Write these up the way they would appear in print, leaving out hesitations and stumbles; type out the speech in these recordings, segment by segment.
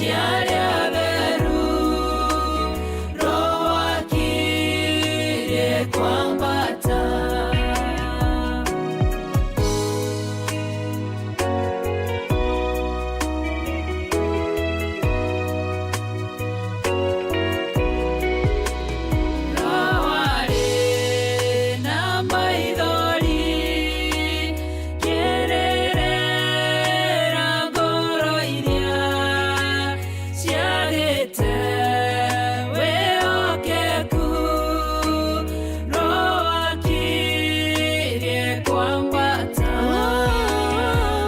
Cia arĩa atheru, Roho akirie kwambata. Roho arĩ na maithori kĩrĩrĩra ngoro iria ciagĩte wĩhokeku. Roho akirie kwambata,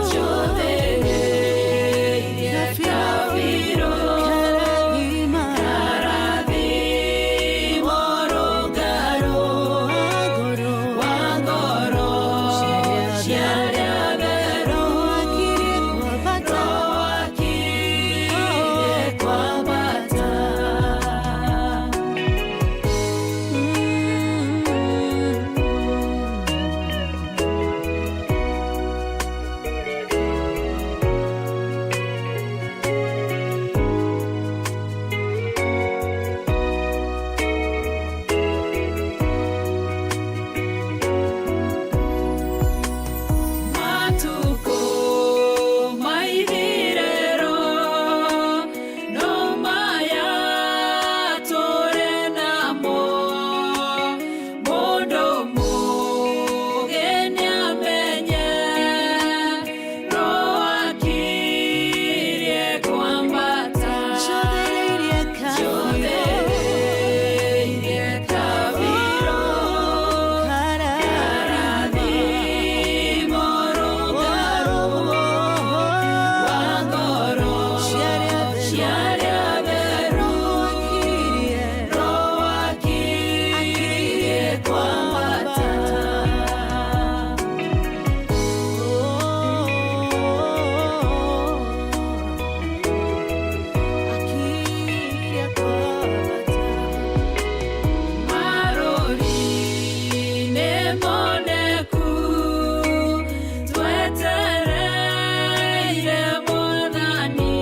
njũthĩrĩirie kabirũ, karathimo rũngarũ wa ngoro cia arĩa atheru. Roho akirie kwambata. Matukũ maithirĩro no maya tũrĩ namo, mũndũ mũũgĩ nĩamenye Roho akirie kwambata, njũthĩrĩirie kabirũ, karathimo rũngarũ wa ngoro cia arĩa atheru. Roho akirie kwambata. Akirie kwambata. Marũri nĩ moneku, twetereire Mwathani.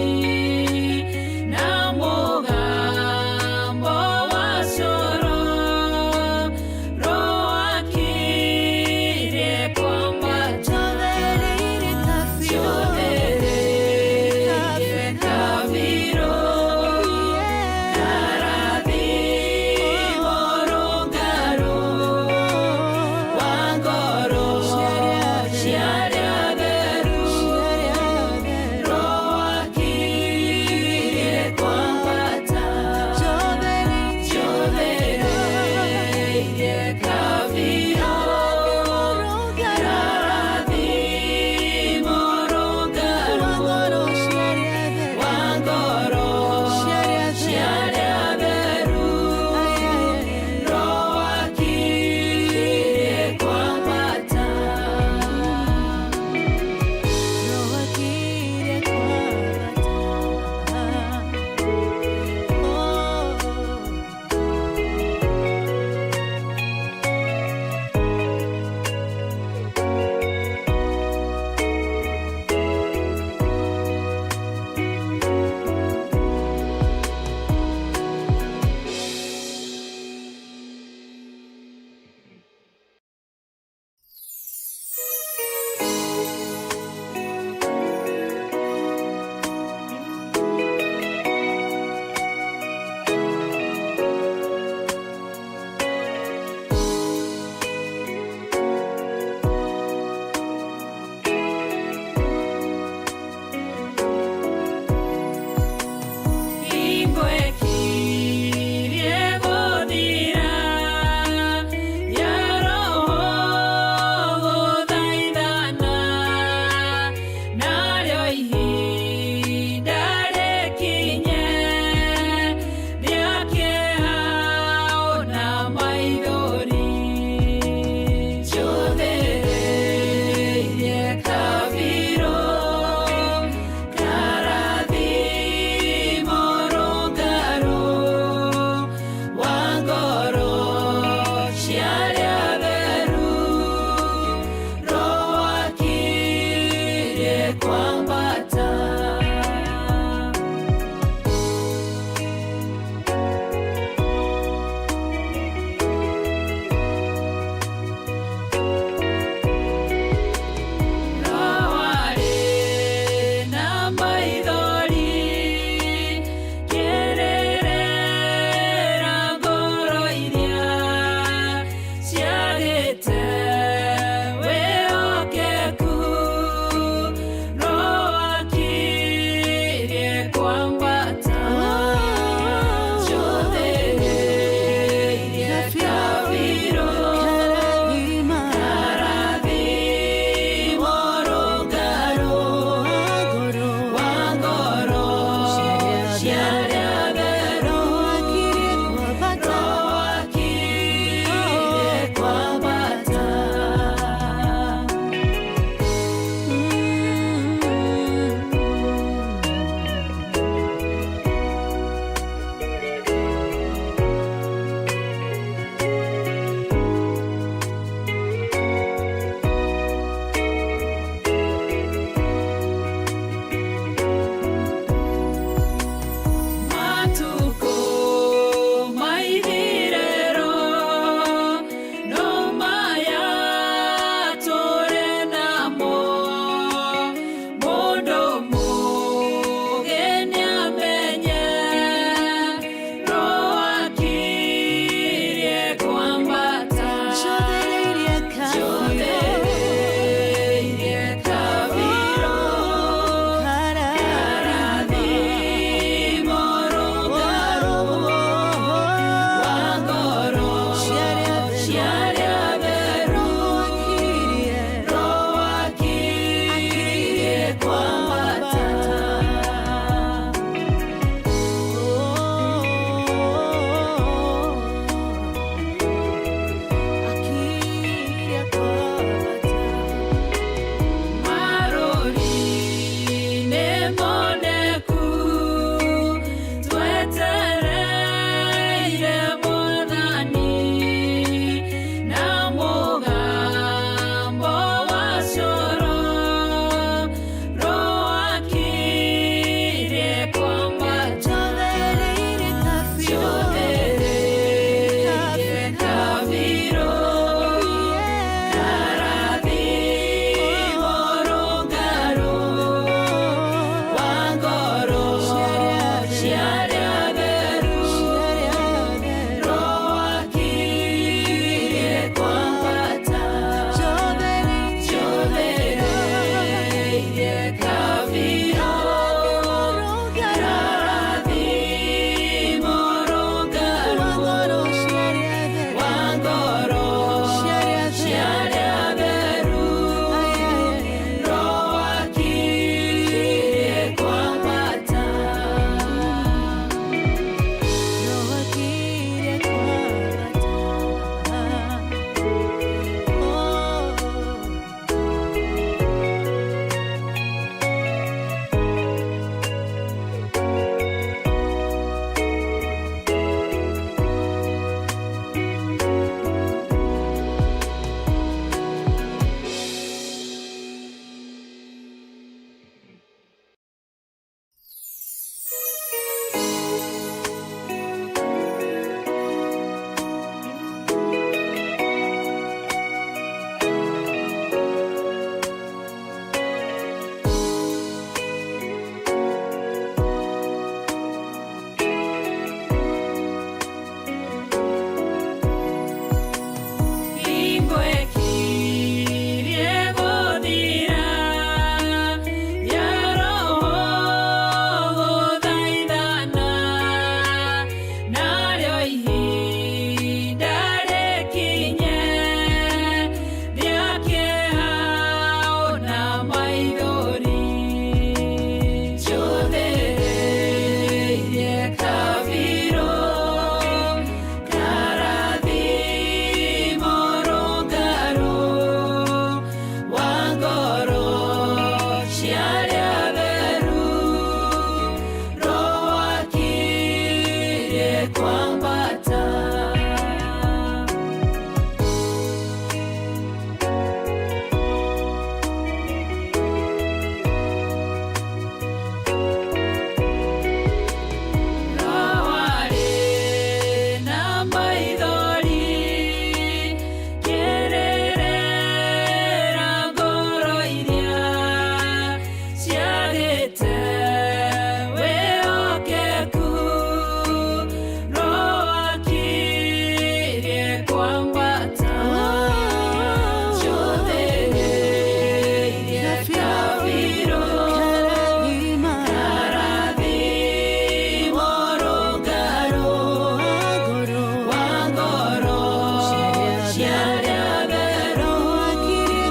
kwambata. Roarĩ na maithori kĩrĩrĩra ngoro iria ciagĩte wĩhokeku. Roakirie kwambata ciũthĩrĩirie kabirũ karathimo rũngarũ wa ngoro ciarĩa theru. Roakirie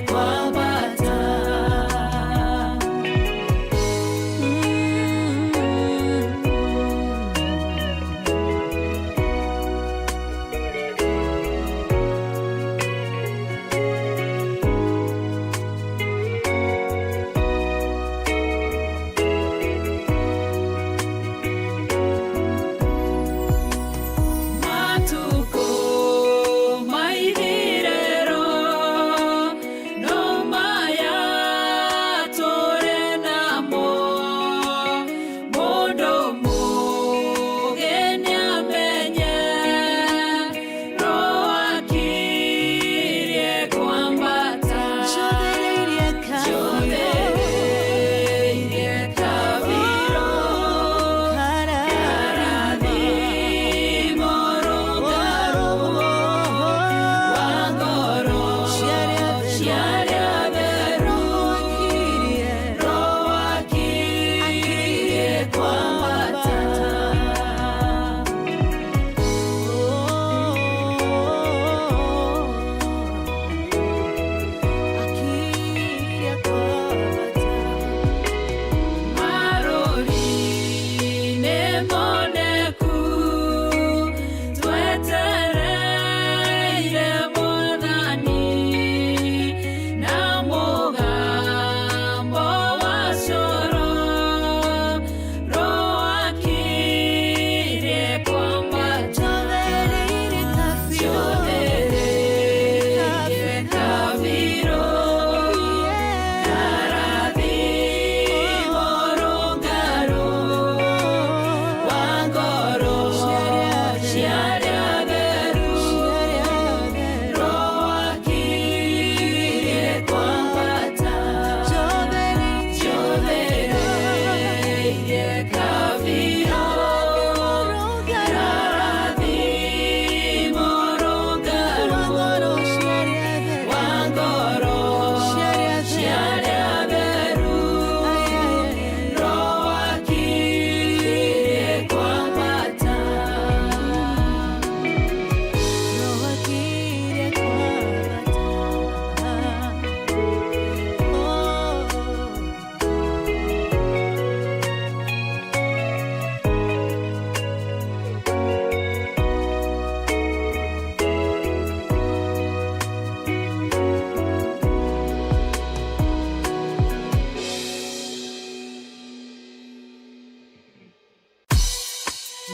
kwambata. Matuko maithirero no maya tũrĩ namo mũndũ mũũgĩ nĩamenye roakirie kwambata Njothereirie kabirũ karathimo rũngarũ wa ngoro ciarĩa theru. Roakirie kwambata. Marũri nĩ moneku twetereire Mwathani na mũgambo wa coro roakirie kwambata Njothereirie kabirũ karathimo rũngarũ wa ngoro ciarĩa theru. Roakirie kwambata Njothereirie kabirũ karathimo rũngarũ wa ngoro ciarĩa theru. Roakirie kwambata.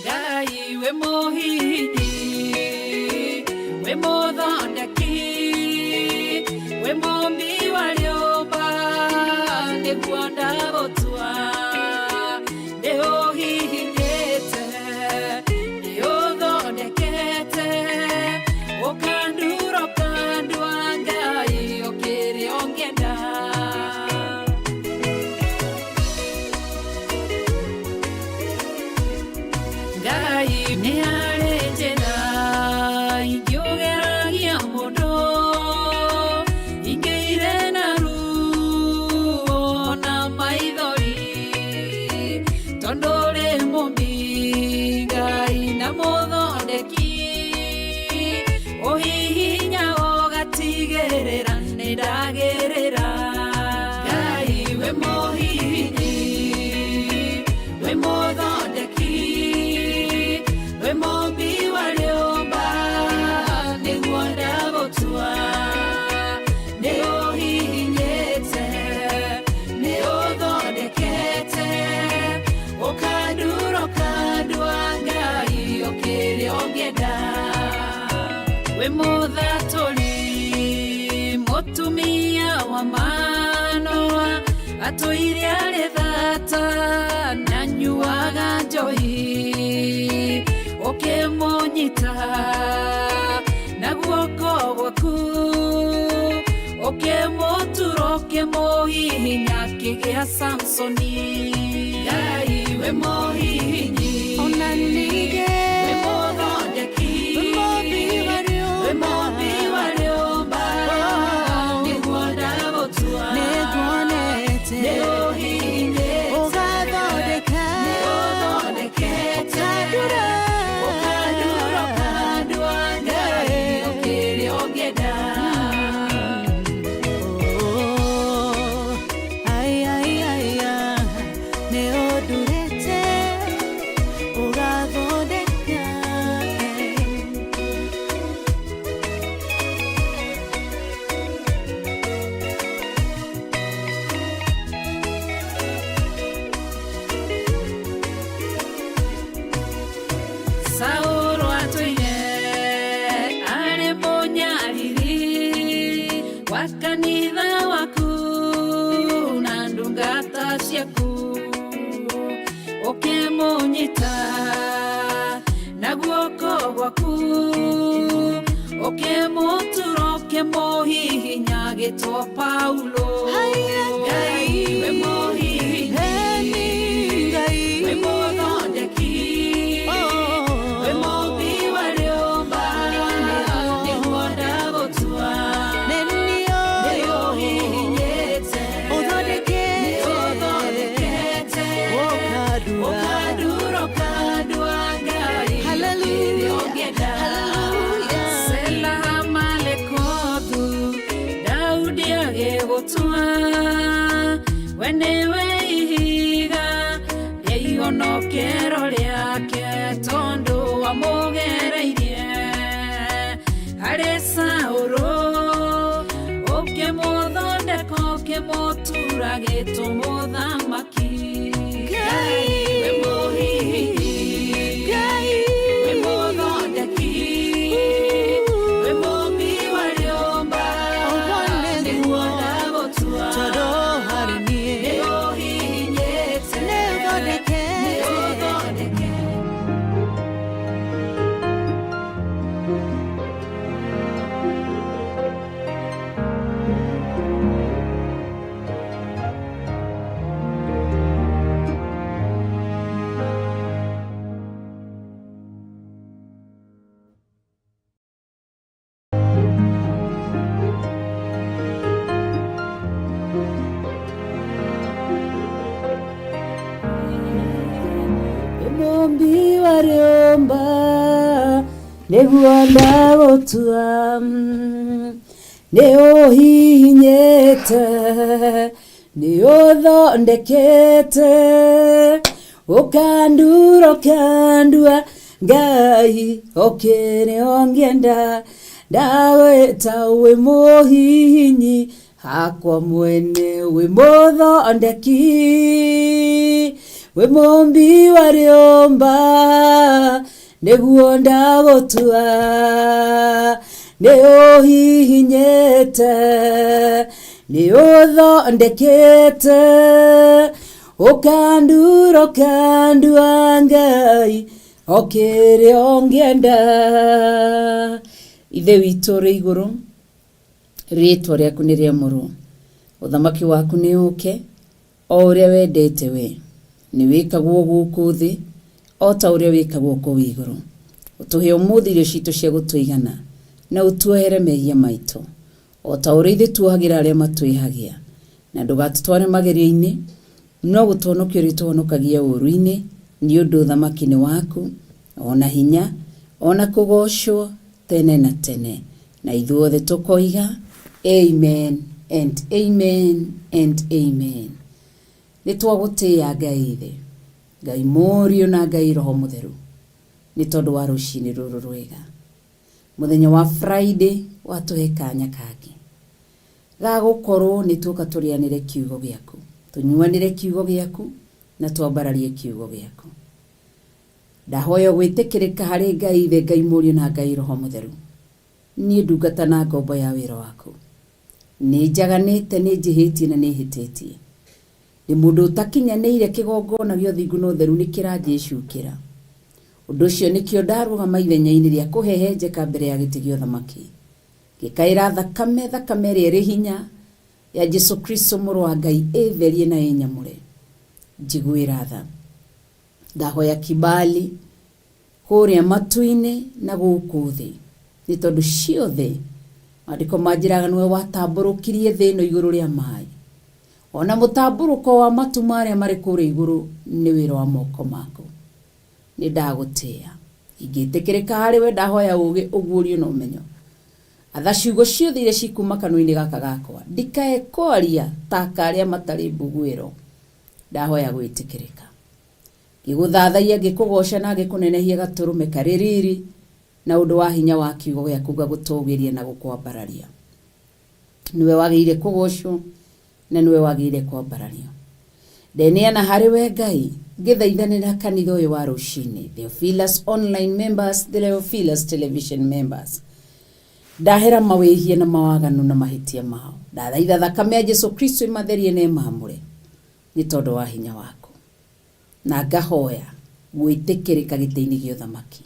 Ngai wĩ mũhihinyi wĩ mũthondeki wĩ mũmbi wa rĩũmba nĩguo ndagũtua nĩũhihinyĩte nĩũthondekete ũkandura ũkandua Ngai ũkĩrĩ ũngĩenda. Ngai nĩ harĩ njĩra ingĩũgeragia mũndũ ingĩire na ruo na maithori tondũ rĩ mũmbi Ngai na mũthondeki ũhihinya ũgatigĩrĩra nĩ ndagĩrĩra. Ngai wĩ mũhihinyi wĩ mũthondeki wĩ mũmbi wa rĩũmba nĩguo ndagũtua nĩ ũhihinyĩte nĩ ũthondekete. Wĩ mũthatũri mũtumia wa Manoa atũire arĩ thata na nyuaga njohi ũkĩmũnyita na guoko gwaku ũkĩmũtura ũkĩmũhihinya akĩgĩa Samsoni. Ngai wĩ mũhihinyi, Ona ningĩ wĩ mũthondeki, wĩ mũmbi wa wĩ rĩũmba. mũmbi wa rĩũmba, nĩguo ndagũtua. Nĩnguonete Nĩ ũhihinyĩte, ũgathondeka, nĩ ũthondekete, ũkandura, ũkandura, ũkandua, Ngai ũkĩrĩa ũngĩenda. Oh, ai, ai, ai, ah, nĩ ũndurĩte ũgathondeka. Saũlũ atũire arĩ mũnyariri wa kanitha waku na ndungata ciaku ũkĩmũnyita na guoko gwaku ũkĩmũtura ũkĩmũhihinya agĩtwo Paulo. Haiya, Ngai wĩ mũhihinyi, Eni Ngai, wĩ mũthondeki, wĩ mũmbi wa rĩũmba, nĩguo ndagũtua. Nĩ Nĩ niĩ ũhihinyĩte, ũthondekete, nĩ ũthondekete, ũkandura. Ũkandura, ũkandua, Ngai Hallelujah, ũkĩrĩa ũngĩenda. hallelujah. Sela Malekothu, Daudi agĩgũtua, we nĩwe ihiga rĩa ihonokero rĩake tondũ wamũgereirie harĩ Saũlũ ũkĩmũthondeka ũkĩmũtura gĩtũ mũthamaki. Ngai, Wĩ mũhihinyi, Ngai, wĩ mũthondeki, wĩ mũmbi wa rĩũmba, Ũguo nĩguo nĩguo, ndagũtua. tondũ harĩ niĩ Nĩ ũhihinyĩte, nĩ ũthondekete. Nĩ ũthondekete. Mũmbi wa rĩũmba nĩguo ndagũtua, nĩ ũhihinyĩte, nĩ ũthondekete, ũkandura, ũkandua, Ngai ũkĩrĩa ũngĩenda. Ndagwĩta wĩ mũhihinyi hakwa mwene, wĩ mũthondeki, wĩ mũmbi wa rĩũmba, nĩguo ndagũtua. Nĩ ũhihinyĩte, nĩ ũthondekete, ũkandura, ũkandua, Ngai okĩrĩa ũngĩenda. Ithe witũ ũrĩ igũrũ, rĩtwa rĩaku nĩ rĩamũrwo, ũthamaki waku nĩ ũke, o ũrĩa wendete we nĩ wĩkagwo gũkũ thĩ o ta ũrĩa wĩkagwo kũu igũrũ. Ũtũhe ũmũthĩ irio citũ cia gũtũigana na ũtuohere mehia maitũ o ta ũrĩa ithuĩ tuohagĩra arĩa matwĩhagia, na ndũgatũtware magerio-inĩ, no gũtũhonokia ũrĩtũhonokagia ũũru-inĩ, nĩ ũndũ ũthamaki nĩ waku, ona hinya, ona kũgoocwo tene na tene. Na ithuothe tũkoiga amen and amen and amen. Nĩ twagũtĩĩa Ngai Ithe, Ngai Mũriũ na Ngai Roho Mũtheru, nĩ tondũ wa rũcinĩ rũrũ rwega. Mũthenya wa Friday watũhe kanya kangĩ ga gũkorwo nĩ tuoka tũrĩanĩre kiugo gĩaku, tũnyuanĩre kiugo gĩaku na twambararie kiugo gĩaku. Ndahoya gwĩtĩkĩrĩka harĩ Ngai Ithe, Ngai Mũriũ na Ngai Roho Mũtheru. Niĩ ndungata na ngombo ya wĩra waku. Nĩ njaganĩte, nĩ njĩhĩtie na nĩ hĩtĩtie. Ndĩ mũndũ ũtakinyanĩire, kĩgongona gĩa ũthingu na ũtheru nĩ kĩranjĩcukĩra. Ũndũ ũcio nĩkĩo ndarũgama ithenya-inĩ rĩa kũhehenjeka mbere ya gĩtĩ gĩa ũthamaki. Ngĩkaĩra thakame, thakame ĩrĩa ĩrĩ hinya ya Jesu Kristo mũrũ wa Ngai ĩtherie na ĩnyamũre. Njiguĩra tha. Ndahoya kibali kũrĩa matu-inĩ na gũkũ thĩ, nĩ tondũ ciothe maandĩko manjĩraga nĩwe watambũrũkirie thĩ ĩno igũrũ rĩa maĩ. Ona mũtambũrũko wa matu marĩa marĩ kũrĩa igũrũ nĩ wĩra wa moko maku. Nĩ ndagũtĩĩa. Ingĩtĩkĩrĩka harĩ we, ndahoya ũũgĩ, ũguũrio na ũmenyo. Atha ciugo ciothe iria cikuma kanua-inĩ gaka gakwa, ndikae kwaria ta karĩa matarĩ mbuguĩro. Ndahoya gwĩtĩkĩrĩka. Ngĩgũthathaiya, ngĩkũgooca na ngĩkũnenehia gatũrũme karĩ riri na ũndũ wa hinya wa kiugo gĩaku ngagũtũgĩria na gũkwambararia. Nĩwe wagĩrĩire kũgocwo na nĩwe wagĩrĩire kwambarario. Ndeneana harĩ we Ngai, ngĩthaithanĩra kanitha ũyũ wa rũcinĩ, Theophilus online members, Theophilus television members. Ndahera mawĩhia na mawaganu na mahĩtia mao. Ndathaitha thakame ya Jesu Kristo ĩmatherie na ĩmamũre nĩ tondũ wa hinya waku. Na ngahoya gwĩtĩkĩrĩka gĩtĩ-inĩ gĩa ũthamaki.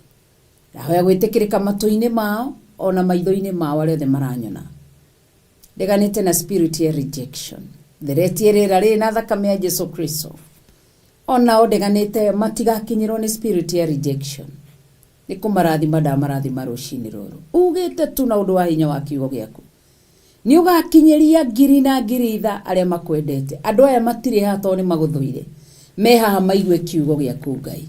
Ndahoya gwĩtĩkĩrĩka matũ-inĩ mao ona maitho-inĩ mao arĩa othe maranyona. Ndeganĩte na spirit ya rejection. Theretie rĩera rĩrĩ na thakame ya Jesu Kristo. Onao ndeganĩte matigakinyĩrwo nĩ spirit ya rejection. Nĩ kũmarathima ndamarathima rũcinĩ rũrũ. Ugĩte tu na ũndũ wa hinya wa kiugo gĩaku. Nĩ ũgakinyĩria ngiri na ngiri tha arĩa makwendete. Andũ aya matirĩ haha tondũ nĩ magũthũire. Me haha maigue kiugo gĩaku Ngai.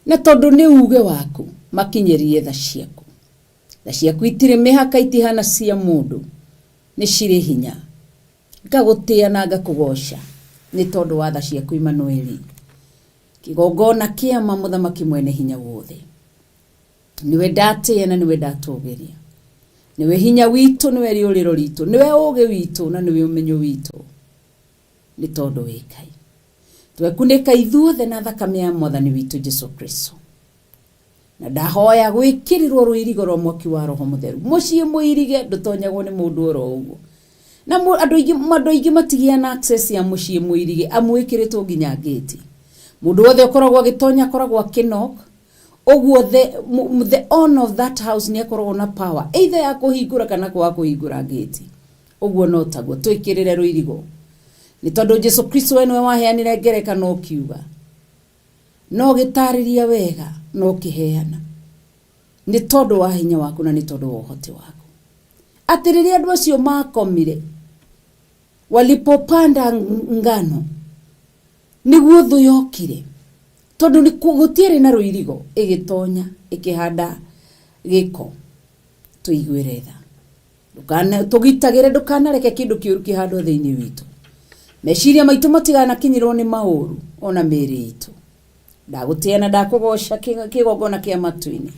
Na tondũ nĩ uge waku, makinyĩrie tha ciaku. Tha ciaku itirĩ mĩhaka, itihana cia mũndũ, nĩ cirĩ hinya. Ngagũtĩa na ngakũgoca nĩ tondũ wa tha ciaku Imanueli. Kĩgongona kĩama mũthamaki mwene hinya wothe. Nĩwe ndatĩĩa na nĩwe ndatũgĩria. Nĩwe hinya witũ, nĩwe rĩũrĩro ritũ, nĩwe ũũgĩ witũ na nĩwe ũmenyo witũ. Nĩ tondũ wĩ Ngai. Twekunĩka ithuothe na thakame ya mwathani witũ Jesu Kristo. Na ndahoya gwĩkĩrĩrwo rũirigo rwa mwaki wa Roho Mũtheru. Mũciĩ mũirige ndũtonyagwo nĩ mũndũ oro ũguo. Na andũ aingĩ matigĩa na access ya mũciĩ mũirige, amu wĩkĩrĩtwo nginya ngĩti. Mũndũ wothe ũkoragwo agĩtonya akoragwo akĩnock. Ũguo the owner of that house nĩ akoragwo na power either ya kũhingũra kana kwaga kũhingũra ngĩti. Ũguo no taguo twĩkĩrĩre rũirigo. Nĩ tondũ Jesu Kristo we nĩwe waheanire ngerekano ũkiuga. No gĩtarĩria wega no kĩheana. Nĩ tondũ wa hinya waku na nĩ tondũ wa ũhoti waku. Atĩ rĩrĩa andũ acio makomire, walipopanda ngano, nĩguo thũ yokire. Tondũ gũtiarĩ na rũirigo, ĩgĩtonya, ĩkĩhanda gĩko. Tũiguĩre tha. Tũgitagĩre ndũkanareke kĩndũ kĩũru kĩhandwo thĩinĩ witũ. Meciria maitũ matiganakinyĩrwo nĩ maũru ona mĩĩrĩ itũ. Ndagũtĩa na ndakũgoca kĩgongona kĩa matu-inĩ.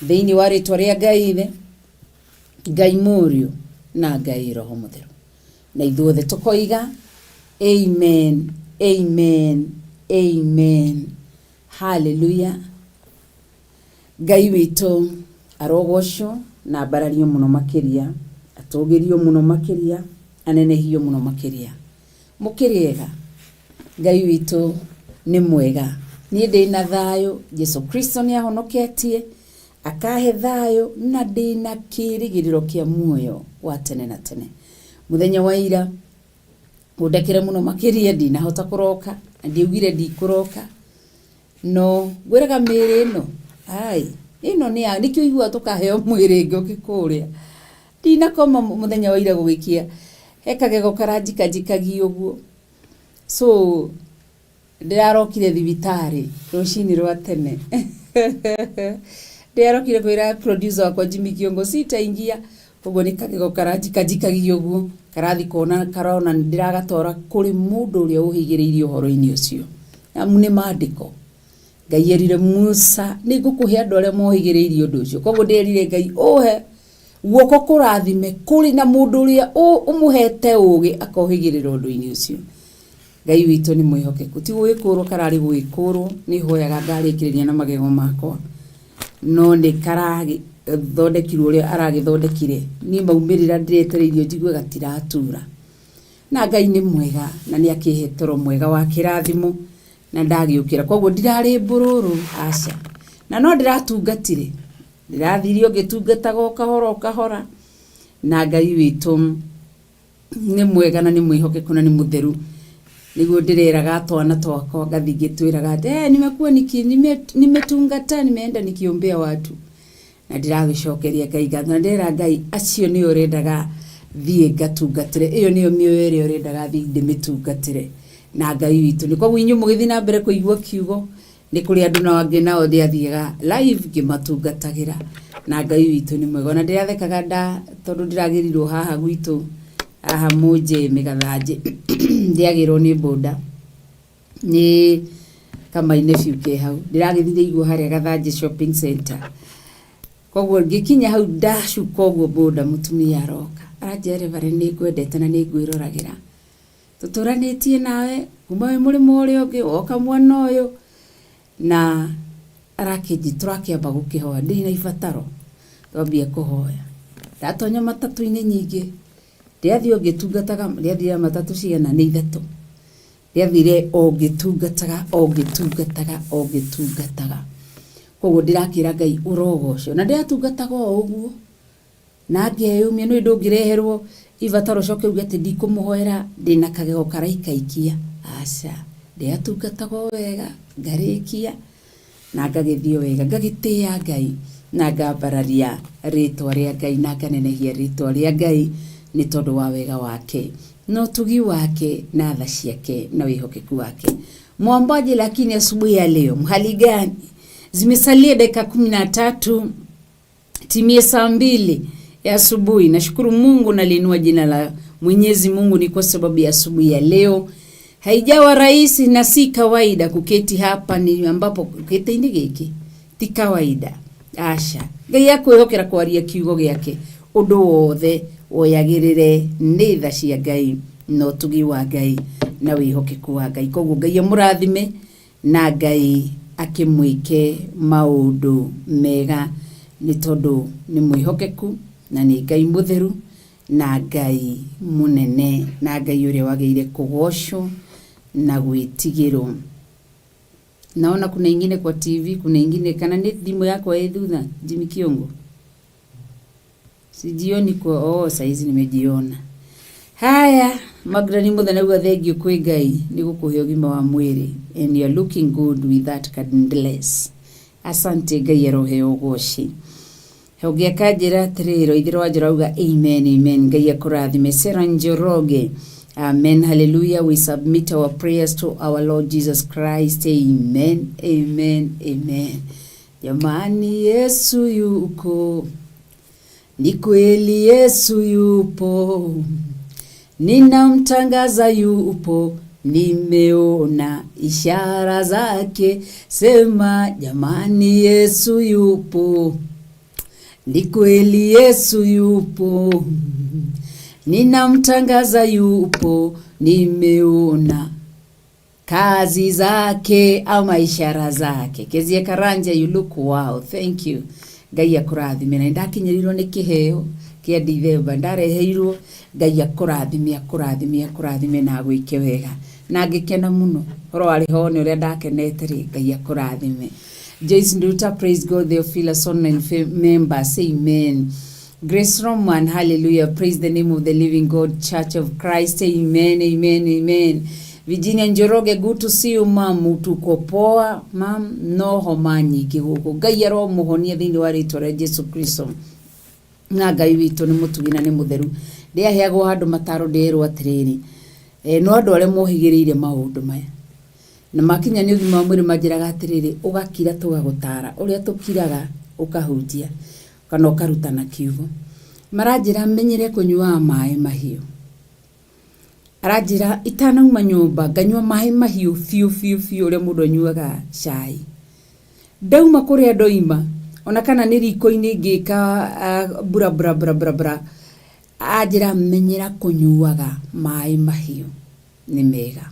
Thĩinĩ wa rĩtwa rĩa Ngai Ithe, Ngai Mũriũ na Ngai Roho Mũtheru. Na ithuothe tũkoiga amen, amen, amen. Hallelujah. Ngai witũ arogocwo na ambarario mũno makĩria, atũgĩrio mũno makĩria, anenehio mũno makĩria. Mũkĩrĩ ega? Ngai witũ nĩ mwega. Niĩ ndĩna thayũ, Jesu Kristo nĩ ahonoketie, akahe thayũ na ndĩna kĩĩrĩgĩrĩro kĩa muoyo wa tene na tene. Mũthenya wa ira, ũndekere mũno makĩria ndinahota kũroka, na ndiaugire ndikũroka, no ngwĩraga mĩĩrĩ ĩno, ai, ĩno nĩ ya, nĩkĩo ũiguaga tũkaheo mwĩrĩ ĩngĩ ũkĩkũrĩa. Ndinakoma mũthenya wa ira gũgĩkĩa, he kagego karanjikanjikagia ũguo. So, ndĩrarokire thibitarĩ rũcinĩ rwa tene. Ndĩrarokire kwĩra producer wakwa Jimmy Kiongo sitaingia, ũguo nĩ kagego karanjikanjikagia ũguo, karathi kona karona ndĩragatwara kũrĩ mũndũ ũrĩa ũhĩgĩrĩirie ũhoro-inĩ ũcio. Amu nĩ maandĩko. Ngai erire Musa, nĩ ngũkũhe andũ arĩa mohĩgĩrĩirie ũndũ ũcio. Koguo ndĩrerire Ngai ũhe guoko kũrathime kũrĩ na mũndũ ũrĩa ũmũhete ũgĩ akohĩgĩrĩra ũndũ-inĩ ũcio. Ngai witũ nĩ mwĩhokeku. Ti gũgĩkũrwo kararĩ gũgĩkũrwo, nĩ hoyaga ngarĩkĩrĩria na magego makwa. No nĩ Agĩthondekirwo ũrĩa aragĩthondekire, niĩ maumĩrĩra ndĩretereirio njigue gatiratura. Na Ngai nĩ mwega na nĩ akĩhe toro mwega wa kĩrathimo na ndagĩũkĩra. Koguo ndirarĩ mbũrũrũ, aca. Na no ndĩratungatire, ndĩrathire o ngĩtungataga o kahora o kahora, na Ngai witũ nĩ mwega na nĩ mwĩhokeku na nĩ mũtheru. Nĩguo ndĩreraga twana twakwa ngathiĩ ngĩtwĩraga atĩ eh, nimekuwa niki, nime, nimetungata nimeenda nikiombea watu na ndĩragĩcokeria Ngai ngatho na ndĩrera Ngai acio nĩo ũrendaga thiĩ ngatungatĩre, ĩyo nĩyo mĩoyo ĩrĩa ũrendaga thiĩ ndĩmĩtungatĩre na Ngai witũ nĩ. Koguo inyuĩ mũgĩthiĩ na mbere kũigua kiugo, nĩ kũrĩ andũ nao angĩ nao ndĩathiaga live ngĩmatungatagĩra na Ngai witũ nĩ mwega. Ona ndĩrathekaga nda tondũ ndĩragĩrirwo haha gwitũ haha Mũnjĩ Mĩgathanjĩ ndĩagĩrwo nĩ boda nĩ kamaine biũ ke hau, ndĩragĩthire igua harĩa Gathanjĩ Shopping Center. Koguo ngĩkinya hau ndacuka ũguo boda, mũtumia aroka aranjĩra, "Reverend, nĩ ngwendete na nĩ ngwĩroragĩra, tũtũranĩtie nawe kuma wĩ mũrĩmo ũrĩa ũngĩ woka mwena ũyũ." Na arakĩnji tũrakĩamba gũkĩhoya, ndĩ na ibataro, twambia kũhoya. Ndatonya matatũ-inĩ nyingĩ, ndĩrathiĩ o ngĩtungataga, ndĩrathire matatũ cigana? Nĩ ithatũ. Ndĩrathire o ngĩtungataga, o ngĩtungataga, o ngĩtungataga. Koguo ndĩrakĩra Ngai ũrogocwo na ndĩratungataga o ũguo na ngeyũmia. Nĩ ndũngĩreherwo ibataro ũcoke uge atĩ ndikũmũhoera ndĩna kagego karaikaikia, aca. Ndĩratungataga o wega ngarĩkia na ngagĩthiĩ o wega, ngagĩtĩĩa Ngai na ngambararia rĩtwa rĩa Ngai na nganenehia rĩtwa rĩa Ngai nĩ tondũ wa wega wake na ũtugi wake na tha ciake na wĩhokeku wake. Mwambaje? Lakini asubuhi ya leo mhali gani? Zimesalia dakika 13 timie saa 2 ya asubuhi. Nashukuru Mungu, naliinua jina la Mwenyezi Mungu ni kwa sababu ya asubuhi ya leo. Haijawa rahisi na si kawaida kuketi hapa ni ambapo gĩtĩ-inĩ gĩkĩ ti kawaida, aca. Ngai akwĩhokera kwaria kiugo gĩake, ũndũ wothe woyagĩrĩre nĩ tha cia Ngai na ũtugi wa Ngai na wĩhokeku wa Ngai. Koguo Ngai amũrathime na Ngai akĩmwĩke maũndũ mega nĩ tondũ nĩ mwĩhokeku na nĩ Ngai mũtheru na Ngai mũnene na Ngai ũrĩa wagĩrĩire kũgocwo na gwĩtigĩrwo. Naona kuna ingine kwa TV, kuna ingine kana ni thimũ yakwa ĩ thutha. Jimmy Kiongo, sijioni kwa, oh, saizi nimejiona. Haya, Magdalene Muthene auga thengiũ kwĩ Ngai nĩ gũkũhe ũgima wa mwĩrĩ and you are looking good with that dress. Asante, Ngai aroheo ũgoci. Ũngĩ akanjĩra atĩrĩrĩ, Oithĩro wa Njoro auga amen, amen, Ngai akũrathime. Sarah Njoroge, amen, hallelujah, we submit our prayers to our Lord Jesus Christ, amen, amen, amen. Jamani, Yesu yuko, ni kweli Yesu yupo, ninamtangaza yupo, nimeona ishara zake. Sema jamani, Yesu yupo, ni kweli Yesu yupo, ninamtangaza yupo, nimeona kazi zake ama ishara zake. Kezia Karanja, you look wow, thank you. Ngai akũrathime. Na nĩndakinyĩrirwo nĩ kĩheo kĩa Dithemba ndareheirwo. Ngai akũrathime, akũrathime, akũrathime na agwĩke wega, na ngĩkena mũno horo warĩ ho nĩ ũrĩa ndakenete rĩ. Ngai akũrathime. Joyce Nduta, praise God, Theophilus online members, amen. Grace Roman, hallelujah, praise the name of the living God, Church of Christ, amen, amen, amen. Virginia Njoroge, good to see you, mam. Tuko poa, mam, no homa nyingĩ gũkũ. Ngai aromũhonia thĩinĩ wa rĩtwa rĩa Jesu Kristo. Na Ngai witũ nĩ mũtugi na nĩ mũtheru. Ndĩaheagwo handũ mataro ndĩrwo atĩrĩrĩ, no andũ arĩa mohĩgĩrĩire maũndũ maya na makinya nĩ ũgima wa mwĩrĩ manjĩraga atĩrĩrĩ, ũgakira tũgagũtara ũrĩa tũkiraga ũkahunjia kana ũkarutana kiugo. Maranjĩra menyere kũnyuaga maĩ mahiũ. Aranjĩra itanauma nyũmba nganyua maĩ mahiũ biũ biũ biũ ũrĩa mũndũ anyuaga cai. Ndauma kũrĩa ndoima ona kana nĩ riko-inĩ ngĩka bura bura bura bura bura, anjĩra menyera kũnyuaga maĩ mahiũ, nĩ mega,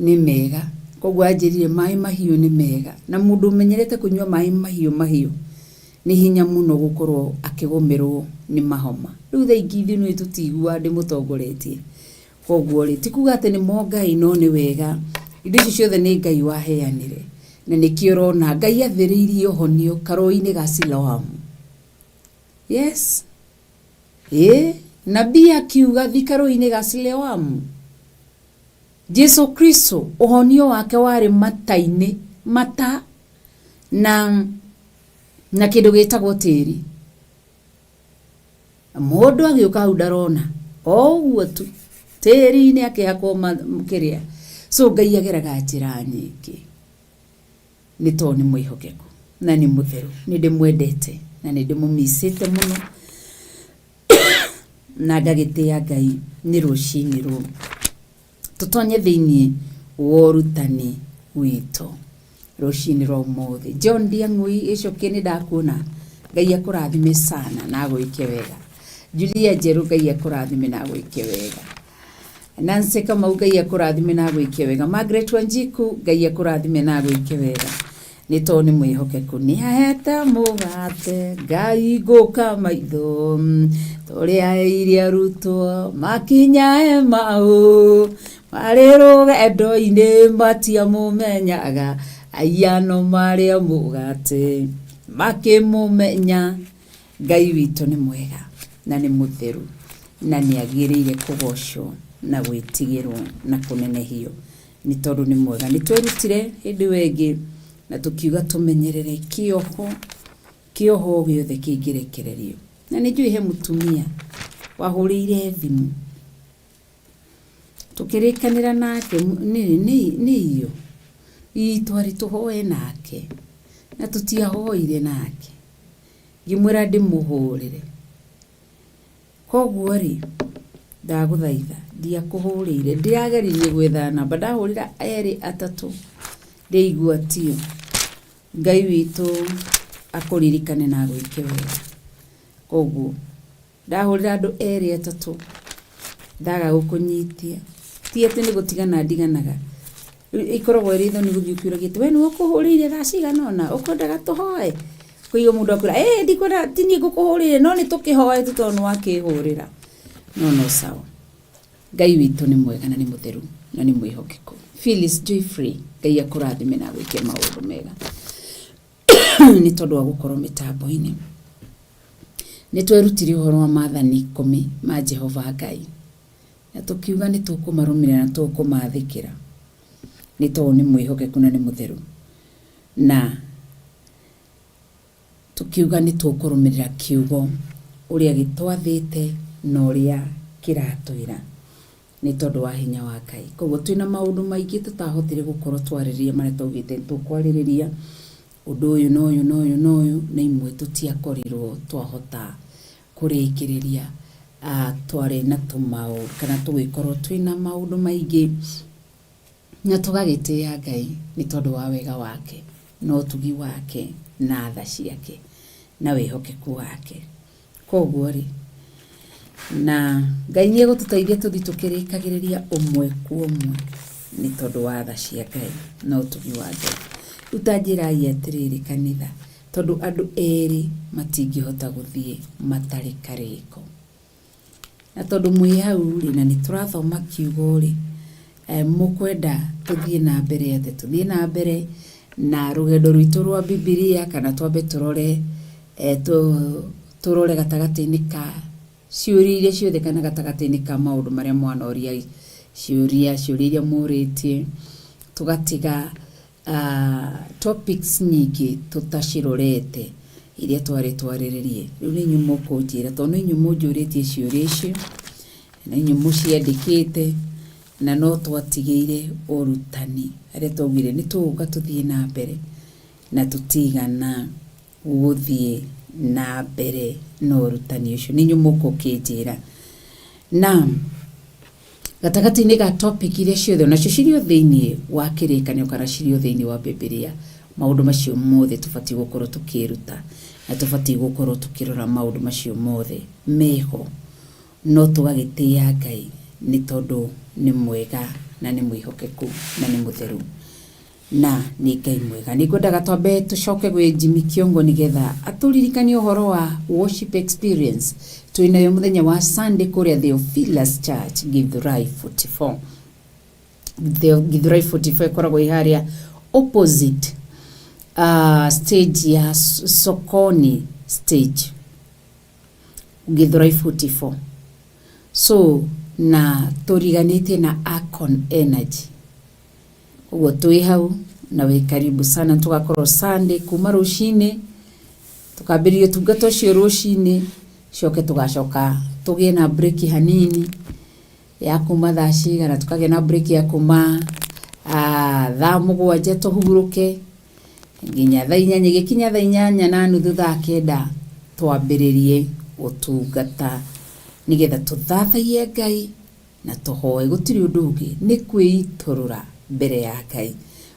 nĩ mega. Koguo anjĩrire maĩ mahiũ nĩ mega, na mũndũ ũmenyerete kũnyua maĩ mahiũ mahiũ Nĩ hinya mũno gũkorwo akĩgũmĩrwo nĩ mahoma. Rĩu thaa ingĩ ithuĩ nĩ tũtiiguaga ndĩmũtongoretie. Koguo rĩ, ti kuga atĩ nĩ mo Ngai no nĩ wega. Indo icio ciothe nĩ Ngai waheanire. Na nĩkĩo ũrona Ngai athĩrĩirie ũhonio karũĩ-inĩ ga Siloamu. Yes. Ĩĩ, nabii akiuga thi karũĩ-inĩ ga Siloamu. Jesu Kristo ũhonio wake warĩ mata-inĩ, mata na na kĩndũ gĩtagwo tĩri. Mũndũ agĩũka hau ndarona, o ũguo tu, tĩri-inĩ akĩhakwo kĩrĩa. So Ngai ageraga njĩra nyingĩ nĩ tondũ nĩ mwĩhokeku na nĩ mũtheru. Nĩ ndĩmwendete na nĩ ndĩmũmicĩte mũno na ngagĩtĩa Ngai nĩ rũcinĩ rũrũ. Tũtonye thĩinĩ wa ũrutani witũ rũcinĩ rwa ũmũthĩ. John Ndiang'ui Gĩcũkĩ nĩ ndakuona, Ngai akũrathime sana na agwĩke wega. Julia Njerũ Ngai akũrathime na agwĩke wega. Nancy Kamau Ngai akũrathime na agwĩke wega. Margaret Wanjiku Ngai akũrathime na agwĩke wega. Nĩ tondũ nĩ mwĩhokeku. Nĩ ahete mũgate Ngai ngũka maitho tũrĩa aheire arutwo makinya Emau marĩ rũgendo-inĩ matiamũmenyaga aiyano marĩa mũgate makĩmũmenya. Ngai witũ nĩ mwega na nĩ mũtheru na nĩ agĩrĩire kũgocwo na gwĩtigĩrwo na kũnenehio. Nĩ tondũ nĩ mwega. Nĩ twerutire hĩndĩ ĩyo ĩngĩ na tũkiuga tũmenyerere kĩoho, kĩoho o gĩothe kĩngĩrekererio. Na nĩ njũĩ he mũtumia wahũrĩire thimũ, tũkĩrĩkanĩra nake nĩ iyo, ii twarĩ tũhoe nake na tũtiahoire nake. Ngĩmwĩra ndĩmũhũrĩre. Koguo rĩ, ndagũthaitha, ndiakũhũrĩire, ndĩrageririe gwetha namba, ndahũrĩra erĩ atatũ, ndĩaigua tiyo. Ngai witũ akũririkane na agwĩke wega. Koguo, ndahũrĩra andũ erĩ atatũ, ndaga gũkũnyitia, ti atĩ nĩ gũtigana ndiganaga, Ĩkoragwo ĩrĩ thoni gũthiĩ ũkĩũragia atĩ we nĩwe ũkũhũrĩire thaa cigana ũna, ũkwendaga tũhoe? Ũkaigua mũndũ akwĩra ĩĩ ndikwenda ti niĩ ngũkũhũrĩire no nĩ tũkĩhoe tu tondũ nĩ wakĩhũrĩra. No no sawa. Ngai witũ nĩ mwega na nĩ mũtheru na nĩ mwĩhokeku. Phyllis Joyfrey, Ngai akũrathime na agwĩke maũndũ mega nĩ tondũ wa gũkorwo mĩtambo-inĩ. Nĩ twerutire ũhoro wa maathani ikũmi ma Jehova Ngai. Na tũkiuga nĩ tũkũmarũmĩrĩra na tũkũmathĩkĩra, nĩ tondũ nĩ mwĩhokeku na nĩ mũtheru. Na tũkiuga nĩ tũkũrũmĩrĩra kiugo ũrĩa gĩtwathĩte na ũrĩa kĩratwĩra, nĩ tondũ wa hinya wa Ngai. Koguo twĩna maũndũ maingĩ tũtahotire gũkorwo twarĩrĩria marĩa twaugĩte nĩ tũkwarĩrĩria, ũndũ ũyũ na ũyũ na ũyũ na ũyũ, na imwe tũtiakorirwo twahota kũrĩkĩrĩria twarĩ na tũmaũndũ kana tũgĩkorwo twĩna maũndũ maingĩ na tũgagĩtĩĩa Ngai nĩ tondũ wa wega wake na ũtugi wake na tha ciake na wĩhokeku wake. Koguo rĩ, na Ngai nĩ egũtũteithia tũthiĩ tũkĩrĩkagĩrĩria ũmwe kwa ũmwe nĩ tondũ wa tha cia Ngai na ũtugi wa Ngai. Rĩu ta njĩrai atĩrĩrĩ kanitha, Tondũ andũ erĩ matingĩhota gũthiĩ matarĩ karĩko. Na tondũ mwĩ hau-rĩ, na nĩ tũrathoma kiugo-rĩ, mũkwenda tũthiĩ na mbere atĩa? Tũthiĩ na mbere na rũgendo rwitũ rwa Bibilia kana twambe tũrore tũrore gatagatĩ-inĩ ka ciũria iria ciothe kana gatagatĩ-inĩ ka maũndũ marĩa mwanoria ciũria, ciũria iria mũrĩtie, tũgatiga Topics nyingĩ tũtacirorete iria twarĩ twarĩrĩrie. Rĩu nĩ inyuĩ mũkũnjĩra tondũ nĩ inyuĩ mũnjũrĩtie ciũria icio, nĩ inyuĩ mũciandĩkĩte na no twatigĩire ũrutani harĩa twaugire nĩ tũgũka tũthiĩ na mbere na tũtigana gũthiĩ na mbere na ũrutani ũcio. Nĩ inyuĩ mũgũkĩnjĩra. Na Gatagatĩ-inĩ ga topic iria ciothe onacio cirĩ o thĩinĩ wa kĩrĩkanĩro kana cirĩ o thĩinĩ wa Bibilia, maũndũ macio mothe tũbatiĩ gũkorwo tũkĩĩruta na tũbatiĩ gũkorwo tũkĩrora maũndũ macio mothe meho, no tũgagĩtĩĩa Ngai nĩ tondũ nĩ mwega na nĩ mwĩhokeku na nĩ mũtheru. Na nĩ Ngai mwega. Nĩ ngwendaga twambe tũcoke gwĩ Jimmy Kiongo nĩgetha atũririkanie ũhoro wa worship experience twĩnayo mũthenya wa Sunday kũrĩa Theophilus Church Githurai 44. Githurai 44 ĩkoragwo ĩ harĩa opposite stage ya Sokoni stage, Githurai 44. So na tũriganĩtie na Akon Energy, ũguo twĩ hau na wĩ karibu sana. Tũgakorwo Sunday kuma rũcinĩ, tũkambĩrĩria ũtungata ũcio rũcinĩ, coke tũgacoka tũgĩe na break hanini ya kuma thaa cigana, tũkagĩa na break ya kuma thaa 7 tũhurũke nginya thaa 8. Gĩkinya thaa 8:30, thaa 9 twambĩrĩrie ũtungata nĩgetha tũthathaiye Ngai na tũhoe. Gũtirĩ ũndũ ũngĩ, nĩ kwĩitũrũra mbere ya Ngai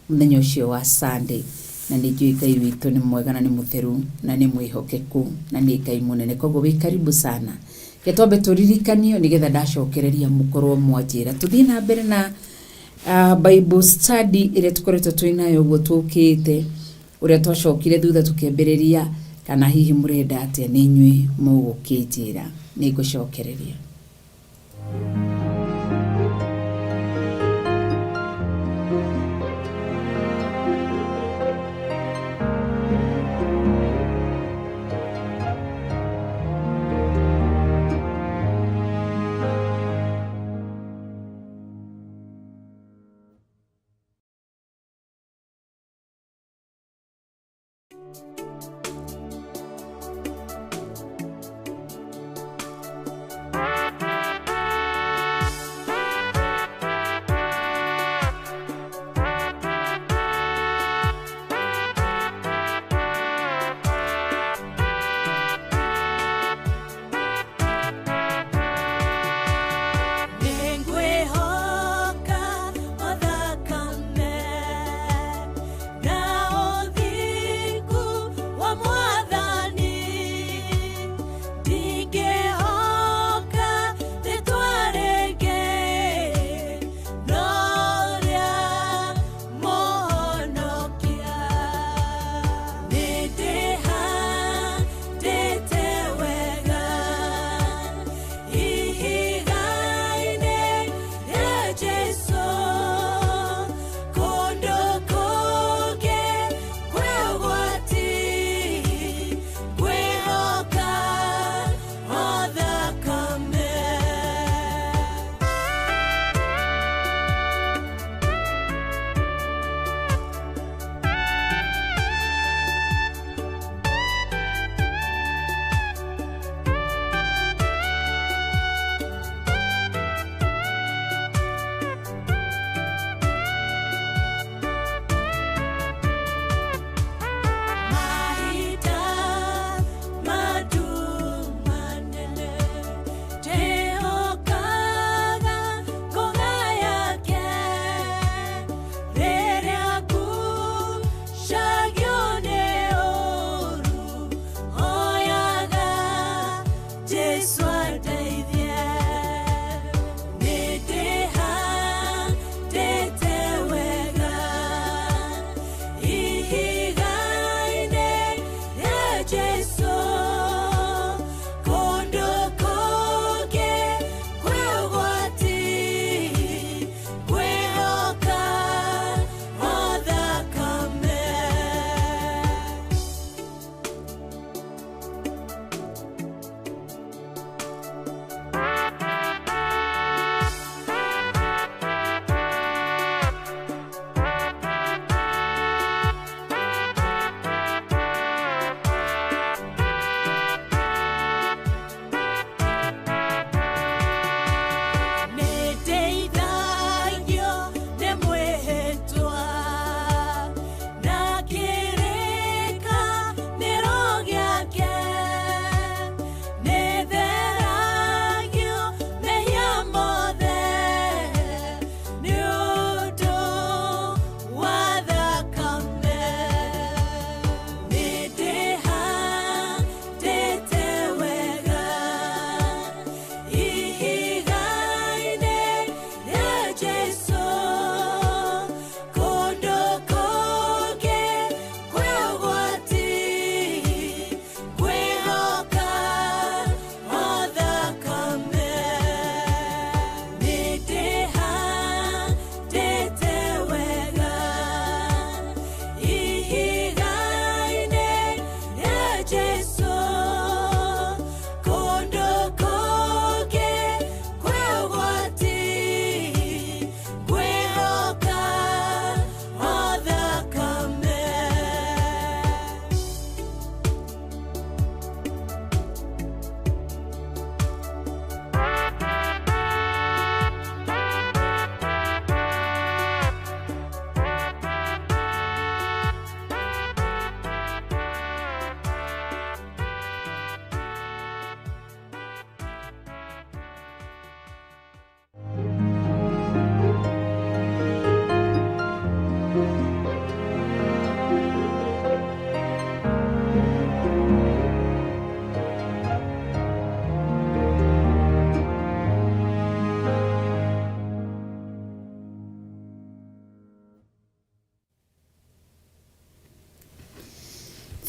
mũthenya ũcio wa Sunday. Na nĩ njũĩ Ngai witũ nĩ mwega na nĩ mũtheru na nĩ mwĩhokeku na nĩ Ngai mũnene. Koguo wĩ karibu sana. Reke twambe tũririkanio nĩgetha ndacokereria mũkorwo mwanjĩra tũthiĩ na mbere na Bible study ĩrĩa tũkoretwo twĩ nayo ũguo tũkĩte, ũrĩa twacokire thutha tũkĩambĩrĩria, kana hihi mũrenda atĩa? Nĩ inyuĩ mũgũkĩnjĩra, nĩ ngũcokereria.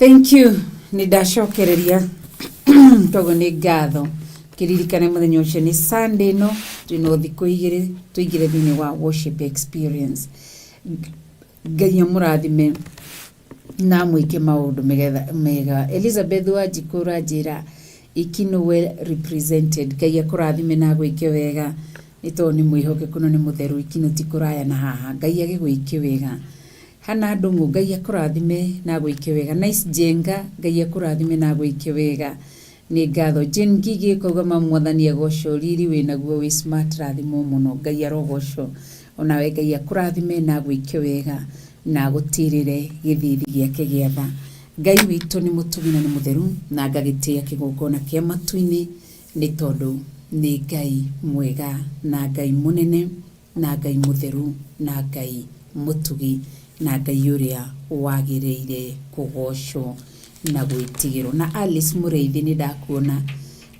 Thank you. Nä ndacokereria koguo nä ngatho kä må thenya å cio nä Sunday no twä no thikå igä rä tå ingä re thä inä wa worship experience. Ngai amå rathime na mwä ke maå ndå mega. Elizabeth Wanjikå ranjä ra Ikino well represented. Ngai akå rathime na agwä ke wega nä tondå nä mwä hokeku na nä må theru. Ikino ti kå raya na haha. Ngai agä gwä ke wega. Hana Ndung'u, Ngai akũrathime na agwĩke wega. Nice Jenga, Ngai akũrathime na agwĩke wega. Nĩ ngatho. Jane Ngigĩ kauga ma mwathani agocwo, riri wĩnaguo wĩ smart, rathimwo mũno. Ngai arogocwo onawe. Ngai akũrathime na agwĩke wega na agũtirĩre gĩthithi gĩake gĩa tha. Ngai witũ nĩ mũtugi na nĩ mũtheru na ngagĩtĩĩa kĩgongona kĩa matu-inĩ nĩ tondũ nĩ Ngai mwega na Ngai mũnene na Ngai mũtheru na Ngai mũtugi na Ngai ũrĩa wagĩrĩire kũgocwo na gwĩtigĩrwo. Na Alice Mũrĩithi, nĩ ndakuona.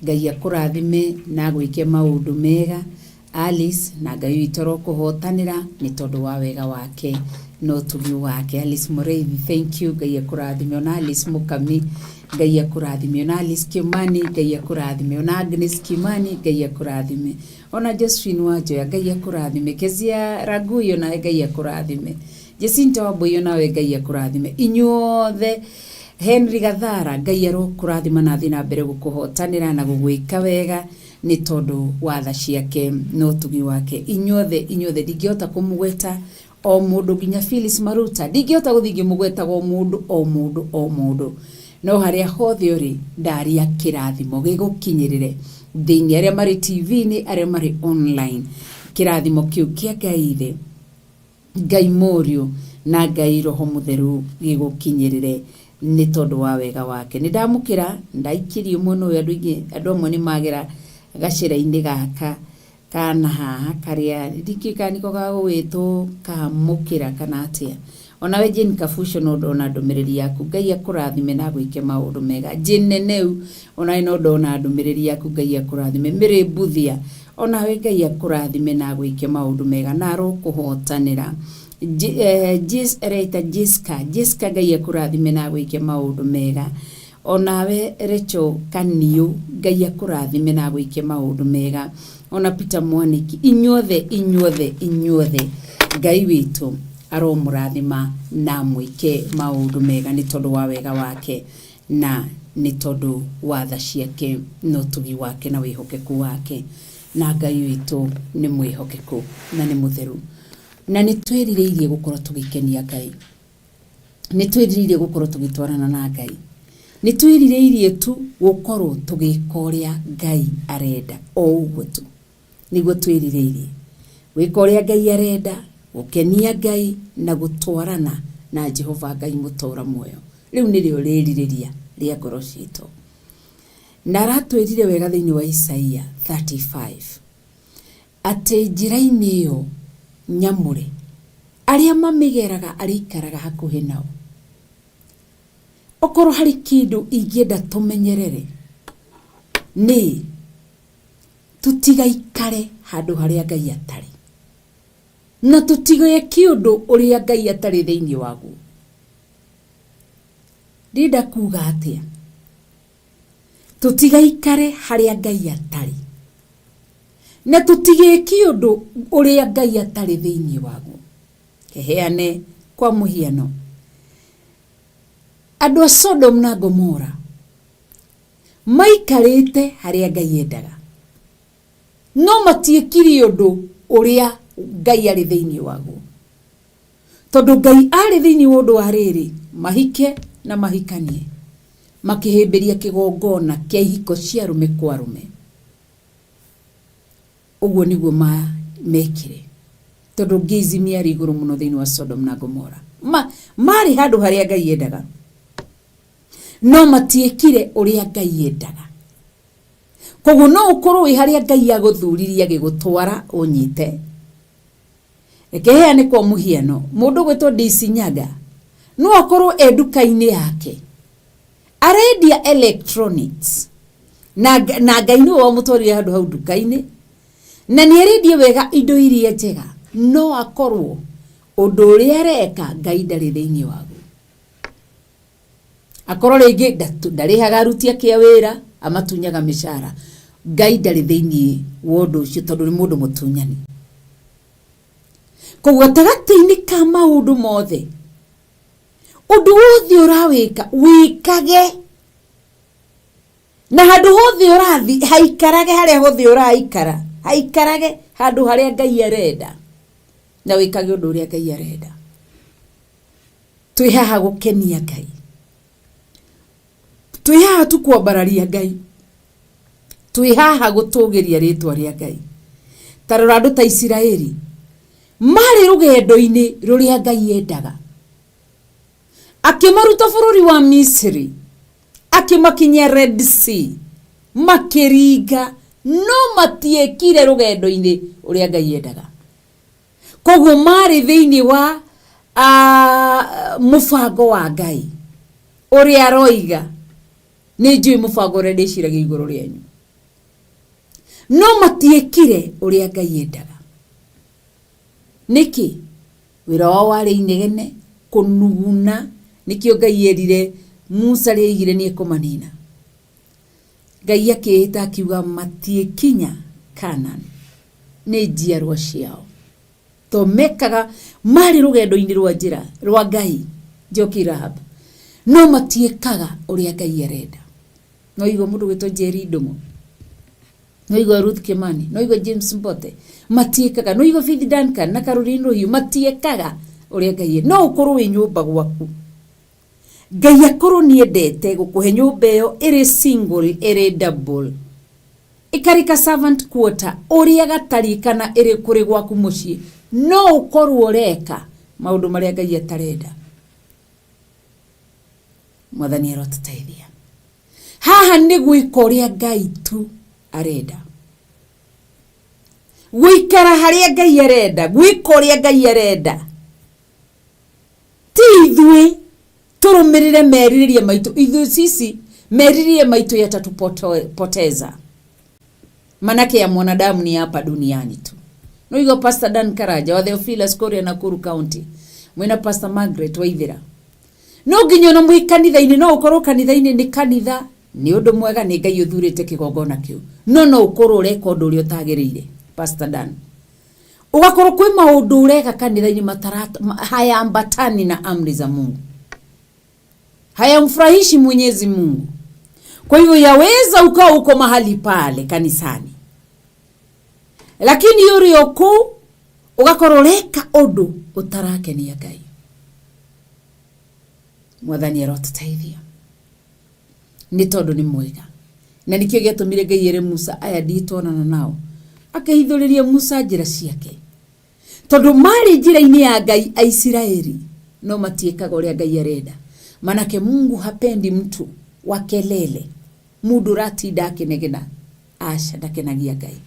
Ngai akũrathime na agwĩke maũndũ mega, Alice, na Ngai witũ arokũhotanĩra nĩ tondũ wa wega wake na ũtugi wake. Alice Mũrĩithi, thank you. Ngai akũrathime. Ona Alice Mũkami, Ngai akũrathime. Ona Alice Kimani, Ngai akũrathime. Ona Agnes Kimani, Ngai akũrathime. Ona Josephine Wanjoya, Ngai akũrathime. Kezia Ragui, onawe Ngai akũrathime. Jacinta Wambui, onawe Ngai akũrathime. Inyuothe, Henry Gathara, Ngai arokũrathima na athiĩ na mbere gũkũhotanĩra na gũgwĩka wega nĩ tondũ wa tha ciake na ũtugi wake. Inyuothe, inyuothe, ndingĩhota kũmũgweta o mũndũ, nginya Phyllis Maruta ndingĩhota gũthiĩ ngĩmũgwetaga o mũndũ o mũndũ o mũndũ, no harĩa hothe ũrĩ ndaria kĩrathimo gĩgũkinyĩrĩre thĩinĩ, arĩa marĩ TV-inĩ, arĩa marĩ online, kĩrathimo kĩu kĩa Ngai Ithe, Ngai Mũriũ na Ngai Roho Mũtheru gĩgũkinyĩrĩre nĩ tondũ wa wega wake. Nĩ ndamũkĩra ndaikirie mwena ũyũ. Andũ aingĩ, andũ amwe nĩ magera gacĩra-inĩ gaka kana haha karĩa ndikĩũĩ kana nĩko gagũgĩtwo kamũkĩra kana atĩa. Onawe Jane Kabuco, no ndona ndũmĩrĩri yaku. Ngai akũrathime na agwĩke maũndũ mega. Jane Neneu, onawe no ndona ndũmĩrĩri yaku. Ngai akũrathime. Mary Mbuthia, onawe Ngai akũrathime na agwĩke maũndũ mega na arokũhotanĩra. Reta Jessica, Jessica, Ngai akũrathime na agwĩke maũndũ mega. Onawe Rachel Kaniũ, Ngai akũrathime na agwĩke maũndũ mega. Ona Peter Mwaniki, inyuothe, inyuothe, inyuothe, Ngai witũ aromũrathima na amwĩke maũndũ mega nĩ tondũ wa wega wake na nĩ tondũ wa tha ciake na ũtugi wake na wĩhokeku wake. Na Ngai witũ nĩ mwĩhokeku na nĩ mũtheru, na nĩ twĩrirĩirie gũkorwo tũgĩkenia Ngai, nĩ twĩrirĩirie gũkorwo tũgĩtwarana na Ngai, nĩ twĩrirĩirie tu gũkorwo tũgĩka ũrĩa Ngai arenda. O ũguo tu nĩguo twĩrirĩirie, gwĩka ũrĩa Ngai arenda, gũkenia Ngai na gũtwarana na Jehova Ngai mũtũra muoyo. Rĩu nĩrĩo rĩrirĩria rĩa ngoro citũ. Na aratwĩrire wega thĩinĩ wa Isaia 35 atĩ njĩra-inĩ ĩyo nyamũre arĩa mamĩgeraga arĩikaraga hakuhĩ nao. Okorwo harĩ kĩndũ ingĩenda tũmenyerere nĩ tũtigaikare handũ harĩa Ngai atarĩ na tũtigeke ũndũ ũrĩa Ngai atarĩ thĩinĩ waguo. Ndĩrenda kuga atĩa? Tũtigaikare harĩa Ngai atarĩ na tũtigĩke ũndũ ũrĩa Ngai atarĩ thĩinĩ waguo. Heane kwa mũhiano, andũ a Sodom na Gomora maikarĩte harĩa Ngai endaga no matiĩkire ũndũ ũrĩa Ngai arĩ thĩinĩ waguo, tondũ Ngai arĩ thĩinĩ wa ũndũ wa rĩrĩ mahike na mahikanie, makĩhĩmbĩria kĩgongona kĩa ihiko cia arũme kwa arũme. Ũguo nĩguo mekire, tondũ gayism yarĩ igũrũ mũno thĩinĩ wa Sodom na Gomora. Marĩ handũ harĩa Ngai endaga no matiĩkire ũrĩa Ngai endaga. Koguo no ũkorwo wĩ harĩa Ngai agũthuririe agĩgũtwara ũnyite. Reke heane kwa mũhiano, mũndũ ũgwĩtwo DC Nyaga no akorwo e nduka-inĩ yake arendia electronics na na Ngai nĩwe wamũtwarire handũ hau nduka-inĩ na nĩ arendie wega indo iria njega, no akorwo ũndũ ũrĩa areka Ngai ndarĩ thĩinĩ waguo. Akorwo rĩngĩ ndarĩhaga aruti ake a wĩra, amatunyaga mĩcara, Ngai ndarĩ thĩinĩ wa ũndũ ũcio tondũ nĩ mũndũ mũtunyani. Koguo gatagatĩ-inĩ ka maũndũ mothe, ũndũ wothe ũrawĩka wĩkage, na handũ hothe ũrathi haikarage, harĩa hothe ũraikara haikarage handũ harĩa Ngai arenda, na wĩkage ũndũ ũrĩa Ngai arenda. Twĩ haha gũkenia Ngai, twĩ haha tu kwambararia Ngai, twĩ haha gũtũgĩria rĩtwa rĩa Ngai. Ta rora andũ ta Isiraeli marĩ rũgendo-inĩ rũrĩa Ngai endaga, akĩmaruta bũrũri wa Misiri, akĩmakinyia Red Sea, makĩringa, no matiekire rũgendo-inĩ ũrĩa Ngai endaga. Koguo marĩ thĩinĩ wa mũbango wa Ngai ũrĩa aroiga, nĩ njũĩ mũbango ũrĩa ndĩciragia igũrũ rĩanyu, no matiekire ũrĩa Ngai endaga. Nĩkĩ? Wĩra wao warĩ inegene, kũnuguna. Nĩkĩo Ngai erire Musa rĩrĩa aigire nĩ ekũmanina. Ngai akĩĩhĩta akiuga matiĩkinya Canaan, nĩ njiarwa ciao. To mekaga marĩ rũgendo-inĩ rwa njĩra rwa Ngai, Njoki Rahab, no matiĩkaga ũrĩa Ngai arenda. No igua mũndũ gwĩtwo Jerry Ndung'u, no igua Ruth Kimani, no igua James Mbote, matiĩkaga. No igua Faith Duncan na Caroline Rũhiũ, matiĩkaga ũrĩa Ngai arenda. No ũkorwo wĩ nyũmba gwaku, Ngai akorwo nĩ endete gũkũhe nyũmba ĩyo ĩrĩ single, ĩrĩ double, ĩkarĩ ka servant quarter ũrĩa gatariĩ, kana ĩrĩ kũrĩ gwaku mũciĩ, no ũkorwo ũreka maũndũ marĩa Ngai atarenda. Mwathani arotũteithia. Haha nĩ gwĩka ũrĩa Ngai tu arenda, gũikara harĩa Ngai arenda, gwĩka ũrĩa Ngai arenda. Ti ithuĩ tũrũmĩrĩre merirĩria maitũ, ithuĩ sisi merirĩria maitũ yatatupoteza, manake ya mwanadamu ni hapa duniani tu. No igua Pastor Dan Karanja wa Theophilus kũrĩa Nakuru County, mwĩna Pastor Margaret Waithera, no nginya ona mwĩ kanitha-inĩ, no ũkorwo kanitha-inĩ nĩ kanitha nĩ ũndũ mwega, nĩ Ngai ũthurĩte kĩgongona kĩu, no no ũkorwo ũreka ũndũ ũrĩa ũtagĩrĩire. Pastor Dan, ũgakorwo kwĩ maũndũ ũreka kanitha-inĩ hayaambatani na amri za Mungu, hayamfurahishi Mwenyezi Mungu. Kwa hivyo yaweza ukawa uko mahali pale kanisani, lakini ũrĩ o kũu ũgakorwo ũreka ũndũ ũtarakenia Ngai. Mwathani arotũteithia, nĩ tondũ nĩ mwega. Na nĩkĩo gĩatũmire Ngai ere Musa, aya ndiĩtwarana nao, akĩhithũrĩria Musa njĩra ciake, tondũ marĩ njĩra-inĩ ya Ngai Aisiraeli, no matiĩkaga ũrĩa Ngai arenda. Manake Mungu hapendi mtu wa kelele, mundu ũratinda akĩnegena, aca, ndakenagia Ngai,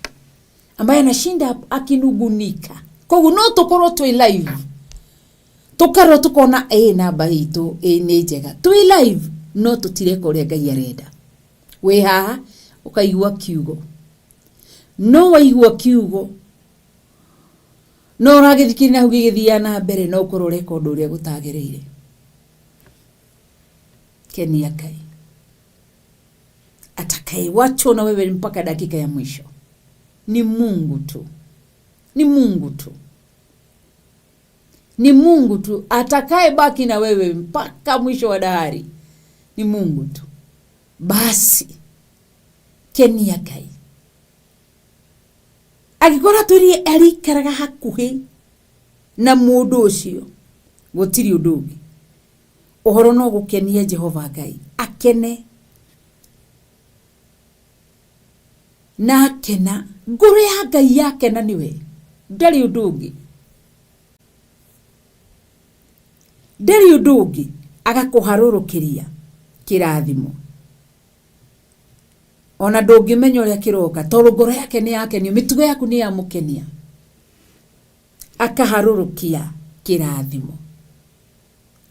ambaye anashinda akinugunika. Koguo no tũkorwo twĩ live, tũkarora tũkona ĩ namba itũ ĩ nĩ njega, twĩ live, no tũtireka ũrĩa Ngai arenda. Wĩ haha ũkaigua kiugo, no waigua kiugo no ũragĩthikĩrĩria na hau gĩgĩthiaga na mbere, no ũkorwo ũreka ũndũ ũrĩa gũtagĩrĩire. Kenia Ngai atakayewachwa na wewe mpaka dakika ya mwisho ni Mungu tu, ni Mungu tu, ni Mungu tu atakayebaki na wewe mpaka mwisho wa dahari ni Mungu tu. Basi kenia Ngai angĩkorwo atwĩrire arĩikaraga hakuhĩ na mũndũ ũcio, gũtirĩ ũndũ ũngĩ, ũhoro no gũkenia Jehova Ngai, akene na akena, ngoro ya Ngai yakena nĩwe, ndarĩ ũndũ ũngĩ, ndarĩ ũndũ ũngĩ, agakũharũrũkĩria kĩrathimo ona ndũngĩmenya ũrĩa kĩroka, tondũ ngoro yake nĩ yakenio, mĩtugo yaku nĩ yamũkenia. Akaharũrũkia kĩrathimo.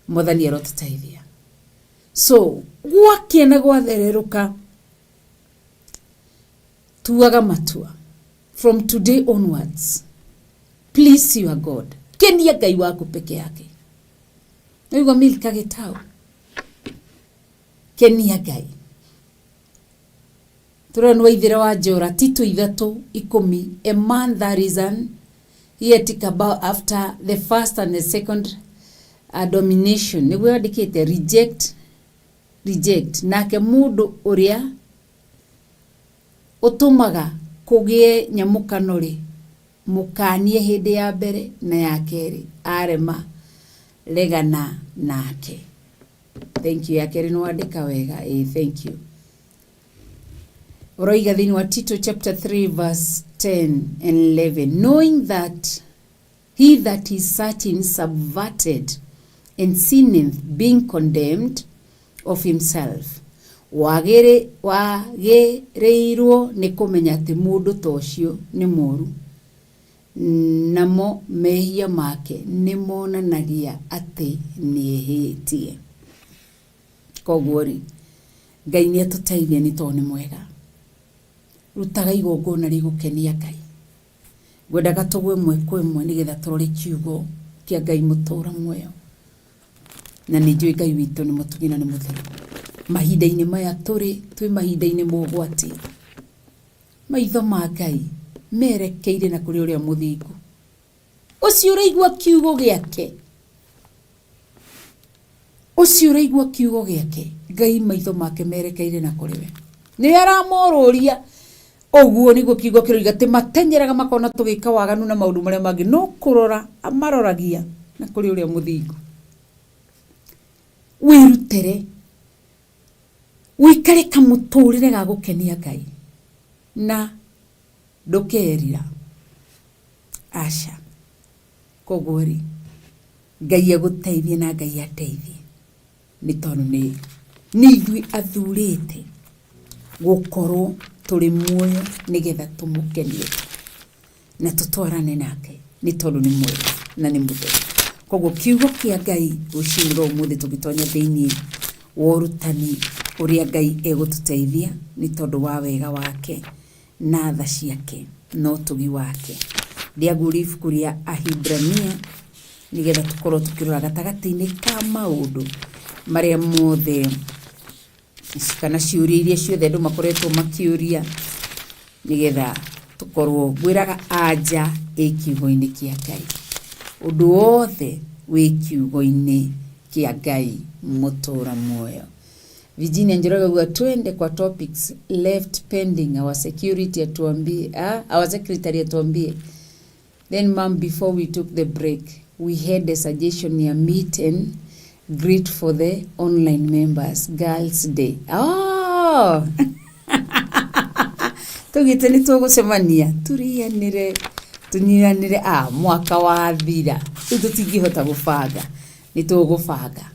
Mwathani arotũteithia. So gwakĩa na gwathererũka, tuaga matua from today onwards, please your God, kenia Ngai waku peke yake. Naigua Milka Gĩtau, kenia Ngai. Tũrona nĩ waithĩra wa Njora Tito 3:10, a man that is an heretic about after the first and the second domination, nĩguo yandĩkĩte reject, reject. Nake mũndũ ũrĩa ũtũmaga kũgĩe nyamũkano rĩ, mũkanie hĩndĩ ya mbere na ya kerĩ, arema regana nake. Thank you. Ya kerĩ nĩ wandĩka wega. Ĩĩ, thank you. Ũroiga thĩinĩ wa Tito chapter 3 verse 10 and 11, knowing that he that is such is subverted and sinneth, being condemned of himself. Wagĩrĩirwo nĩ kũmenya atĩ mũndũ ta ũcio nĩ mũru, namo mehia make nĩ monanagia atĩ nĩ ehĩtie. Koguo rĩ, Ngai nĩ atũteithie, nĩ tondũ nĩ mwega. Rutaga igongona rĩgũkenia Ngai. Ngwendaga tũgwe ĩmwe kwa ĩmwe nĩgetha tũrore kiugo kĩa Ngai mũtũra muoyo, na nĩ njũĩ Ngai witũ nĩ mũtugi na nĩ mũtheru. Mahinda-inĩ maya tũrĩ, twĩ mahinda-inĩ ma ũgwati. Maitho ma Ngai merekeire na kũrĩ ũrĩa mũthingu, ũcio ũraigua kiugo gĩake, ũcio ũraigua kiugo gĩake. Ngai maitho make merekeire na kũrĩ we, nĩ aramorũria. Ũguo nĩguo kiugo kĩroiga atĩ matenyeraga makona tũgĩka waganu na maũndũ marĩa mangĩ, no kũrora amaroragia na kũrĩ ũrĩa mũthingu. Wĩrutere wĩikare kamũtũrĩre ga gũkenia Ngai na ndũkerira, aca. Koguo rĩ, Ngai agũteithie na Ngai ateithie, nĩ tondũ nĩ ithuĩ athurĩte gũkorwo tũrĩ muoyo nĩgetha tũmũkenie na tũtwarane nake, nĩ tondũ nĩ mwega na nĩ mũtheru. Koguo kiugo kĩa Ngai rũcinĩ rwa ũmũthĩ, tũgĩtonya thĩinĩ wa ũrutani ũrĩa Ngai egũtũteithia nĩ tondũ wa wega wake na tha ciake na ũtugi wake. Ndĩaguũria ibuku rĩa Ahibrania nĩgetha tũkorwo tũkĩrora gatagatĩ-inĩ ka maũndũ marĩa mothe kana ciũria iria ciothe andũ makoretwo makĩũria, nĩgetha tũkorwo ngwĩraga anja ĩ kiugo-inĩ kĩa Ngai. Ũndũ wothe wĩ kiugo-inĩ kĩa Ngai mũtũra muoyo. Virginia Njoroge auga twende kwa topics left pending, our security atuambie, our secretary atuambie. Then ma'am, before we took the break we had a suggestion ya meet and greet for the online members, Girls Day. Oh! Tugite nĩ tũgũcemania tũrĩanĩre, tũnyiranĩre. Mwaka wathira, rĩu tũtingĩhota gũbanga. Nĩ tũgũbanga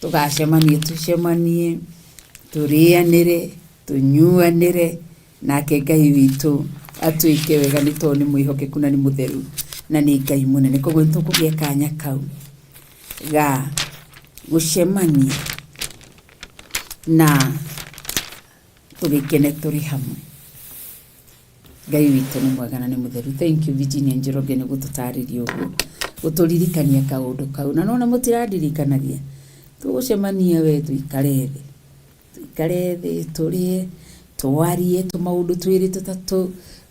tũgacemania, tũcemanie, tũrĩanĩre, tũnyuanĩre, nake Ngai witũ atwĩke wega, nĩ tondũ nĩ mwĩhokeku na nĩ mũtheru na nĩ Ngai mũnene. Koguo nĩ tũkũgĩa kanya kau ga gũcemania na tũgĩkene tũrĩ hamwe. Ngai witũ nĩ mwega na nĩ mũtheru. Thank you, Virginia Njoroge, nĩ gũtũtarĩria ũguo, gũtũririkania kaũndũ kau. Na nona mũtirandirikanagia tũgũcemania, we tũikare thĩ, tũikare thĩ, tũrĩe, twarie tũmaũndũ twĩrĩ tũtatũ,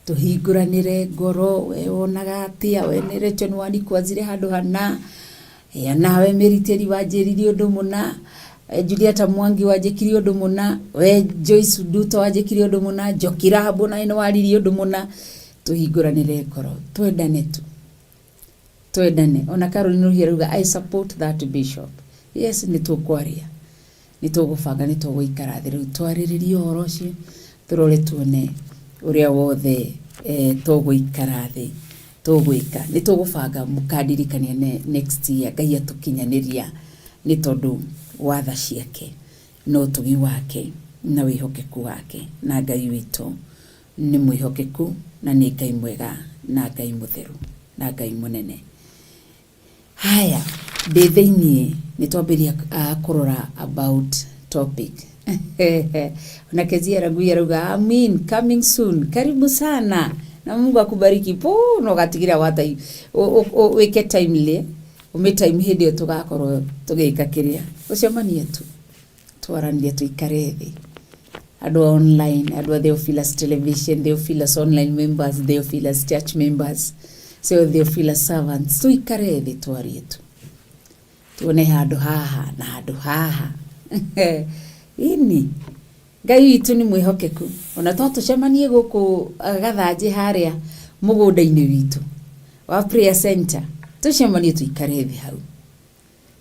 tũhingũranĩre ngoro. We wonaga atĩa? We nĩ Rachel nĩ wanikwazire handũ hana ya, nawe Mĩritĩri wanjĩrire ũndũ mũna, we Julieta Mwangi wanjĩkire ũndũ mũna, we Joyce Nduto wanjĩkire ũndũ mũna, Njoki Rahabu nawe nĩ waririe ũndũ mũna. Tũhingũranĩre ngoro, twendane tu, twendane. Ona Caroline Ruhia arauga, "I support that, Bishop." Yes, nĩ tũkwaria, nĩ tũgũbanga, nĩ tũgũikara thĩ rĩu twarĩrĩrie ũhoro ũcio, tũrore tuone ũrĩa wothe tũgũikara thĩ tũgwĩka. Nĩ tũgũbanga, mũkandirikania next year. Ngai atũkinyanĩria nĩ tondũ wa tha ciake na ũtugi wake na wĩhokeku wake. Na Ngai witũ nĩ mwĩhokeku na nĩ Ngai mwega na Ngai mũtheru na Ngai mũnene. Haya, ndĩ thĩiniĩ nĩ twambĩrĩria kũrora about topic. Na Kezia Ragui arauga amin, coming soon, karibu sana na Mungu akubariki. Po no gatigira wata wike timely ume time hindi ĩyo tugakorwo tugika kiria ucemanie tu twaranire tuikare thi andũ a online, andũ a Theophilus Television, Theophilus online members, Theophilus church members, so Theophilus servants, tuikare thĩ twarie tu tuone handũ haha na handũ haha. Ini Ngai witũ nĩ mwĩhokeku, ona to tũcemanie gũkũ gathanjĩ harĩa mũgũnda-inĩ witũ wa prayer center, tũcemanie tuikare thĩ hau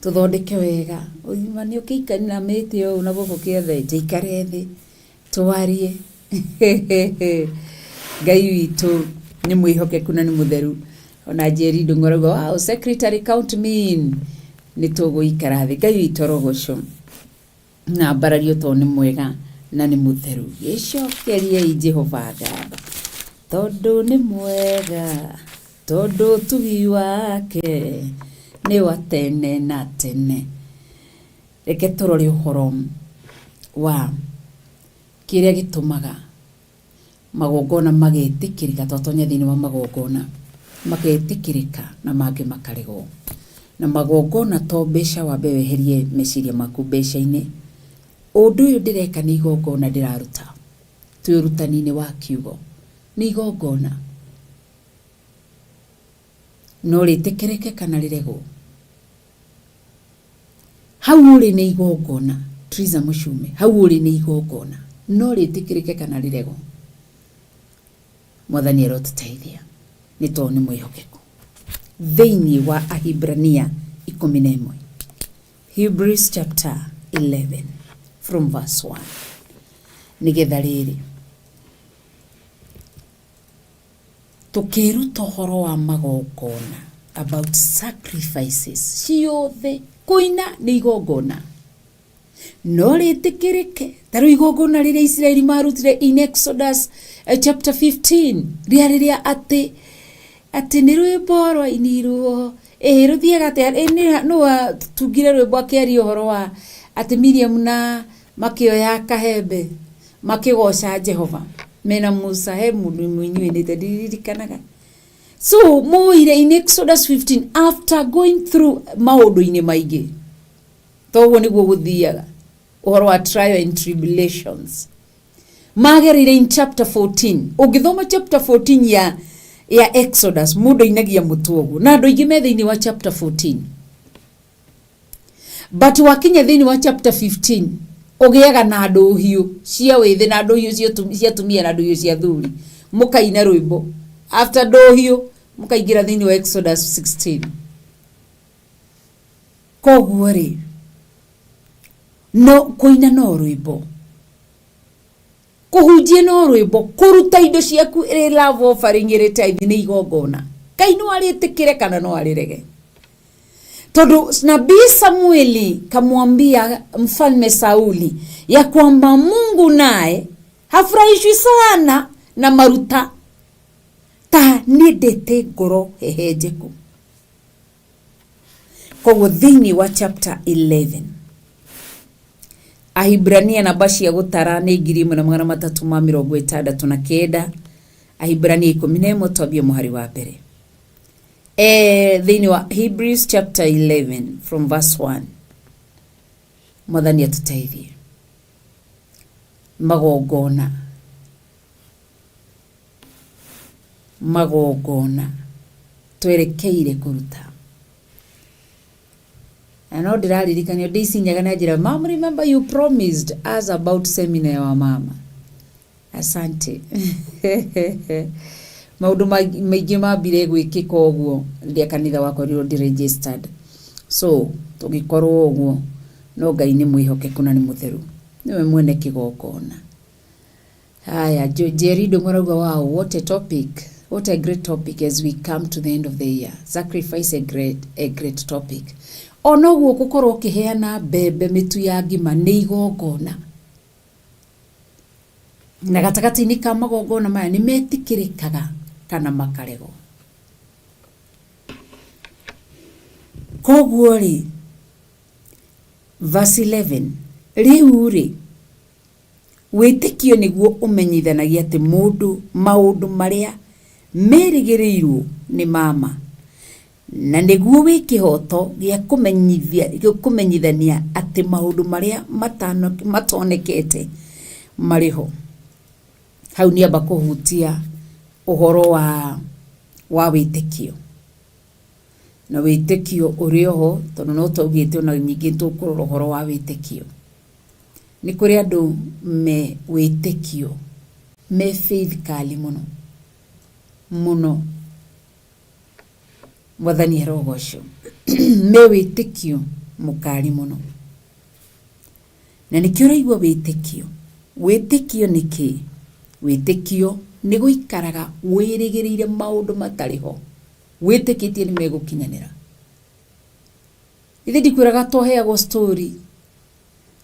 tuthondeke wega ũgima nĩ ũkĩikanamĩte ũũ na gũkũ kĩothe, tũikare thĩ twarie. Ngai witũ nĩ mwĩhokeku na nĩ mũtheru. Ona Njeri Ndung'u arauga wow, secretary count me in. Nĩ tũgũikara thĩ. Ngai witũ arogocwo na mbarario tondũ nĩ mwega na nĩ mũtheru. Gĩcokeriei Jehova ngatho tondũ nĩ mwega, tondũ ũtugi wake nĩ wa tene na tene. Reke tũrore ũhoro wa kĩrĩa gĩtũmaga magongona magetĩkĩrĩka, twatonya thĩinĩ wa magongona magetĩkĩrĩka na mangĩ makaregwo. Na magongona to mbeca, wambe weherie meciria maku mbeca-inĩ. Ũndũ ũyũ ndĩreka nĩ igongona ndĩraruta, twĩ ũrutani-inĩ wa kiugo, nĩ igongona no rĩtĩkĩrĩke kana rĩregwo. Hau ũrĩ nĩ igongona, Triza Mũcume, hau ũrĩ nĩ igongona no rĩtĩkĩrĩke kana rĩregwo. Mwathani arotũteithia nĩ tondũ nĩ mwĩhokeku. Thĩinĩ wa Ahibrania 11, Hebrews chapter 11 from verse 1, nĩgetha rĩrĩ tũkĩruta ũhoro wa magongona, about sacrifices ciothe. Kũina nĩ igongona no rĩtĩkĩrĩke, ta rĩu igongona rĩrĩa Isiraeli marutire in Exodus chapter 15, rĩarĩ rĩa atĩ nĩ rwĩmbo rwainirwo. Ĩĩ rũthiaga atĩa? Nũ watungire rwĩmbo akĩaria ũhoro wa atĩ Miriam na makĩoya kahembe makĩgoca Jehova mena Musa? He mũndũ mũinyuĩnĩte ndiririkanaga. So moire in Exodus 15 after going through maũndũ-inĩ maingĩ, toguo nĩguo gũthiaga ũhoro wa trial and tribulations magereire in chapter 14. Ũngĩthoma chapter 14 ya Exodus, mũndũ ainagia mũtwe ũguo, na andũ aingĩ me thĩinĩ wa chapter 14, but wakinya thĩinĩ wa chapter 15 ũgĩaga na ndũhiũ cia wĩthĩ na ndũhiũ cia atumia na ndũhiũ cia thuri, mũkaina rwĩmbo. After ndũhiũ mũkaingĩra thĩinĩ wa Exodus 16. Koguo rĩ, no kũina no rwĩmbo, kũhunjia no rwĩmbo, kũruta indo ciaku ĩrĩ love offering, ĩrĩ tithe, nĩ igongona. Ngai no arĩtĩkĩre kana no arĩrege, tondũ nabii Samueli kamwambia mfalme Sauli ya kwamba Mungu naye hafurahishwi sana na maruta ta niendete ngoro hehenjeku. Koguo thĩinĩ wa chapter 11 Ahibrania, namba cia gũtara nĩ 1369, Ahibrania 11, twambie mũhari wa mbere. Thĩinĩ wa Hebrews chapter 11 from verse 1, Mwathani atũteithie. Magongona, magongona twerekeire kũruta, na no ndĩraririkanio ndĩcinyaga na njĩra, "Mom, remember you promised us about seminar ya wamama." Asante. Maũndũ maingĩ mambire gwĩkĩka ũguo rĩrĩa kanitha wakorirwo ndi registered, so tũgĩkorwo ũguo, no Ngai nĩ mwĩhokeku na nĩ mũtheru, nĩwe mwene kĩgongona. Haya, Jerry Ndung'u arauga wow, what a topic, what a great topic as we come to the end of the year. Sacrifice, a great topic. Ona ũguo gũkorwo ũkĩheana mbembe, mĩtu ya ngima nĩ igongona, na gatagatĩ-inĩ ka magongona maya nĩ metĩkĩrĩkaga kana makaregwo. Koguo rĩ, verse 11, rĩu rĩ, wĩtĩkio nĩguo ũmenyithanagia atĩ mũndũ maũndũ marĩa merĩgĩrĩirwo nĩ mama, na nĩguo wĩ kĩhoto gĩa kũmenyithania atĩ maũndũ marĩa matonekete marĩ ho. Hau nĩamba kũhutia ũhoro wa wĩtĩkio. Na wĩtĩkio ũrĩ oho, tondũ no twaugĩte ona ningĩ tũkũrora ũhoro wa wĩtĩkio. Nĩ kũrĩ andũ me wĩtĩkio, me faith kali mũno mũno, Mwathani arogocwo, me wĩtĩkio mũkali mũno. Na nĩkĩo ũraigua wĩtĩkio. Wĩtĩkio nĩ kĩĩ? Wĩtĩkio nĩ gũikaraga wĩrĩgĩrĩire maũndũ matarĩ ho, wĩtĩkĩtie nĩ megũkinyanĩra. Ithe ndikwĩraga twaheagwo story,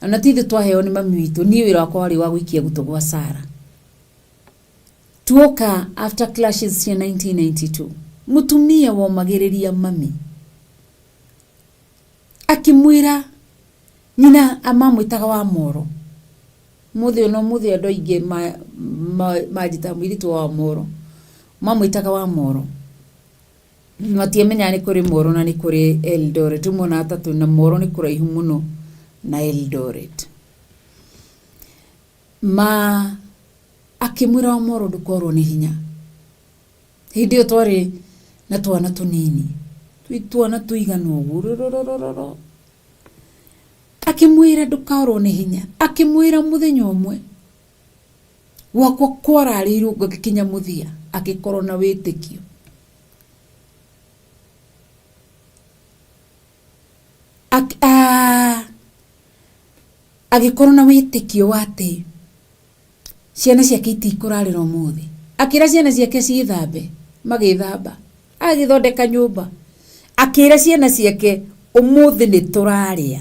ona ti ithuĩ twaheo nĩ mami witũ, niĩ wĩra wakwa warĩ wa gũikia gũtũ gwa Sara. Tuoka after clashes cia 1992, mũtumia womagĩrĩria mami akĩmwĩra nyina amamwĩtaga wa moro. Mũthĩ ona ũmũthĩ andũ aingĩ manjĩtaga mũirĩtu wa moro, mamwĩtaga wa moro. Matiamenyaga nĩ kũrĩ moro na nĩ kũrĩ Eldoret, rĩu monaga ta twĩ na moro nĩ kũraihu mũno na Eldoret. Ma akĩmwĩra wa moro ndũkorwo nĩ hinya. Hĩndĩ ĩyo twarĩ na twana tũnini, twĩ twana tũigana ũguo rũrũrũrũrũ. Akĩmwĩra ndũkorwo nĩ hinya, akĩmwĩra mũthenya ũmwe gwakwa kwararĩirwo ngĩkinya mũthia, akĩkorwo na wĩtĩkio. Agĩkorwo na wĩtĩkio wa atĩ ciana ciake itikũrarĩra ũmũthĩ. Akĩra ciana ciake ciĩthambe, magĩthamba. Agĩthondeka nyũmba, akĩra ciana ciake ũmũthĩ nĩ tũrarĩa.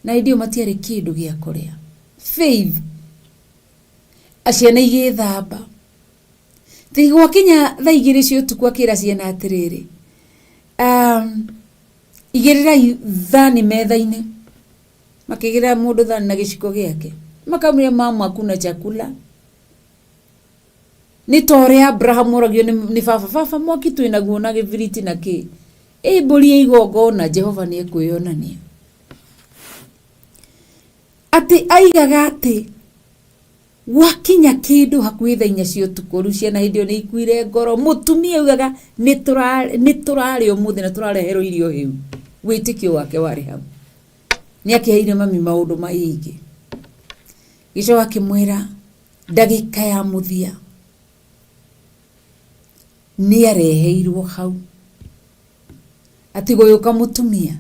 Na hĩndĩ ĩyo matiarĩ kĩndũ gĩa kũrĩa. Faith, ciana igĩthamba. Ti gwakinya thaa igĩrĩ cia ũtukũ akĩra ciana atĩrĩrĩ, igĩrĩrai thani metha-inĩ. Makĩigĩrĩra mũndũ thani na gĩciko gĩake. Makamwĩra mama hakuna chakula. Nĩ ta ũrĩa Abraham oragio nĩ baba, baba mwaki twĩ naguo na gĩbiriti na kĩ. Ĩ mbũri ya igongona Jehova nĩ ekwĩyonania. Atĩ aigaga atĩ gwakinya kĩndũ hakuhĩ thaa inya cia ũtukũ, rĩu ciana hĩndĩ ĩyo nĩ ikuire ngoro. Mũtumia augaga nĩ tũrarĩa ũmũthĩ na tũrareherwo irio hĩu. Wĩtĩkio wake warĩ hau. Nĩ akĩheire mami maũndũ maingĩ. Gĩcoka akĩmwĩra ndagĩka ya mũthia nĩ areheirwo hau. Atĩ gũgĩũka mũtumia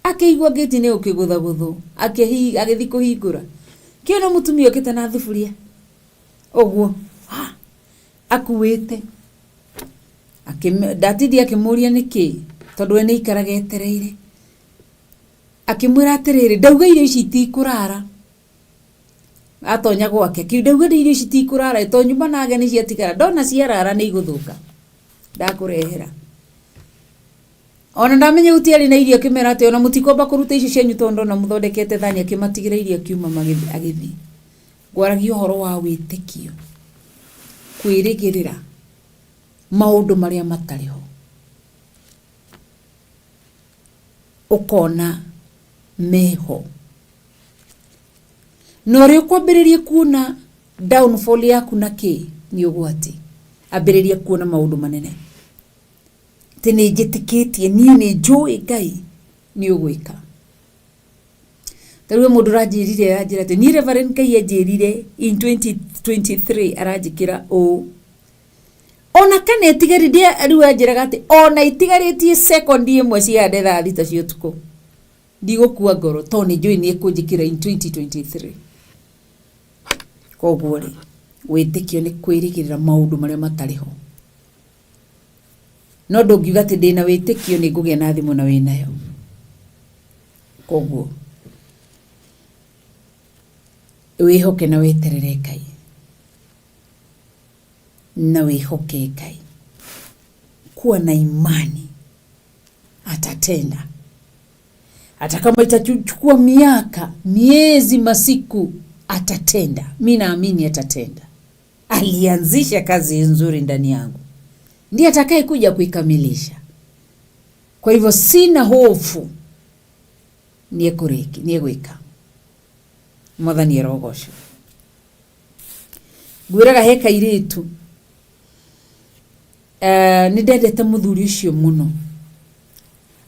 akĩigua ngĩti nĩ ũkĩgũthagũthwo, agĩthiĩ kũhingũra. Kĩona mũtumia okĩte na thuburia ũguo, ha, akuĩte. Ndatindi akĩmũria nĩkĩ, tondũ we nĩ aikaraga etereire. Akĩmwĩra atĩrĩrĩ, ndauga irio ici itikũrara. Atonya gwake, akiuga ndauga irio ici itikũrara, to nyuma na ageni ciatigara, ndona ciarara nĩ igũthũka, ndakũrehera. Ona ndamenya gũtiarĩ na irio, akĩmera atĩ ona mũtikwamba kũruta icio cianyu tondũ ndona mũthondekete thani, akĩmatigĩra irio akiuma agĩthiĩ. Ngwaragia ũhoro wa wĩtĩkio, kwĩrĩgĩrĩra maũndũ marĩa matarĩ ho, ũkona meho. Na ũrĩa ũkwambĩrĩria kuona downfall yaku na kĩ nĩ ũgwati, ambĩrĩria kuona maũndũ manene. Atĩ nĩ njĩtĩkĩtie, niĩ nĩ njũĩ Ngai nĩ ũgwĩka. Ta rĩu mũndũ ũranjĩrire aranjĩra atĩ niĩ Reverend Ngai anjĩrire in 2023 aranjĩkĩra ũũ. Ona kana ĩtigarĩtie, rĩu anjĩraga atĩ ona ĩtigarĩtie sekondi ĩmwe cihande thaa thita cia ũtukũ, ndigũkua ngoro tondũ nĩ njũĩ nĩ ekũnjĩkĩra in 2023. Koguo rĩ, wĩtĩkio nĩ kwĩrĩgĩrĩra maũndũ marĩa matarĩ ho. No ndũngiuga atĩ ndĩna wĩtĩkio nĩ ngũgĩa na thimũ na wĩnayo. Koguo wĩhoke na weterere Ngai. Na wĩhoke Ngai. Kuwa na imani. Atatenda hata kama itachukua miaka, miezi, masiku, atatenda. Mi naamini atatenda. Alianzisha kazi nzuri ndani yangu, ndiye atakaye kuja kuikamilisha. Kwa hivyo sina hofu, niĩkũrĩki niĩgwĩka. Mwathani arogocwo. Ngwĩraga he kairĩtu, nĩ ndendete mũthuri ũcio mũno,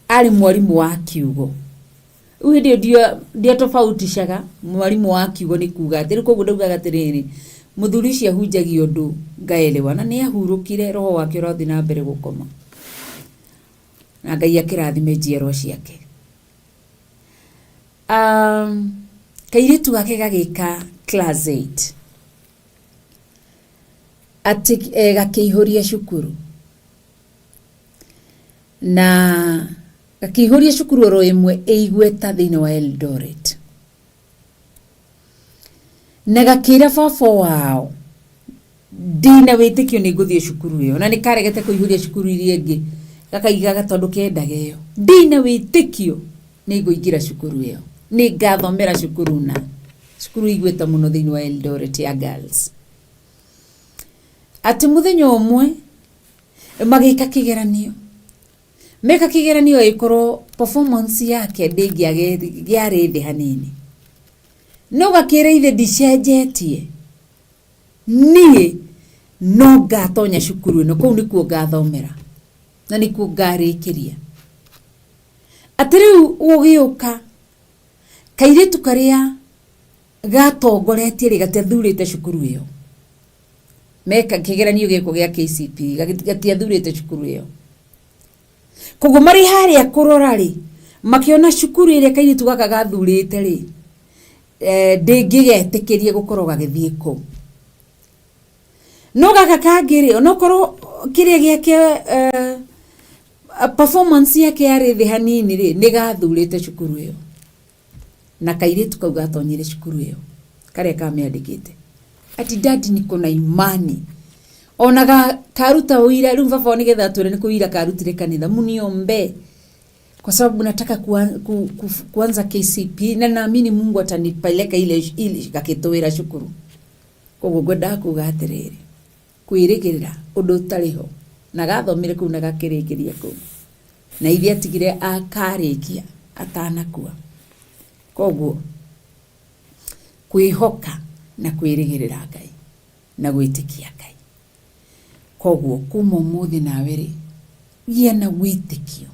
arĩ mwarimũ wa kiugo. Rĩu hĩndĩ ĩyo ndiatofautishaga mwarimũ wa kiugo nĩ kuga atĩ rĩu, koguo ndaugaga atĩrĩrĩ, mũthuri ũcio ahunjagia ũndũ ngaelewa, na nĩ ahurũkire, roho wake ũrathiĩ na mbere gũkoma, na Ngai akĩrathime njiarwa ciake. Kairĩtu gake gagĩka class 8 atĩ gakĩihũria cukuru, na gakĩihũria cukuru oro ĩmwe ĩ igweta thĩinĩ wa Eldoret, na gakĩra baba wao, ndina wĩtĩkio nĩ ngũthiĩ cukuru ĩyo, na nĩ karegete kũihũria cukuru iria ingĩ, gakaigaga tondũ kendaga ĩyo. Ndina wĩtĩkio nĩ ngũingĩra cukuru ĩyo, nĩ ngathomera cukuru, na cukuru igweta mũno thĩinĩ wa Eldoret ya girls. Atĩ mũthenya ũmwe magĩka kĩgeranio, meka kĩgeranio, ĩkorwo performance yake ndĩngĩarĩ thĩ hanini, no gakĩra ithe, ndicenjetie, niĩ no ngatonya cukuru ĩno, kũu nĩkuo ngathomera na nĩkuo ngarĩkĩria. Atĩ rĩu gũgĩũka kairĩtu karĩa gatongoretie rĩ, gatiathurĩte cukuru ĩyo. Meka kĩgeranio gĩkũ gĩa KCPE, gatiathurĩte cukuru ĩyo. Koguo marĩ harĩa kũrora rĩ, makĩona cukuru ĩrĩa kairĩtu gaka gathurĩte rĩ, ndĩngĩgetĩkĩria gũkorwo gagĩthiĩ kũu. No gaka kangĩ rĩ, onokorwo kĩrĩa gĩake, performance yake yarĩ thĩ hanini rĩ, nĩ gathurĩte cukuru ĩyo, na kairĩtu kau gatonyire cukuru ĩyo karĩa kamĩandĩkĩte. Ati, "Daddy, niko na imani." Ona karuta ũira rĩu baba, nĩgetha atwĩre nĩ kũira karutire kanitha, "Mniombe kwa sababu nataka kuanza KCPE na naamini Mungu atanipeleka ile gakĩtũĩra cukuru. Koguo ngwendaga kuga atĩrĩrĩ, kwĩrĩgĩrĩra ũndũ ũtarĩ ho, na gathomire kũu na gakĩrĩkĩria kũu, na ithe atigire akarĩkia atanakua. Koguo kwĩhoka na kwĩrĩgĩrĩra Ngai na gwĩtĩkia Ngai. Koguo kuma ũmũthĩ nawe rĩ, gĩa na wĩtĩkio.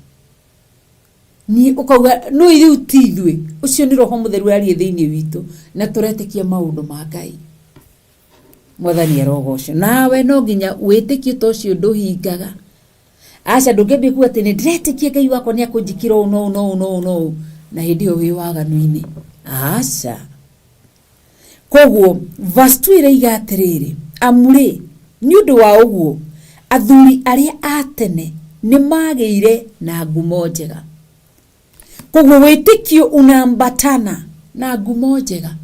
Niĩ ũkauga no rĩu ti ithuĩ, ũcio nĩ Roho Mũtheru arie thĩinĩ witũ, na tũretĩkia maũndũ ma Ngai. Mwathani arogocwo. Nawe no nginya wĩtĩkio ta ũcio ndũhingaga. Aca, ndũngĩambia kuga atĩ nĩ ndĩretĩkia Ngai wakwa nĩ akũnjĩkĩra ũũ no ũũ no ũũ no ũũ no ũũ, na hĩndĩ ĩyo wĩ waganu-inĩ. Aca. Koguo verse 2 ĩraiga atĩrĩrĩ, amu rĩ, nĩ ũndũ wa ũguo athuri arĩa a tene nĩ magĩire na ngumo njega. Koguo wĩtĩkio unaambatana na ngumo njega,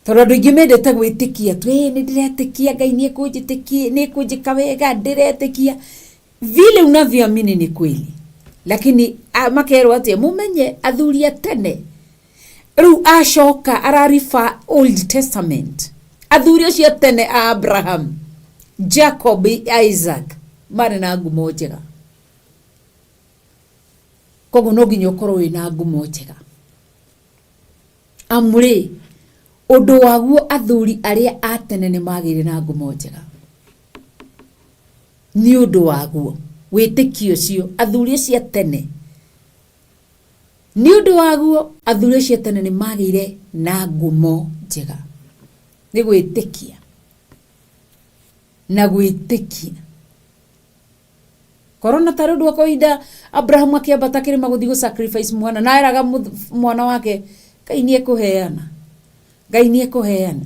tondũ andũ aingĩ mendete gwĩtĩkia tu, "Ĩ, nĩ ndĩretĩkia Ngai nĩ ekũnjĩtĩkia, nĩ ekũnjĩka wega, ndĩretĩkia." Vile unavyoamini ni kweli, lakini makerwo atĩa? Mũmenye athuri a tene. Rĩu acoka arariba Old Testament, athuri acio a tene a Abraham, Jacob, Isaac, marĩ na ngumo njega. Koguo no nginya ũkorwo wĩna ngumo njega, amu rĩ, ũndũ waguo athuri arĩa a tene nĩ magĩire na ngumo njega nĩ ũndũ waguo wĩtĩkio ũcio. Athuri acio a tene, nĩ ũndũ waguo athuri acio a tene nĩ magĩire na ngumo njega nĩ gwĩtĩkia na gwĩtĩkia. Korona ta rĩu kawaida, Abrahamu akĩambata kĩrĩma gũthiĩ gũ sacrifice mwana, na eraga mwana wake, "Ngai nĩ ekũheana, Ngai nĩ ekũheana."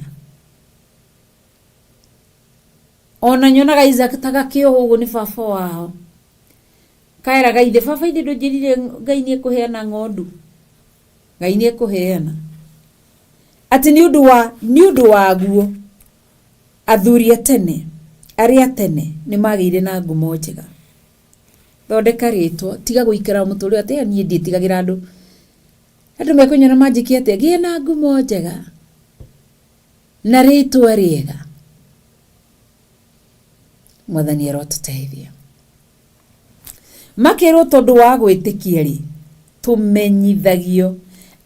Ona nyonaga Isaac ta gakĩohwo ũguo nĩ baba wao, kaeraga ithe, "Baba, ithe ndũnjĩrire Ngai nĩ ekũheana ng'ondu? Ngai nĩ ekũheana." Atĩ nĩ ũndũ waguo athuri a tene, arĩa tene nĩ magĩire na ngumo njega. Thondeka rĩtwa, tiga gũikara mũtũrĩre atĩ niĩ ndiĩtigagĩra andũ. Andũ mekũnyona manjĩke atĩa? Gĩa na ngumo njega na rĩtwa rĩega. Mwathani arotũteithia. Makerwo tondũ wa gwĩtĩkia rĩ, tũmenyithagio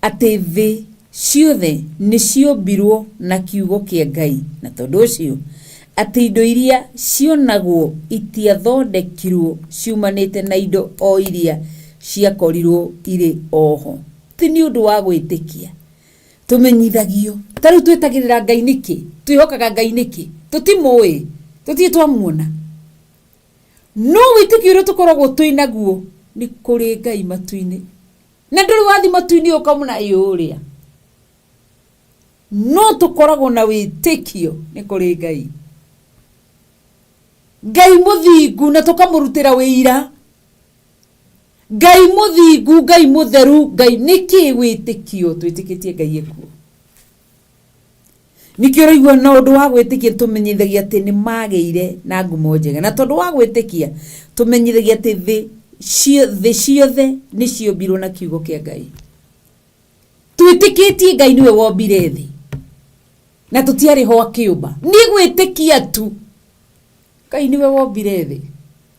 atĩ thĩ ciothe nĩ ciombirwo na kiugo kĩa Ngai, na tondũ ũcio atĩ indo iria cionagwo itiathondekirwo ciumanĩte na indo o iria ciakorirwo irĩ oho. Ti nĩ ũndũ wa gwĩtĩkia tũmenyithagio. Ta rĩu twĩtagĩrĩra Ngai nĩkĩ? Twĩhokaga Ngai nĩkĩ? Tũtimũĩ, tũtirĩ twamuona. No wĩtĩkio ũrĩa tũkoragwo twĩ naguo nĩ kũrĩ Ngai matu-inĩ. Na ndũrĩ wathiĩ matu-inĩ ũkamũna ĩ ũrĩa. No tũkoragwo na wĩtĩkio nĩ kũrĩ Ngai. Ngai mũthingu na tũkamũrutĩra wĩira. Ngai mũthingu, Ngai mũtheru, Ngai nĩkĩ wĩtĩkio twĩtĩkĩtie Ngai ekuo. Nĩkĩo ũraigua na ũndũ wa gwĩtĩkia tũmenyithagia atĩ nĩ magĩire na ngumo njega, na tondũ wa gwĩtĩkia tũmenyithagia atĩ thĩ ciothe nĩ ciombirwo na kiugo kĩa Ngai. Twĩtĩkĩtie Ngai nĩwe wombire thĩ na tũtiarĩ ho akĩũmba, nĩ gwĩtĩkia tu Ngai nĩwe wombire thĩ,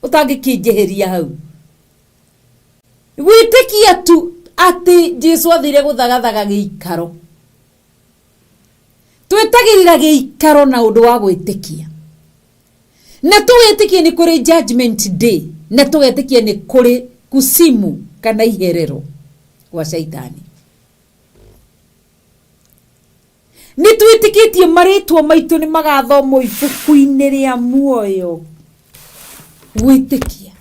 ũtangĩkĩnjeheria hau. Gwĩtĩkia tu atĩ Jesu athire gũthagathaga gĩikaro. Twĩtagĩrĩra gĩikaro na ũndũ wa gwĩtĩkia, na tũgetĩkia nĩ kũrĩ judgment day, na tũgetĩkia nĩ kũrĩ kusimu kana iherero gwa caitani. Nĩ twĩtĩkĩtie marĩtwa maitũ nĩ magathomwo ibuku-inĩ rĩa muoyo. Gwĩtĩkia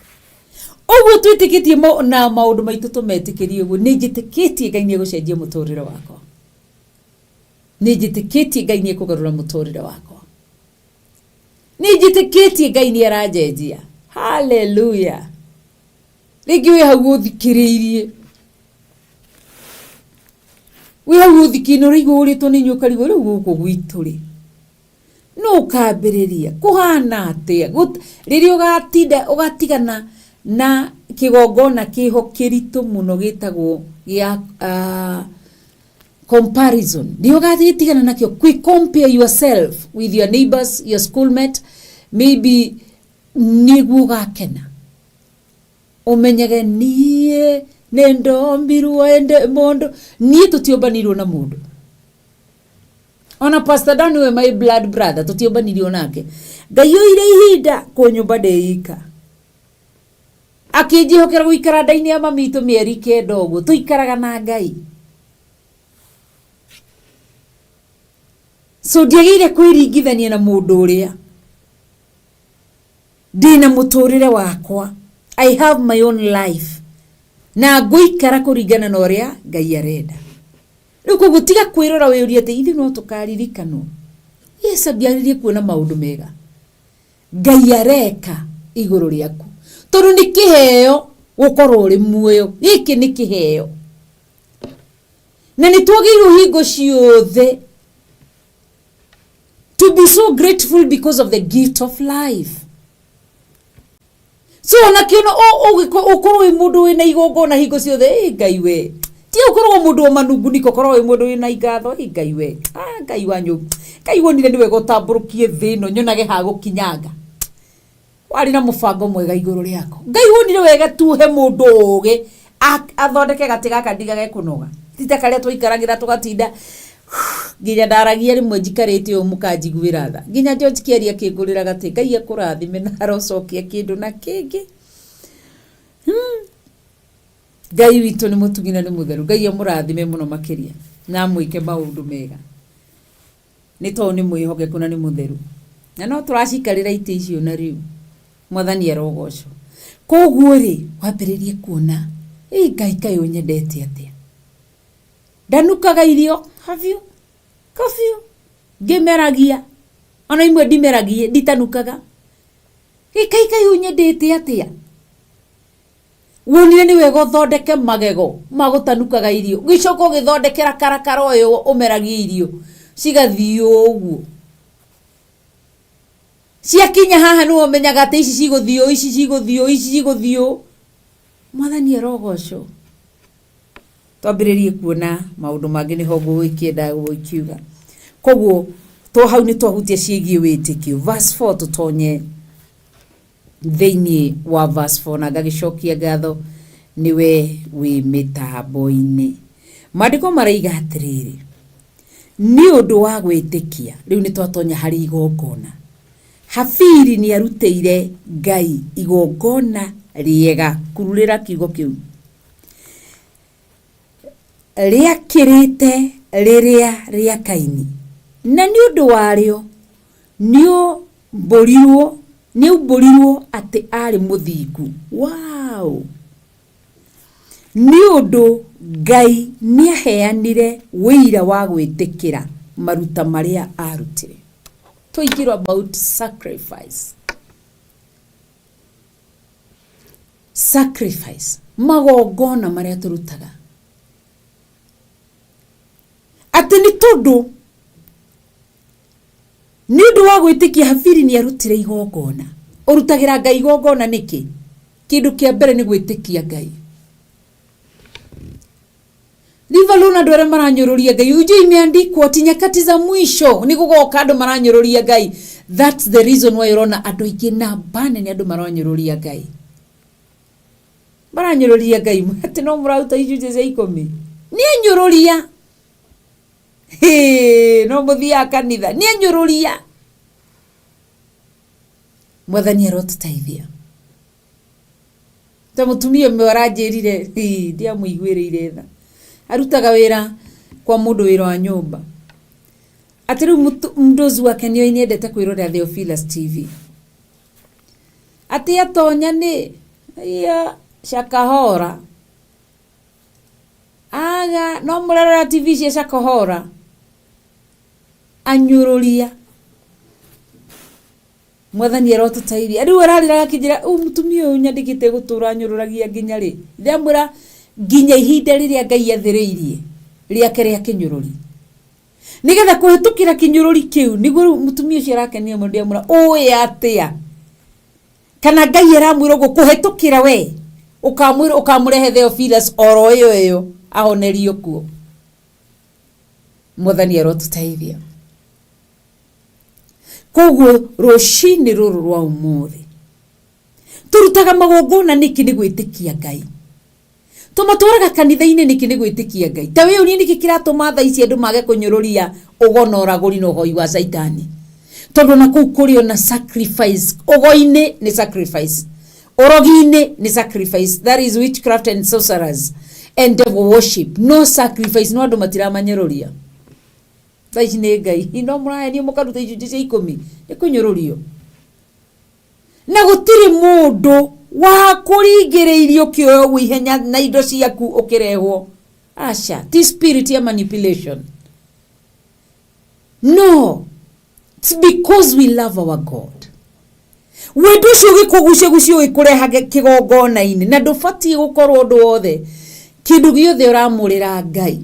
ũguo twĩtĩkĩtie na maũndũ maitũ tũmetĩkĩrie ũguo. Nĩ njĩtĩkĩtie Ngai nĩ egũcenjia mũtũrĩre wakwa. Nĩ njĩtĩkĩtie Ngai nĩ ekũgarũra mũtũrĩre wakwa. Nĩ njĩtĩkĩtie Ngai nĩ aranjenjia. Hallelujah. Rĩngĩ wĩ hau ũthikĩrĩirie, wĩ hau ũthikĩrĩirie ũraigua ũrĩtwo nĩ inyuĩ ũkarigwo rĩu gũkũ gwitũ rĩ, nũ ũkambĩrĩria kũhana atĩa? Rĩrĩa ũgatinda ũgatigana na kĩgongona kĩho kĩritũ mũno gĩtagwo gĩa comparison, rĩrĩa ũgagĩtigana nakĩo, kwĩ compare yourself with your neighbors, your schoolmate, maybe nĩguo ũgakena. Ũmenyage niĩ nĩ ndombirwo ĩndĩ mũndũ, niĩ tũtiũmbanirwo na mũndũ. Ona Pastor Dan we my blood brother tũtiũmbanirio nake. Ngai oire ihinda kũnyũmba ndĩ ika, akĩnjĩhokera gũikara nda-inĩ ya mami witũ mĩeri 9 ũguo, tũikaraga na Ngai. So ndiagĩrĩire kwĩringithania na mũndũ ũrĩa ndĩna mũtũrĩre wakwa. I have my own life na ngũikara kũringana na ũrĩa Ngai arenda. Rĩu koguo tiga kwĩrora wĩyũrie atĩ ithuĩ no tũkaririkanwo. Yes, ambĩrĩrie kuona maũndũ mega Ngai areka igũrũ rĩaku, tondũ nĩ kĩheo gũkorwo ũrĩ muoyo. Gĩkĩ nĩ kĩheo na nĩ twagĩrĩirwo hingo ciothe to be so grateful because of the gift of life. So ona kĩono ũkorwo wĩ mũndũ wĩna igongona hingo ciothe, ĩ Ngai we, ti ũkorwo mũndũ wa manunguniko, ũkorwo wĩ mũndũ wĩna ingatho, ĩ Ngai we, Ngai wanyu, Ngai wonire nĩ wega ũtambũrũkie thĩ ĩno nyonage ha gũkinyanga. Warĩ na mũbango mwega igũrũ rĩakwa. Ngai wonire wega tuhe mũndũ ũgĩ athondeke gatĩ gaka ndigage kũnoga. Ti ta karĩa twaikaragĩra tũgatinda nginya ndaragia rĩmwe njikarĩte ũũ mũkanjiguĩra tha. Nginya George Kĩaria akĩngũrĩra gatĩ, Ngai akũrathime na arocokia kĩndũ na kĩngĩ. Ngai witũ nĩ mũtugi na nĩ mũtheru. Ngai amũrathime mũno makĩria na amwĩke maũndũ mega. Nĩ tondũ nĩ mwĩhokeku na nĩ mũtheru. Na no tũracikarĩra itĩ icio na rĩu. Mwathani arogocwo. Koguo rĩ, wambĩrĩrie kuona, ĩ Ngai kaĩ ũnyendete atĩa? Ndanukaga irio, kabiũ, kabiũ, ngĩmeragia, ona imwe ndimeragie, nditanukaga. Ĩ Ngai kaĩ ũnyendete atĩa? Wonire nĩ wega ũthondeke magego ma gũtanukaga irio, ũgĩcoka ũgĩthondekera karakara ũyũ ũmeragia irio, cigathiĩ ũguo. Ciakinya haha nĩwe ũmenyaga atĩ ici cigũthiĩ ũũ, ici cigũthiĩ ũũ, ici cigũthiĩ ũũ. Mwathani arogocwo. Twambĩrĩrie kuona maũndũ mangĩ nĩho ngũgĩkĩenda gũgĩkiuga. Koguo to hau nĩ twahutia ciĩgiĩ wĩtĩkio. Verse 4 tũtonye thĩinĩ wa verse 4 na ngagĩcokia ngatho nĩwe wĩ mĩtambo-inĩ. Maandĩko maraiga atĩrĩrĩ, nĩ ũndũ wa gwĩtĩkia, rĩu nĩ twatonya harĩ igongona. Habili nĩ arutĩire Ngai igongona rĩega, kururĩra kiugo kĩu, rĩakĩrĩte rĩrĩa rĩa Kaini, na nĩ ũndũ warĩo nĩaumbũrirwo atĩ arĩ mũthingu. Wow! Nĩ ũndũ Ngai nĩaheanire ũira wa gwĩtĩkĩra maruta marĩa arutire. Tũingĩrwo about sacrifice. Sacrifice, magongona marĩa tũrutaga. Atĩ nĩ tondũ nĩ ũndũ wa gwĩtĩkia Habili nĩ arutire igongona. Ũrutagĩra Ngai igongona nĩkĩ? Kĩndũ kĩa mbere nĩ gwĩtĩkia Ngai. Leave alone andũ arĩa maranyũrũria Ngai. Ujue imeandikwo ati nyakati za mwisho nĩ gũgoka andũ maranyũrũria Ngai. That's the reason why ũrona andũ aingĩ namba nene andũ maranyũrũria Ngai. Maranyũrũria Ngai atĩ no mũraruta icunjĩ cia ikũmi. Nĩ anyũrũria. Hĩ, no mũthiaga kanitha. Nĩ anyũrũria. Mwathani arotũteithia. Ta mũtumia ũmwe aranjĩrire, ndiamũiguĩrĩire tha. Arutaga wĩra kwa mũndũ wĩra wa nyũmba. Atĩ rĩu mũndũ wake nĩoĩ nĩendete kwĩrorera Theophilus TV. Atĩ atonya nĩ iya Shakahola. Aga no mũrarora TV cia Shakahola. Anyũrũria. Mwathani arotũteithia. Rĩu ararĩra akĩnjĩra, ũyũ mũtumia ũyũ nyandĩkĩte gũtũra anyũrũragia nginya rĩ? Ndĩramwĩra nginya ihinda rĩrĩa Ngai athĩrĩirie rĩake rĩa kĩnyũrũri. Nĩgetha kũhĩtũkĩra kĩnyũrũri kĩu nĩguo rĩu mũtumia ũcio arakenio mũno. Ndĩramwĩra ũĩ atĩa kana Ngai aramwĩra ũguo kũhĩtũkĩra we ũkamwĩra ũkamũrehe Theophilus oro ĩyo ĩyo ahonerio kuo. Mwathani arotũteithia. Koguo rũcinĩ rũrũ rwa ũmũthĩ tũrutaga magongona nĩkĩ? Nĩ gwĩtĩkia Ngai. Tũmatwaraga kanitha-inĩ nĩkĩ? Nĩ gwĩtĩkia Ngai. Ta wĩyũrie nĩkĩ kĩratũma thaa ici andũ mage kũnyũrũria ũgo na ũragũri na ũhoi wa caitani. Tondũ na kũu kũrĩ ona sacrifice. Ũgo-inĩ nĩ sacrifice. Ũrogi-inĩ nĩ sacrifice. That is witchcraft and sorcerers and devil worship. No sacrifice, no andũ matiramanyũrũria. Thaa ici nĩ Ngai. No mũrahenio mũkaruta icunjĩ cia ikũmi. Nĩ kũnyũrũrio. Na gũtirĩ mũndũ wa kũringĩrĩirio ũkĩoya ũguo ihenya na indo ciaku ũkĩrehwo. Aca, ti spirit ya manipulation. No, it's because we love our God. Wendo ũcio ũgĩkũgucia-gucia ũgĩkũrehaga kĩgongona-inĩ, na ndũbatiĩ gũkorwo ũndũ wothe, kĩndũ gĩothe ũramũrĩra Ngai.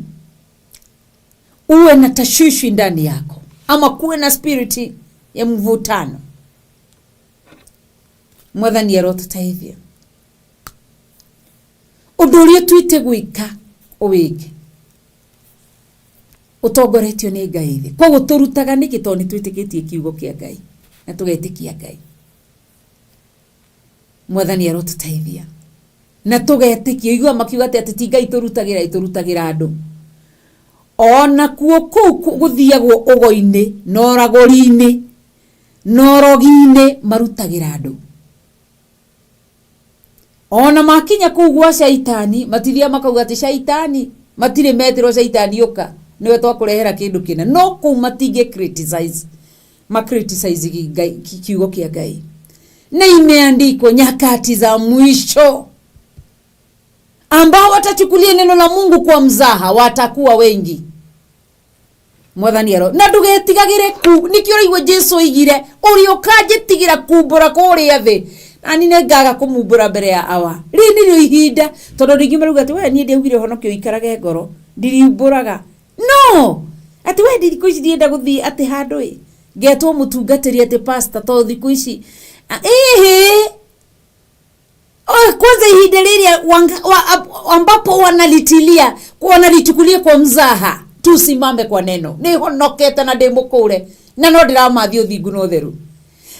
Uwe na tashwishi ndani yako, ama kuwe na spiriti ya mvutano. Mwathani arotũteithia. Ũndũ ũrĩa ũtuĩte gwĩka ũwĩke ũtongoretio nĩ Ngai thĩ. Koguo tũrutaga nĩkĩ? Tondũ nĩ twĩtĩkĩtie kiugo kĩa Ngai na tũgetĩkia Ngai. Mwathani arotũteithia na tũgetĩkia. Ũiguaga makiuga atĩ atĩ ti Ngai tũrutagĩra, tũrutagĩra andũ. Ona kuo kũu gũthiagwo ũgo-inĩ na ũragũri-inĩ na ũrogi-inĩ marutagĩra andũ. Ona makinya kũu gwa caitani matithiaga makauga atĩ caitani matirĩ metĩrwo caitani ũka nĩwe twakũrehera kĩndũ kĩna. No kũu matingĩ criticize, ma criticize Ngai, kiugo kĩa Ngai. Na imeandikwa nyakati za mwisho ambao watachukulia neno la Mungu kwa mzaha watakuwa wengi. Mwathani aro na ndugetigagire ku nikio ũraigua Jesu oigire ũrĩa ũkanjĩtigĩra kumbũra kũrĩa thĩ nani nĩ ngaga kũmumbũra mbere ya awa. Rĩrĩ nĩrĩo ihinda tondũ rĩngĩ marauga atĩ we niĩ ndiaugire ũhonokio ũikarage ngoro ndiriumbũraga. No atĩ we thikũ ici ndienda gũthiĩ atĩ handũ ĩ ngetwo mũtungatĩri atĩ pastor tondũ thikũ ici ĩhĩ. Oh, kwanza ihinda rĩrĩa ambapo wanalitilia wanalichukulia kwa mzaha, tusimame kwa neno. Nĩ honokete na ndĩ mũkũre na no ndĩramathia ũthingu na ũtheru.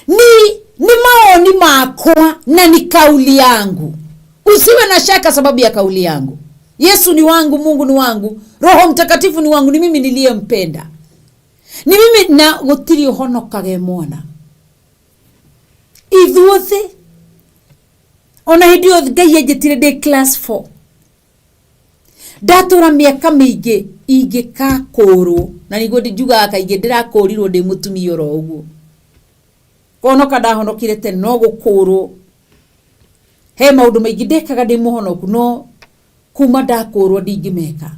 Ni maoni makwa na ni kauli yangu. Usiwe na shaka sababu ya kauli yangu. Yesu ni wangu, Mungu ni wangu, Roho Mtakatifu ni wangu, ni mimi niliyempenda, ni mimi na gũtirĩ ũhonokage mwana. Ithuothe ona hĩndĩ ĩyo Ngai anjĩtire ndĩ class 4, ndatũra mĩaka mĩingĩ ingĩkakũrwo, na nĩguo njugaga kaingĩ ndĩrakũrirwo ndĩ mũtumia oro ũguo. Kũhonoka ndahonokire tene, no gũkũrwo he maũndũ maingĩ ndekaga ndĩ mũhonoku, no kuma ndakũrwo ndingĩmeka.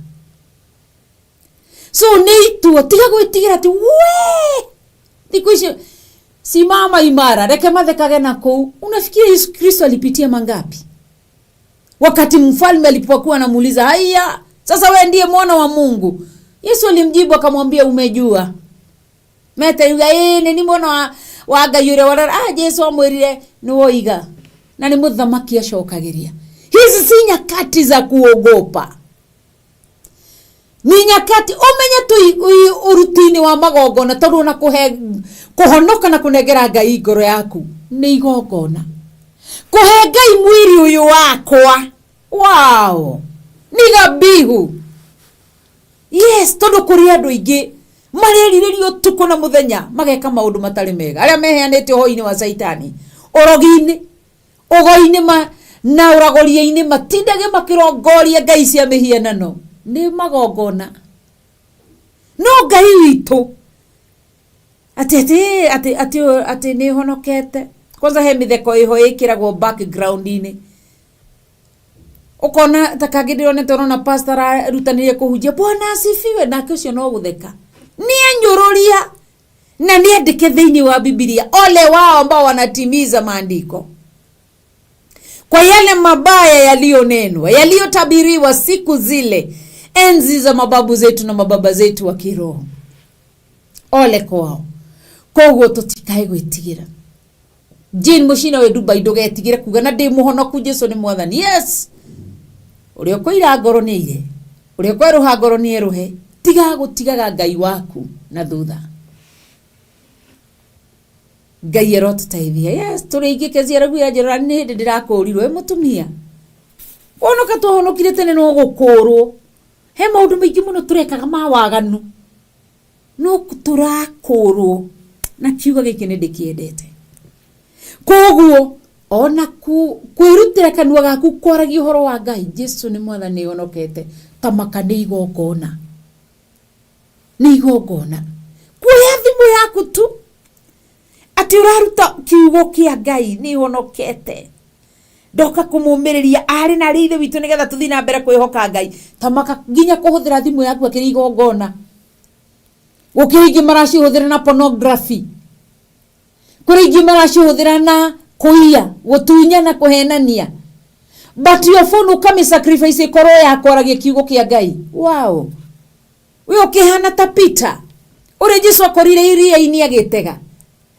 So nĩ itua, tiga gwĩtigĩra atĩ we thikũ icio simama imara, reke mathekage na kũu. Unafikiria Yesu Kristo alipitia mangapi wakati mfalme alipokuwa anamuuliza, haya sasa we ndiye mwana wa Mungu? Yesu alimjibu akamwambia, umejua. Meteriuga ĩ nĩ ni mwana wa Ngai ũrĩa warara. Ah, Jesu amwĩrire nĩ woiga, na nĩ mũthamaki acokagĩria. Hizi si nyakati za kuogopa, ni nyakati umenye tu ũruti-inĩ wa magongona, tondũ ona kũhe kũhonoka na kũnengera Ngai ngoro yaku nĩ igongona. Kũhe Ngai mwĩrĩ ũyũ wakwa, wow, ni dhabihu. Yes, tondũ kũrĩ andũ aingĩ marerirĩria ũtukũ na mũthenya mageka maũndũ matarĩ mega, arĩa meheanĩte ũhoro-inĩ wa caitani, ũrogi-inĩ, ũgo-inĩ na ũragoria-inĩ, matindage makĩrongoria ngai cia mĩhianano. Nĩ magongona. No Ngai witũ atĩ atĩ atĩ atĩ atĩ nĩ honokete. Kwanza he mĩtheko ĩho ĩkĩragwo background-inĩ, ũkona ta kangĩ ndĩronete, ũrona pastor arutanĩrie kũhunjia Bwana asifiwe, nake ũcio no gũtheka nĩ enyũrũria na nĩ andĩke thĩinĩ wa Bibilia, ole wao ambao wanatimiza maandiko kwa yale mabaya yaliyonenwa, yaliyotabiriwa siku zile enzi za mababu zetu na mababa zetu wa kiroho. Ole kwao. Koguo tutikae gwĩtigĩra. Jane Mucina wĩ Dubai, ndũgetigĩre kuga na ndĩ mũhonoku, Jesu nĩ mwathani. Yes, ũrĩa ũkũira ngoro nĩ aire, ũrĩa ũkwerũha ngoro nĩ erũhe. Tiga gũtigaga Ngai waku na thutha. Ngai arotũteithia. Yes, tũrĩ aingĩ Kezia araguo njĩra nĩ hĩndĩ ndĩrakũrirwo ĩ mũtumia. Kũhonoka twahonokire tene no gũkũrwo. He maũndũ maingĩ mũno tũrekaga ma waganu, no tũrakũrwo na kiugo gĩkĩ nĩ ndĩkĩendete. Koguo ona kwĩrutĩra kanua gaku kwaragia ũhoro wa Ngai, Jesu nĩ mwathani honokete, ta maka nĩ igongona, nĩ igongona. Kuoya thimũ yaku tu atĩ ũraruta kiugo kĩa Ngai, nĩ honokete, ndoka kũmũmĩrĩria arĩ na arĩ ithe witũ nĩgetha tũthiĩ na mbere kwĩhoka Ngai. Tamaka nginya kũhũthĩra thimũ yaku akĩrĩ igongona. Gũkĩrĩ ingĩ maracihũthĩra na pornography, kũrĩ ingĩ maracihũthĩra na kũiya, gũtunya na kũhenania, but your phone ũkamĩ sacrifice ĩkorwo ya kwaragia kiugo kĩa Ngai. Wow, we ũkĩhana ta Peter ũrĩa Jesu akorire iria-inĩ agĩtega,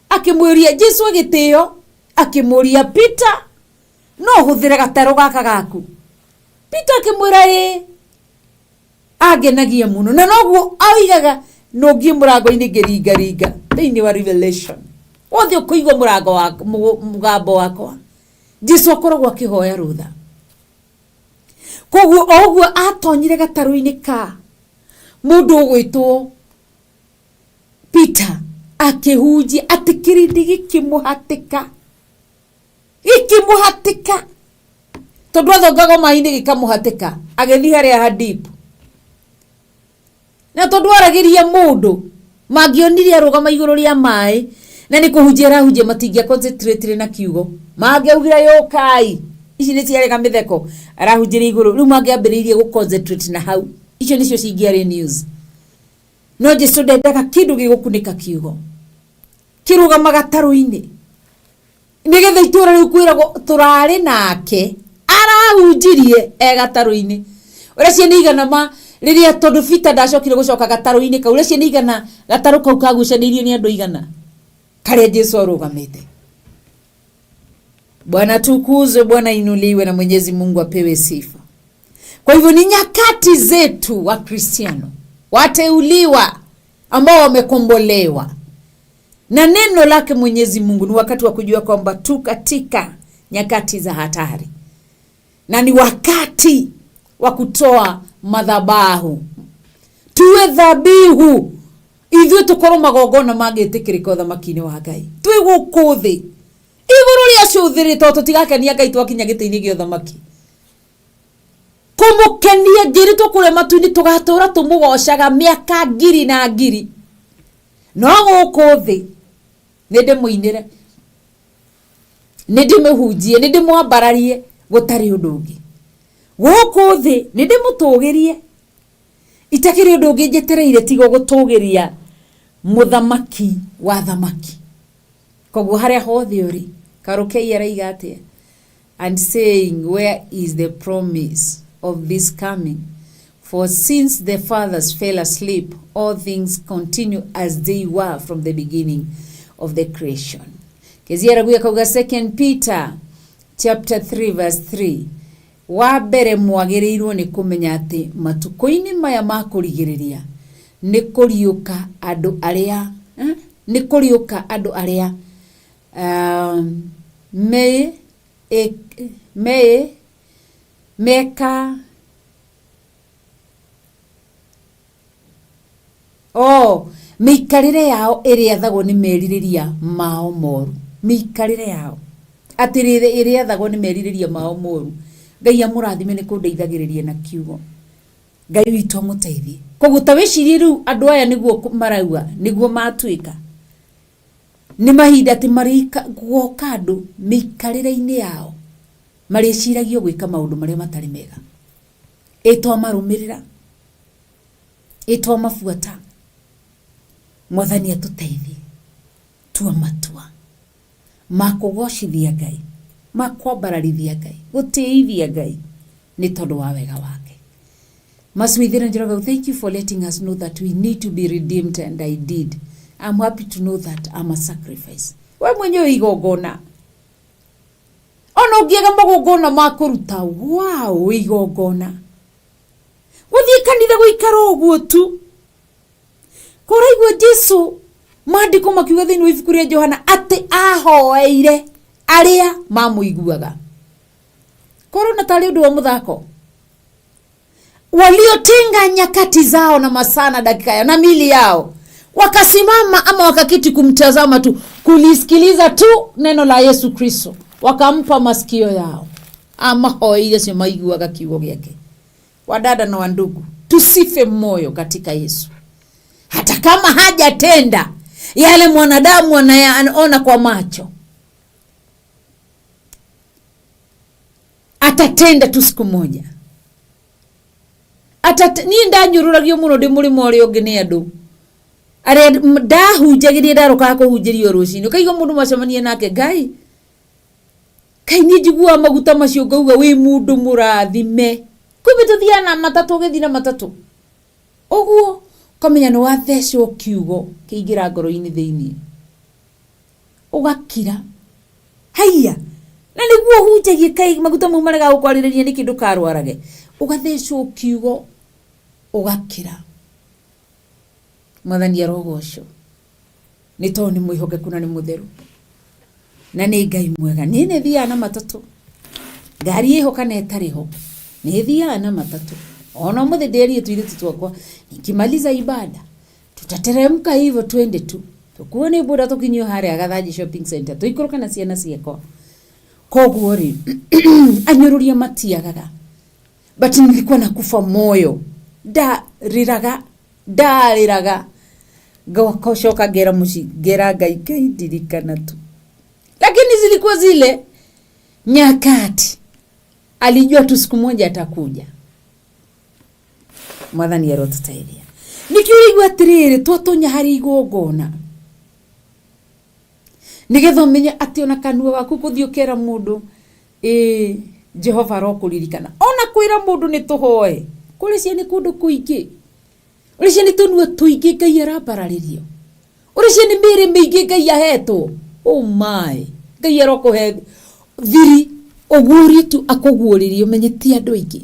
akĩmwĩria Jesu agĩtĩo, akĩmũria, Peter, no ũhũthĩre gatarũ gaka gaku? Peter akĩmwĩra ĩ. Angenagia mũno na noguo oigaga nũngiĩ mũrango-inĩ ngĩringaringa thĩinĩ wa Revelation wothe ũkũigua mũrango wa mũgambo wakwa. Jesu akoragwo akĩhoya rũtha. Koguo o ũguo atonyire gatarũ-inĩ ka mũndũ ũgwĩtwo Peter akĩhunjia, atĩ kĩrĩndĩ gĩkĩmũhatĩka, gĩkĩmũhatĩka, tondũ athongaga maĩ-inĩ gĩkamũhatĩka agĩthiĩ harĩa ha deep, na tondũ aragĩria mũndũ mangĩonire arũgama igũrũ rĩa maĩ na nĩ kũhunjia arahunjia, matingĩa concentrate na kiugo, mangĩaugire yũkai ici nĩ ciarega mĩtheko arahunjĩria igũrũ rĩu, mangĩambĩrĩirie gũ concentrate na hau, icio nĩcio cingĩarĩ news. No Jesu ndendaga kĩndũ gĩgũkunĩka kiugo, kĩrũgama gatarũ-inĩ nĩgetha itũra rĩu kwĩragwo tũrarĩ nake arahunjirie e gatarũ-inĩ. Ũrĩa ciana igana ma rĩrĩa tondũ Peter ndacokire gũcoka gatarũ-inĩ kau, ũrĩa ciana igana gatarũ kau kagucanĩirio nĩ andũ igana karĩa Jesu arũgamĩte. Bwana tukuzwe, Bwana inuliwe na Mwenyezi Mungu apewe sifa. Kwa hivyo ni nyakati zetu wa Kristiano wateuliwa ambao wamekombolewa na neno lake Mwenyezi Mungu, ni wakati wa kujua kwamba tu katika nyakati za hatari na ni wakati wa kutoa madhabahu, tuwe dhabihu ithuĩ tũkorwo magongona mangĩtĩkĩrĩka ũthamaki-inĩ wa Ngai twĩ gũkũ thĩ igũrũ rĩa cũthĩrĩ tondũ tũtigakenia Ngai twakinya gĩtĩ-inĩ gĩa ũthamaki. Kũmũkenia njĩrĩtwo kũrĩa matu-inĩ tũgatũra tũmũgocaga mĩaka ngiri na ngiri, no gũkũ thĩ nĩ ndĩmũinĩre, nĩ ndĩmũhunjie, nĩ ndĩmwambararie gũtarĩ ũndũ ũngĩ. Gũkũ thĩ nĩ ndĩmũtũgĩrie, itakĩrĩ ũndũ ũngĩ njetereire tiga gũtũgĩria mũthamaki wa thamaki. Koguo harĩa hothe ũrĩ, Karũkei araiga atĩa? And saying, where is the promise of this coming? For since the fathers fell asleep, all things continue as they were from the beginning of the creation. Kezia Raguya kauga 2 Peter chapter 3 verse 3. Wa mbere mwagĩrĩirwo nĩ kũmenya atĩ matukũ-inĩ maya ma kũrigĩrĩria nĩ kũriũka andũ arĩa nĩ kũriũka andũ arĩa me me meka mĩikarĩre yao ĩrĩathagwo nĩ merirĩria mao moru. Mĩikarĩre yao atĩ ĩrĩathagwo nĩ merirĩria mao moru. Ngai amũrathime nĩ kũndeithagĩrĩria na kiugo. Ngai witũ amũteithie. Koguo ta wĩcirie rĩu andũ aya nĩguo marauga, nĩguo matuĩka. Nĩ mahinda atĩ marĩgoka andũ mĩikarĩre-inĩ yao marĩciragio gwĩka maũndũ marĩa matarĩ mega. Ĩ twamarũmĩrĩra, ĩ twamabuata. Mwathani atũteithie tua matua ma kũgocithia Ngai, ma kwambararithia Ngai, gũtĩithia Ngai nĩ tondũ wa wega wake. Maswithira Njoroge, thank you for letting us know that we need to be redeemed, and I did. I'm happy to know that I'm a sacrifice. We mwenyewe igongona. Ona ũngĩaga magongona ma kũruta, wow, igongona. Gũthiĩ kanitha gũikara ũguo tu. Kũraigua Jesu maandĩko makiuga thĩinĩ wa ibuku rĩa Johana atĩ ahoeire arĩa mamũiguaga. Korwo na tarĩ ũndũ wa mũthako. Waliotenga nyakati zao na masaa na dakika yao na mili yao, wakasimama ama wakaketi kumtazama tu, kulisikiliza tu neno la Yesu Kristo, wakampa masikio yao. Amahoeire acio maiguaga kiugo gĩake. Wadada na wandugu, tusife moyo katika Yesu. Hata kama hajatenda yale mwanadamu anayaona kwa macho, atatenda tu siku moja. Niĩ ndanyũrũragio mũno ndĩ mũrĩmo ũrĩa ũngĩ nĩ andũ arĩa ndahunjagĩria, ndarokaga kũhunjĩrio rũcinĩ, ũkaigua mũndũ mwacemania nake, Ngai kai niĩ njiguaga maguta macio ngauga wĩ mũndũ mũrathime. Kumbe tũthiaga na matatũ, ũgĩthiĩ na matatũ ũguo ũkamenya nĩ wathecwo kiugo kĩingĩra ngoro-inĩ thĩiniĩ, ũgakira haiya, na nĩguo ũhunjagie kai maguta mau marega gũkwarĩrĩria nĩkĩ ndũkarwarage, ũgathecwo kiugo ũgakira. Mwathani arogocwo nĩ tondũ nĩ mwĩhokeku na nĩ mũtheru na nĩ Ngai mwega. Niĩ nĩ thiaga na matatũ, ngari ĩho kana ĩtarĩ ho, nĩ thiaga na matatũ. Ona ũmũthĩ ndĩrire tũirĩtu twakwa, nikimaliza ibada tutateremka hivyo twende tu tukuo nĩ boda tũkinyio harĩa Gathanji shopping center tũikũrũke na ciana ciakwa. Koguo rĩ anyũrũria matiagaga, but nilikuwa nakufa moyo, ndarĩraga ndarĩraga, ngacoka ngera mũciĩ ngera Ngai Ngai ndirikana tu, lakini zilikuwa zile nyakati alijua tu siku moja atakuja. Mwathani arotũteithia. Nĩkĩo ũraigua atĩrĩrĩ, twatonya harĩ igongona nĩgetha ũmenye atĩ ona kanua gaku gũthiĩ ũkera mũndũ ĩ Jehova arokũririkana, ona kwĩra mũndũ nĩ tũhoe, kũrĩ cia nĩ kũndũ kũingĩ, ũrĩ cia nĩ tũnua tũingĩ Ngai arambararĩrio, ũrĩ cia nĩ mĩĩrĩ mĩingĩ Ngai ahetwo. Oh my, Ngai arokũhe Thiri ũguũrie tu akũguũrĩrie ũmenye ti andũ aingĩ,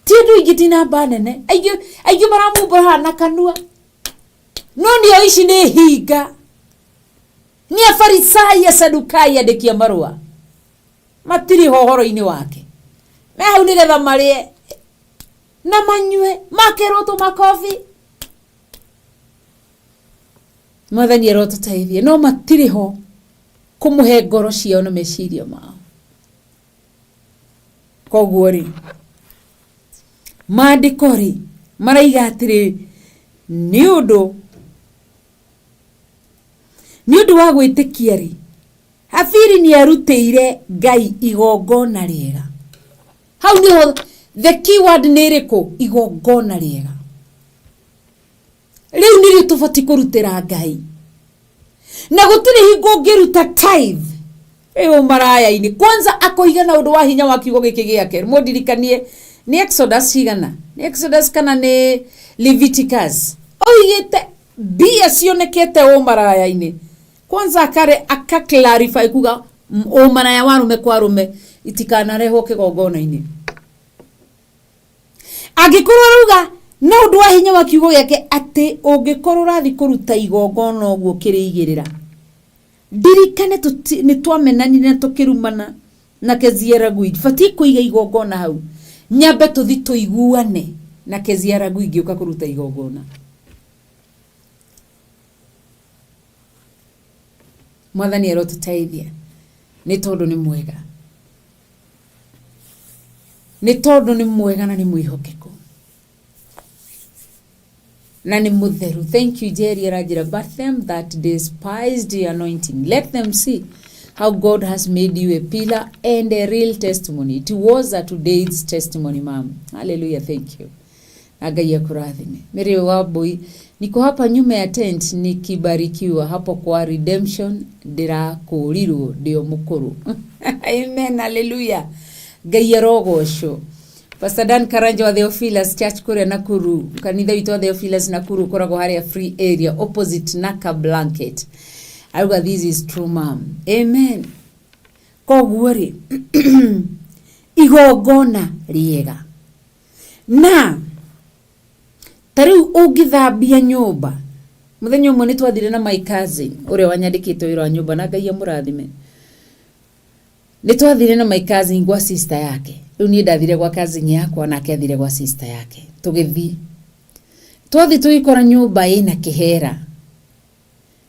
ti andũ aingĩ, ti namba nene. Aingĩ aingĩ maramumbũra haha na kanua, no nĩo ici nĩ hinga, nĩ Afarisai, Asadukai, andĩki a marũa, matirĩ ho ũhoro-inĩ wake. Me hau nĩgetha marĩe na manyue, makerwo tũmakobi. Mwathani arotũteithie. No matirĩ ho kũmũhe ngoro ciao na meciria mao. Koguo rĩ, maandĩko rĩ maraiga atĩrĩ, nĩ ũndũ wa gwĩtĩkia rĩ, Habili nĩ arutĩire Ngai igongona rĩega. Hau nĩho the keyword nĩ ĩrĩkũ? Igongona rĩega. Rĩu nĩrĩo tũbatiĩ kũrutĩra Ngai, na gũtirĩ hingo ũngĩruta tithe ĩyo maraya-inĩ. Kwanza akoiga na ũndũ wa hinya wa kiugo gĩkĩ gĩake, mũndirikanie nĩ Exodus cigana, nĩ Exodus kana nĩ Leviticus, oigĩte mbia cionekete ũmaraya-inĩ. Kwanza akare aka clarify kuga ũmaraya wa rũme kwa rũme itikanarehwo kĩgongona-inĩ. Angĩkorwo arauga na ũndũ wa hinya wa kiugo gĩake atĩ ũngĩkorwo ũrathiĩ kũruta igongona ũguo ũkĩrĩigĩrĩra, ndirikane nĩ twamenanire na tũkĩrumana na Kezia Ragui, batiĩ kũiga igongona hau, nyambe tũthi tũiguane na Kezia Ragui ngĩũka kũruta igongona. Mwathani arotũteithia, nĩ tondũ nĩ mwega, nĩ tondũ nĩ mwega na nĩ mwĩhokeku na nĩ mũtheru. Thank you. Jerry aranjĩra, "But them that despised the anointing, let them see how God has made you a pillar and a real testimony." It was a today's testimony, ma'am. Hallelujah. Thank you na Ngai akũrathime. Mary Wambui, "Niko hapa nyuma ya tent nikibarikiwa hapo kwa redemption, ndĩrakũrirwo ndĩ o mũkũrũ." Amen, hallelujah, Ngai arogocwo. Pastor Dan Karanja wa Theophilus Church kũrĩa Nakuru, kanitha witũ wa Theophilus Nakuru ũkoragwo harĩa free area opposite Naka Blanket, auga, "This is true, ma'am." Amen. Koguo rĩ, igongona rĩega, na ta rĩu ũngĩthambia nyũmba, mũthenya ũmwe nĩ twathire na my cousin ũrĩa wanyandĩkĩte wĩra wa nyũmba, na Ngai amũrathime. Nĩ twathire na my cousin gwa sister yake. Rĩu niĩ ndathire gwa cousin yakwa, nake athire gwa sister yake. Tũgĩthiĩ, twathiĩ tũgĩkora nyũmba ĩna kĩhera,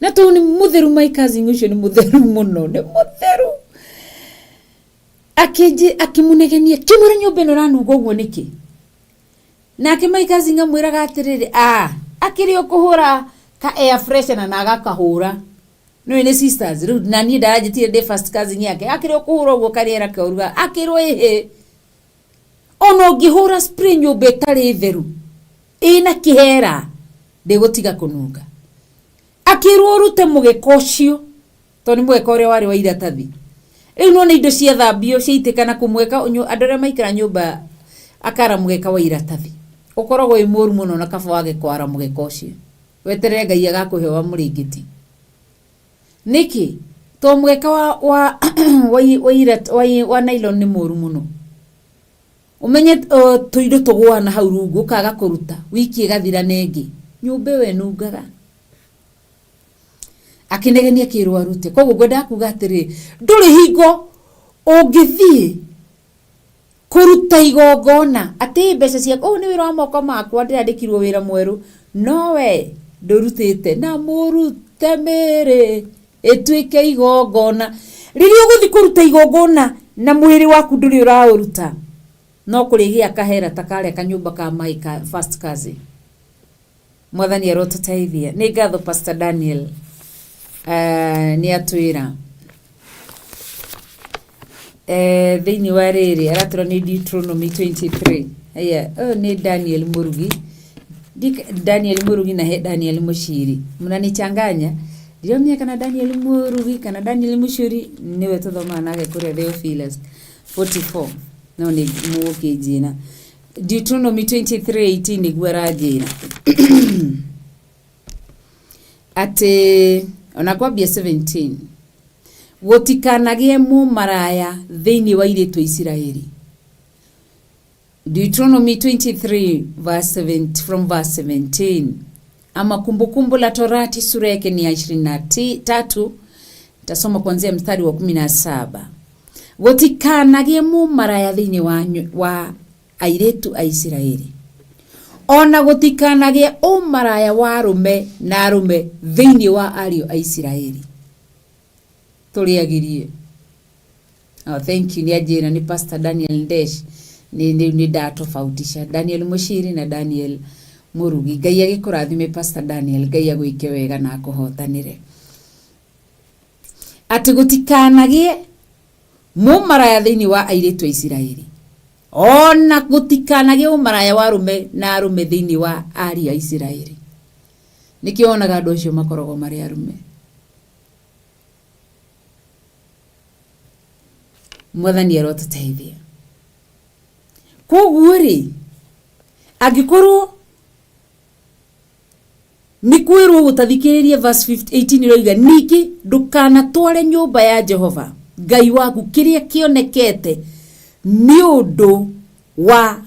na tondũ nĩ mũtheru, my cousin ũcio nĩ mũtheru mũno, nĩ mũtheru, akĩnji akĩmũnegenia, kĩmwĩra, "Nyũmba ĩno ĩranunga ũguo nĩkĩ?" Nake my cousin amwĩraga atĩrĩrĩ, "Ah, akĩrĩ o kũhũra ka air freshener," na agakahũra. Nĩũĩ nĩ sisters rĩu, na niĩ ndaranjĩtire ndĩ first cousin yake. Akĩrĩ o kũhũra ũguo karĩera koruga. Akĩrwo, "Ĩhĩ, ona ũngĩhũra spray nyũmba ĩtarĩ theru ĩna kĩhera, ndĩgũtiga kũnunga." Akĩrwo ũrute mũgeka ũcio, tondũ nĩ mũgeka ũrĩa warĩ wa iratathi. Rĩu nona indo ciathambio ciaitĩka na kũmweka, andũ arĩa maikara nyũmba akara mũgeka wa iratathi ũkoragwo wĩ mũru mũno, na kaba wage kwara mũgeka ũcio, weterere Ngai agakũhe wa mũrĩngĩti. Nĩkĩ? To mũgeka wa, wa, wa, wa, wa, wa nylon nĩ mũru mũno. Ũmenye tũindo tũgũaga na hau rungu, ũkaga kũruta, wiki ĩgathira na ĩngĩ nyũmba ĩyo ĩnungaga. Akĩnegenia akĩrwo arute. Koguo ngwendaga kuga atĩrĩrĩ, ndũrĩ hingo ũngĩthiĩ kũruta igongona atĩ mbeca ciaku, ũyũ nĩ wĩra wa moko makwa, ndĩrandĩkirwo wĩra mwerũ, no we ndũrutĩte na mũrute mĩrĩ ĩtuĩke igongona. Rĩrĩa ũgũthiĩ kũruta igongona na mwĩrĩ waku ndũrĩ ũraũruta, no kũrĩgĩa kahera ta karĩa kanyũmba ka my first cousin. Mwathani arotũteithia. Nĩ ngatho Pastor Daniel, nĩ atwĩra thĩinĩ wa rĩrĩ aratwĩra nĩ Deuteronomy 23. Aya, ũyũ nĩ Daniel Mũrugi. Daniel Mũrugi na he Daniel Mũciri, mnanichanganya, ndiramenya kana Daniel Mũrugi kana Daniel Mũcuri nĩwe tũthomaga nake kũrĩa Theophilus 44, no nĩ mũgũkĩnjĩra Deuteronomy 23:18 nĩguo aranjĩra atĩ ona kwambia 17. Gũtikanagĩe mũmaraya thĩinĩ wa airĩtu a Isiraeli. Deuteronomy 23 verse 7, from verse 17 ama Kumbukumbu la Torati sura yake ni ya 23, tasoma kuanzia mstari wa 17. Gũtikanagĩe mũmaraya thĩinĩ wa airĩtu a Isiraeli, ona gũtikanagĩe ũmaraya wa arũme na arũme thĩinĩ wa ariũ a Isiraeli. Tũrĩagirie. Oh, thank you. Nĩ anjĩra nĩ Pastor Daniel Ndesh. Nĩ ndatofautisha Daniel Mushiri na Daniel Murugi. Ngai agĩkũrathime Pastor Daniel, Ngai agwĩke wega na akũhotanĩre. Atĩ gũtikanagĩe mũmaraya thĩinĩ wa airĩtu a Isiraeli, ona gũtikanagĩe ũmaraya wa arũme na arũme thĩinĩ wa ariũ a Isiraeli. Nĩkĩo wonaga andũ acio makoragwo marĩ arume. Mwathani arotũteithia. Koguo rĩ, angĩkorwo nĩ kwĩrwo gũtathikĩrĩria verse 18 ĩroiga, ningĩ ndũkanatware nyũmba ya Jehova Ngai waku kĩrĩa kĩonekete nĩ ũndũ wa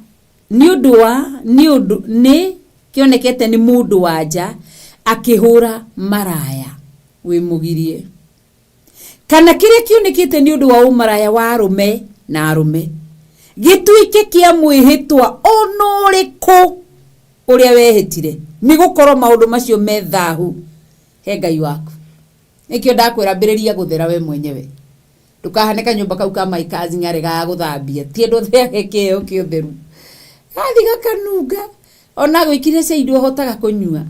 nĩ ũndũ wa nĩ ũndũ nĩ kĩonekete nĩ mũndũ wa nja akĩhũra maraya, wĩmũgirie, kana kĩrĩa kĩonekete nĩ ũndũ wa ũmaraya wa arũme na arũme gĩtuĩke kĩa mwĩhĩtwa ona ũrĩkũ ũrĩa wehĩtire, nĩ gũkorwo maũndũ macio me thahu he Ngai waku. Nĩkĩo ndakwĩra ambĩrĩria gũthera we mwenyewe, ndũkahane kanyũmba kau ka my cousin aregaga gũthambia, ti andũ othe ahe kĩheo kĩa ũtheru, gathi gakanunga, ona gwĩkire cai ndũhotaga kũnyua.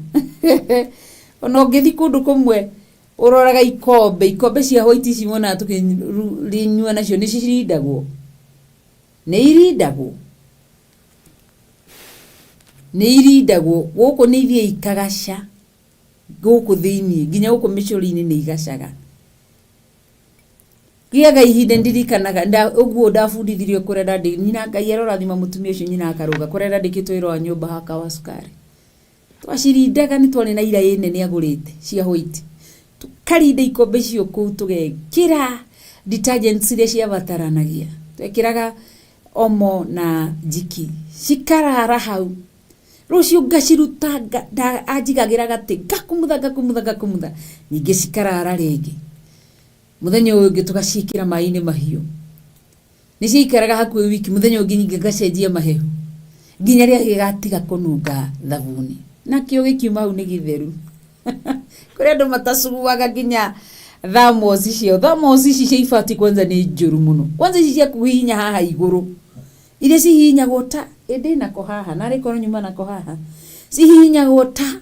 Ona ũngĩthi kũndũ kũmwe ũroraga ikombe, ikombe cia white ici wonaga tũkĩnyua nacio nĩ cirindagwo, nĩ irindagwo, nĩ irindagwo gũkũ, nĩ ithiĩ ikagaca gũkũ thĩinĩ, nginya gũkũ mĩcũrĩ-inĩ nĩ igacaga. Gĩaga ihinda ndirikanaga ũguo ndabundithirio kũrĩa ndandĩ nyina, Ngai arorathima mũtumia ũcio, nyina akarũga kũrĩa ndandĩkĩtwo wĩra wa nyũmba hakawa cukari, twacirindaga, nĩ twarĩ na iraĩ nene agũrĩte cia white, tũkarinda ikombe icio kũu, tũgekĩra detergents iria ciabataranagia, twekĩraga Omo na Jiki, cikarara hau. Rũciũ ngaciruta, anjigagĩra gatĩ, ngakumutha ngakumutha ngakumutha, ningĩ cikarara rĩngĩ. Mũthenya ũyũ ũngĩ tũgaciĩkĩra maĩ-inĩ mahiũ, nĩ ciaikaraga hakuhĩ wiki. Mũthenya ũngĩ ningĩ ngacenjia mahehu nginya rĩrĩa gĩgatiga kũnunga thabuni, nakĩo gĩkiuma hau nĩ gĩtheru. Kũrĩ andũ matacuguaga nginya thermos ciao. Thermos ici cia ibati kwanza nĩ njũru mũno, kwanza ici cia kũhihinya haha igũrũ, iria cihihinyagwo ta ĩndĩ nako haha narĩ korwo nyuma nako haha, cihihinyagwo ta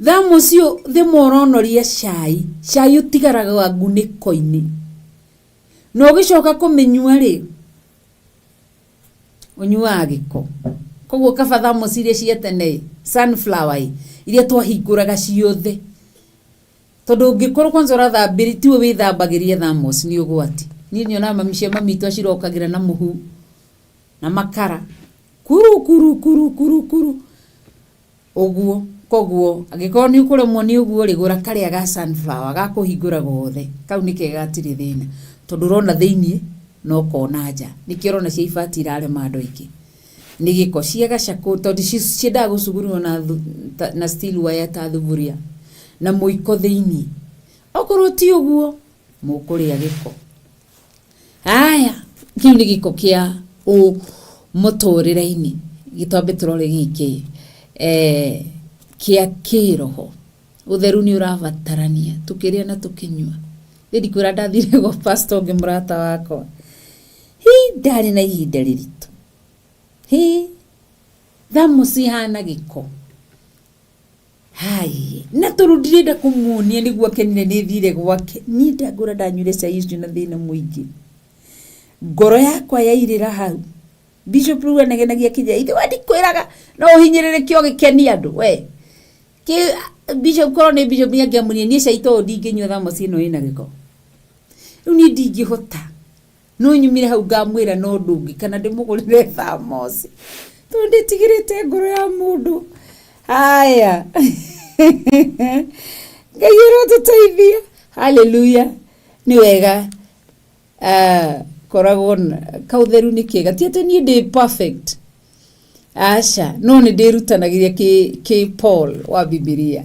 thermos ĩyo thĩma ũronoria cai, cai ũtigaraga ngunĩko-inĩ, na ũgĩcoka kũmĩnyua rĩ, ũnyuaga gĩko. Koguo kaba thermos iria cia tene, sunflower ĩ, iria twahingũraga ciothe, tondũ ũngĩkorwo kwanza ũrathambĩria, tiwe wĩthambagĩria thermos, nĩ ũgwati. Niĩ nyonaga mami cia mami itũ acirokagĩra na mũhu na makara, kuru kuru kuru kuru kuru ũguo. Koguo angĩkorwo nĩ ũkũremwo nĩ ũguo rĩ, gũra karĩa ga sunflower ga kũhingũra gothe, kau nĩ kega, gatirĩ thĩna, tondũ ũrona thĩiniĩ na ũkona nja. Nĩkĩo ũrona cia ibati irarema andũ aingĩ nĩ gĩko ciagaca, tondũ ciendaga gũcugurwo na steel wire ta thuburia na mũiko thĩiniĩ. Okorwo ti ũguo, mũkũrĩa gĩko. Haya, kĩu nĩ gĩko kĩa ũ mũtũrĩre-inĩ. Gĩtwambe tũrore gĩkĩ kĩa kĩroho. Ũtheru nĩ ũrabatarania tũkĩrĩa na tũkĩnyua. Niĩ ndikwĩra, ndathire gwa pastor ũngĩ mũrata wakwa, hi ndarĩ na ihinda rĩritũ, hi thermos ihana gĩko hai, na tondũ ndirenda kũmuonia nĩguo akenire nĩ thire gwake, niĩ ndangũra ndanyuire cai ũcio na thĩna mũingĩ, ngoro yakwa yairĩra hau. Bishop rĩu anegenagia kĩnya ithe we, ndikwĩraga no ũhinyĩrĩrĩke ũgĩkenia andũ we. Kĩ bishop, korwo nĩ bishop nĩ angĩamurie niĩ cai to ndingĩnyua thermos ĩno ĩna gĩko. Rĩu niĩ ndingĩhota, no nyumire hau ngamwĩra no ũndũ ũngĩ kana ndĩmũgũrĩre thermos, tondũ ndĩtigĩrĩte ngoro ya mũndũ. Haya, Ngai arotũteithia. Haleluya. Nĩ wega koragwo kautheru nĩ kega. Ti atĩ niĩ ndĩ perfect, aca, no nĩ ndĩrutanagĩria kĩ Paul wa Bibilia.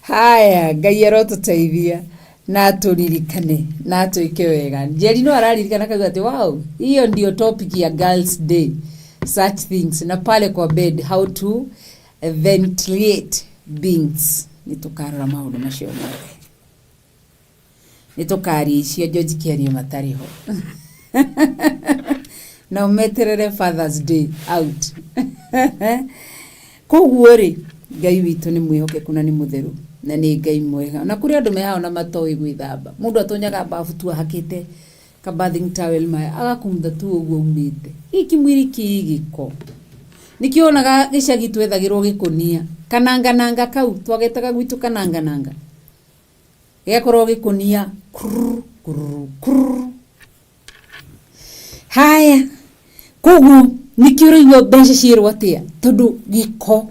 Haya, Ngai arotũteithia na atũririkane na atwĩke wega. Njeri no araririkana kauga atĩ wow, hiyo ndio topic ya Girls Day, such things na pale kwa bed, how to ventilate beings. Nĩ tũkarora maũndũ macio mothe, nĩ tũkaria icio George Kĩario matarĩ ho na ũmeterere Father's Day out. Koguo rĩ, Ngai witũ nĩ mwĩhokeku na nĩ mũtheru na nĩ Ngai mwega. Na kũrĩ andũ me hao na matoĩ gwĩthamba. Mũndũ atonyaga bafu tu ahakĩte ka bathing towel maĩ, agakumutha tu ũguo umĩte. Gĩkĩ mwĩrĩ kĩ gĩko. Nĩkĩo wonaga gĩcagi twethagĩrwo gĩkũnia kanangananga kau twagetaga gwitũ kanangananga, gĩgakorwo gĩkũnia kururu, kururu, kururu. Haya, koguo nĩkĩo ũraigua mbeca ciĩrwo atĩa, tondũ gĩko.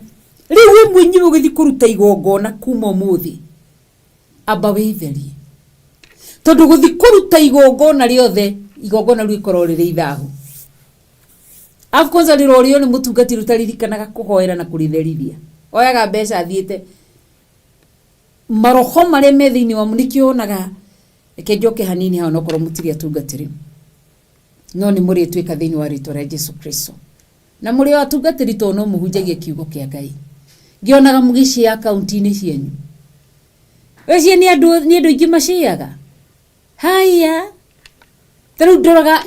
Rĩu we mwenyewe ũgĩthiĩ kũruta igongona kuma ũmũthĩ, amba wĩtherie, tondũ gũthiĩ kũruta igongona rĩothe, igongona rĩu rĩkorwo rĩrĩ ithahu. Alafu kwanza rĩrorio nĩ mũtungatĩri ũtaririkanaga kũhoera na kũrĩtherithia, oyaga mbeca athiĩte maroho marĩa me thĩinĩ wa nĩkĩo wonaga. Reke njoke hanini hau, nokorwo mũtirĩ atungatĩri, no nĩ mũrĩtuĩka thĩinĩ wa rĩtwa rĩa Jesu Kristo, na mũrĩ o atungatĩri tondũ no mũhunjagie kiugo kĩa Ngai. Ngĩonaga mũgĩcia akaunti-inĩ cianyu, wecie nĩ andũ, nĩ andũ aingĩ maciaga. Haya, ta rĩu ndoraga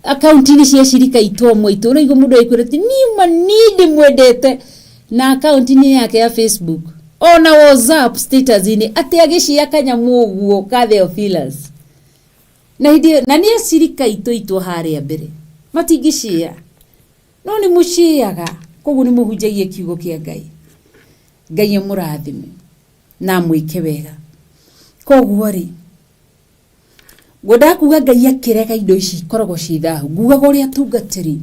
akaunti-inĩ cia cirika itũ amwe aitũ, ũraigua mũndũ agĩkwĩra atĩ niĩ ma niĩ ndĩmwendete, na akaunti-inĩ yake ya Facebook ona WhatsApp status-inĩ atĩ agĩcia kanyamũ ũguo ka Theophilus. Na hĩndĩ ĩyo na nĩ acirika itũ harĩa mbere matingĩcia, no nĩ mũciaga. Koguo nĩ mũhunjagie kiugo kĩa Ngai. Ngai amũrathime na amwĩke wega. Koguo rĩ, ngwendaga kuga Ngai akĩrega indo ici ikoragwo ci thahu. Ngugaga ũrĩa atungatĩri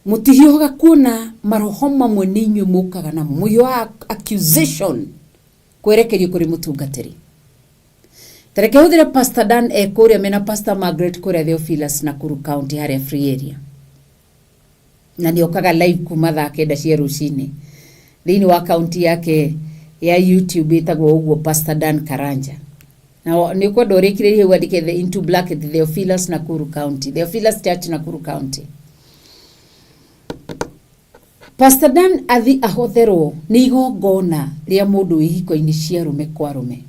mũtihiũhaga kuona maroho mamwe nĩ inyuĩ mũkaga namo, mũhiũhaga accusation kwerekerio kũrĩ mũtungatĩri. Tareke hũthĩre Pastor Dan e kũrĩa mena Pastor Margaret kũrĩa Theophilus, Nakuru County, harĩa free area, na nĩ okaga live kuma thaa 9 cia rũcinĩ thĩinĩ wa akaunti yake ya YouTube ĩtagwo ũguo, Pastor Dan Karanja. Na nĩ ũkwenda ũrĩkĩrĩrie wandĩke the into bracket Theophilus Nakuru County, Theophilus Church Nakuru County. Pastor Dan athi ahotherwo nĩ igongona rĩa mũndũ wĩ hiko-inĩ cia arũme kwa arũme,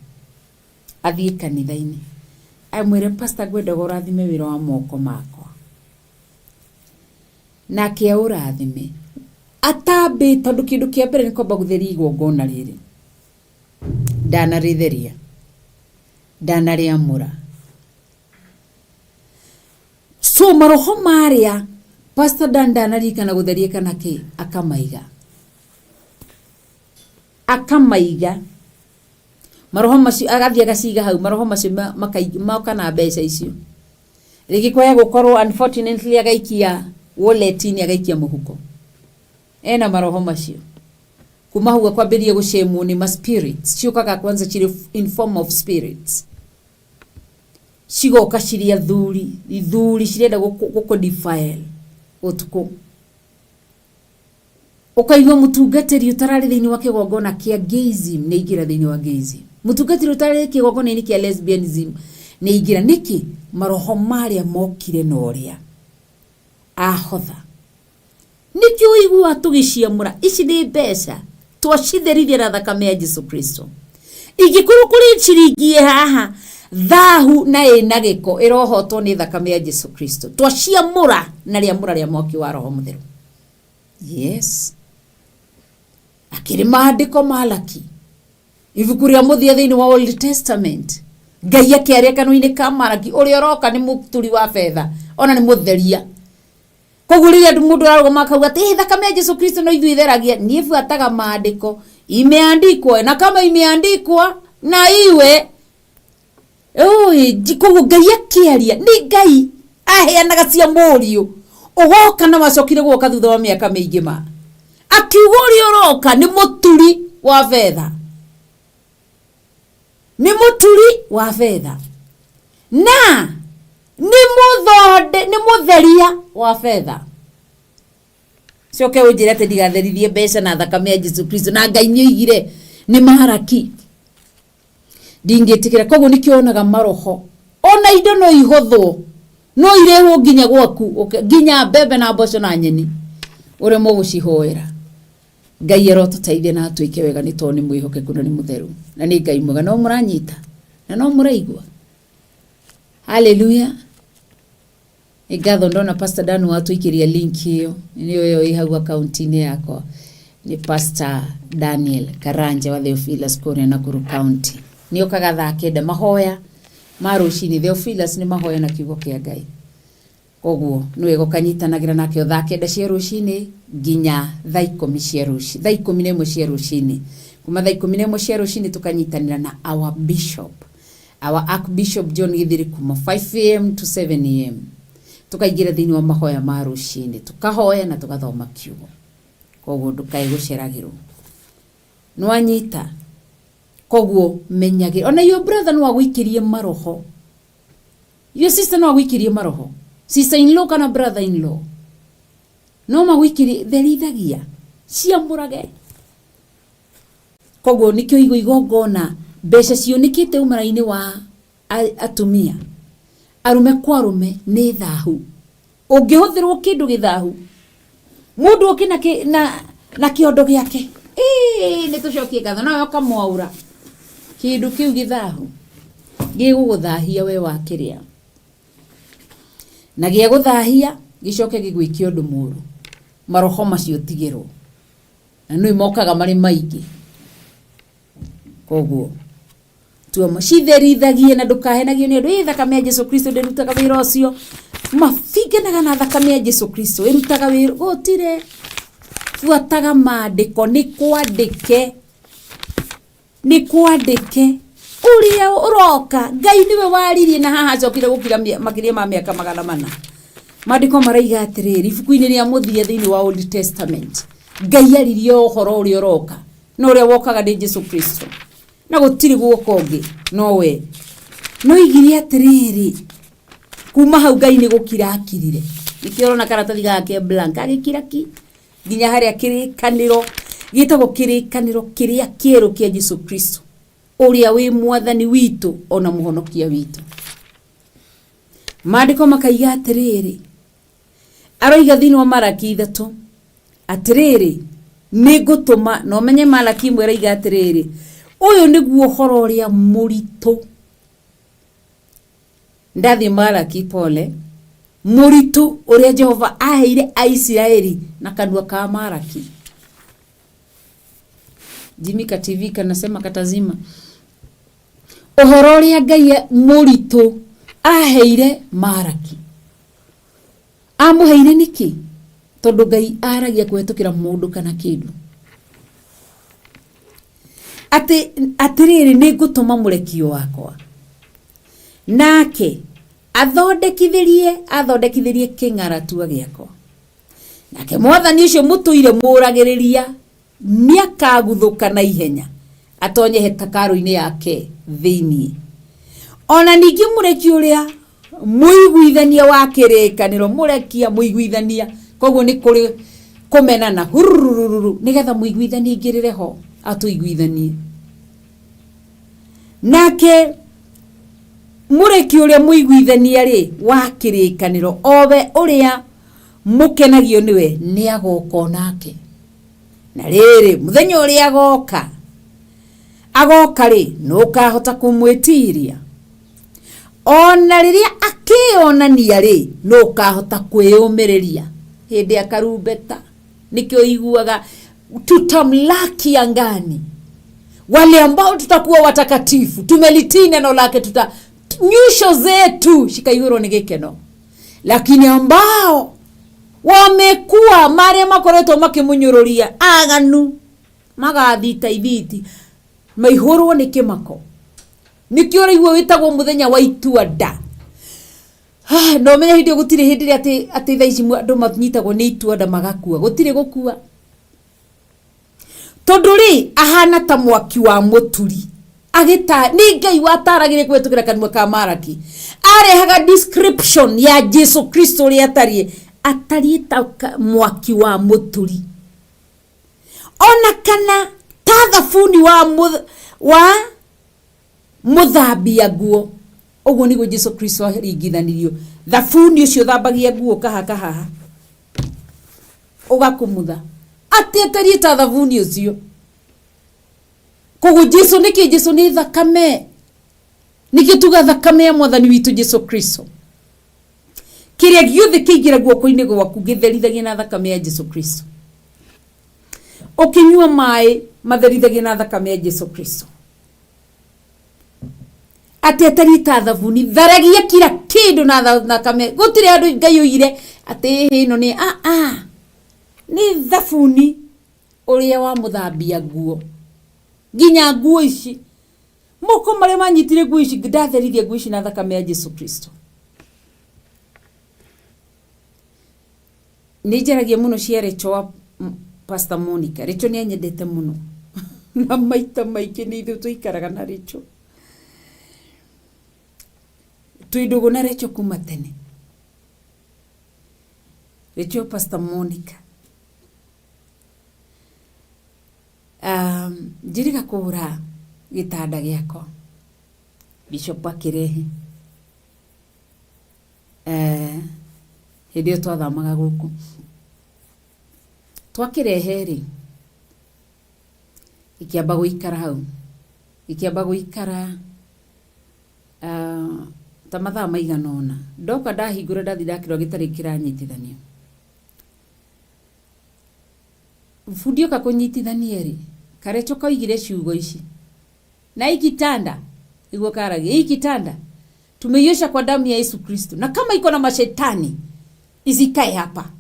athiĩ kanitha-inĩ amwĩre, "Pastor, ngwendaga ũrathime wĩra wa moko makwa," nake aũrathime atambĩ, tondũ kĩndũ kĩa mbere nĩ kwamba gũtheria igongona rĩrĩ. Ndanarĩtheria, ndanarĩamũra, so maroho marĩa Pastor Dan ndanarikana gũtheria kana kĩ, akamaiga, akamaiga maroho macio, agathiĩ agaciga hau. Maroho macio moka na mbeca icio, rĩngĩ kwaya gũkorwo unfortunately agaikia wallet-inĩ, agaikia mũhuko ena maroho macio. Kuma hau akwambĩrĩria gũcemwo nĩ ma spirits. Ciũkaga kwanza cirĩ in form of spirits, cigoka cirĩ athuri, ithuri cirenda gũkũ defile ũtukũ. Ũkaigua mũtungatĩri ũtararĩ thĩinĩ wa kĩgongona kĩa gayism nĩ aingĩra thĩinĩ wa gayism, mũtungatĩri ũtararĩ kĩgongona-inĩ kĩa lesbianism nĩ aingĩra. Nĩkĩ? Maroho marĩa mokire na ũrĩa ahotha. Nĩkĩo ũiguaga tũgĩciamũra. Ici nĩ mbeca twacitherithia na thakame ya Jesu Kristo. Ingĩkorwo kũrĩ ciringi ĩ haha thahu na ĩna gĩko, ĩrohotwo nĩ thakame ya Jesu Kristo. Twaciamũra na rĩamũra rĩa mwaki wa Roho Mũtheru. Yes, akĩrĩ maandĩko Malaki, ibuku rĩa mũthia thĩinĩ wa Old Testament, Ngai akĩaria kanua-inĩ ka Malaki, ũrĩa ũroka nĩ mũturi wa betha ona nĩ mũtheria. Koguo rĩrĩa andũ mũndũ ararũgama akauga atĩ, "Ĩ, thakame ya Jesu Kristo no ithuĩ itheragia," niĩ buataga maandĩko. Imeandikwa, na kama imeandikwa na iwe Ũĩ, koguo Ngai akĩaria nĩ Ngai aheanaga cia mũriũ ũgoka na wacokire gũka thutha wa mĩaka mĩingĩ, ma akiuga ũrĩa ũroka nĩ mũturi wa betha. Nĩ mũturi wa betha na nĩ mũthonde nĩ mũtheria wa betha. Coke ũnjĩre atĩ ndigatherithie mbeca na thakame ya Jesu Kristo, na Ngai nĩ oigire nĩ Maraki. Ndingĩtĩkĩra. Koguo nĩkĩo wonaga maroho ona indo no ihothwo, no irehwo nginya gwaku, nginya mbembe na mboco na nyeni ũremwo gũcihoera. Ngai arotũteithia na atwĩke wega, nĩ tondũ nĩ mwĩhokeku na nĩ mũtheru na nĩ Ngai mwega. No mũranyita na no mũraigua? Haleluya. Nĩ ngatho ndona Pastor Dan watũikĩria link ĩyo, nĩyo ĩyo ĩ hau akaunti-inĩ yakwa. Nĩ Pastor Daniel Karanja wa Theophilus kũrĩa Nakuru County. Nĩ okaga thaa 9 mahoya ma rũcinĩ. Theophilus nĩ mahoya na kiugo kĩa Ngai, koguo nĩ wega ũkanyitanagĩra nake o thaa 9 cia rũcinĩ nginya thaa 10 cia rũcinĩ, thaa 11 cia rũcinĩ. Kuma thaa 11 cia rũcinĩ tũkanyitanĩra na our bishop, our Archbishop John Githiri, kuma 5 a.m. to 7 a.m. Tukaingĩra thĩinĩ wa mahoya ma rũcinĩ, tukahoya na tugathoma kiugo. Koguo ndũkae gũceragĩrwo, nĩwanyita? Koguo menyagĩra ona your brother no agũikĩrie maroho, your sister no agũikĩrie maroho, sister in law kana brother in law no magũikĩrie. Therithagia, ciamũrage. Koguo nĩkĩo igũ igongona mbeca cionĩkĩte umara-inĩ wa atumia, arume kwa arume nĩ thahu. Ũngĩhũthĩrwo kĩndũ gĩthahu, mũndũ oke na kĩondo gĩake, ĩĩ, nĩ tũcokie ngatho, nawe ũkamwaũra kĩndũ kĩu gĩthahu gĩgũgũthahia we wakĩrĩa, na gĩa gũthahia gĩcoke gĩgwĩke ũndũ mũũru. Maroho macio tigĩrwo na nĩ mokaga marĩ maingĩ. Koguo tuomo citherithagie na ndũkahenagio nĩ ũndũ ĩ thakame ya Jesu Kristo ndĩrutaga wĩra ũcio. Mabinganaga na thakame ya Jesu Kristo ĩrutaga wĩra gũtirĩ. Buataga maandĩko, nĩ kwandĩke, nĩ kwandĩke ũrĩa ũroka. Ngai nĩwe waririe na haha acokire gũkira makĩria ma mĩaka 400. Maandĩko maraiga atĩrĩrĩ, ibuku-inĩ rĩa mũthia thĩinĩ wa Old Testament, Ngai aririe ũhoro ũrĩa ũroka, na ũrĩa wokaga nĩ Jesu Kristo, na gũtirĩ guoka ũngĩ nowe. No igire atĩrĩrĩ, kuma hau Ngai nĩ gũkira akirire. Nĩkĩo ũrona karatathi gaka ke blank, agĩkira ki nginya harĩa kĩrĩkanĩro gĩtagwo kĩrĩkanĩro kĩrĩa kĩerũ kĩa Jesu Kristo, ũrĩa wĩ mwathani witũ ona mũhonokia witũ. Maandĩko makaiga atĩrĩrĩ, aroiga thĩinĩ wa Maraki 3 atĩrĩrĩ, nĩ ngũtũma. Na ũmenye Malaki 1 ĩraiga atĩrĩrĩ, ũyũ nĩguo ũhoro ũrĩa mũritũ. Ndathiĩ Malaki, pole, mũritũ ũrĩa Jehova aheire Aisiraeli na kanua ka Malaki. Jimmy ka TV kanasema katazima. Ũhoro ũrĩa Ngai mũritũ aheire Malaki, amũheire nĩkĩ? Tondũ Ngai aragia kũhetũkĩra mũndũ kana kĩndũ. Atĩ atĩrĩrĩ, nĩ ngũtũma mũrekio wakwa, nake athondekithĩrie kĩng'aratua gĩakwa. Nake mwathani ũcio mũtũire mũragĩrĩria nĩakaguthũka na ihenya atonye hekarũ-inĩ yake thĩinĩ. Ona ningĩ mũreki ũrĩa mũiguithania wa kĩrĩkanĩro, mũrekia mũiguithania, koguo nĩ kũrĩ kũmenana hururururu, nĩgetha mũiguithanie aingĩrĩre ho atũiguithanie. Nake mũreki ũrĩa mũiguithania rĩ wa kĩrĩkanĩro, owe ũrĩa mũkenagio nĩwe, nĩ agoka onake. Na rĩrĩ, mũthenya ũrĩa agoka rĩ, nũkahota kũmwĩtiria? Ona rĩrĩa akĩyonania rĩ, nũkahota kwĩyũmĩrĩria hĩndĩ ya karumbeta? Nĩkĩo iguaga tutamlaki angani wale ambao tutakuwa watakatifu, tumelitii neno lake, tuta nyuso zetu cikaihũrwo nĩ gĩkeno. Lakini ambao wamekuwa marĩa makoretwo makĩmũnyũrũria, aganu, magathita ithiti, maihũrwo nĩ kĩmako. Nĩkĩo ũraigua wĩtagwo mũthenya wa itua nda. Ah, na ũmenye hĩndĩ ĩyo gũtirĩ hĩndĩ ĩrĩa atĩ thaa ici andũ manyitagwo nĩ itua nda magakua. Gũtirĩ gũkua, tondũ rĩ ahana ta mwaki wa mũturi. Agĩta nĩ Ngai wataragĩria kũhĩtũkĩra kanua ka Maraki, arehaga description ya Jesu Kristo ũrĩa atariĩ, atariĩ ta mwaki wa mũturi, ona kana ta thabuni wa mũthambia nguo. Ũguo nĩguo Jesu Kristo aringithanirio, thabuni ũcio ũthambagia nguo ũkahaka haha ũgakumutha, atĩ atariĩ ta thabuni ũcio. Koguo Jesu nĩkĩ? Jesu nĩ thakame. Nĩkĩo tuga thakame ya Mwathani witũ Jesu Kristo, kĩrĩa gĩothe kĩingĩra guoko-inĩ gwaku gĩtherithagia na thakame ya Jesu Kristo. Ũkĩnyua maĩ matherithagia na thakame ya Jesu Kristo. Atĩ atariĩ ta thabuni, tharagia kila kĩndũ na thakame. Gũtirĩ andũ Ngai oigire atĩ ĩhĩ ĩno nĩ nĩ thabuni ũrĩa wa mũthambia nguo, nginya nguo ici, moko marĩa manyitire nguo ici, ndatherithia nguo ici na thakame ya Jesu Kristo. Nĩ njaragia mũno cia Rachel wa Pastor Monica. Rachel nĩ anyendete mũno na maita maingĩ nĩ ithuĩ tũikaraga na Rachel, twĩ ndũgũ na Rachel kuma tene. Rachel Pastor Monica, njĩrĩga kũgũra gĩtanda gĩakwa, Bishop akĩrehe hĩndĩ ĩyo twathamaga gũkũ, twakĩrehe rĩ, gĩkĩamba gũikara hau, gĩkĩamba gũikara ta mathaa maigana ũna. Ndoka ndahingũra, ndathi ndakĩrora gĩtarĩ kĩranyitithanio. Bundi oka kũnyitithania rĩ, Karecho koigire ciugo ici, "Na hii kitanda," iguo karagia, "hii kitanda tumeiosha kwa damu ya Yesu Kristo, na kama iko na mashetani isikae hapa,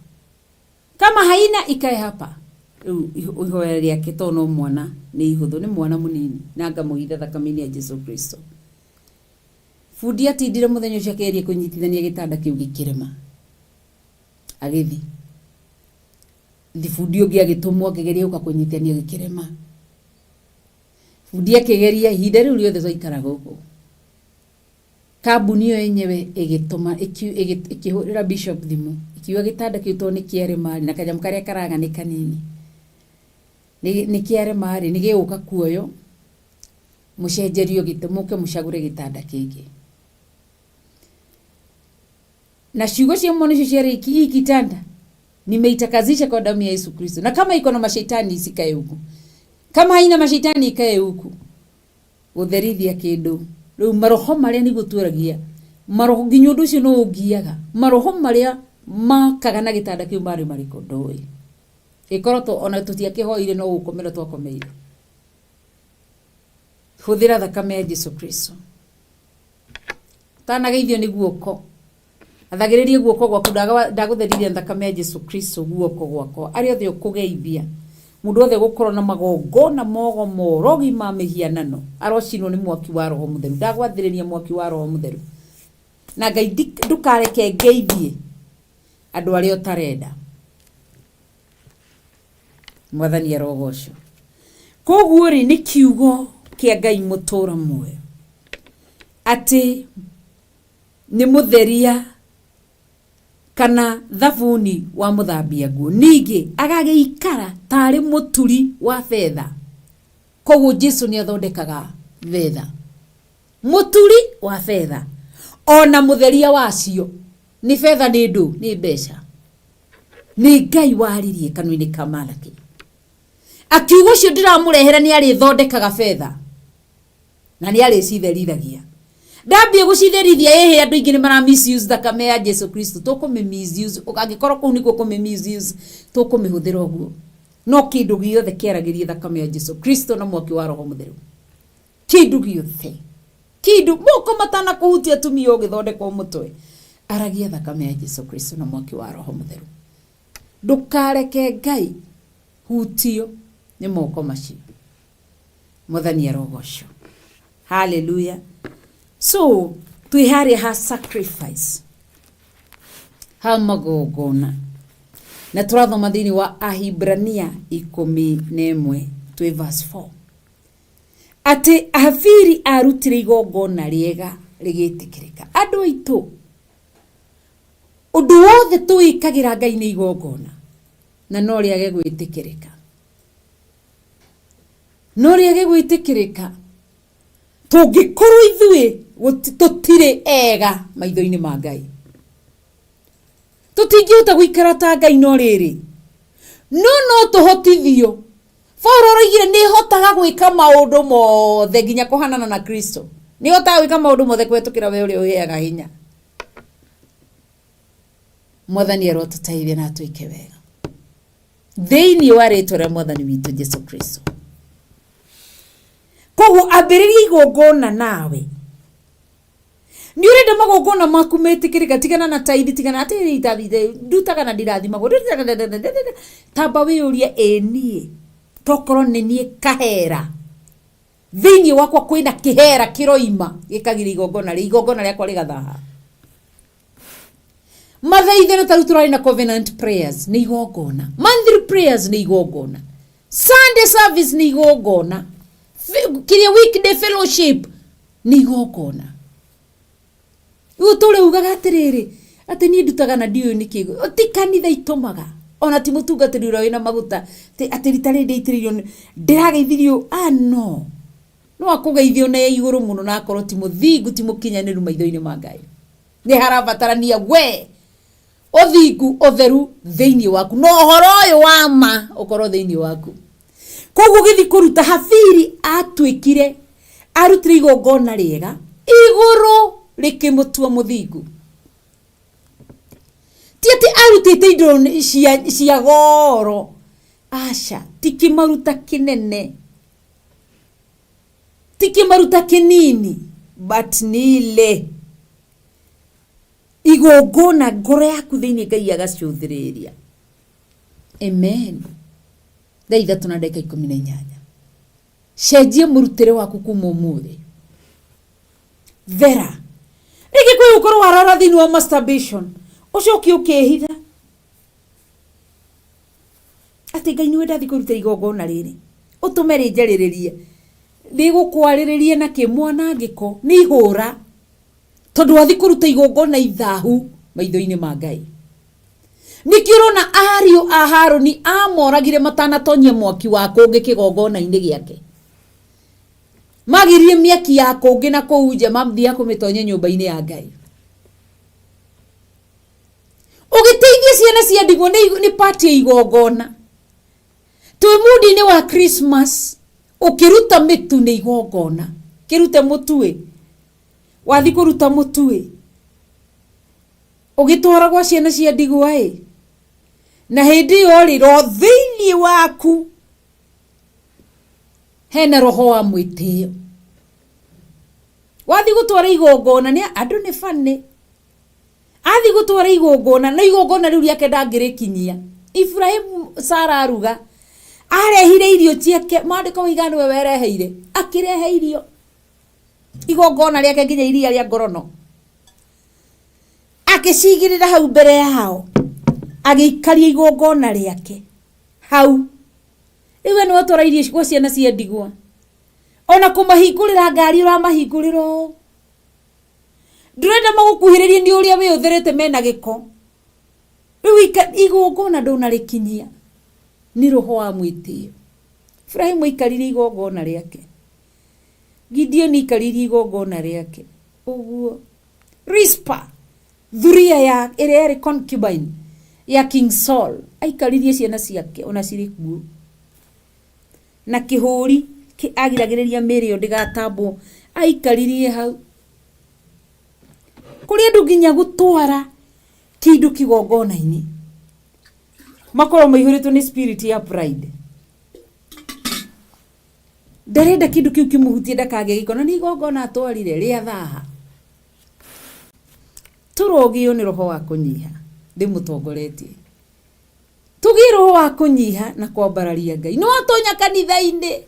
kama haina ikae hapa." Rĩu ihoya rĩake to no mwana nĩ ihũthũ, nĩ mwana mũnini, na ngamũhitha thakame-inĩ ya Jesu Kristo. Bundi atindire mũthenya ũcio akĩgeria kũnyitithania gĩtanda kĩu, gĩkĩrema. Agĩthi thi, bundi ũngĩ agĩtũmwo, akĩgeria gũka kũnyitithania, gĩkĩrema. Bundi akĩgeria ihinda rĩu rĩothe twaikara gũkũ. Kambuni ĩyo yenyewe ĩgĩtũma ĩkĩhũrĩra bishop thimũ, ĩkiuga gĩtanda kĩu tondũ nĩ kĩarema rĩ, na kanyamũ karĩa karaga nĩ kanini, nĩ kĩarema rĩ, nĩ gĩgũka kuoyo mũcenjerio gĩtĩ, mũke mũcagũre gĩtanda kĩngĩ. Na ciugo cia mwana ũcio ciarĩ hii kitanda nimeitakazisha kwa damu ya Yesu Kristo, na kama iko na mashaitani isikae huku, kama haina mashaitani ikae huku. Gũtherithia kĩndũ rĩu, maroho marĩa nĩguo tuoragia maroho, nginya ũndũ ũcio no ũngiaga, maroho marĩa makaga na gĩtanda kĩu marĩ marĩkũ ndũĩ. Ĩkorwo to ona tũtiakĩhoire, no gũkomera twakomeire. Hũthĩra thakame ya Jesu Kristo. Tanageithio nĩ guoko, athagĩrĩrie guoko gwaku, ndagũtherithia thakame ya Jesu Kristo guoko gwakwa. Arĩa othe ũkũgeithia, mũndũ wothe gũkorwo na magongona mogo morogi ma mĩhianano arocinwo nĩ mwaki wa Roho Mũtheru. Ndagwathĩrĩria mwaki wa Roho Mũtheru na Ngai, ndũkareke ngeithie andũ arĩa ũtarenda. Mwathani arogocwo. Koguo rĩ, nĩ kiugo kĩa Ngai mũtũra muoyo atĩ nĩ mũtheria kana thabuni wa mũthambia nguo, ningĩ agagĩikara tarĩ mũturi wa betha. Koguo Jesu nĩ athondekaga betha, mũturi wa betha ona mũtheria wacio. Nĩ betha, nĩ ndũ, nĩ mbeca. Nĩ Ngai waririe kanua-inĩ ka Malaki akiuga ũcio ndĩramũrehera nĩ arĩthondekaga betha na nĩ arĩcitherithagia. Ndambie gũcitherithia ĩhĩ, andũ aingĩ nĩ mara misuse thakame ya Jesu Kristo. Tũkũmĩ misuse, angĩkorwo kũu nĩkuo kũmĩ misuse, tũkũmĩhũthĩra ũguo. No kĩndũ gĩothe kĩaragĩrie thakame ya Jesu Kristo na mwaki wa Roho Mũtheru, kĩndũ gĩothe, kĩndũ moko matana kũhutia, atumia ũgĩthondekwo mũtwe, aragia thakame ya Jesu Kristo na mwaki wa Roho Mũtheru. Ndũkareke Ngai hutio nĩ moko macio. Mwathani arogocwo. Haleluya. So twĩ harĩa ha sacrifice, ha magongona, na tũrathoma thĩinĩ wa Ahibrania 11 twĩ verse 4. Atĩ Habili arutire igongona rĩega rĩgĩtĩkĩrĩka. Andũ aitũ, ũndũ wothe tũwĩkagĩra Ngai nĩ igongona, na no rĩage gwĩtĩkĩrĩka. No rĩage gwĩtĩkĩrĩka tũngĩkorwo ithuĩ tũtirĩ ega maitho-inĩ ma Ngai. Tũtingĩhota gũikara ta Ngai no rĩrĩ, no no tũhotithio. Paulo aroigire nĩ hotaga gwĩka maũndũ mothe nginya kũhanana na Kristo. Nĩ hotaga gwĩka maũndũ mothe kũhetũkĩra we ũrĩa ũheaga hinya. Mwathani arotũteithia na atwĩke wega thĩinĩ wa rĩtwa rĩa Mwathani witũ Jesu Kristo. Koguo ambĩrĩria igongona nawe. Nĩ ũrenda magongona maku metĩkĩrĩka, tigana na taithi, tigana atĩ itathite ndutaga na ndirathimagwo. Tamba wĩyũrie, ĩ niĩ tokorwo nĩ niĩ kahera thĩinĩ wakwa, kwĩna kĩhera kĩroima gĩkagiria igongona rĩ igongona rĩakwa rĩgathaha. Mathaithano ta rĩu tũrarĩ na covenant prayers nĩ igongona, monthly prayers nĩ igongona, Sunday service nĩ igongona, kĩrĩa weekday fellowship nĩ igongona. Rĩu ũtũre ugaga atĩrĩrĩ, atĩ niĩ ndutaga na ndiũĩ nĩkĩ, ti kanitha itũmaga, ona ti mũtungatĩri ũrĩa wĩna maguta atĩ rita rĩrĩ ndĩitĩrĩirio ndĩrageithirio, ah no. No akũgeithio na igũrũ mũno na akorwo ti mũthingu, ti mũkinyanĩru maitho-inĩ ma Ngai. Nĩ harabatarania we ũthingu, ũtheru thĩinĩ waku, na ũhoro ũyũ wa ma ũkorwo thĩinĩ waku. Koguo ũgĩthiĩ kũruta, Habili atuĩkire, arutire igongona rĩega, igũrũ rĩkĩmũtua mũthingu. Ti atĩ arutĩte indo cia goro, aca, ti kĩmaruta kĩnene, ti kĩmaruta kĩnini, but nĩ ile igongona ngoro yaku thĩinĩ Ngai agacũthĩrĩria. Amen. 3:18. Cenjia mũrutĩre waku kuma ũmũthĩ. Thera. Rĩngĩ kwĩ gũkorwo warara thĩinĩ wa masturbation, ũcoke ũkehitha atĩ Ngai nĩwe ndathiĩ kũruta igongona rĩrĩ, ũtũme rĩnjarĩrĩrie, rĩgũkwarĩrĩria na kĩ mwanangĩko, nĩ ihũra, tondũ wathiĩ kũruta igongona ithahu maitho-inĩ ma Ngai. Nĩkĩo ũrona ariũ a Harũni amoragire matanatonyia mwaki wa kũngĩ kĩgongona-inĩ gĩake. Magirie mĩaki ya kũngĩ na kũu nja mathiaga kũmĩtonyia nyũmba-inĩ ya Ngai. Ũgĩteithia ciana cia ndigwa nĩ part ya igongona. Twĩ mundi-inĩ wa Christmas, ũkĩruta mĩtu nĩ igongona. Kĩrute mũtu-ĩ, wathiĩ kũruta mũtu-ĩ, ũgĩtwara gwa ciana cia ndigwa-ĩ, na hĩndĩ ĩyo rĩ, ro thĩinĩ waku hena roho wa mwĩtĩo. Wathiĩ gũtwara igongona, nĩ andũ nĩ bani. Athiĩ gũtwara igongona, no igongona rĩu rĩake ndangĩrĩkinyia. Iburahĩmu Sara aruga, arehire irio ciake, maandĩko moigaga nĩwe wereheire, akĩrehe irio, igongona rĩake nginya iria rĩa ngorono. Akĩcigĩrĩra hau mbere yao, agĩikaria igongona rĩake hau. Rĩu we nĩwe ũtwara irio gwa ciana cia ndigwa. Ona kũmahingũrĩra ngari ũramahingũrĩra ũũ. Ndũrenda magũkuhĩrĩrie nĩ ũrĩa wĩũtherete mena gĩko. Rĩu igongona ndũnarĩkinyia nĩ roho wa mwĩtĩo. Iburahĩmu aikarire igongona rĩake. Gideoni aikarire igongona rĩake. Ũguo. Rispa, thuriya ya ĩrĩa yarĩ concubine ya King Saul, aikaririe ciana ciake ona cirĩ kuo. Na kĩhũri agiragĩrĩria mĩĩrĩ ĩyo ndĩgatambwo, aikaririe hau. Kũrĩ andũ nginya gũtwara kĩndũ kĩgongona-inĩ, makoragwo maihũrĩtwo nĩ spirit ya pride. Ndarenda kĩndũ kĩu kĩmũhutie ndakagĩe gĩko, na nĩ igongona atwarire rĩa thaha. Tũrogĩo nĩ roho wa kũnyiha, ndĩmũtongoretie. Tũgĩe roho wa kũnyiha na kwambararia Ngai. Nĩ watonya kanitha-inĩ,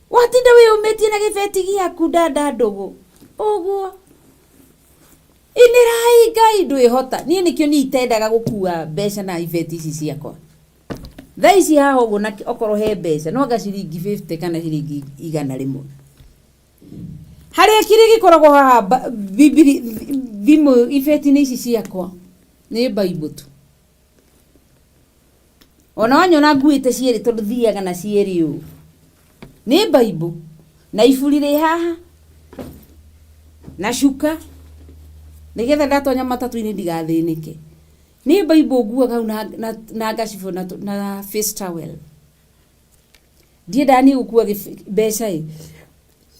watinda wĩyũmĩtie na gĩbeti gĩaku ndanda ndũgũ, ũguo. Inĩrai Ngai ndwĩhota. Niĩ nĩkĩo niĩ itendaga gũkua mbeca na ibeti ici ciakwa. Thaa ici haha ũguo na okorwo he mbeca no anga ciringi 50 kana ciringi 100. Harĩa kĩrĩa gĩkoragwo haha bibiri thimũ ibeti-inĩ ici ciakwa nĩ Bible tu. Ona wanyona nguĩte cierĩ tondũ thiaga na cierĩ ũũ. Nĩ Bible na iburi rĩ haha na cuka nĩgetha ndatonya matatũ-inĩ ndigathĩnĩke. Nĩ Bible nguaga hau na ngacibũ na face towel. Ndiendaga niĩ gũkua mbeca ĩ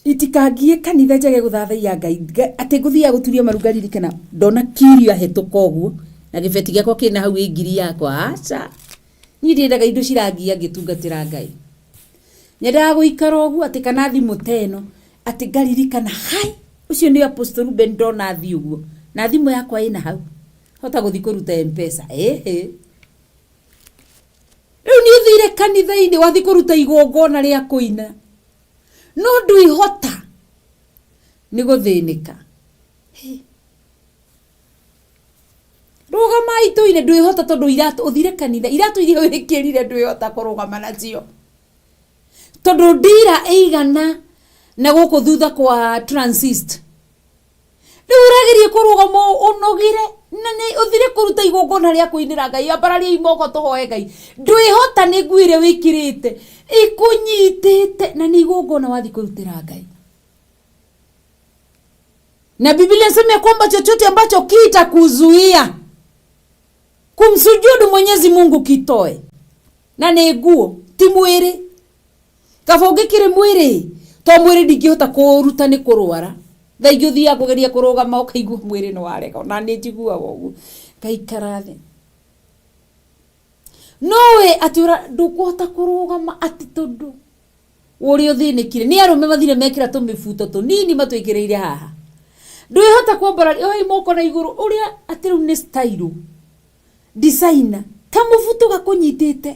itikangie kanitha njage gũthathaiya Ngai atĩ ngũthiaga gũturia maru ngaririkana ndona kirio ahĩtũka ũguo na gĩbeti gĩakwa kĩna hau ĩ ngiri yakwa aca. Niĩ ndiendaga indo cirangia ngĩtungatĩra Ngai. Nyendaga gũikara ũguo atĩ kana thimũ ta ĩno atĩ ngaririkana hai ũcio nĩ Apostle Ruben ndona thiĩ ũguo na thimũ yakwa ĩna hau hota gũthiĩ kũruta Mpesa ĩhĩ. Rĩu nĩ ũthire kanitha-inĩ wathiĩ kũruta igongona rĩa kũina no ndwĩhota nĩ gũthĩnĩka. Rũgamai tũine ndwĩhota tondũ iratũ ũthire kanitha iratũ iria wĩkĩrire ndwĩhota kũrũgama nacio tondũ ndira ĩigana na gũkũ thutha kwa transist. Rĩu ũrageria kũrũgama ũnogire na nĩ ũthire kũruta igongona rĩa kũinĩra Ngai ambarariai moko tũhoe Ngai ndwĩhota nĩ nguo ĩrĩa wĩkĩrĩte ĩkũnyitĩte na nĩ igongona wathiĩ kũrutĩra Ngai. Na Biblia inasema ya kwamba chochote ambacho kitakuzuia kumsujudu Mwenyezi Mungu kitoe. Na nĩ nguo ti mwĩrĩ. Kaba ũngĩkĩrĩ mwĩrĩ to mwĩrĩ ndingĩhota kũũruta nĩ kũrwara. Thaa ingĩ ũthiaga kũgeria kũrũgama ũkaigua mwĩrĩ nĩ warega ona nĩ njiguaga ũguo ngaikara thĩ. No we atĩ ndũkũhota kũrũgama atĩ tondũ ũrĩa ũthĩnĩkire nĩ arũme mathire mekĩra tũmĩbuto tũnini matwĩkĩrĩire haha. Ndwĩhota kwambararia oei moko na igũrũ ũrĩa atĩ rĩu nĩ style designer kamũbuto gakũnyitĩte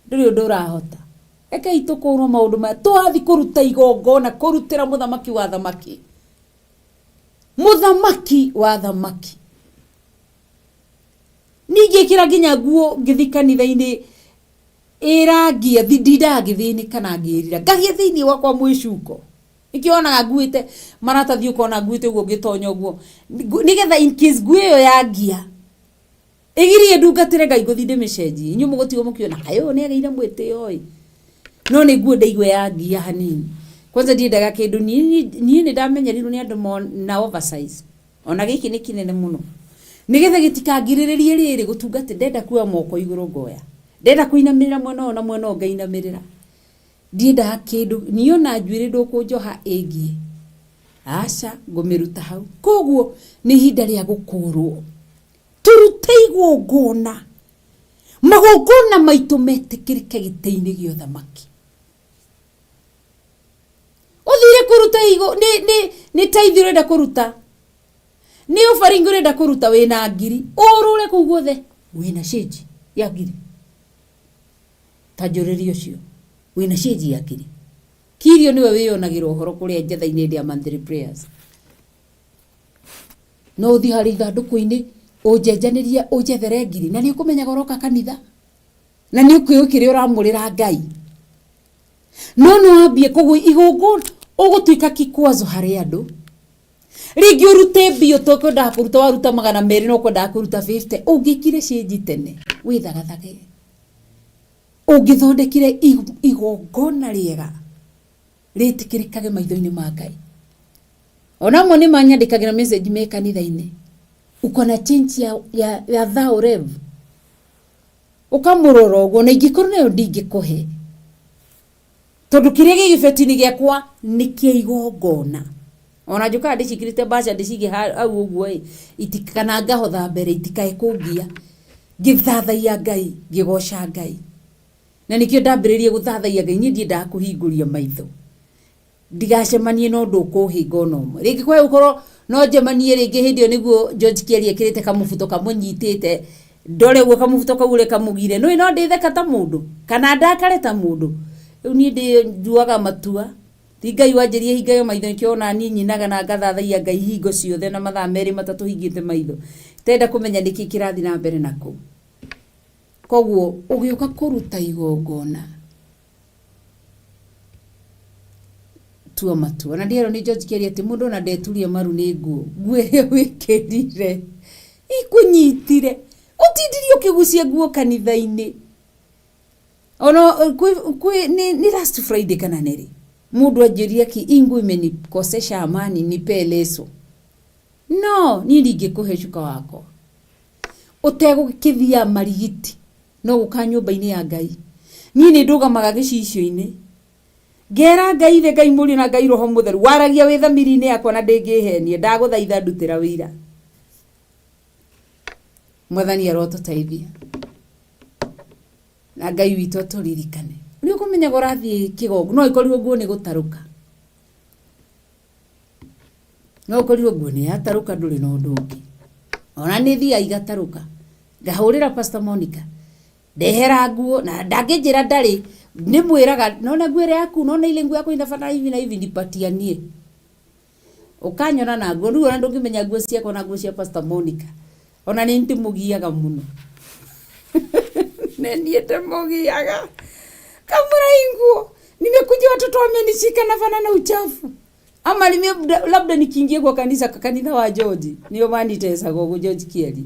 ndũrĩ ũndũ ũrahota. Rekei tũkũrwo maũndũ maya twathi kũruta igongona kũrutĩra mũthamaki wa thamaki. Mũthamaki wa thamaki. Ningĩkĩra nginya nguo ngĩthi kanitha-inĩ ĩrangia ndindaga ngĩthĩnĩka na ngĩrira ngagĩa thĩinĩ wakwa mwĩcuko. Nĩkĩo wonaga nguĩte maratathi ũkona nguĩte ũguo ngĩtonya ũguo nĩgetha in case nguo ĩyo yangia ĩgirie ndungatĩre Ngai ngũthiĩ ndĩmĩcenjie. Inyuĩ mũgũtigwo mũkiona kaĩ ũyũ nĩagĩire mwĩtĩo ĩ. No nĩ nguo ndaigua yangia hanini. Kwanza ndiendaga kĩndũ niĩ nĩ ndamenyerirwo nĩ andũ na oversize. Ona gĩkĩ nĩ kĩnene mũno. Nĩgetha gĩtikangirĩrĩrie rĩrĩ gũtungatĩra ndenda kuoya moko igũrũ ngoya. Ndenda kũinamĩrĩra mwena ũyũ na mwena ũyũ ngainamĩrĩra. Ndiendaga kĩndũ niĩ ona njuĩrĩ ndũkũnjoha ĩngie. Aca ngũmĩruta hau. Koguo nĩ ihinda rĩa gũkũrwo. Tũrute igongona. Magongona maitũ metĩkĩrĩke gĩtĩ-inĩ gĩa ũthamaki. Ũthire kũruta igo nĩ nĩ nĩ tithe ũrenda kũruta. Nĩ offering ũrenda kũruta wĩna ngiri. Ũrũre kũu guothe wĩna cĩnji ya ngiri. Ta njũrĩria ũcio. Wĩna cĩnji ya ngiri. Kirio nĩwe wĩyonagĩra ũhoro kũrĩa njatha-inĩ hĩndĩ ya monthly prayers. No ũthiĩ harĩa ithandũkũ-inĩ ũnjenjanĩrie ũnjethere ngiri na nĩ ũkũmenyaga ũroka kanitha na nĩ ũkĩũĩ kĩrĩa ũramũrĩra Ngai. No nĩ wambie koguo igongona ũgũtuĩka kikwazo harĩ andũ. Rĩngĩ ũrute mbia ũtekwendaga kũruta waruta 200 no ũkwendaga kũruta 50 ũngĩkire cĩnji tene wĩthagathage. Ũngĩthondekire igongona rĩega rĩtĩkĩrĩkage maitho-inĩ ma Ngai. Ona amwe nĩ manyandĩkagĩra message me kanitha-inĩ. Uko na change ya thao rev. Ũkamũrora ũguo na ingĩkorwo nayo ndingĩkũhe. Tondũ kĩrĩa gĩ gĩbeti-inĩ gĩakwa nĩ kĩa igongona. Ona njũkaga ndĩciĩkĩrĩte mbaca ndĩcige hau ũguo ĩ, kana ngahotha mbere itikae kũngia. Ngĩthathaiya Ngai, ngĩgoca Ngai. Na nĩkĩo ndambĩrĩirie gũthathaiya Ngai, niĩ ndiendaga kũhingũria maitho. Ndigacemanie na ũndũ ũkũhĩnga ona ũmwe. Rĩngĩ kwaya gũkorwo no njemanie rĩngĩ hĩndĩ ĩyo nĩguo George Kĩaria ekĩrĩte kamũbuto kamũnyitĩte, ndore ũguo kamũbuto kau ũrĩa kamũgire, nĩũĩ no ndĩtheka ta mũndũ, kana ndakare ta mũndũ. Rĩu niĩ nduaga matua, ti Ngai wanjĩrire hingage maitho nĩkĩo wonaga niĩ nyinaga na ngathathaiya Ngai hingo ciothe na mathaa merĩ matatũ hingĩte maitho. Itenda kũmenya nĩkĩ kĩrathiĩ na mbere na kũu. Koguo ũgĩũka kũruta igongona tua matua. Na ndierwo nĩ George Keri atĩ mũndũ ona ndeturia maru nĩ nguo, nguo ĩrĩa wĩkĩrire ikũnyitire, ũtindirie ũkĩgucia nguo kanitha-inĩ. Ona kwĩ nĩ last Friday kana nĩ rĩ, mũndũ anjĩrire ki hii nguo imenikosesha amani nipe leso. No niĩ ndingĩkũhe cuka wakwa ũtegũkĩthia marigiti no gũka nyũmba-inĩ ya Ngai. Niĩ nĩ ndũgamaga gĩcicio-inĩ ngera Ngai Ithe, Ngai Mũriũ na Ngai Roho Mũtheru, waragia wĩ thamiri-inĩ yakwa na ndĩngĩhenia, ndagũthaitha ndutĩra ũira. Mwathani arotũteithia na Ngai witũ atũririkane. Nĩ ũkũmenyaga ũrathiĩ kĩgongo, no ĩkorirwo nguo nĩ gũtarũka. No ũkorirwo nguo nĩ yatarũka ndũrĩ na ũndũ ũngĩ. Ona nĩ thiaga igatarũka. Ngahũrĩra Pastor Monica, ndehera nguo na ndangĩnjĩra ndarĩ, ndĩmwĩraga nona nguo ĩrĩa yaku, nona ile nguo yako inafanana hivi na hivi nipatianie. Ũkanyona na nguo, rĩu ona ndũngĩmenya nguo ciakwa na nguo cia Pastor Monica. Ona nĩ ndĩmũgiaga mũno. Nĩ niĩ ndĩmũgiaga. Kamũrai nguo. Nimekuja watoto wamenishika nafanana uchafu. Ama nime, labda nikiingia kwa kanisa kanitha wa George nĩo manitecaga ũguo George Kieri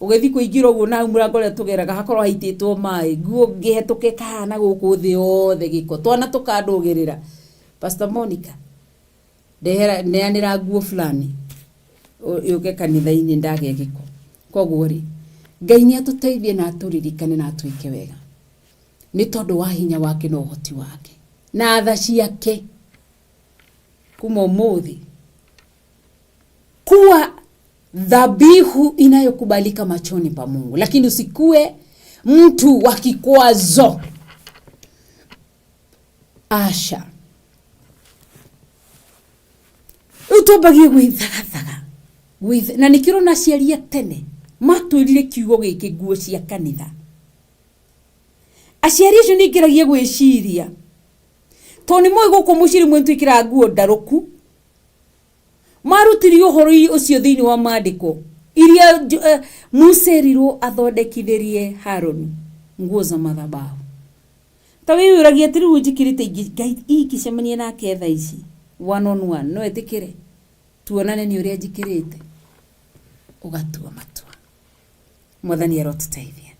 ũgĩthiĩ kũingĩra ũguo na hau mũrango ũrĩa tũgeraga hakorwo haitĩtwo maĩ nguo ngĩhetũka ĩkahana gũkũ thĩ yothe gĩko twana tũkandũgĩrĩra Pastor Monica ndehera neanĩra nguo fulani yũke kanitha-inĩ ndagĩa gĩko koguo rĩ Ngai nĩ atũteithie na atũririkane na atwĩke wega nĩ tondũ wa hinya wake na ũhoti wake na tha ciake kuma ũmũthĩ kuwa dhabihu inayokubalika machoni pa Mungu, lakini usikue mtu wa kikwazo. Asha rĩu twambagie gwĩthagathaga na nĩkĩo ũrona aciari a tene matwĩrire kiugo gĩkĩ nguo cia kanitha. Aciari acio nĩ ngeragia gwĩciria tondũ nĩ moĩ gũkũ mũciĩ rĩmwe nĩ twĩkĩraga nguo ndarũku. Marutire ũhoro ũcio thĩinĩ wa maandĩko iria Musa erirwo athondekithĩrie Haruni nguo za madhabahu. Ta wĩyũragia atĩ rĩu njĩkĩrĩte Ngai ingĩcemania nake thaa ici one on one no etĩkĩre tuonane nĩ ũrĩa njĩkĩrĩte? Ũgatua matua. Mwathani arotũteithia.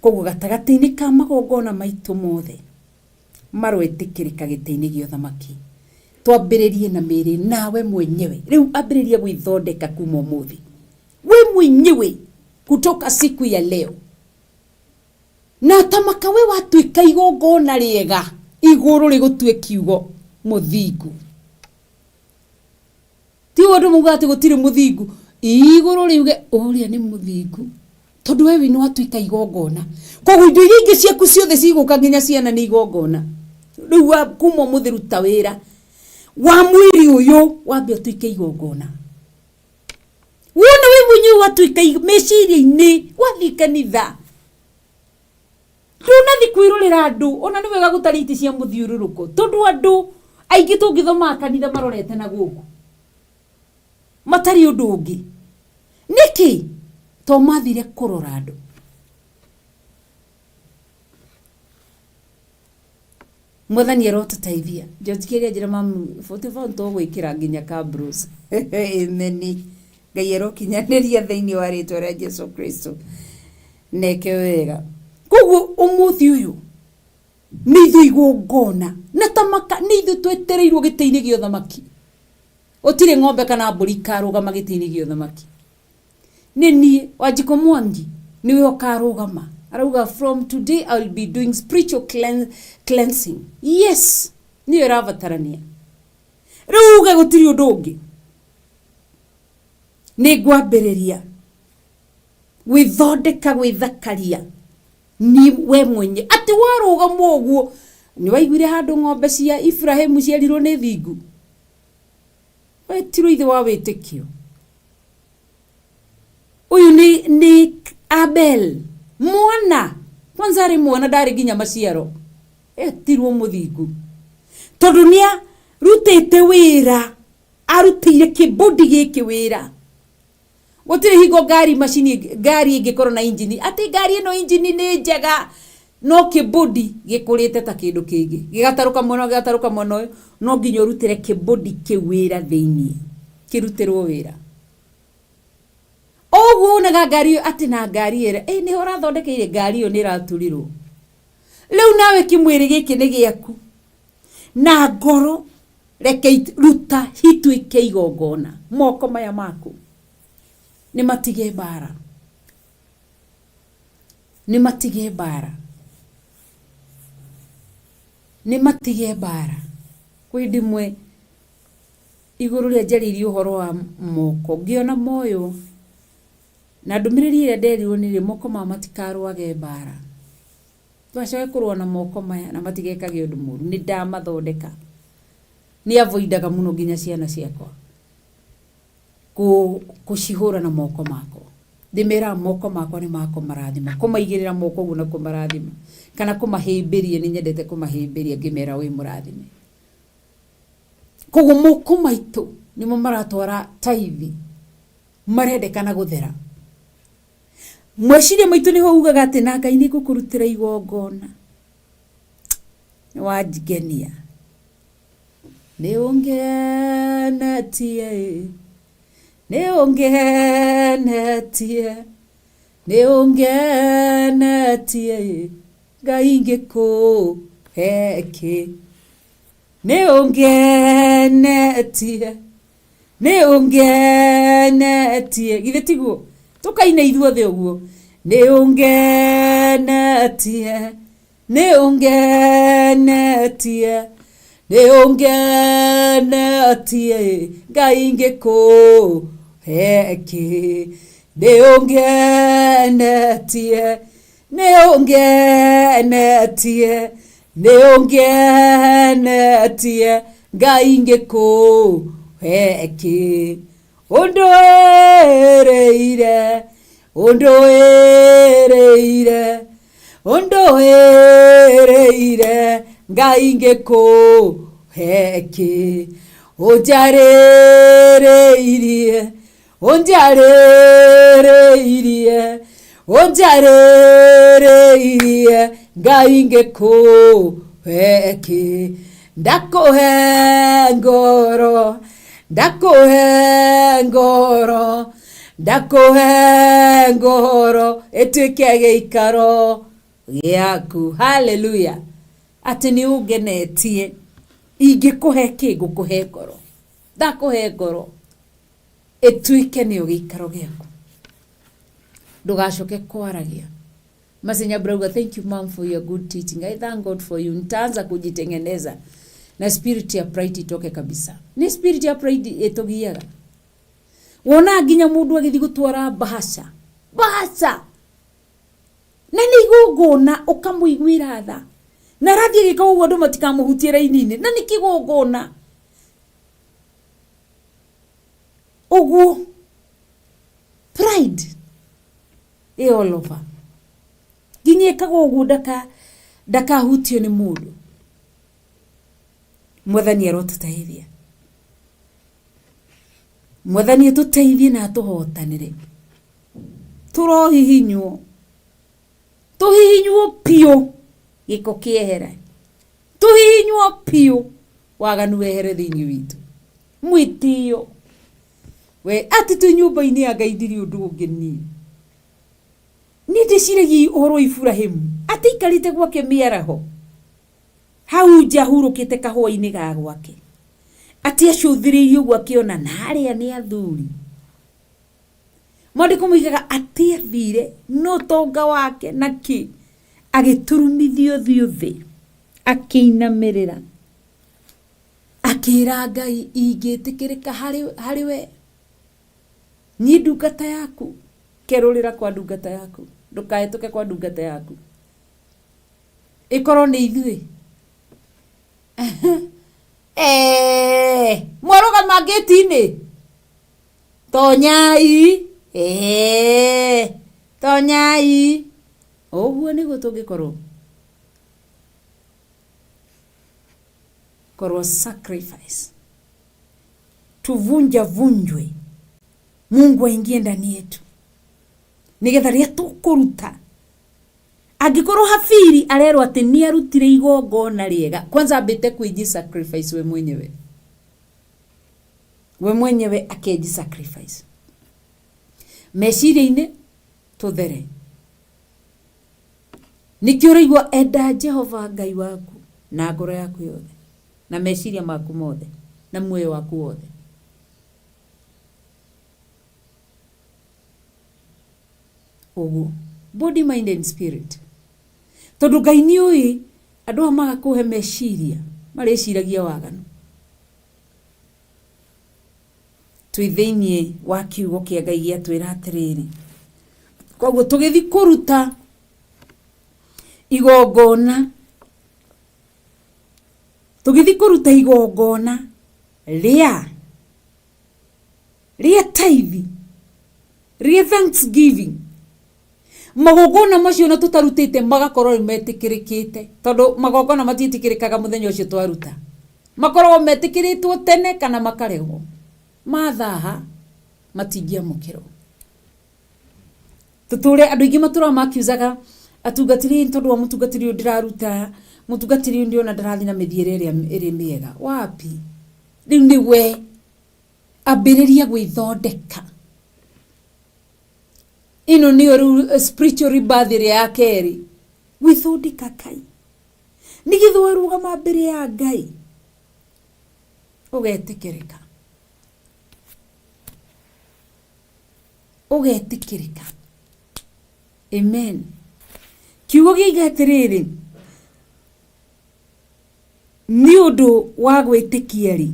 Koguo gatagatĩ-inĩ ka magongona maitũ mothe maroetĩkĩrĩka gĩtĩ-inĩ gĩa ũthamaki, twambĩrĩrie na mĩĩrĩ nawe mwenyewe. Rĩu ambĩrĩria gwĩthondeka kuma ũmũthĩ, we mwenyewe kutoka siku ya leo. Na tamaka we watuĩka igongona rĩega igũrũ rĩgũtue kiugo mũthingu. Ti ũguo andũ maugaga atĩ gũtirĩ mũthingu, igũrũ riuge ũrĩa nĩ mũthingu tondũ we nĩ watuĩka igongona. Koguo indo iria ingĩ ciaku ciothe cigũka nginya ciana nĩ igongona. Rĩu kuma ũmũthĩ ruta wĩra wa mwĩrĩ ũyũ wambe ũtuĩke igongona. Wona we mwenyewe watuĩka meciria-inĩ wathiĩ kanitha ndũnathiĩ kwĩrorera andũ ona nĩ wega gũtarĩ itĩ cia mũthiũrũrũko tondũ andũ aingĩ tũngĩthomaga kanitha marorete na gũkũ matarĩ ũndũ ũngĩ. Nĩkĩ? To mathire kũrora andũ. Mwathani arotũteithia. George Kĩrĩa njĩra mamu 44 tũgwĩkĩra nginya ka Bruce. Amen. Ngai arokinyanĩria thĩinĩ wa rĩtwa rĩa Jesu Kristo. Neke wega. Koguo ũmũthĩ ũyũ nĩ ithuĩ igongona na tamaka nĩ ithuĩ twetereirwo gĩtĩ-inĩ gĩa ũthamaki. Gũtirĩ ng'ombe kana mbũri ikarũgama gĩtĩ-inĩ gĩa ũthamaki. Nĩ niĩ Wanjikũ Mwangi nĩwe ũkarũgama. Arauga from today I will be doing spiritual cleansing. Yes, nĩyo ĩrabatarania. Rĩu uge gũtirĩ ũndũ ũngĩ. Nĩ ngwambĩrĩria gwĩthondeka gwĩthakaria ni we mwenye atĩ warũgama ũguo nĩ waiguire handũ ng'ombe cia Ibrahimu cierirwo nĩ thingu wetirwo ithe wa wĩtĩkio ũyũ nĩ Abel mwana kwanza arĩ mwana ndarĩ nginya maciaro etirwo mũthingu tondũ nĩ arutĩte wĩra arutĩire kĩbũndi gĩkĩ wĩra. Gũtirĩ hingo ngari macini ngari ĩngĩkorwo na injini atĩ ngari ĩno injini nĩ njega no kĩbũdi gĩkũrĩte ta kĩndũ kĩngĩ gĩgatarũka mwena ũyũ, gĩgatarũka mwena ũyũ. No nginya ũrutĩre kĩbũdi kĩu wĩra thĩiniĩ, kĩrutĩrwo wĩra. Ũguo wonaga ngari ĩyo atĩ na ngari ĩrĩa ĩ nĩho ũrathondekeire ngari ĩyo nĩ ĩraturirwo. Rĩu nawe kĩmwĩrĩ gĩkĩ nĩ gĩaku na ngoro reke ruta ituĩke igongona. Moko maya maku nĩ matige mbara, nĩ matige mbara, nĩ matige mbara. Kwĩ ndimwe igũrũ rĩa njarĩirie ũhoro wa moko ngĩona moywo na ndũmĩrĩri ĩrĩa nderirwo nĩ rĩ moko mao matikarũage mbara. Twacoke kũrũa na moko maya na matigekage ũndũ mũru. Nĩ ndamathondeka, nĩ avoidaga mũno nginya ciana ciakwa kũcihũra na moko makwa. Ndĩmeraga moko makwa nĩ makũmarathima, kũmaigĩrĩra moko ũguo na kũmarathima kana kũmahĩmbĩria. Nĩ nyendete kũmahĩmbĩria ngĩmera wĩ mũrathime. Koguo moko maitũ nĩmo maratwara taithi, marendekana gũthera. Meciria maitũ nĩho ugaga atĩ na Ngai nĩ ngũkũrutĩra igongona, nĩ wanjingenia, nĩ ũngenetie, nĩ ũngenetie, nĩ ũngenetie, Ngai ngĩkũhe kĩ, nĩ ũngenetie, nĩ ũngenetie. Githĩ tiguo tũkaina ithuothe ũguo? Nĩ ũngenetie, nĩ ũngenetie, nĩ ũngenetie, Ngai ngĩkũhe kĩ, nĩ ũngenetie, nĩ ũngenetie, nĩ ũngenetie, Ngai ngĩkũhe kĩ, ũndũĩrĩire, ũndũĩrĩire, ũndũĩrĩire, Ngai ngĩkũhe kĩ, ũnjarĩrĩirie, ũnjarĩrĩirie, ũnjarĩrĩirie, Ngai ngĩkũhe kĩ, ndakũhe ngoro, ndakũhe ngoro, ndakũhe ngoro ĩtuĩke gĩikaro gĩaku. Haleluya! Atĩ nĩ ũngenetie, ingĩkũhe kĩ? Ngũkũhe ngoro, ndakũhe ngoro ĩtuĩke nĩyo gĩikaro gĩaku, ndũgacoke kwaragia. Masenya Brauga, thank you mom for your good teaching. I thank God for you. Nitaanza kujitengeneza na spirit ya pride itoke kabisa. Ni spirit ya pride ĩtũgiaga. Wona nginya mũndũ agĩthiĩ gũtwara bahasha, bahasha na nĩ igongona, ũkamũiguĩra tha na arathiĩ agĩka ũguo andũ matikamũhutie raini-inĩ, na nĩ kĩgongona ũguo. Pride ĩ all over, nginya ĩkaga ũguo ndaka ndakahutio nĩ mũndũ. Mwathani arotũteithia, Mwathani atũteithie na atũhotanĩre. Tũrohihinywo, tũhihinywo biũ, gĩko kĩehere, tũhihinywo biũ, waganu wehere thĩinĩ witũ, mwĩtĩo we atĩ twĩ nyũmba-inĩ ya Ngai ndirĩ ũndũ ũngĩ. Niĩ niĩ ndĩciragia ũhoro wa Iburahĩmu atĩ aikarĩte gwake mĩaraho hau nja ahurũkĩte kahũa-inĩ ga gwake, atĩ acũthĩrĩirie ũguo akĩona na arĩa nĩ athuri. Maandĩko moigaga atĩ athire na ũtonga wake na kĩ, agĩturumithia ũthiũ thĩ, akĩinamĩrĩra, akĩra Ngai, ingĩtĩkĩrĩka harĩ we, niĩ ndungata yaku, kerũrĩra kwa ndungata yaku, ndũkahĩtũke kwa ndungata yaku. Ĩkorwo nĩ ithuĩ mwarũgama ngĩti-inĩ, tonyai, tonyai, ũguo nĩguo tũngĩkorwo korwo sacrifice tuvunja vunjwe. Mungu aingie ndani yetu nigetha ria tukuruta angikorwo Habili arerwo ati ni arutire igongona riega, kwanza ambite kwiji sacrifice we mwenyewe, we mwenyewe akeji sacrifice meciria-inĩ tuthere. Nikio ũraigua enda Jehova Ngai waku na ngoro yaku yothe na meciria maku mothe na muoyo waku wothe. Ũguo body, mind and spirit, tondu Ngai nĩ ũĩ andũ aya magakũhe meciria marĩciragia waganu. Twĩ thĩiniĩ wa kiugo kĩa Ngai gĩatwĩra atĩrĩrĩ, koguo tũgĩthiĩ kũruta igongona, tũgĩthiĩ kũruta igongona rĩa tithe, rĩa thanksgiving, magongona macio na tũtarutĩte magakorwo nĩ metĩkĩrĩkĩte, tondũ magongona matiĩtĩkĩrĩkaga mũthenya ũcio twaruta, makoragwo metĩkĩrĩtwo tene kana makaregwo, mathaha matingĩamũkĩrwo. Tũtũre andũ aingĩ matũraga makiuzaga atungatĩri tondũ wa mũtungatĩri ũyũ ndĩraruta, mũtungatĩri ũyũ ndĩrona ndarathiĩ na mĩthiĩre ĩrĩa ĩrĩ mĩega. Wapi? Rĩu nĩ we ambĩrĩria gwĩthondeka. Ĩno nĩyo rĩu spiritual rebirth ĩrĩa ya kerĩ, gwĩthondeka kai nĩgetha warũgama mbere ya Ngai ũgetĩkĩrĩka, ũgetĩkĩrĩka. Amen. Kiugo gĩiga atĩrĩrĩ, nĩ ũndũ wa gwĩtĩkia rĩ,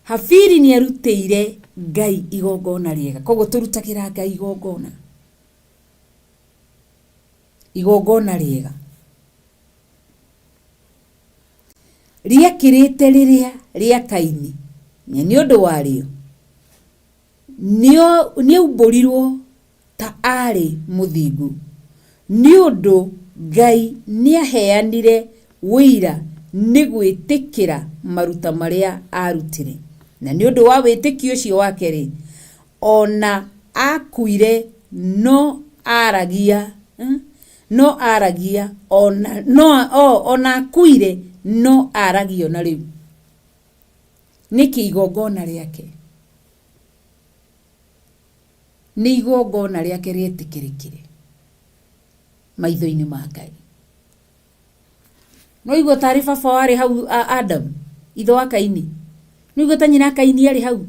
Habili nĩ arutĩire Ngai igongona rĩega. Koguo tũrutagĩra Ngai igongona, igongona rĩega rĩakĩrĩte rĩrĩa rĩa Kaini, na nĩ ũndũ warĩo nĩaumbũrirwo ta arĩ mũthingu, nĩ ũndũ Ngai nĩaheanire ũira nĩ gwĩtĩkĩra maruta marĩa arutire. Na nĩ ũndũ wa wĩtĩkio ũcio wake rĩ, ona akuire no aragia, no aragia, ona no ona akuire no aragia ona rĩu. Nĩkĩ igongona rĩake? Nĩ igongona rĩake rĩetĩkĩrĩkire maitho-inĩ ma Ngai. No igua tarĩ baba warĩ hau Adam, ithe wa Kaini. No igua ta nyina Kaini arĩ hau.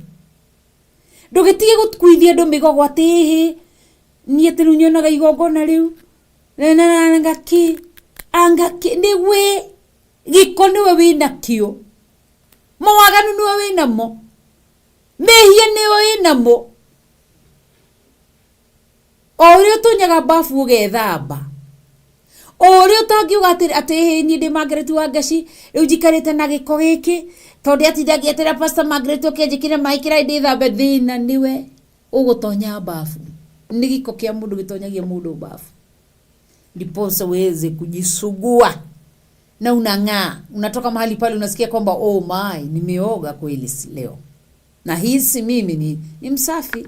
Ndũgĩtige gũkuithia andũ mĩgogo atĩ ĩhĩ, niĩ atĩ rĩu nyonaga igongona rĩu ngaki angaki nĩ we gĩko nĩwe wĩnakĩo, mawaganu nĩwe wĩnamo, mehia nĩwe wĩnamo. O ũrĩa ũtonyaga bafu ũgethamba, o ũrĩa ũtangiuga atĩ atĩ ĩhĩ niĩ ndĩ Margaret wa Ngaci rĩu njikarĩte na gĩko gĩkĩ tondũ atinda ngĩeterera Pastor Margaret oke anjĩkĩre maĩ kĩraĩ ndĩthambe, thĩna nĩwe ũgũtonya bafu. Nĩ gĩko kĩa mũndũ gĩtonyagia mũndũ bafu, ndiposa uweze kujisugua na unang'aa. Unatoka mahali pale unasikia kwamba oh my, nimeoga kweli leo, nahisi mimi ni msafi.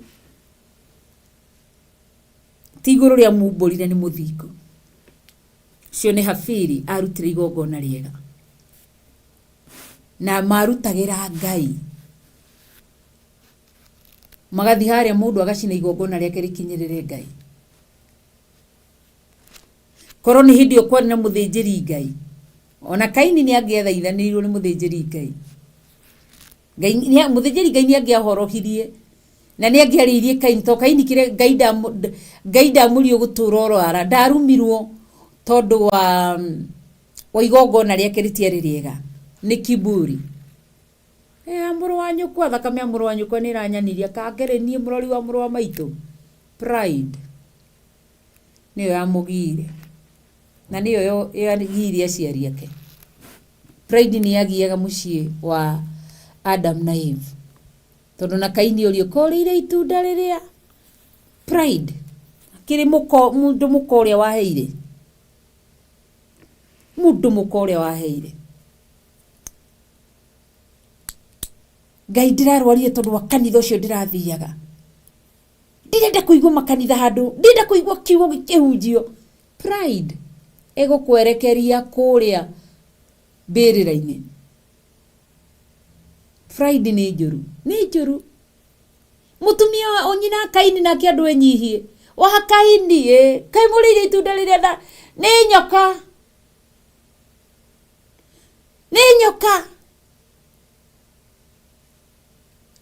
Ti igũrũ rĩa mumbũrire nĩ mũthingu. Ũcio nĩ Habili arutire igongona rĩega na marutagĩra Ngai, magathiĩ harĩa mũndũ agacina igongona rĩake rĩkinyĩrĩre Ngai. Korwo nĩ hĩndĩ ĩyo kwarĩ na mũthĩnjĩri Ngai, ona Kaini nĩ angĩathaithanĩirwo nĩ mũthĩnjĩri Ngai. Ngai mũthĩnjĩri Ngai nĩ angĩahorohirie na nĩ angĩarĩirie Kaini, tondũ Kaini kĩrĩa Ngai ndamũrio gũtũra oro ara, ndarumirwo tondũ wa igongona rĩake rĩtiarĩ rĩega, nĩ kiburi. Ya mũrũ wa nyũkwa, thakame ya mũrũ wa nyũkwa nĩ ĩranyaniria, kangere niĩ mũrori wa mũrũ wa maitũ. Pride nĩyo yamũgiire na nĩyo yagiire aciari ake. Pride nĩ yagiaga mũciĩ wa Adam na Eve, tondũ na Kaini ũrio korĩire itunda rĩrĩa. Pride akĩrĩ mũko, mũndũ mũka ũrĩa waheire, mũndũ mũka ũrĩa waheire Ngai ndĩrarwarire tondũ wa kanitha ũcio ndĩrathiaga. Ndirenda kũigua makanitha handũ, ndirenda kũigua kiugo gĩkĩhunjio. Pride ĩgũkwerekeria kũrĩa mbĩrĩra-inĩ. Pride nĩ njũru, nĩ njũru. Mũtumia wa nyina Kaini nake andũ enyihie. Wa Kaini ĩ, kaĩ mũrĩire itunda rĩrĩa nda nĩ nyoka. Nĩ nyoka.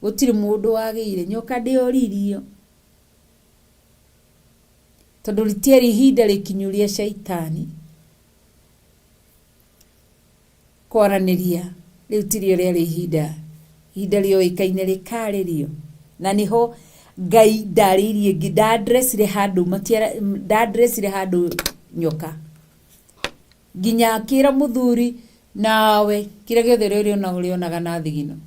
Gũtirĩ mũndũ wagĩire nyoka ndĩoririo. Tondũ rĩtiarĩ ihinda rĩkinyu rĩa caitani kwaranĩria, rĩu tirio rĩarĩ ihinda, ihinda rĩoĩkaine rĩkarĩrio. Na nĩho Ngai ndarĩirie ndandresire handũ matiara ndandresire handũ nyoka. Nginya akĩra mũthuri nawe kĩrĩa gĩothe ũrĩona ũrĩonaga na thigino.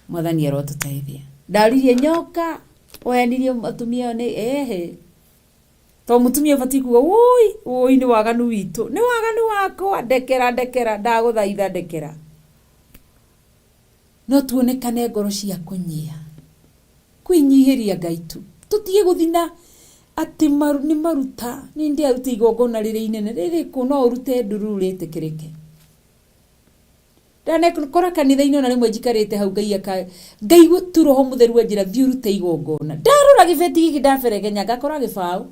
Mwathani arotũteithia. Ndaririe nyoka wehenirie atumia nĩ ehe. To mũtumia ũbatiĩ kuga wũi wũi nĩ waganu witũ, nĩ waganu wakwa, ndekera ndekera, ndagũthaitha ndekera. No tuonekane ngoro cia kũnyia, kwĩnyihĩria Ngai tu, tũtige gũthiĩ na atĩ maru, nĩ maruta, nĩ ndĩaruta igongona rĩrĩa inene, rĩrĩkũ no ũrute ndururu rĩtĩkĩrĩke. Ndanekora kanitha-inĩ ona rĩmwe njikarĩte hau Ngai aka ngaigua tu roho mũtheru anjĩra thiĩ ũrute igongona. Ndarora gĩbeti gĩkĩ ndaberegenya ngakora gĩbaũ.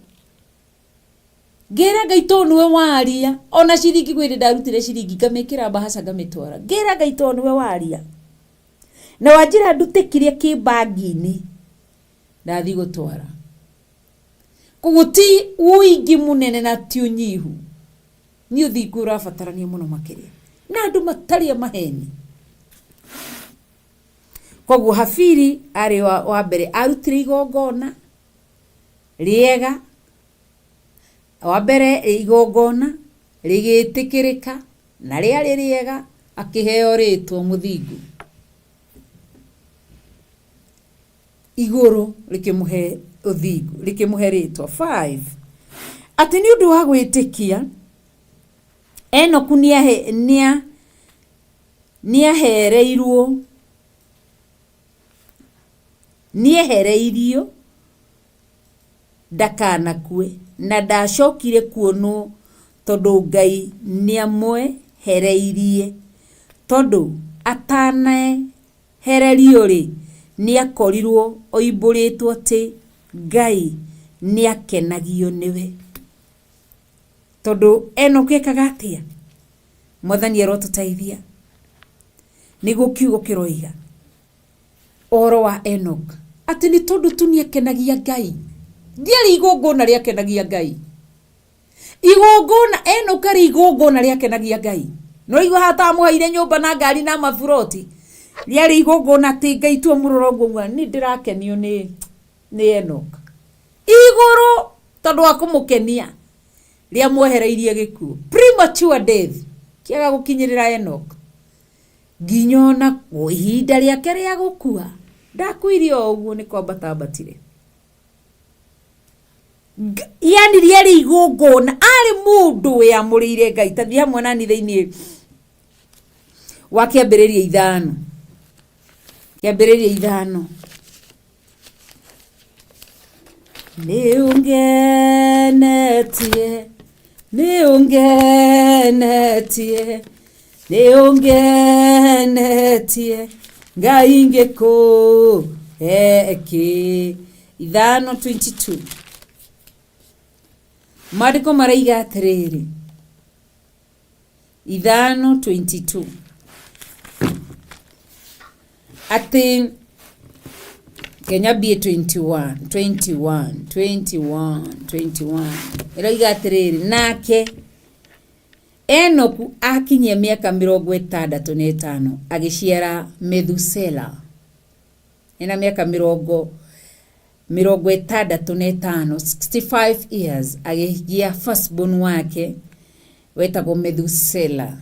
Ngĩra Ngai to nĩwe waria, ona ciringi kwĩ hĩndĩ ndarutire ciringi ngamĩkĩra mbahaca ngamĩtwara. Ngĩra Ngai to nĩwe waria. Na wanjĩra ndute kĩrĩa kĩ bangi-inĩ, ndathiĩ gũtwara. Koguo ti ũingĩ mũnene na ti ũnyihu. Nĩ ũthingu ũrabatarania mũno makĩria. Na andũ matarĩ a maheni. Koguo Habili arĩ wa, wa mbere arutire igongona rĩega, wa mbere igongona rĩgĩtĩkĩrĩka na rĩarĩ rĩega, akĩheo rĩtwa mũthingu. Igũrũ rĩkĩmũhe ũthingu, rĩkĩmũhe rĩtwa. 5 atĩ nĩ ũndũ wa gwĩtĩkia Enoku nĩahereirwo nĩehereirio ndakanakue na ndacokire kuonwo tondũ Ngai nĩamwehereirie. Tondũ atanaehererio-rĩ, nĩakorirwo oimbũrĩtwo atĩ Ngai nĩakenagio nĩwe. Tondũ Enoku ekaga atĩa? Mwathani arotũteithia. Nĩguo kiugo kĩroiga ũhoro wa Enoch atĩ nĩ tondũ tu nĩakenagia Ngai. Ndiarĩ igongona rĩakenagia Ngai. Igongona Enoch arĩ igongona rĩakenagia Ngai. No igua hatamũheire nyũmba na ngari na maburoti. Rĩarĩ igongona atĩ Ngai tu amũrora ũguo auga nĩ ndĩrakenio nĩ nĩ Enoch. Igũrũ tondũ wa kũmũkenia rĩamwehereirie gĩkuũ. Premature death kĩaga gũkinyĩrĩra Enoch. Nginya ona ihinda rĩake rĩa gũkua ndakuire o ũguo nĩ kwambata ambatire. Yani rĩarĩ igongona, arĩ mũndũ wĩamũrĩire Ngai. Ta thiĩ hamwe nani thĩinĩ wa Kĩambĩrĩria 5. Kĩambĩrĩria 5. Nĩ ũngenetie, nĩ ũngenetie, nĩ ũngenetie, Ngai ngĩkũhe kĩ. 5:22. Maandĩko maraiga atĩrĩrĩ, 5:22 atĩ Kenya mbie 21 21 21 21 ĩroiga atĩrĩrĩ, nake Enoku akinyia mĩaka 65 agĩciara Methusela. Ena mĩaka 65, 65 years, agĩgĩa firstborn wake wetagwo Methusela.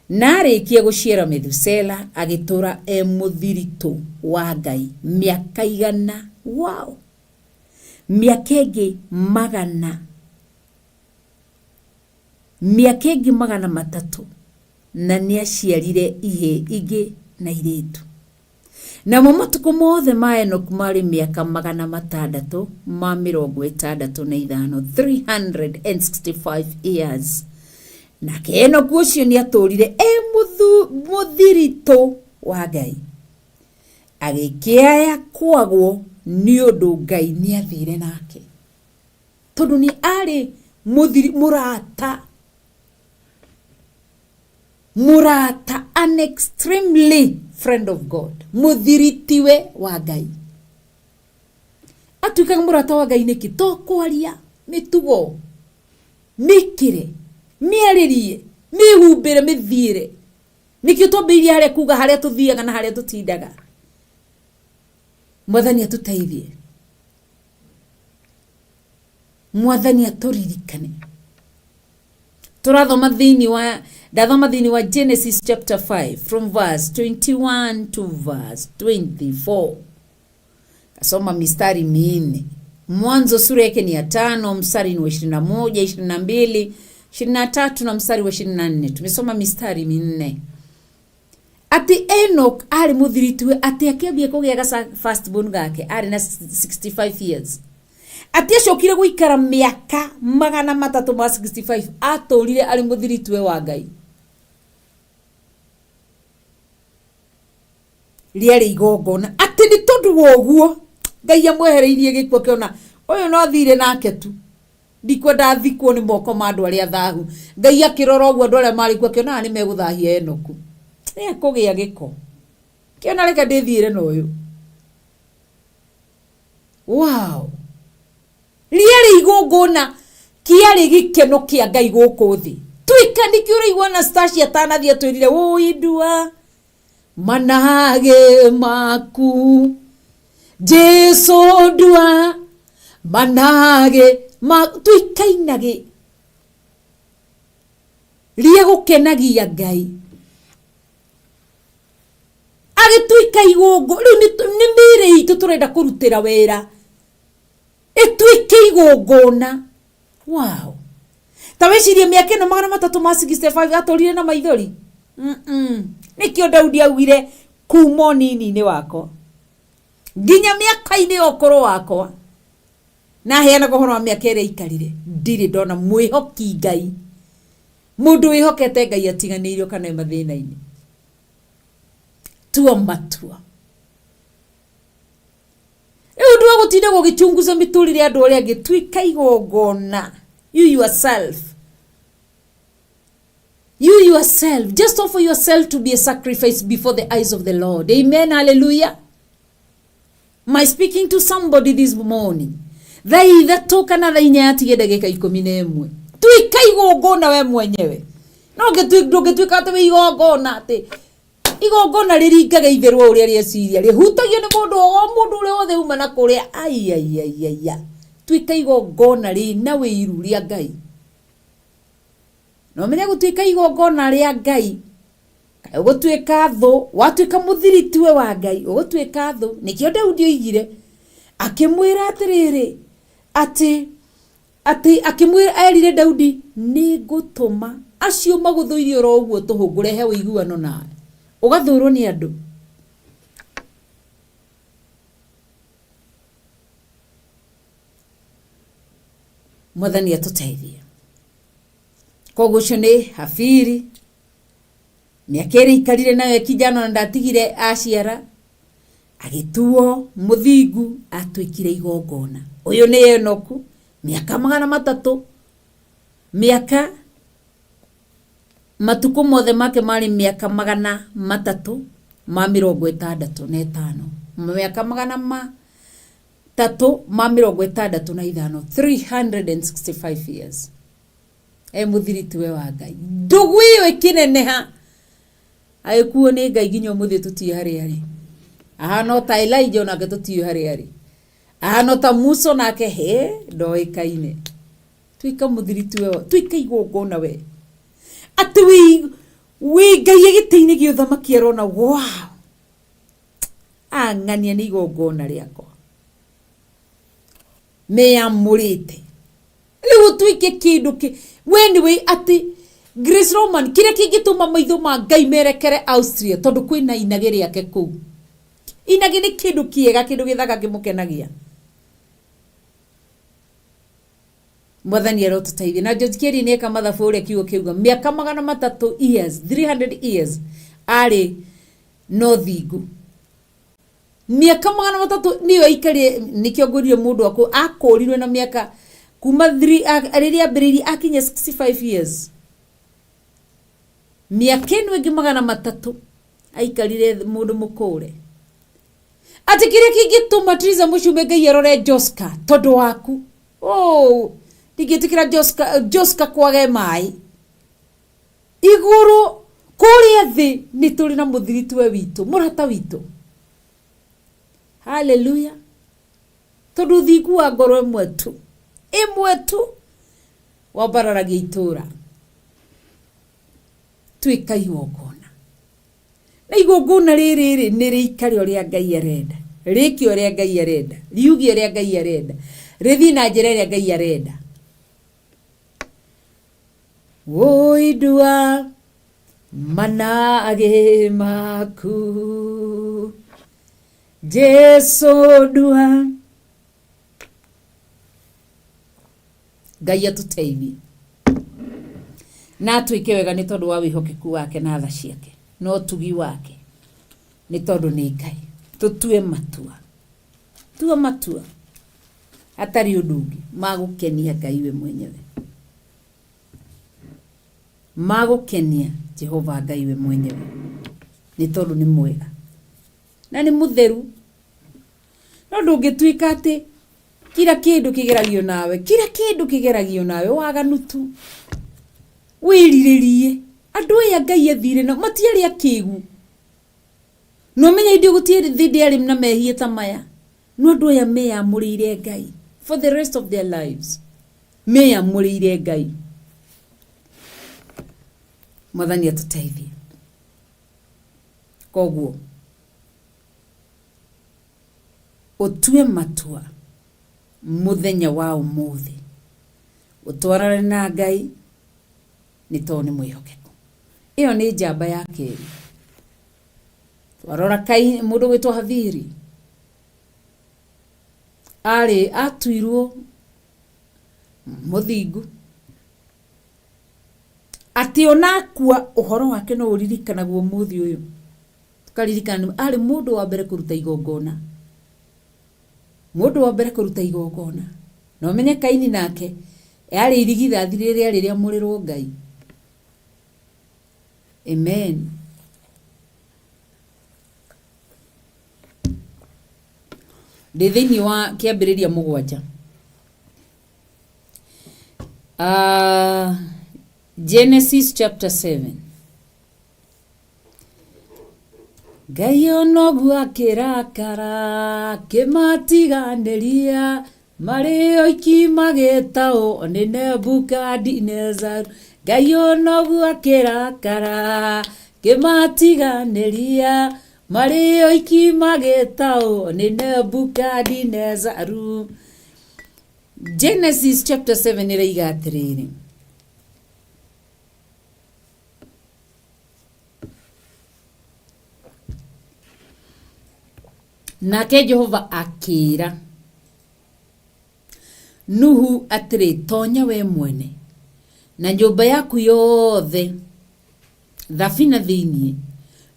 Na arĩkia gũciara Methusela agĩtũra e mũthiritũ wa Ngai mĩaka 100. Wow! Mĩaka ĩngĩ magana, mĩaka ĩngĩ 300, na nĩaciarire ihĩĩ ingĩ na irĩtu. Namo matukũ mothe ma Enoku marĩ mĩaka 665, 365 years. Nake Enoku ũcio nĩatũũrire e mũthiritũ wa Ngai, agĩkĩaya kwagwo nĩ ũndũ Ngai nĩathire nake, tondũ nĩ arĩ mũrata, mũrata, an extremely friend of God, mũthiritiwe wa Ngai. Atuĩkaga mũrata wa Ngai nĩkĩ? To kwaria, mĩtugo, mĩkĩre, mĩarĩrie, mĩhumbĩre, mĩthiĩre. Nĩkĩo twambĩrĩirie harĩa kuga harĩa tũthiaga na harĩa tũtindaga. Mwathani atũteithie, Mwathani atũririkane. Tũrathoma thĩinĩ wa, ndathoma thĩinĩ wa Genesis chapter 5 from verse 21 to verse 24. Kasoma mistari minne. Mwanzo sura yake ni ya 5, mstari ni wa 21, 22, 23 na mstari wa 24. Tumesoma mistari minne. Ati Enoch arĩ mũthiritiwe, atĩ akĩambia kũgĩa gaca firstborn gake arĩ na 65 years. Atĩ acokire gũikara mĩaka 365, atũrire arĩ mũthiritiwe wa Ngai. Rĩarĩ igongona. Atĩ nĩ tondũ wa ũguo Ngai amwehereirie gĩkuũ, akĩona ũyũ no thire nake tu, ndikwenda athikwo nĩ moko ma andũ arĩa thahu. Ngai akĩrora ũguo andũ arĩa marĩ kuo, akĩona aya nĩ megũthahia Enoku, nĩ ekũgĩa gĩko, kĩona reke ndĩthiĩre na ũyũ. Wow, rĩarĩ igongona, kĩarĩ gĩkeno kĩa Ngai gũkũ thĩ. Tuĩka nĩkĩo ũraigua Anastasia atanathiĩ atwĩrire ũindua manage maku, Jesu ndua manage ma, tuikainage rĩa gũkenagia Ngai. Agĩtuĩka igongo rĩu nĩ mĩĩrĩ itũ tũrenda kũrutĩra wĩra ĩtuĩke igongona. Wow, ta wĩcirie mĩaka ĩno 365 atũrire na maithori. Nĩkĩo Daudi augire kuma ũnini-inĩ wakwa nginya mĩaka-inĩ ya ũkũrũ wakwa, na aheanaga ũhoro wa mĩaka ĩrĩa aikarire, ndirĩ ndona mwĩhoki Ngai, mũndũ wĩhokete Ngai atiganĩirio kana e mathĩna-inĩ. Tua matua. Rĩu ũndũ wa gũtinda gũgĩchunguza mĩtũrĩre ya andũ arĩa angĩ, tuĩka igongona. You yourself, you yourself, just offer yourself to be a sacrifice before the eyes of the Lord. Amen, hallelujah. Am I speaking to somebody this morning? Thaa 3 kana thaa 4 yatigie ndagĩka 11. Tuĩka igongona we mwenyewe. No ndũngĩtuĩka atĩ wĩ igongona, atĩ igongona rĩringaga itherũ o ũrĩa rĩeciria, rĩhutagio nĩ mũndũ o mũndũ ũrĩa wothe uma na kũrĩa. Ai, ai, ai, ai, ai. Tuĩka igongona rĩna wĩiru rĩa Ngai. Na ũmenye gũtuĩka igongona rĩa Ngai, kaĩ ũgũtuĩka thũ, watuĩka mũthiritiwe wa Ngai, ũgũtuĩka thũ. Nĩkĩo Daudi oigire, akĩmwĩra atĩrĩrĩ, atĩ akĩmwĩra, erire Daudi, nĩngũtũma acio magũthũire oro ũguo tũhũ, ngũrehe ũiguano nawe, ũgathũrwo nĩ andũ. Mwathani atũteithie. Koguo ũcio nĩ Habili, mĩaka ĩrĩa aikarire nayo e kijana na ndatigire aciara, agĩtuo mũthingu, atuĩkire igongona. Ũyũ nĩ Enoku, mĩaka 300, mĩaka matukũ mothe make marĩ mĩaka 365, mĩaka 365, 365 years. E mũthiritiwe wa Ngai. Ndũgũ ĩyo ĩkĩneneha, agĩkuo nĩ Ngai nginya ũmũthĩ tũtiũĩ harĩa arĩ. Ahana o ta Elijah, onake tũtiũĩ harĩa arĩ. Ahana o ta Musa, onake he ndoĩkaine. Tuĩka mũthiritiwe, tuĩka igongona we. Atĩ wĩ Ngai gĩtĩ-inĩ gĩa ũthamaki arona, wow, ang'ania nĩ igongona rĩakwa meyamũrĩte. Rĩu ũtuĩke kĩndũ kĩ we nĩ wĩ atĩ Grace Roman, kĩrĩa kĩngĩtũma maitho ma Ngai merekere Austria, tondũ kwĩna inage rĩake kũu. Inagi nĩ kĩndũ kĩega, kĩndũ gĩthaka kĩmũkenagia. Mwathani arotũteithia. Na George Kerry nĩ eka mathabu ũrĩa kiugo kĩuga mĩaka 300 years, 300 years arĩ no thingu. Mĩaka 300 nĩyo aikarire, nĩkĩo ngũrire mũndũ akũrirwe na mĩaka kuma rĩrĩa ambĩrĩirie akinya 65 years. Mĩaka ĩno ĩngĩ 300 aikarire mũndũ mũkũre. Atĩ kĩrĩa kĩngĩtũma Teresa Mũchume Ngai arore Joska tondũ waku. Oh, ndingĩtĩkĩra Joska kwage maĩ. Igũrũ kũrĩa thĩ nĩ tũrĩ na mũthiritwe witũ, mũrata witũ. Hallelujah. Tondũ thingu wa ngoro ĩmwe tu, ĩmwe tu wambararagia itũra. Tuĩka igongona. Na igongona rĩrĩ rĩ nĩ rĩikare ũrĩa Ngai arenda, rĩke ũrĩa Ngai arenda, riuge ũrĩa Ngai arenda, rĩthiĩ na njĩra ĩrĩa Ngai arenda. Woi ndua manage maku, Jesu ndua. Ngai atũteithie na atwĩke wega nĩ tondũ wa wĩhokeku wake na tha ciake na ũtugi wake, nĩ tondũ nĩ Ngai. Tũtue matua, tua matua hatarĩ ũndũ ũngĩ magũkenia Ngai we mwenyewe, magũkenia Jehova Ngai we mwenyewe, nĩ tondũ nĩ mwega na nĩ mũtheru. No ndũngĩtuĩka atĩ kila kĩndũ kĩgeragio nawe, kila kĩndũ kĩgeragio nawe waganu tu, wĩrirĩrie. Andũ aya Ngai athire nao matiarĩ akĩgu. No menya hĩndĩ gũtiarĩ thĩ ndĩarĩ na mehia ta maya. No andũ aya meyamũrĩire Ngai for the rest of their lives, meyamũrĩire Ngai. Mwathani atũteithie. Koguo ũtue matua mũthenya wa ũmũthĩ, ũtwarane na Ngai nĩ tondũ nĩ mwĩhokeku. Ĩyo nĩ njamba ya kerĩ. Twarora Kaini, mũndũ gwĩtwo Habili arĩ atuirwo mũthingu, atĩ ona akua ũhoro wake no ũririkanagwo ũmũthĩ ũyũ. Tũkaririkana arĩ mũndũ wa mbere kũruta igongona, mũndũ wa mbere kũruta igongona. Na ũmenye Kaini nake yarĩ irigithathi rĩrĩa rĩamũrĩrwo Ngai. Amen. Ndĩ thĩinĩ wa kĩambĩrĩria 7. Genesis chapter 7. Ngai onoguo akĩrakara akĩmatiganĩria marĩ oiki magĩtaũ nĩ Nebukadinezaru. Ngai onoguo akĩrakara akĩmatiganĩria marĩ oiki magĩtaũ nĩ Nebukadinezaru. Genesis chapter 7 ĩraiga atĩrĩrĩ, nake Jehova akĩĩra Nuhu atĩrĩ, tonya we mwene na nyũmba yaku yothe thabina thĩinĩ,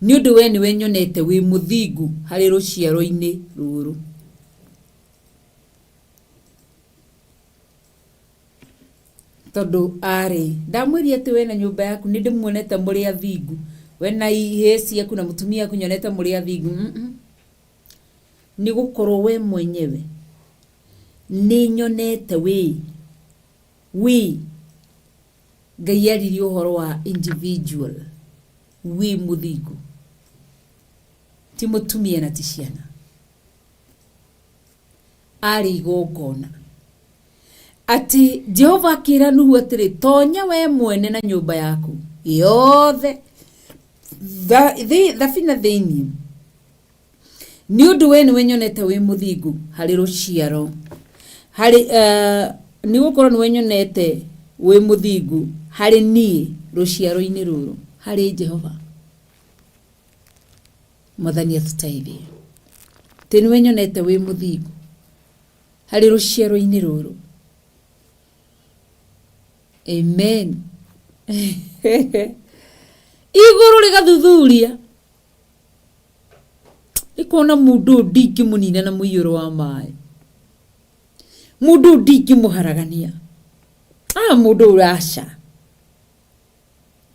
nĩ ũndũ we nĩwe nyonete wĩ mũthingu harĩ rũciaro-inĩ rũrũ. Tondũ arĩ ndamwĩrire atĩ we na nyũmba yaku nĩ ndĩmuonete mũrĩ athingu, we na ihĩĩ ciaku na mũtumia waku nyonete mũrĩ athingu. Nĩ gũkorwo we mwenyewe nĩ nyonete wĩ Ngai aririe ũhoro wa individual, wĩ mũthingu, ti mũtumia na ti ciana. Arĩ igongona. Atĩ Jehova akĩra Nuhu atĩrĩ, tonya we mwene na nyũmba yaku yothe thabina thĩinĩ, nĩ ũndũ we nĩwe nyonete wĩ mũthingu harĩ rũciaro, harĩ nĩ gũkorwo nĩwe nyonete wĩ mũthingu harĩ niĩ rũciaro-inĩ rũrũ, harĩ Jehova. Mwathani atũteithie. Atĩ nĩwe nyonete wĩ mũthingu harĩ rũciaro-inĩ rũrũ. Amen. Igũrũ rĩgathuthuria rĩkona mũndũ ũyũ ndingĩmũnina na mũiyũro wa maĩ, mũndũ ũyũ ndingĩmũharagania, ah mũndũ ũyũ aca,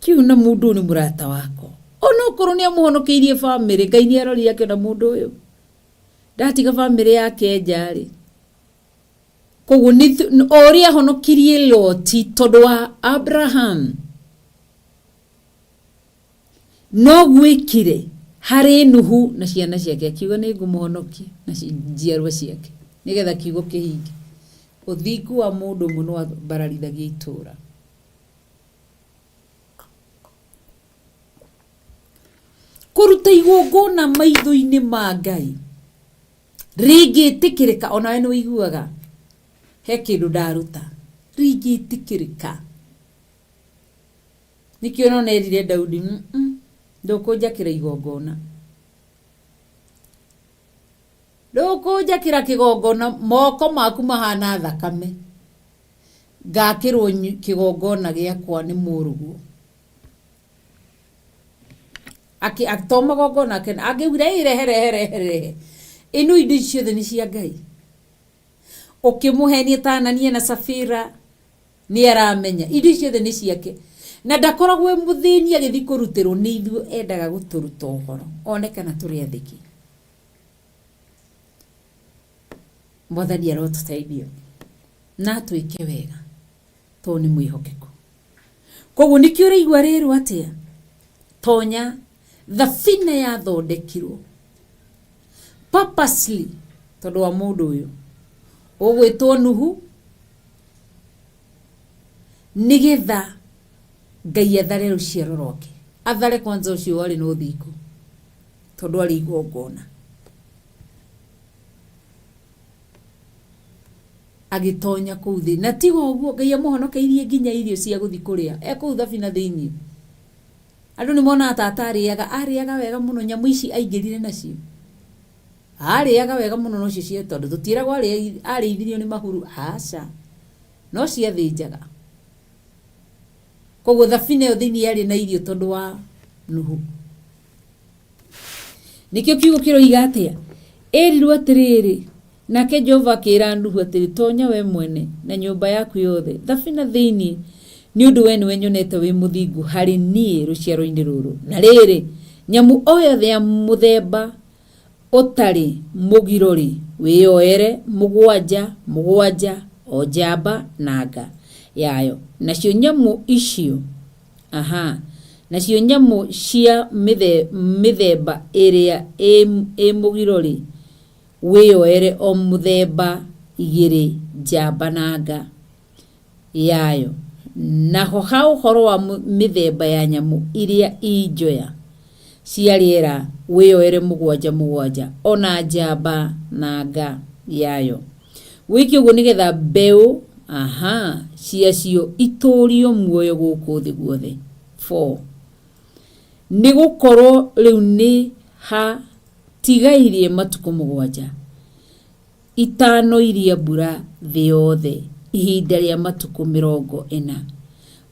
kĩu na mũndũ ũyũ nĩ mũrata wakwa, onokorwo nĩ amũhonokeirie bamĩrĩ, Ngai nĩ arorire akĩona mũndũ ũyũ ndatiga bamĩrĩ yake nja rĩ. Koguo o ũrĩa ahonokirie Loti tondũ wa Abraham, no gwĩkire harĩ Nuhu na ciana ciake, akiuga nĩ ngũmũhonokia na njiarwa ciake nĩgetha kiugo kĩhinge. Ũthingu wa mũndũ ũmwe nĩ wambararithagia itũũra. Kũruta igongona maitho-inĩ ma Ngai rĩngĩtĩkĩrĩka, onawe nĩ ũiguaga he kĩndũ ndaruta, rĩngĩtĩkĩrĩka. Nĩkĩo nona erire Daudi, ndũkũnjakĩra igongona, ndũkũnjakĩra kĩgongona, moko maku mahana thakame, ngakĩrwo kĩgongona gĩakwa nĩ mũrũguo. Akĩ to magongona ake angĩugire ĩ rehe rehe rehe rehe, ĩno indo ici ciothe nĩ cia Ngai. Ũkĩmũhenia ta Anania na Safira nĩ aramenya indo ici ciothe nĩ ciake, na ndakoragwo e mũthĩni agĩthiĩ kũrutĩrwo nĩ ithuĩ, endaga gũtũruta ũhoro one kana tũrĩ athĩki. Mwathani arotũteithia na atwĩke wega tondũ nĩ mwĩhokeku. Koguo nĩkĩo ũraigua rĩrwo atĩa, tonya thabina yathondekirwo purposely tondũ wa mũndũ ũyũ ũgwĩtwo Nuhu, nĩgetha Ngai athare rũciaro rwake, athare kwanza ũcio warĩ na ũthingu tondũ arĩ igongona. Agĩtonya kũu thĩ, na tiga ũguo Ngai amũhonokeirie nginya irio cia gũthiĩ kũrĩa e kũu thabina thĩinĩ. Andũ nĩ monaga ta atarĩaga, arĩaga wega mũno, nyamũ ici aingĩrire nacio arĩaga wega mũno, nocio cia, tondũ tũtiĩragwo arĩithirio nĩ mahuru, aca, no ciathĩnjaga. Koguo thabina ĩyo thĩinĩ yarĩ na irio tondũ wa Nuhu. Nĩkĩo kiugo kĩroiga atĩa? Ĩrirwo atĩrĩrĩ, nake Jehova akĩĩra Nuhu atĩrĩ, tonya we mwene na nyũmba yaku yothe thabina thĩinĩ, nĩ ũndũ we nĩwe nyonete wĩ mũthingu harĩ niĩ rũciaro-inĩ rũrũ. Na rĩrĩ, nyamũ o yothe ya mũthemba ũtarĩ mũgiro-rĩ, wĩyoere mũgwanja mũgwanja, o njamba na nga yayo. Nacio nyamũ icio, aha, nacio nyamũ cia mĩthemba ĩrĩa ĩ mũgiro-rĩ, wĩyoere o mũthemba igĩrĩ, njamba na nga yayo. Naho ha ũhoro wa mĩthemba ya nyamũ iria i njoya cia rĩera, wĩyoere mũgwanja mũgwanja, o na njamba na nga yayo. Wĩke ũguo nĩgetha mbeũ, aha, ciacio itũũrio muoyo gũkũ thĩ guothe. 4 nĩ gũkorwo rĩu nĩ hatigairie matukũ mũgwanja itanoiria mbura thĩ yothe ihinda rĩa matukũ mĩrongo ĩna,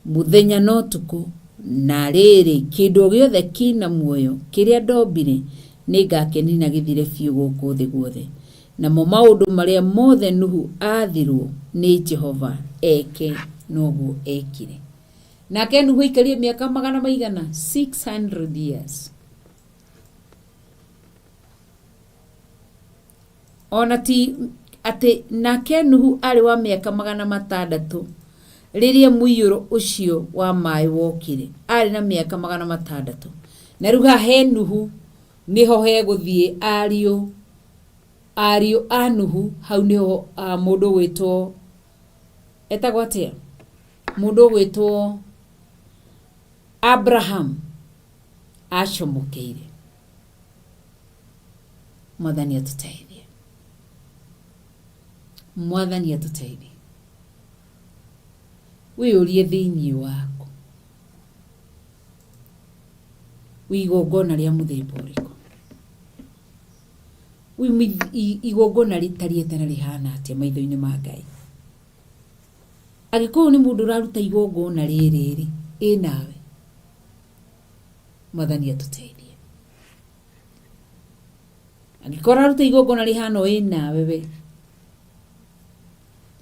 mũthenya na ũtukũ, na rĩrĩ, kĩndũ o gĩothe kĩ na muoyo kĩrĩa ndombire nĩngakĩnina gĩthire biũ gũkũ thĩ guothe. Namo maũndũ marĩa mothe Nuhu aathirwo nĩ Jehova eke, noguo ekire. Nake Nuhu aikarire mĩaka magana maigana? 600 years. Ona ti atĩ nake Nuhu arĩ wa mĩaka 600 rĩrĩa mũiyũro ũcio wa maĩ wokire, arĩ na mĩaka 600. Na rĩu haha he Nuhu nĩho hegũthiĩ ariũ ariũ a Nuhu, hau nĩho mũndũ ũgwĩtwo etagwo atĩa, mũndũ ũgwĩtwo Abraham acomokeire. Mwathani atũteithie, Mwathani atũteithie. Wĩyũrie thĩinĩ waku, wĩ igongona rĩa mũthemba ũrĩkũ? Igongona rĩtariĩ atĩa na rĩhana atĩa maitho-inĩ ma Ngai? Angĩkorwo nĩ mũndũ ũraruta igongona rĩrĩ rĩ, ĩ nawe? Mwathani atũteithie. Angĩkorwo ũraruta igongona rĩhana ĩ nawe we.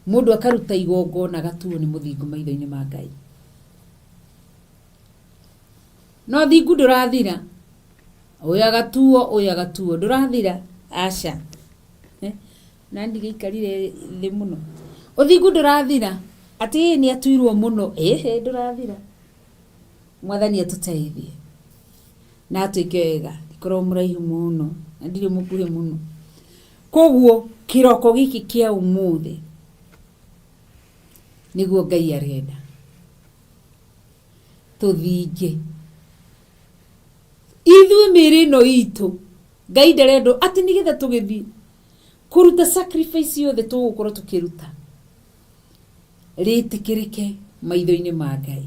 Mũndũ akaruta igongona agatuo nĩ mũthingu maitho-inĩ ma Ngai. No thingu ndũrathira. Ũyũ agatuo, ũyũ agatuo. Ndũrathira? Aca. Eh? Na ndigĩikarire thĩ mũno. Ũthingu ndũrathira. Atĩ ĩ nĩ atuirwo mũno. Ĩhĩ ndũrathira. Mwathani atũteithie. Na atwĩke wega. Ndikoragwo mũraihu mũno. Na ndirĩ mũkuhĩ mũno. Koguo kĩroko gĩkĩ kĩa ũmũthĩ nĩguo Ngai arenda. Tũthinge. Ithuĩ mĩĩrĩ ĩno itũ Ngai ndarenda atĩ nĩgetha tũgĩthiĩ kũruta sacrifice yothe tũgũkorwo tũkĩruta rĩtĩkĩrĩke maitho-inĩ ma Ngai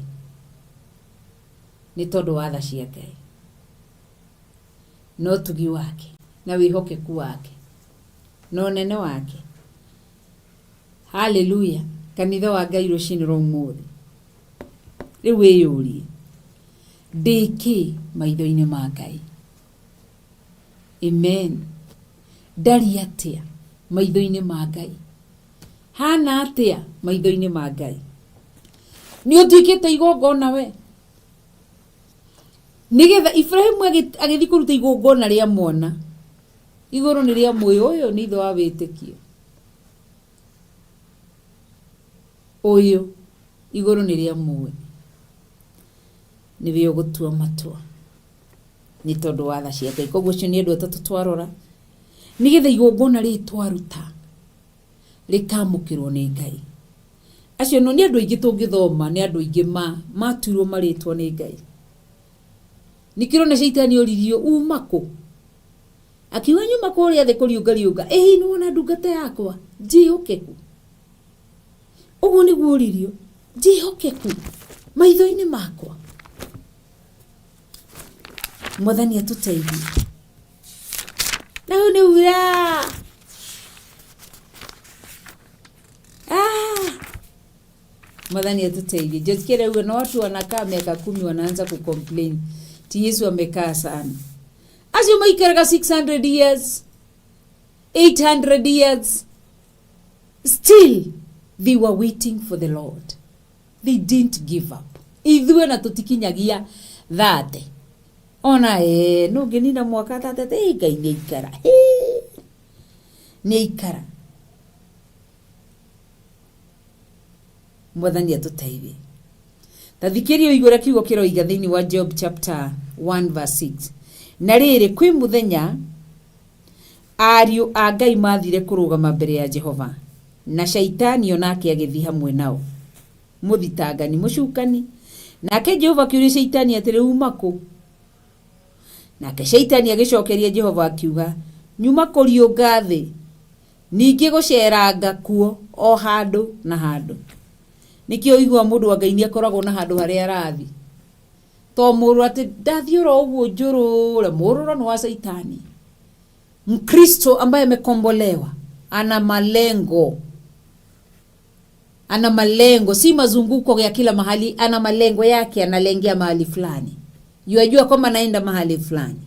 nĩ tondũ wa tha cia Ngai na ũtugi wake na wĩhokeku wake na ũnene wake. Haleluya! Kanitha wa Ngai rũcinĩ rwa ũmũthĩ. Rĩu wĩyũrie, ndĩ kĩ maitho-inĩ ma Ngai? Amen. Ndariĩ atĩa maitho-inĩ ma Ngai? Hana atĩa maitho-inĩ ma Ngai? Nĩ ũtuĩkĩte igongona we? Nĩgetha Ibrahimu agĩthiĩ kũruta igongona rĩa mwana, igũrũ nĩ rĩa mũĩ ũyũ nĩ ithe wa wĩtĩkio. Ũyũ igũrũ nĩ rĩa mũĩ. Nĩwe ũgũtua matua nĩ tondũ wa tha cia Ngai. Koguo acio nĩ andũ atatũ twarora nĩgetha igongona rĩrĩ twaruta rĩkamũkĩrwo nĩ Ngai. Acio nĩ andũ aingĩ tũngĩthoma, nĩ andũ aingĩ ma matuirwo marĩtwa nĩ Ngai. Nĩkĩo ũrona caitani oririo uma kũ? Akiuga nyuma kũrĩa thĩ kũriũngariũnga. Ĩ hihi nĩwona ndungata yakwa njĩhokeku? Ũguo nĩguo oririo, njĩhokeku maitho-inĩ makwa. Mwathani atũteithie. Na hau nĩ ura. Ah. Mwathani atũteithie. Josikia rauga na watu wanakaa miaka 10 wanaanza kucomplain. Ti Yesu amekaa sana. Acio maikaraga 600 years, 800 years. Still they were waiting for the Lord. They didn't give up. Ithuĩ na tũtikinyagia 30. Ona ee no ngĩnina mwaka 30 ĩ Ngai nĩ aikara. Nĩ aikara. Mwathani atũteithie. Ta thikĩrĩria ũigue ũrĩa kiugo kĩroiga thĩinĩ wa Job chapter 1 verse 6. Na rĩrĩ, kwĩ mũthenya ariũ a Ngai maathire kũrũgama mbere ya Jehova, na Shaitani o nake agĩthiĩ hamwe nao. Mũthitangani, mũcukani. Nake Jehova akĩũria Shaitani atĩrĩ, Uuma kũ? Nake Shaitani agĩcokeria Jehova akiuga, Nyuma kũriũnga thĩ, ningĩ gũceeranga kuo o handũ na handũ. Nĩkĩo ũiguaga mũndũ wa Ngai nĩ akoragwo na handũ harĩa arathiĩ. To mũrũro atĩ ndathiĩ oro ũguo njũrũre, mũrũro nĩ wa caitani. Mkristo ambaye amekombolewa ana malengo, ana malengo, si mazunguko ya kila mahali, ana malengo yake, analengea mahali fulani, yuajua kwamba naenda mahali fulani.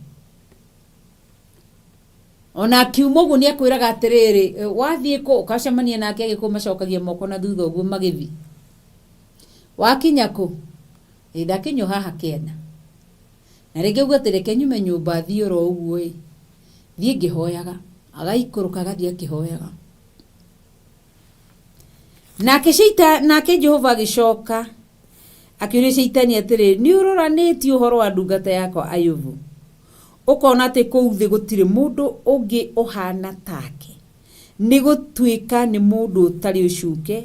Ona akiuma ũguo nĩ akwĩraga atĩrĩrĩ, wathiĩ kũ? Ũkacemania nake agĩkũ macokagia moko na thutha ũguo magĩthiĩ. Wakinya kũ? Ĩ ndakinya o haha kĩanda. Na rĩngĩ auga atĩ reke nyume nyũmba thiĩ oro ũguo ĩ, thiĩ ngĩhoyaga. Agaikũrũka agathiĩ akĩhoyaga. Nake Shaitani, nake Jehova agĩcoka akĩũria Shaitani atĩrĩ, nĩ ũroranĩtie ũhoro wa ndungata yakwa Ayubu, ũkona atĩ kũu thĩ gũtirĩ mũndũ ũngĩ ũhaana take, nĩ gũtuĩka nĩ mũndũ ũtarĩ ũcuke,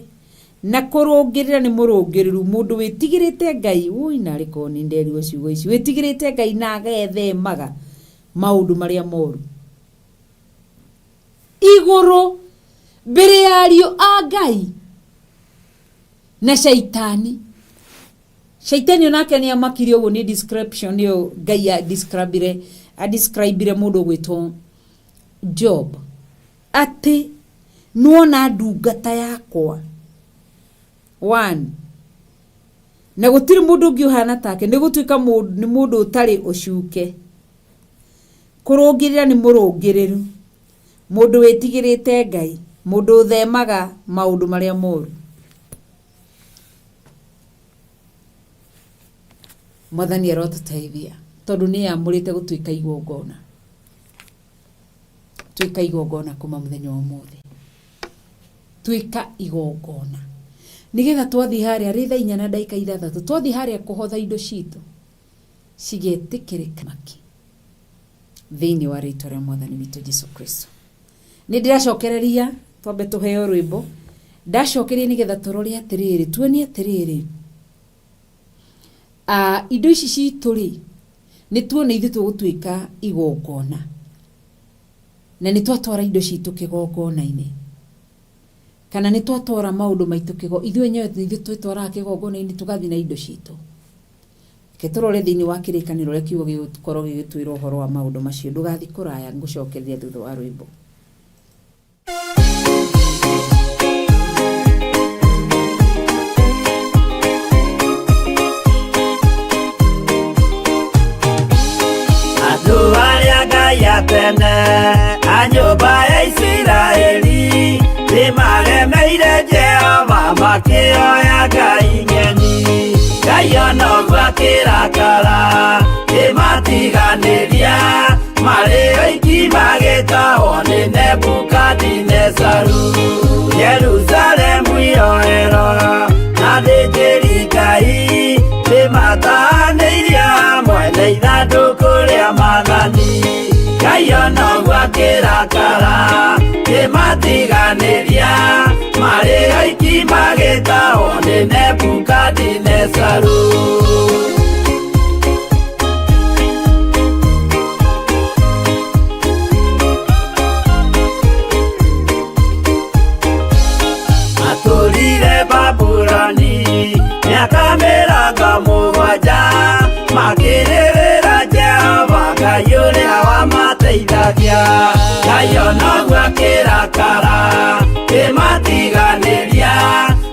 na kũrũngĩrĩra nĩ mũrũngĩrĩru, mũndũ wĩtigĩrĩte Ngai, wũi narĩ korwo nĩ nderirwo ciugo ici, wĩtigĩrĩte Ngai na agethemaga maũndũ marĩa moru. Igũrũ mbere ya ariũ a Ngai na Shaitani. Shaitani onake nĩ amakire ũguo nĩ description ĩyo Ngai a describire, a describire mũndũ ũgwĩtwo Job atĩ nĩwona ndungata yakwa one na gũtirĩ mũndũ ũngĩ ũhana take nĩ gũtuĩka nĩ mũndũ ũtarĩ ũcuke kũrũngĩrĩra nĩ mũrũngĩrĩru mũndũ wĩtigĩrĩte Ngai mũndũ ũthemaga maũndũ marĩa moru. Mwathani arotũteithia tondũ nĩ amũrĩte gũtuĩka igongona. Tuĩka igongona kuma mũthenya wa ũmũthĩ, tuĩka igongona nigetha twathiĩ harĩa rĩ thaa inya na ndagĩka ithathatũ twathiĩ harĩa kũhotha indo citũ cigetĩkĩrĩka maki thĩinĩ wa rĩtwa rĩa mwathani witũ Jesu Kristo. Nĩ ndĩracokereria twambe tũheo rwĩmbo ndacokeria nigetha tũrore atĩrĩrĩ tuone atĩrĩrĩ indo ici citũ rĩ nĩ tuone ithuĩ tũgũtuĩka igongona na nĩ twatwara indo citũ kĩgongona-inĩ kana nĩ twatwara maũndũ maitũ kĩgo ithuĩ enyewe ithuĩ twĩtwaraga kĩgongona-inĩ tũgathiĩ na indo citũ. Reke tũrore thĩinĩ wa kĩrĩkanĩro ũrĩa kiugo gĩgũkorwo gĩgĩtwĩra ũhoro wa maũndũ macio. Ndũgathiĩ kũraya ngũcokereria thutha wa rwĩmbo. Andũ arĩa Ngai a tene a nyũmba ya Isiraeli nĩmaremeire Jehova makĩoya ngai ng'eni. Ngai ona ũguo akĩrakara kĩmatiganĩria marĩ oiki magĩtahwo nĩ Nebukadinezaru. Jerusalemu iroero na athĩnjĩri Ngai nĩmatahanĩirie hamwe na ithandũkũ rĩa maathani. Ngai ona ũguo akĩrakara kĩmatiganĩria marĩ oiki magĩtahwo nĩ Nebukadinezaru. Matũrire Babuloni mĩaka mĩrongo mũgwanja makĩrĩrĩra Jehova Ngai ũrĩa wamateithagia. Ngai ona ũguo akĩrakara kĩmatiganĩria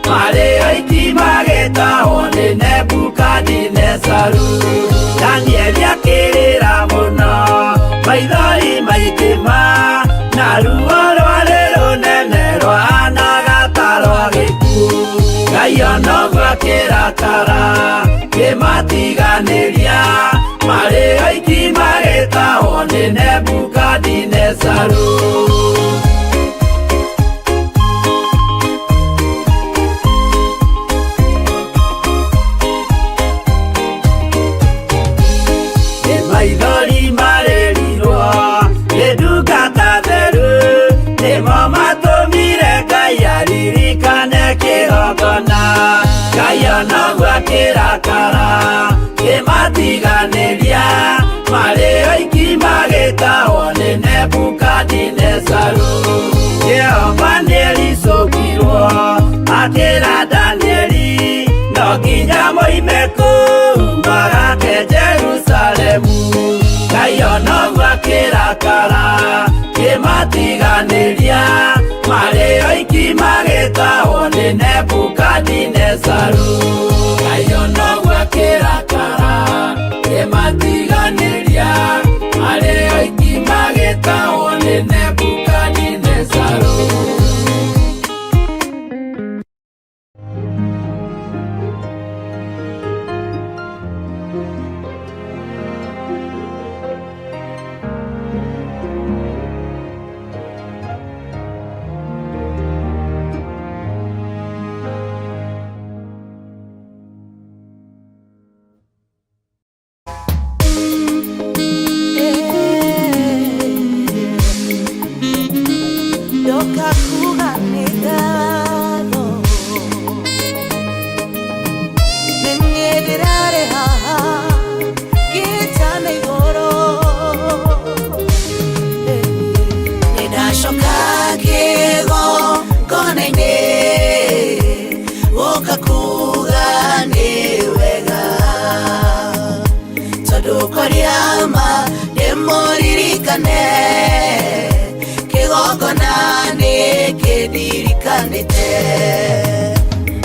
marĩ oiki magĩtahwo nĩ Nebukadinezaru. Danieli akĩrĩra mũno maithori maingĩ na ruo rwarĩ rũnene rwahanaga ta rwa gĩkuũ. Ngai ona ũguo akĩrakara kĩmatiganĩria marĩ oiki magĩtahwo nĩ Nebukadinezaru. Nĩ maithori marĩrirwo nĩ ndungata theru nĩmo matũmire Ngai aririkane kĩgongona. Ngai ona ũguo akĩrakara kĩmatiganĩria marĩ oiki magĩtahwo nĩ Nebukadinezaru. Jehova nĩericũkirwo akĩra Danieli no nginya moime kũu magake Jerusalemu. Ngai ona ũguo akĩrakara kĩmatiganĩria marĩ oiki magĩtahwo nĩ Nebukadinezaru. Ngai ona ũguo akĩrakara kĩmatiganĩria marĩ oiki magĩtahwo nĩ Nebukadinezaru.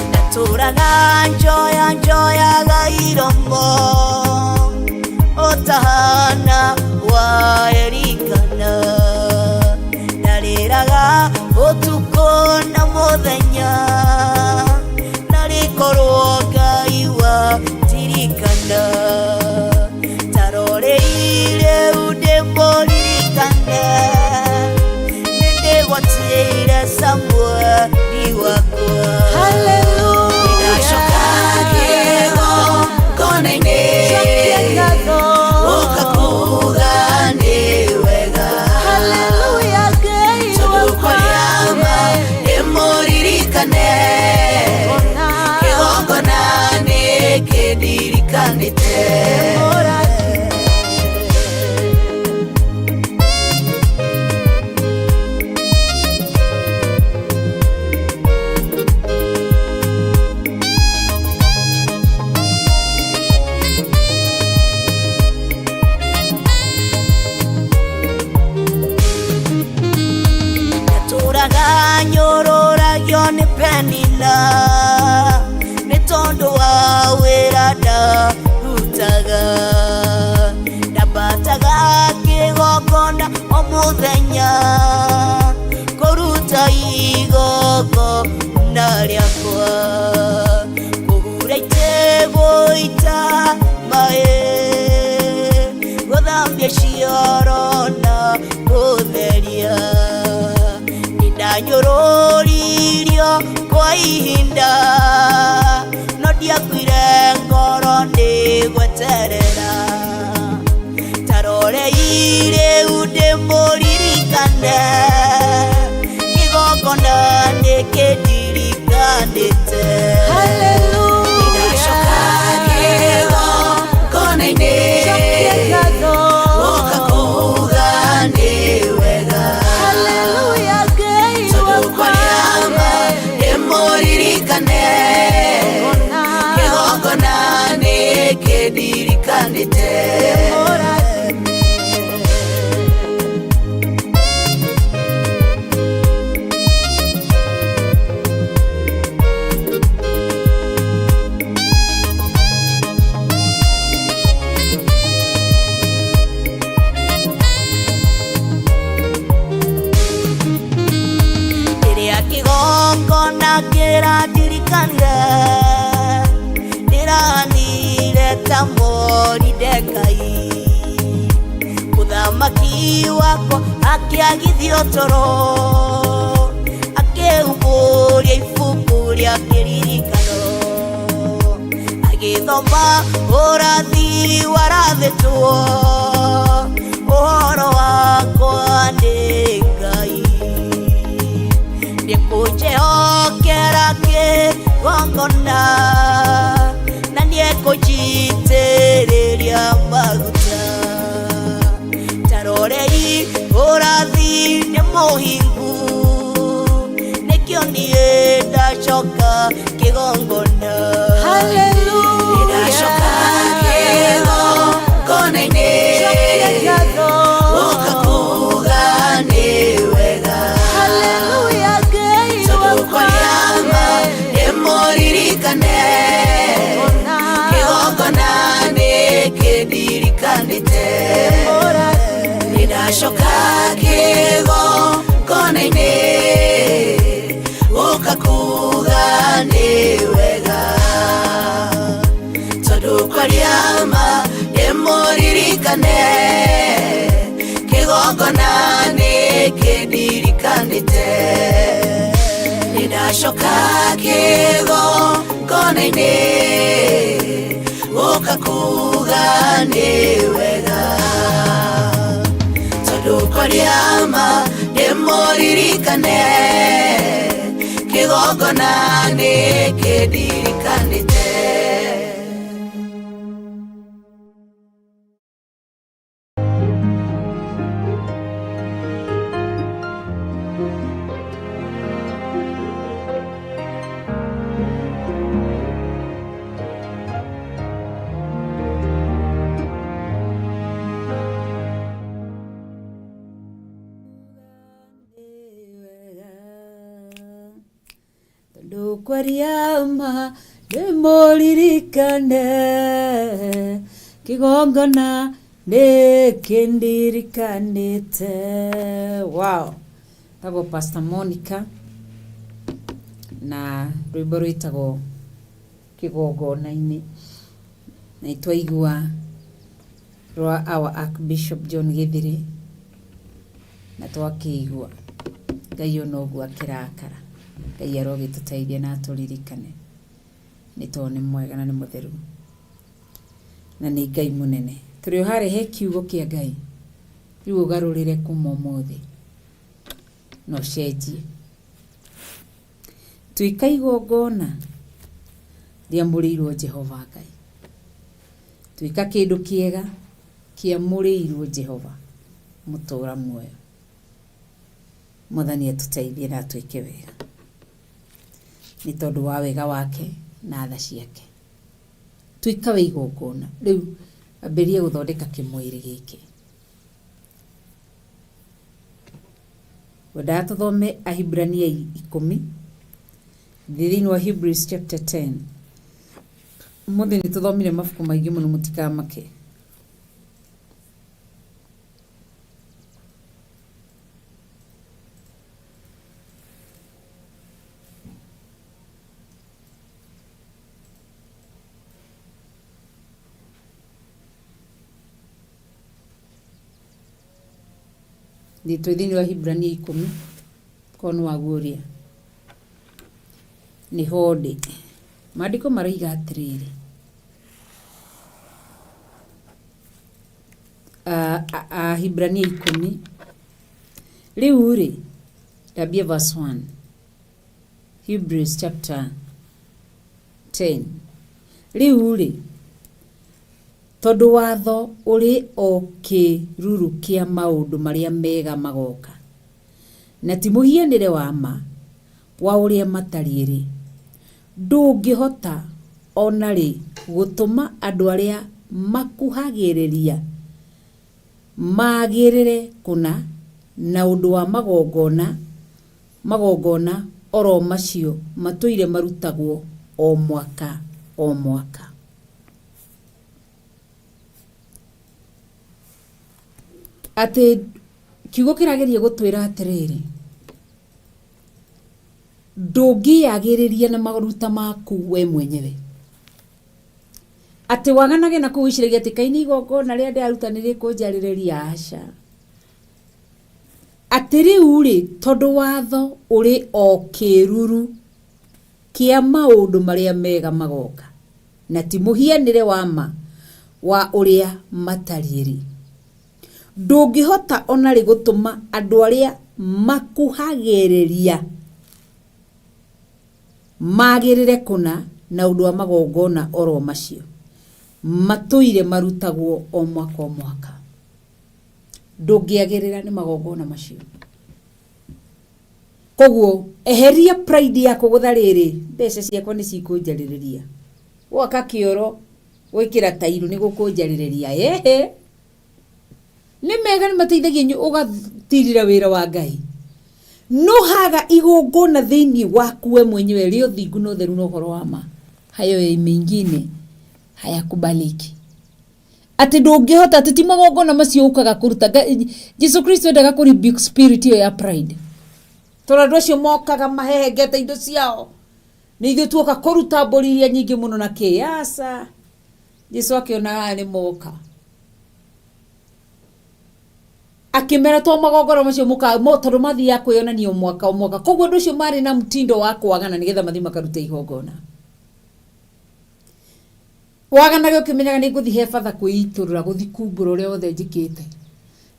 Ndatũraga njoya njoyaga iromo ũtahana wa Elikana. Ndarĩraga ũtukũ na mũthenya, narĩkorwo Ngai wandirikana. Taroreire ndĩmũririkane, nĩndĩgwatĩire Samueli wakwa. Ndacoka kĩgongona-inĩ, ũka kuuga nĩ wega. Tondũ kwaria ma ndĩmũririkane, kĩgongona nĩkĩndirikanĩte. Ndatũraga nyũrũragio nĩ Penina, nĩ tondũ wa wĩra ndarutaga. Ndambataga kĩgongona o mũthenya, kũruta igongona rĩakwa, kũhura itĩgũita maĩ, gũthambia cioro na gũtheria. Nĩndanyũrũririo kwa ihinda, no ndiakuire ngoro nĩ gweterera. Taroreire ndĩmũririkane, kĩgongona nĩkĩndirikanĩte. Ndacoka kĩgongona-inĩ, ũka kuuga nĩ wega. Tondũ kwaria ma ndĩmũririkane, kĩgongona nĩkĩndirikanĩte. Rĩrĩa kĩgongona kĩrandirikanire, ndĩranire ta Moridekai. Mũthamaki wakwa akĩagithio toro, akĩhumbũria ibuku rĩa kĩririkano, agĩthoma ũrathi warathĩtwo ũhoro wakwa nĩ Ngai. Nĩkũnjĩhokera kĩgongona, na nĩekũnjitĩrĩria maguta. Tarorei ũrathi nĩ mũhingu, nĩkĩo niĩ ndacoka kĩgongona. Ndacoka kĩgongona-inĩ, ũka kuuga nĩ wega. Tondũ kwaria ma ndĩmũririkane, kĩgongona nĩkĩndirikanĩte. Ndacoka kĩgongona-inĩ, ũka kuuga nĩ wega. Tondũ kwaria ma ndĩmũririkane, kĩgongona nĩkĩndirikanĩte. Ndacoka kĩgongona-inĩ, ũka kuuga nĩ wega. Tondũ kwaria ma ndĩmũririkane, kĩgongona nĩkĩndirikanĩte. Kwaria ma ndĩmũririkane kĩgongona nĩkĩndirikanĩte. Wow. Tagwo Pastor Monica na rwĩmbo rwĩtagwo kĩgongona-inĩ. Na nĩtwaigua rwa our Archbishop John Gĩthĩrĩ na twakĩigua Ngai ona ũguo akĩrakara. Ngai arogĩtũteithia na atũririkane nĩ tondũ nĩ mwega na nĩ mũtheru na nĩ Ngai mũnene. Tũrĩ o harĩa he kiugo kĩa Ngai, rĩu ũgarũrĩre kuma ũmũthĩ na ũcenjie. Tuĩka igongona rĩamũrĩirwo Jehova Ngai. Tuĩka kĩndũ kĩega kĩamũrĩirwo Jehova mũtũra muoyo. Mwathani atũteithie na atwĩke wega nĩ tondũ wa wega wake na tha ciake. Tuĩka we igongona. Rĩu ambĩrĩria gũthondeka kĩmwĩrĩ gĩkĩ. Ngwendaga tũthome Ahibrania 10 thĩinĩ wa Hebrews chapter 10. Ũmũthĩ nĩ tũthomire mabuku maingĩ mũno mũtikamake. Twĩ thĩinĩ wa Hibrania 10 korwo nĩ waguũria nĩho ndĩ. Maandĩko maroiga atĩrĩrĩ, Ahibrania 10 rĩu rĩ, ndambie verse 1 Hebrews chapter 10 rĩu rĩ, Tondũ watho ũrĩ o kĩĩruru kĩa maũndũ marĩa mega magooka, na ti mũhianĩre wa ma wa ũrĩa matariĩ-rĩ, ndũngĩhota o na rĩ gũtũma andũ arĩa makuhagĩrĩria maagĩrĩre kũna na ũndũ wa magongona, magongona o ro macio matũire marutagwo o mwaka o mwaka. Atĩ kiugo kĩrageria gũtwĩra atĩrĩrĩ, ndũngĩyagĩrĩria na maruta maku we mwenyewe. Atĩ waganage na kũu wĩciragia atĩ kaĩ nĩ igongona rĩrĩa ndĩraruta nĩ rĩkũnjarĩrĩria, aca. Atĩ rĩu rĩ, tondũ watho ũrĩ o kĩruru kĩa maũndũ marĩa mega magoka, na ti mũhianĩre wa ma wa ũrĩa matariĩ-rĩ, ndũngĩhota o na rĩ gũtũma andũ arĩa makuhagĩrĩria magĩrĩre kũna na ũndũ wa magongona o ro macio matũire marutagwo o mwaka o mwaka. Ndũngĩagĩrĩra nĩ magongona macio. Koguo eheria pride ya kũgũtha rĩrĩ, mbeca ciakwa nĩ cikũnjarĩrĩria. Gwaka kĩoro, gwĩkĩra tairo nĩ gũkũnjarĩrĩria. Ĩhĩ, nĩ mega nĩ mateithagia ũgatirira wĩra wa Ngai. No haga igongona thĩinĩ waku we mwenyewe rĩa ũthingu na ũtheru na ũhoro wa ma, hayo mengine hayakubaliki. Atĩ ndũngĩhota, atĩ ti magongona macio ũkaga kũruta. Jesu Kristo endaga kũ rebuke spirit ĩyo ya pride. Tondũ andũ acio mokaga mahehengete indo ciao. Nĩ ithuĩ tuoka kũruta mbũri iria nyingĩ mũno na kĩ. Aca. Jesu akĩona aya nĩ moka. Akĩmera to magongona macio mũka, tondũ mathiaga kwĩyonania o mwaka o mwaka. Koguo andũ acio marĩ na mtindo wa kwagana nĩgetha mathiĩ makarute igongona. Waganage ũkĩmenyaga nĩ ngũthiĩ he batha kwĩitũrũra, gũthiĩ kumbũra ũrĩa wothe njĩkĩte.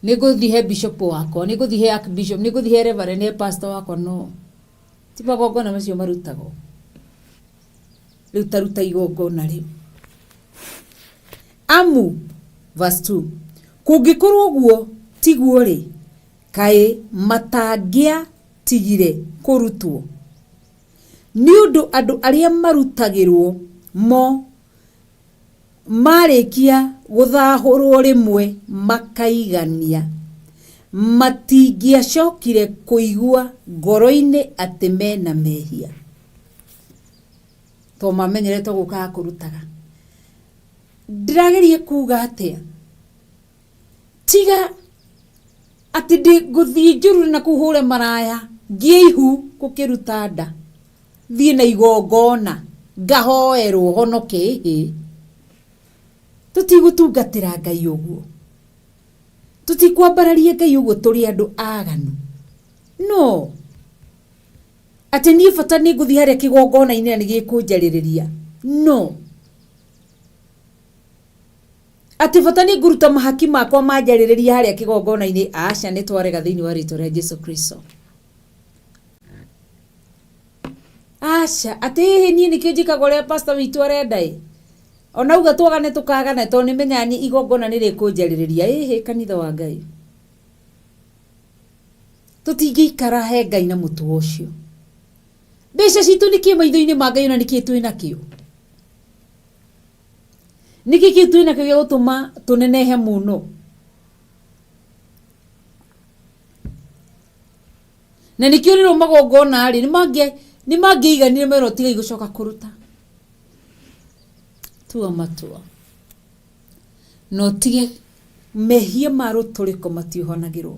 Nĩ ngũthiĩ he bishop wakwa, nĩ ngũthiĩ he archbishop, nĩ ngũthiĩ he reverend, he pastor wakwa, no. Ti magongona macio marutagwo. Rĩu ta ruta igongona rĩu. Amu, verse 2, kũngĩkorwo ũguo tiguo-rĩ, kaĩ matangĩatigire kũrutwo? Nĩ ũndũ andũ arĩa marutagĩrũo mo maarĩkia gũthahũrũo rĩmwe makaigania, matingĩacokire kũigua ngoro-inĩ atĩ me na mehia. To mamenyerete gũkaga kũrutaga. Ndĩrageria kuga atĩa? Tiga atĩ ndĩ ngũthiĩ njũrũre na kũu hũre maraya ngĩe ihu gũkĩruta nda thiĩ na igongona ngahoerwo honoke ĩhĩ. Tũtigũtungatĩra Ngai ũguo. Tũtikwambararia Ngai ũguo tũrĩ andũ aganu. No. Atĩ niĩ bata nĩ ngũthiĩ harĩa kĩgongona-inĩ na nĩ gĩkũnjarĩrĩria. No. Atĩ bata nĩ ngũruta mahaki makwa manjarĩrĩria harĩa kĩgongona-inĩ. Aca, nĩ twarega thĩinĩ wa rĩtwa rĩa Jesu Kristo. Aca, atĩ hihi niĩ nĩkĩo njĩkaga ũrĩa pastor witũ arenda ĩ. Ona auga twagane tũkagane tondũ nĩ menyaga niĩ igongona nĩ rĩkũnjarĩrĩria. Ĩhĩ kanitha wa Ngai. Tũtingĩikara he Ngai na mũtugo ũcio. Mbeca citũ nĩkĩ maitho-inĩ ma Ngai ona nĩkĩ twĩ nakĩo? Nĩkĩ kĩu twĩ nakĩo gĩa gũtũma tũnenehe mũno? Na nĩkĩo rĩrĩa magongona rĩ, nĩ mangĩaiganire merwo tigai gũcoka kũruta. Tua matua. Na ũtige mehia ma rũtũrĩko matiohanagĩrwo.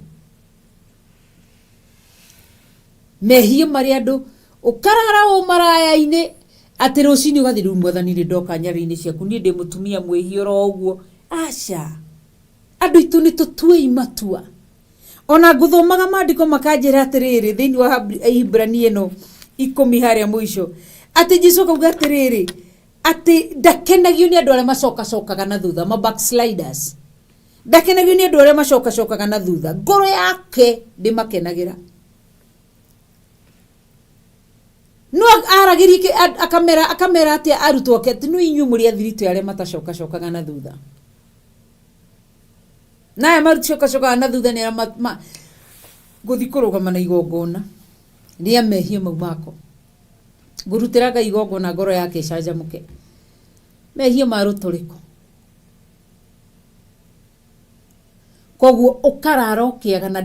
Mehia marĩa andũ ũkarara ũ maraya-inĩ atĩ rũcinĩ ũgathiĩ rĩu mwathani nĩ ndoka nyarĩrĩ-inĩ ciaku niĩ ndĩ mũtumia mwĩhia oro ũguo. Aca. Andũ aitũ nĩ tũtuei matua. Ona ngũthomaga maandĩko makanjĩra atĩrĩrĩ thĩinĩ wa Ahibirania ĩno ikũmi harĩa mũico atĩ Jesu akauga atĩrĩrĩ atĩ ndakenagio nĩ andũ arĩa macokacokaga na thutha ma backsliders. Ndakenagio nĩ andũ arĩa macokacokaga na thutha, ngoro yake ndĩmakenagĩra. No aragĩria akamera akamera atĩa arutwo ake atĩ no inyuĩ mũrĩ athiritũ arĩa matacokacokaga na thutha. Na aya macokacokaga na thutha nĩ arĩa ngũthiĩ kũrũgama na igongona rĩa mehia mau makwa. Ngũrutĩra Ngai igongona ngoro yake ĩcanjamũke. Mehia ma rũtũrĩko. Koguo ũkarara ũkĩagana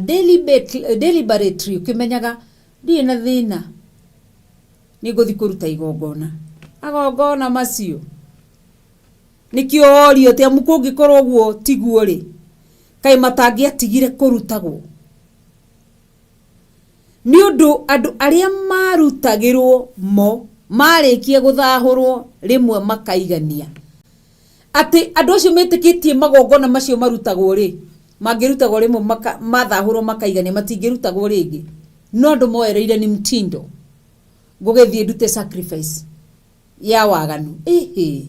deliberately ũkĩmenyaga ndirĩ na thĩna nĩ ngũthiĩ kũruta igongona. Magongona macio nĩkĩo orio atĩ amu kũngĩkorwo ũguo tiguo rĩ, kaĩ matangĩatigire kũrutagwo? Nĩ ũndũ andũ arĩa maarutagĩrwo mo marĩkia gũthahũrwo rĩmwe makaigania. Atĩ andũ acio metĩkĩtie magongona macio marutagwo-rĩ, mangĩrutagwo rĩmwe mathahũrwo makaigania, matingĩrutagwo rĩngĩ. No andũ moereire ni mtindo, ngũgĩthiĩ ndute sacrifice ya waganu. Ĩhĩ!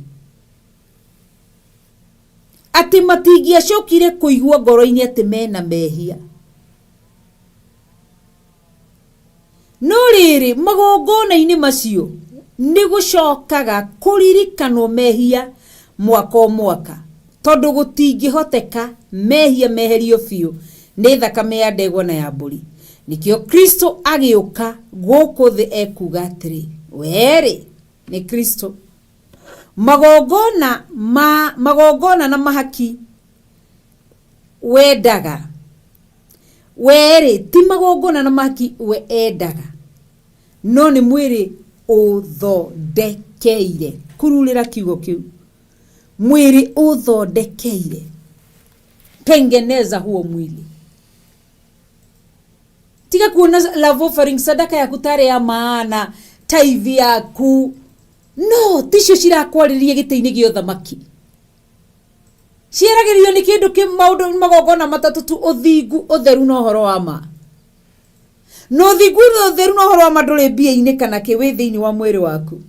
Atĩ matingĩacokire kũigua ngoro-inĩ atĩ mena mehia. No rĩrĩ, magongona-inĩ macio nĩ gũcokaga kũririkanwo mehia mwaka o mwaka, tondũ gũtingĩhoteka mehia meherio biũ nĩ thakame ya ndegwa na ya mbũri. Nĩkĩo Kristo agĩũka gũkũ thĩ ekuuga atĩrĩ, We-rĩ, nĩ Kristo. Magongona ma magongona na mahaki wendaga We-rĩ, ti magongona na mahaki we endaga, no nĩ mwĩrĩ ũthondekeire. Kururĩra kiugo kĩu. Mwĩrĩ ũthondekeire. Tengeneza huo mwili. Tiga kuona love offering sadaka yaku tarĩ ya maana, tithe yaku. No, ticio cirakwarĩria gĩtĩ-inĩ gĩa ũthamaki. Ciaragĩrĩrio nĩ kĩndũ kĩ maũndũ magongona matatũ tu, ũthingu, ũtheru na ũhoro wa ma. Na ũthingu na ũtheru na ũhoro wa ma ndũrĩ mbia-inĩ kana kĩ, wĩ thĩinĩ wa mwĩrĩ waku.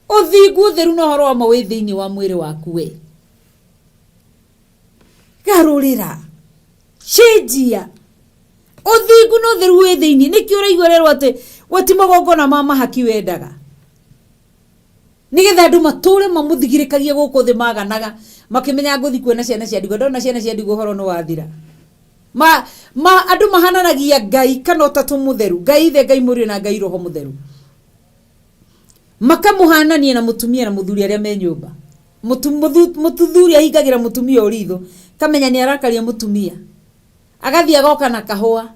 Ũthingu, ũtheru na ũhoro wa ma wĩ thĩinĩ wa mwĩrĩ waku we. Garũrĩra, cenjia. Ũthingu na ũtheru wĩ thĩinĩ. Nĩkĩo ũraigua ũrerwo atĩ we ti magongona ma mahaki wendaga. Nĩgetha andũ matũre mamũthigirĩkagia gũkũ thĩ maganaga makĩmenyaga ngũthi kuona ciana cia ndigwa. Ndona ciana cia ndigwa ũhoro nĩ wathira. Ma, ma, andũ mahananagia Ngai kana ũtatũ mũtheru, Ngai Ithe, Ngai Mũriũ na Ngai Roho Mũtheru. Makamũhanania na mũtumia na mũthuri arĩa me nyũmba. Mũthuri ahingagĩra mũtumia ũritho, kamenya nĩ arakaria mũtumia. Agathiĩ agoka na kahũa.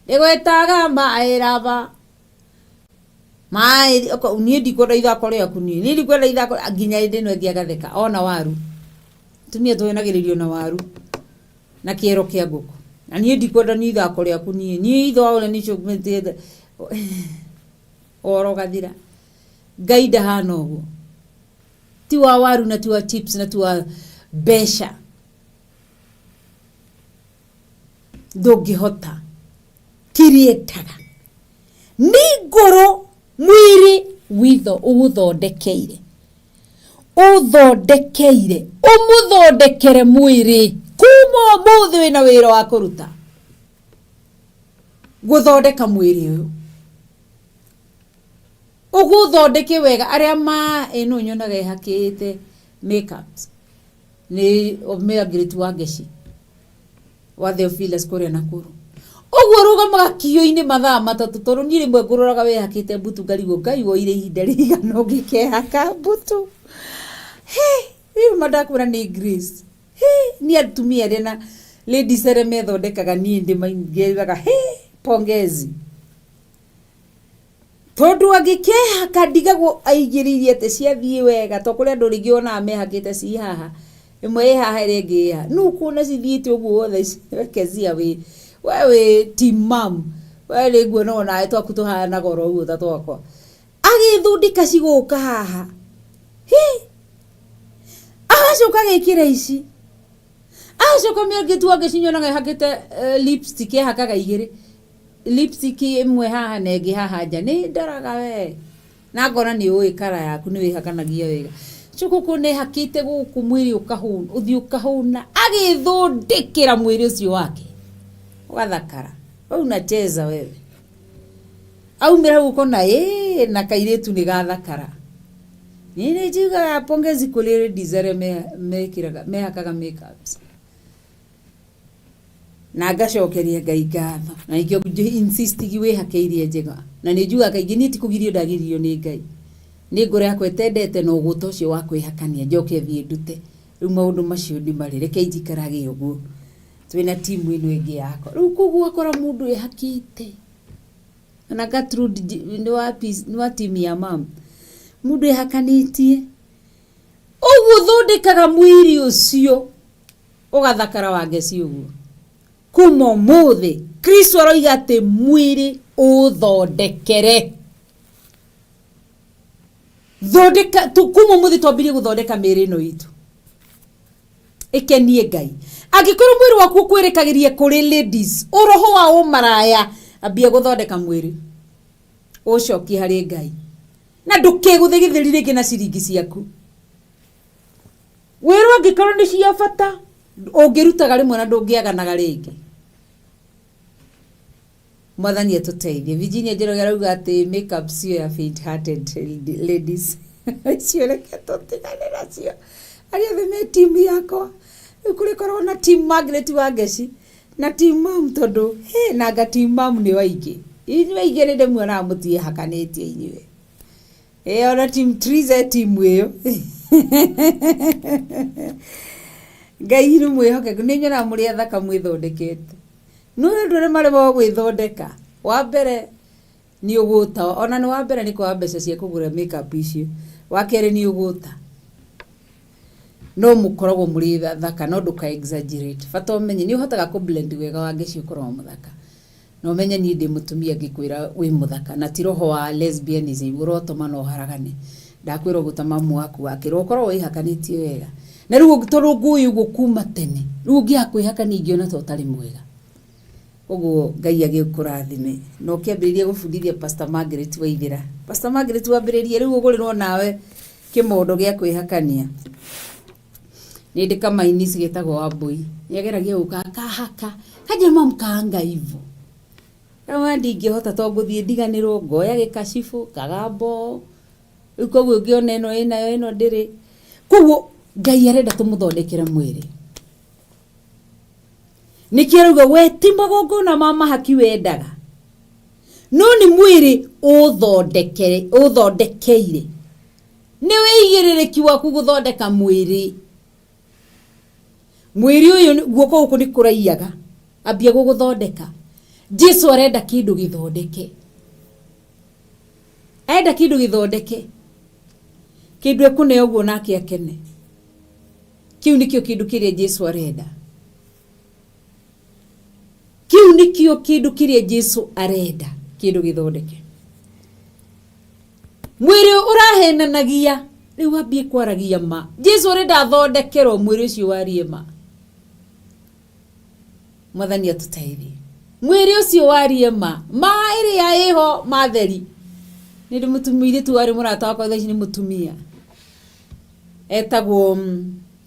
Ndĩgwĩtaga maĩ raba. Maĩ niĩ ndikwenda ithako rĩaku niĩ. Niĩ ndikwenda ithako nginya hĩndĩ ĩno ĩngĩ agatheka ona waru. Atumia tũhenagĩrĩrio na waru na kĩero kĩa ngũkũ. Na niĩ ndikwenda niĩ ithako rĩaku niĩ. Niĩ itho ũrĩa niĩ ũhoro ũgathira. Ngai ndahana ũguo. Ti wa waru na ti wa chips na ti wa mbeca. Ndũngĩhota. Kĩrĩa nĩ ngoro mwĩrĩ witho ũgũthondekeire. Ũthondekeire. Ũmũthondekere mwĩrĩ. Kuma ũmũthĩ wĩna wĩra wa kũruta. Gũthondeka mwĩrĩ ũyũ. Ũgũthondeke wega arĩa ma ĩno nyonaga ĩhakĩte makeups nĩ Margaret Wangeci wa Theophilus kũrĩa Nakuru. Ũguo rũgamaga kio-inĩ mathaa matatũ tondũ niĩ rĩmwe ngũroraga wĩhakĩte mbutu ngarigwo Ngai woire ihinda rĩigana ũngĩkehaka mbutu. He, rĩu ma ndakwĩra nĩ grace. He, niĩ atumia arĩa na ladies arĩa methondekaga niĩ ndĩmaingĩraga he, pongezi. Tondũ angĩkehaka ndigagwo aigĩrĩire atĩ ciathiĩ wega to kũrĩ andũ rĩngĩ wonaga mehakĩte ci haha ĩmwe ĩ haha ĩrĩa ĩngĩ ĩ haha no ũkuona cithiĩte ũguo wothe Kezia wĩ we wĩ team mom we nĩ nguona onawe twaku tũhanaga oro ũguo ta twakwa agĩthundĩka cigũka haha hi agacoka agĩkĩra ici agacoka mĩangĩ tu angĩcinyonaga ĩhakĩte lipstick ehakaga igĩrĩ lipstick ĩmwe haha na ĩngĩ haha nja nĩ ndoraga we na ngona nĩ ũĩ kara yaku nĩ wĩhakanagia wega coka ũkona ĩhakĩte gũkũ mwĩrĩ ũkahũna ũthiũ ũkahũna agĩthondekera mwĩrĩ ũcio wake ũgathakara we unacheza wewe aumĩra hau ũkona ĩĩ na kairĩtu nĩ gathakara niĩ nĩ njugaga pongezi kũrĩ ladies arĩa mekĩraga mehakaga makeups na ngacokeria Ngai ngatho na nĩkĩo insistigi wĩhake iria njega na nĩ njugaga kaingĩ niĩ ti kũgirio ndagiririo nĩ Ngai nĩ ngoro yakwa ĩtendete na ũgũta ũcio wa kwĩhakania njoke thiĩ ndute rĩu maũndũ macio nĩ marĩ reke njikarage ũguo twĩna timu ĩno ĩngĩ yakwa rĩu koguo ũgakora mũndũ ĩhakĩte ona Gertrude nĩ wa timu ya mam mũndũ ĩhakanĩtie ũguo thondekaga mwĩrĩ ũcio ũgathakara wangeci ũguo kuma ũmũthĩ Kristo aroiga atĩ mwĩrĩ ũthondekere thondeka kuma ũmũthĩ twambirie gũthondeka mĩĩrĩ ĩno itũ ĩkenie Ngai angĩkorwo mwĩrĩ waku ũkwĩrĩkagĩria kũrĩ ladies ũroho wa ũmaraya ambia gũthondeka mwĩrĩ ũcokie harĩ Ngai na ndũkegũthe gĩthĩri rĩngĩ na ciringi ciaku wĩrwo angĩkorwo nĩ cia bata ũngĩrutaga rĩmwe na ndũngĩaganaga rĩngĩ mwathani atũteithie Virginia Njoroge arauga atĩ makeup sio ya faint hearted ladies icio reke tũtigane nacio arĩa othe me timu yakwa rĩu kũrĩkorwo na team Margaret Wangeci na team mam tondũ he nanga team mam nĩ waingĩ inyuĩ aingĩ nĩ ndĩmuonaga mũtiĩhakanĩtie inyuĩ ĩ ona team Triza timu ĩyo Ngai nĩ mwĩhokeku nĩ nyonaga mũrĩ athaka mwĩthondekete no andũ arĩa maremagwo gwĩthondeka wa mbere nĩ ũgũta ona nĩ wa mbere nĩ kwaga mbeca cia kũgũra makeup icio wa kerĩ nĩ ũgũta no mũkoragwo mũrĩ athaka no ndũka exaggerate bata ũmenye nĩ ũhotaga kũ blend wega Wangeci ũkoragwo mũthaka na ũmenye niĩ ndĩ mũtumia ngĩkwĩra wĩ mũthaka na ti roho wa lesbianism ũrotũma no haragane ndakwĩra ũguo ta mamu waku wakĩrwo ũkoragwo wĩhakanĩtie wega na rĩu tondũ ngũĩ ũguo kuma tene rĩu ũngĩaga kwĩhakania ingĩona ta ũtarĩ mwega ũguo Ngai agĩkũrathime na ũkĩambĩrĩria gũbundithia Pastor Margaret Waithĩra Pastor Margaret wambĩrĩrie rĩu ũgũrĩrwo nawe kĩmondo gĩa kwĩhakania nĩ ndĩ kamainisi getagwo Wambui nĩageragia gũka akahaka kanjĩra mamu kaanga hivyo Rĩu ndingĩhota to ngũthiĩ ndiganĩrwo ngoya gĩkacibũ kagambo rĩu koguo ũngĩona ĩno ĩnayo ĩno ndĩrĩ koguo Ngai arenda tũmũthondekere mwĩrĩ nĩkĩo arauga we ti magongona ma mahaki wendaga no nĩ mwĩrĩ ũthondekeire nĩ wĩigĩrĩrĩki waku gũthondeka mwĩrĩ mwĩrĩ ũyũ guoko gũkũ nĩ kũraiyaga ambia gũgũthondeka Jesu arenda kĩndũ gĩthondeke Arenda kĩndũ gĩthondeke, kĩndũ ekũneo ũguo nake akene. Kĩu nĩkĩo kĩndũ kĩrĩa Jesu arenda. Kĩu nĩkĩo kĩndũ kĩrĩa Jesu arenda, kĩndũ gĩthondeke. Mwĩrĩ ũrahenanagia rĩu wambie kwaragia ma. Jesu arenda athondekerwo mwĩrĩ ũcio warie ma. Mwathani atũteithie. Mwĩrĩ ũcio warie ma. Ma ĩrĩa ĩho matheri. Nĩ ndĩ mũirĩtu warĩ mũrata wakwa thaa ici nĩ mũtumia. Etagwo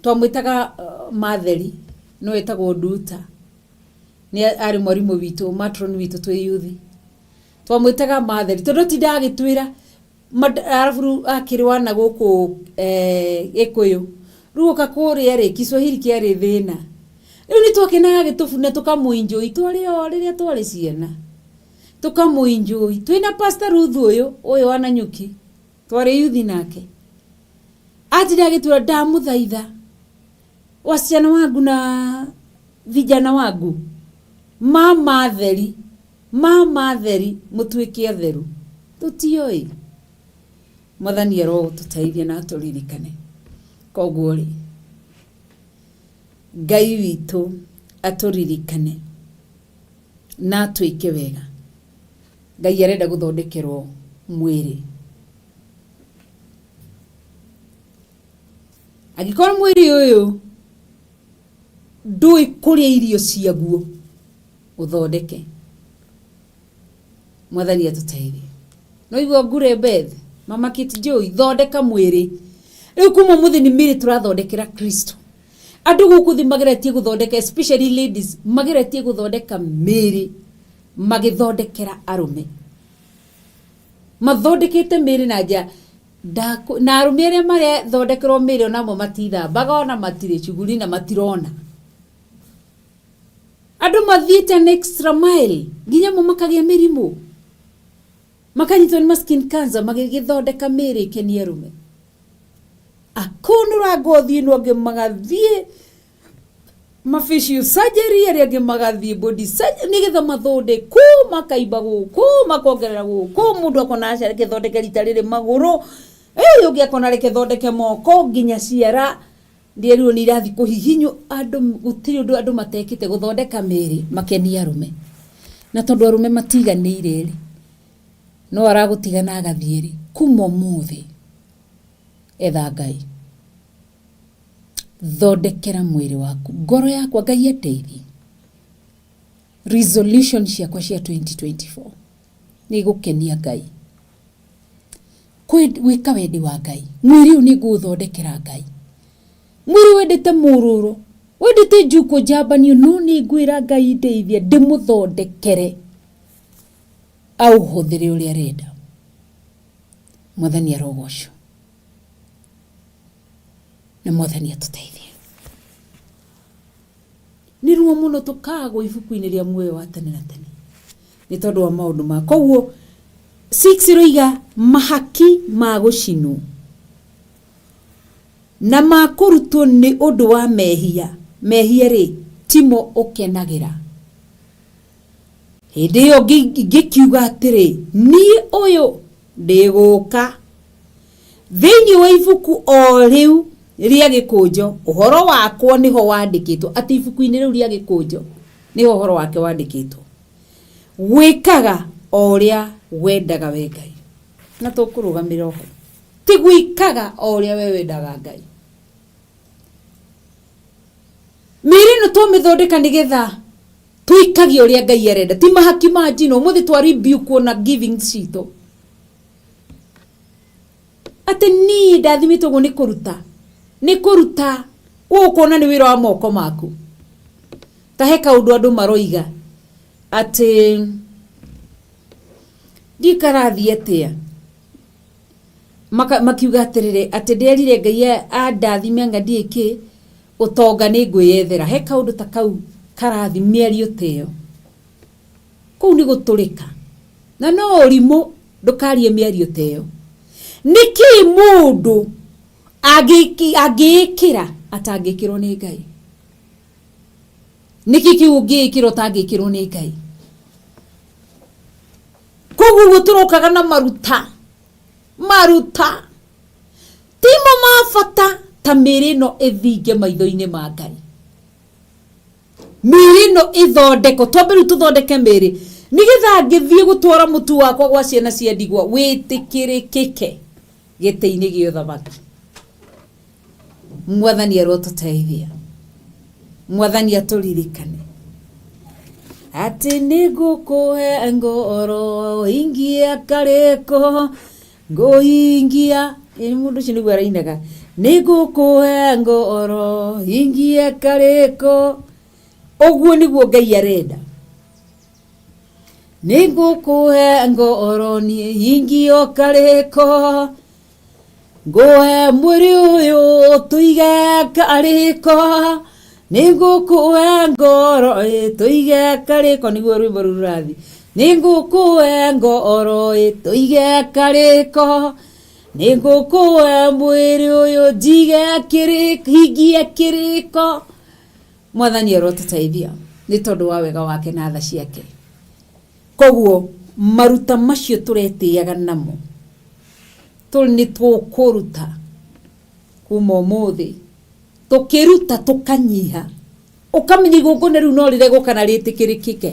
twamwĩtaga Matheri no etagwo Nduta. Nĩ arĩ mwarimũ witũ, matron witũ twĩ yuthi. Twamwĩtaga Matheri tondũ atindaga agĩtwĩra arabu rĩu akĩrĩ wa na gũkũ Gĩkũyũ. Rĩu oka kũrĩa rĩ, Kiswahili kĩarĩ thĩna. Rĩu nĩ twakenaga agĩtũbunda tũkamũ enjoy twarĩ o rĩrĩa twarĩ ciana. Tũkamũ enjoy. Twĩna Pastor Ruth ũyũ, ũyũ wa Nanyuki, twarĩ yuthi nake. Atinda agĩtwĩra ndamũthaitha wasichana wangu na vijana wangu, mama atheri, mama atheri, mũtuĩke atheru. Tũtioĩ. Mwathani arotũteithia na atũririkane. Koguo rĩ, Ngai witũ atũririkane na atwĩke wega. Ngai arenda gũthondekerwo mwĩrĩ. Angĩkorwo mwĩrĩ ũyũ ndũĩ kũrĩa irio ciaguo, ũthondeke. Mwathani atũteithie. No igua ngure Beth, Mama Kate Joy, thondeka mwĩrĩ. Rĩu kuma ũmũthĩ nĩ mĩrĩ tũrathondekera Kristo. Andũ gũkũ thĩ mageretie gũthondeka, especially ladies, mageretie gũthondeka mĩrĩ magĩthondekera arũme. Mathondekete mĩrĩ na nja na arũme arĩa marethondekerwo mĩrĩ onamo matithambaga ona matirĩ cuguri na matirona. Andũ mathiĩte an extra mile nginya mo makagĩa mĩrimũ, makanyitwo nĩ ma skin cancer magĩgĩthondeka mĩĩrĩ ĩkenie arũme. Akũnũra ngothi ĩno angĩ magathiĩ ma facial surgery arĩa angĩ magathiĩ body surgery nĩgetha mathondekwo makaimba gũkũ makongerera gũkũ mũndũ akona aca reke thondeke rita rĩrĩ magũrũ ũyũ ũngĩ akona reke thondeke moko nginya ciara Ndierirwo nĩ irathi kũhihinywo andũ gũtirĩ ũndũ andũ matekĩte gũthondeka mĩĩrĩ makenie arũme. Na tondũ arũme matiganĩire rĩ, no aragũtiga na agathiĩ rĩ, kuma ũmũthĩ etha Ngai. Thondekera mwĩrĩ waku. Ngoro yakwa Ngai andeithie. Resolution ciakwa cia 2024 nĩ gũkenia Ngai. Gwĩka wendi wa Ngai. Mwĩrĩ ũyũ nĩ ngũũthondekera Ngai. Mwĩrĩ wendete mũrũrũ, wendete njukũ njambanio, no nĩ ngwĩra Ngai ndeithia ndĩmũthondekere aũhũthĩre ũrĩa arenda. Mwathani arogocwo na Mwathani atũteithie. Nĩ ruo mũno tũkagwo ibuku-inĩ rĩa muoyo wa tene na tene nĩ tondũ wa maũndũ ma koguo 6 ĩroiga mahaki ma gũcinwo na ma kũrutwo nĩ ũndũ wa mehia mehia rĩ timo ũkenagĩra hĩndĩ ĩyo ngĩkiuga atĩrĩ niĩ ũyũ ndĩgũka Thĩinĩ wa ibuku o rĩu rĩa gĩkũnjo, ũhoro wakwa nĩho wandĩkĩtwo, atĩ ibuku-inĩ rĩu rĩa gĩkũnjo nĩho ũhoro wake wandĩkĩtwo, gwĩkaga o ũrĩa wendaga we Ngai. Na tũkũrũgamĩra o hau. Ti gwĩkaga o ũrĩa we wendaga Ngai. Mĩĩrĩ ĩno twamĩthondeka nĩgetha twĩkage ũrĩa Ngai arenda, ti mahaki ma njino. Ũmũthĩ twa rebuke na giving citũ. Atĩ niĩ ndathimĩtwo ũguo nĩ kũruta, nĩ kũruta, ũkona nĩ wĩra wa moko maku. Ta he kaũndũ andũ maroiga atĩ ndiũĩ karathiĩ atĩa, makiuga atĩrĩrĩ, atĩ nderire Ngai andathime anga ndiũĩ kĩ, ũtonga nĩ ngwĩyethera. He kaũndũ ta kau karathiĩ, mĩario ta ĩyo. Kũu nĩ gũtũrĩka. Na no ũrimũ ndũkarie mĩario ta ĩyo. Nĩkĩ mũndũ angĩĩkĩra atangĩkĩrwo nĩ Ngai? Nĩkĩ kĩu ũngĩĩkĩra ũtangĩkĩrwo nĩ Ngai? Koguo ũguo tũrokaga na maruta. Maruta timo ma bata ta mĩĩrĩ ĩno ĩthinge maitho-inĩ ma Ngai. Mĩĩrĩ ĩno ĩthondekwo, twambe rĩu tũthondeke mĩĩrĩ nĩgetha ngĩthiĩ gũtwara mũtu wakwa gwa ciana cia ndigwa wĩtĩkĩrĩkĩke gĩtĩ-inĩ gĩa ũthamaki. Mwathani arotũteithia, Mwathani atũririkane atĩ nĩ ngũkũhe ngoro ingia karĩko ngũhingia. Ĩ mũndũ ũcio nĩguo arainaga, nĩ ngũkũhe ngoro hingia karĩko. Ũguo nĩguo Ngai arenda. Nĩ ngũkũhe ngoro niĩ hingio karĩko, ngũhe mwĩrĩ ũyũ tũige karĩko, nĩ ngũkũhe ngoro ĩ tũige karĩko. Nĩguo rwĩmbo rũu rũrathiĩ, nĩ ngũkũhe ngoro ĩ tũige karĩko, nĩ ngũkũhe mwĩrĩ ũyũ njige kĩrĩko, hingie kĩrĩko. Mwathani arotũteithia nĩ tondũ wa wega wake na tha ciake. Koguo maruta macio tũretĩaga namo nĩ tũkũruta kuma ũmũthĩ, tũkĩruta tũkanyiha, ũkamenya igongona rĩu no rĩregwo kana rĩtĩkĩrĩkĩke.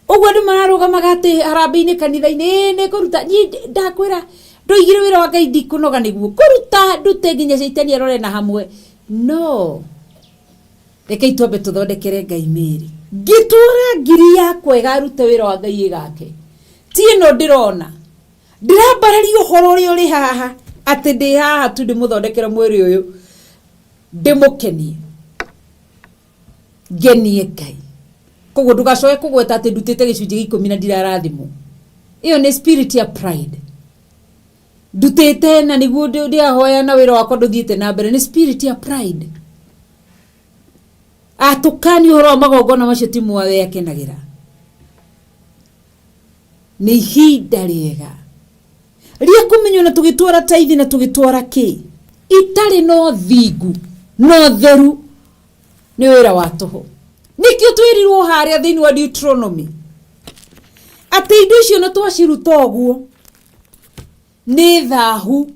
Ũguo andũ mararũgamaga atĩ harambĩ-inĩ kanitha-inĩ, ĩĩ nĩ ngũruta. Niĩ ndakwĩra ndoigire wĩra wa Ngai ndikũnoga nĩguo kũruta ndute nginya caitani arore na hamwe. No rekei twambe tũthondekere Ngai mĩĩrĩ. Ngĩtwara ngiri yakwa ĩgarute wĩra wa Ngai ĩgake, ti ĩno ndĩrona. Ndĩrambararia ũhoro ũrĩa ũrĩ haha, atĩ ndĩ haha tu ndĩmũthondekere mwĩrĩ ũyũ, ndĩmũkenie, ngenie Ngai. Koguo ndũgacoke kũgweta atĩ ndutĩte gĩcunjĩ gĩa ikũmi na ndirarathimwo. Ĩyo nĩ spirit ya pride. Ndutĩte na nĩguo ndĩrahoya na wĩra wakwa ndũthiĩte na mbere, nĩ spirit ya pride. Atũkani ũhoro wa magongona macio ti mwawe akenagĩra. Nĩ ihinda rĩega rĩa kũmenywo na tũgĩtwara taithi na tũgĩtwara kĩ itarĩ na ũthingu na ũtheru nĩ wĩra wa tũhũ. Nĩkĩo twĩrirwo harĩa thĩinĩ wa Deuteronomy atĩ indo icio na twaciruta ũguo nĩ thahu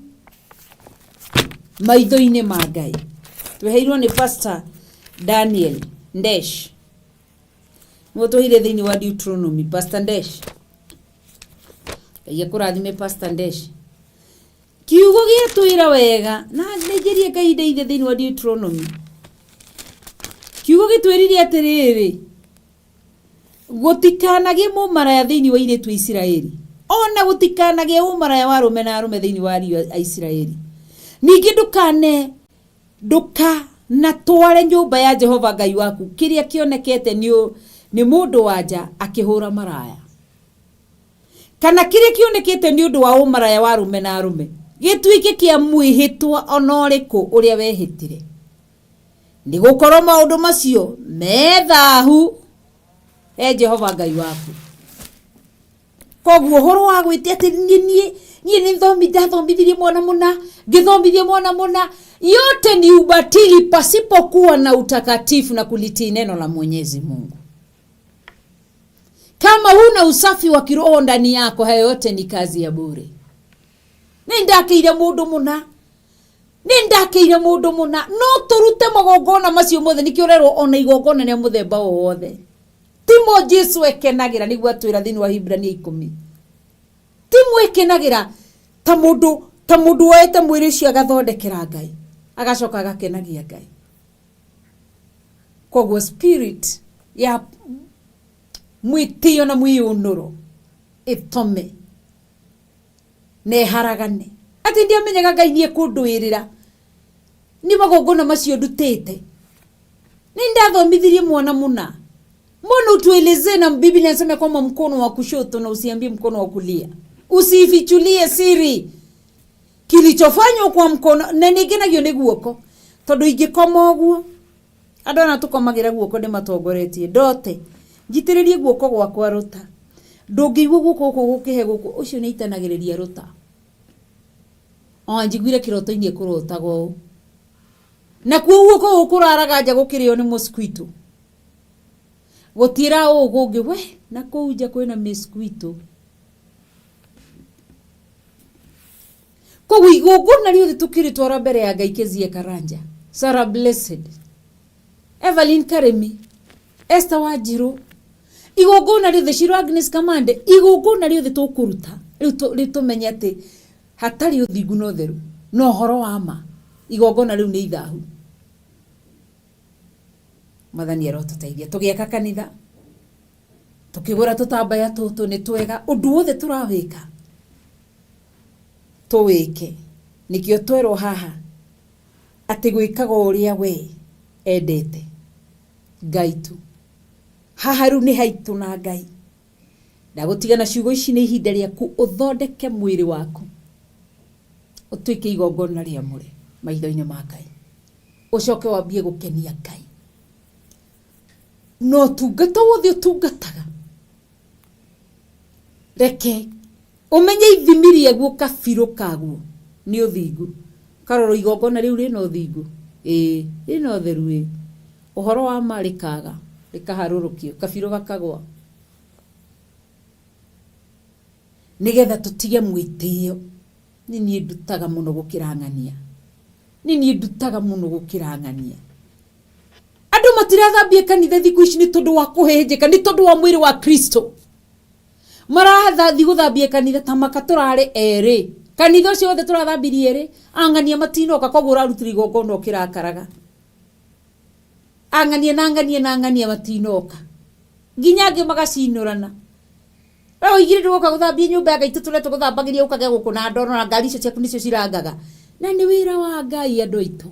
maitho-inĩ ma Ngai. Tweheirwo nĩ Pastor Daniel Ndesh, nĩguo tweheire thĩinĩ wa Deuteronomy. Pastor Ndesh, Ngai akũrathime Pastor Ndesh. Kiugo gĩatwĩra wega na nĩnjĩrie Ngai ndeithie thĩinĩ wa Deuteronomy. Kiugo gĩtwĩrire atĩrĩrĩ, gũtikanagĩe mũmaraya thĩinĩ wa airĩtu a Isiraeli, ona gũtikanagĩe ũmaraya wa arũme na arũme thĩinĩ wa ariũ a Isiraeli. Ningĩ ndũkane ndũkanatware nyũmba ya Jehova Ngai waku kĩrĩa kĩonekete nĩ mũndũ wa nja akĩhũra maraya, kana kĩrĩa kĩonekete nĩ ũndũ wa ũmaraya wa arũme na arũme gĩtuĩke kĩa mwĩhĩtwa ona ũrĩkũ ũrĩa wehĩtire, nĩ gũkorwo maũndũ macio me thahu he Jehova Ngai waku. Koguo ũhoro wa gwĩtia atĩ niĩ niĩ niĩ nĩ thomi ndathomithirie mwana mũna, ngĩthomithia mwana mũna, yote ni ubatili pasipokuwa na utakatifu na kulitii neno la Mwenyezi Mungu. Kama huna usafi wa kiroho ndani yako, hayo yote ni kazi ya bure. Nĩ ndakĩire mũndũ mũna, nĩ ndakĩire mũndũ mũna, no tũrute magongona macio mothe. Nĩkĩo ũrerwo ona igongona rĩa mũthemba o wothe timo Jesu ekenagĩra, nĩguo atwĩra thĩinĩ wa Hibrania 10. Timo ekenagĩra ta mũndũ, ta mũndũ woete mwĩrĩ ũcio agathondekera Ngai, agacoka agakenagia Ngai. Koguo spirit ya mwĩtĩo na mwĩyũnũro ĩtome na ĩharagane. Atĩ ndiamenyaga Ngai nĩ ekũndũĩrĩra nĩ magongona macio ndutĩte. Nĩ ndathomithirie mwana mũna. Mbona utuelezee? Na Biblia inasema kwamba mkono wa kushoto na usiambie mkono wa kulia, usifichulie siri kilichofanywa kwa mkono. Na nĩngenagio nĩ guoko tondũ ingĩkoma ũguo, andũ ana tũkomagĩra guoko nĩ matongoretie ndote njitĩrĩrie guoko gwakwa rũta, ndũngĩigua guoko gũkũ gũkĩhe gũkũ, ũcio nĩ aitanagĩrĩria rũta. Ona njiguire kĩroto-inĩ ekũrotaga ũũ, nakuo guoko gũkũ kũraraga nja gũkĩrĩo nĩ mosquito, gũtiĩra ũũ kũngĩ we na kũu nja kwĩna mosquito. Koguo igongona rĩothe tũkĩrĩtwara mbere ya Ngai, Kezia Karanja, Sarah Blessed, Evelyn Karemi, Esther Wanjiru, igongona rĩothe, Shiro Agnes Kamande, igongona rĩothe tũkũruta rĩu rĩu tũmenye atĩ hatarĩ ũthingu na ũtheru na ũhoro wa ma, igongona rĩu nĩ ithahu. Mwathani arotũteithia tũgĩaka kanitha, tũkĩgũra tũtambaya tũtũ nĩ twega, ũndũ wothe tũrawĩka tũwĩke. Nĩkĩo twerwo haha atĩ gwĩkaga ũrĩa we endete Ngai tu. Haha rĩu nĩ haitũ na Ngai. Ndagũtiga na ciugo ici, nĩ ihinda rĩaku ũthondeke mwĩrĩ waku ũtuĩke igongona rĩamũre maitho-inĩ ma Ngai, ũcoke wambie gũkenia Ngai na ũtungata wothe ũtungataga. Reke ũmenye ithimi rĩaguo, kabirũ kaguo nĩ ũthingu. Karora igongona rĩu rĩna ũthingu, ĩĩ, rĩna ũtheru, ĩĩ, ũhoro wa ma, rĩkaga rĩkaharũrũkio, kabirũ gakagwa, nĩgetha tũtige mwĩtĩo. Nĩ niĩ ndutaga mũno gũkĩra ng'ania, nĩ niĩ ndutaga mũno gũkĩra ng'ania. Andũ matirathambia kanitha thikũ ici nĩ tondũ wa kũhĩnjĩka, nĩ tondũ wa mwĩrĩ wa Kristo. Marathiĩ gũthambia kanitha ta maka tũrarĩ erĩ, kanitha ũcio wothe tũrathambirie erĩ, ang'ania matinoka. Koguo ũrarutĩra igongona ũkĩrakaraga, ang'ania na ng'ania na ng'ania matinoka, nginya angĩ magacinũrana. We ũigire ndũgoka gũthambia nyũmba ya Ngai, tũtũre tũgũthambagĩria, ũkage gũkũ na ndoro na ngari icio ciaku nĩcio cirangaga, na nĩ wĩra wa Ngai. Andũ aitũ,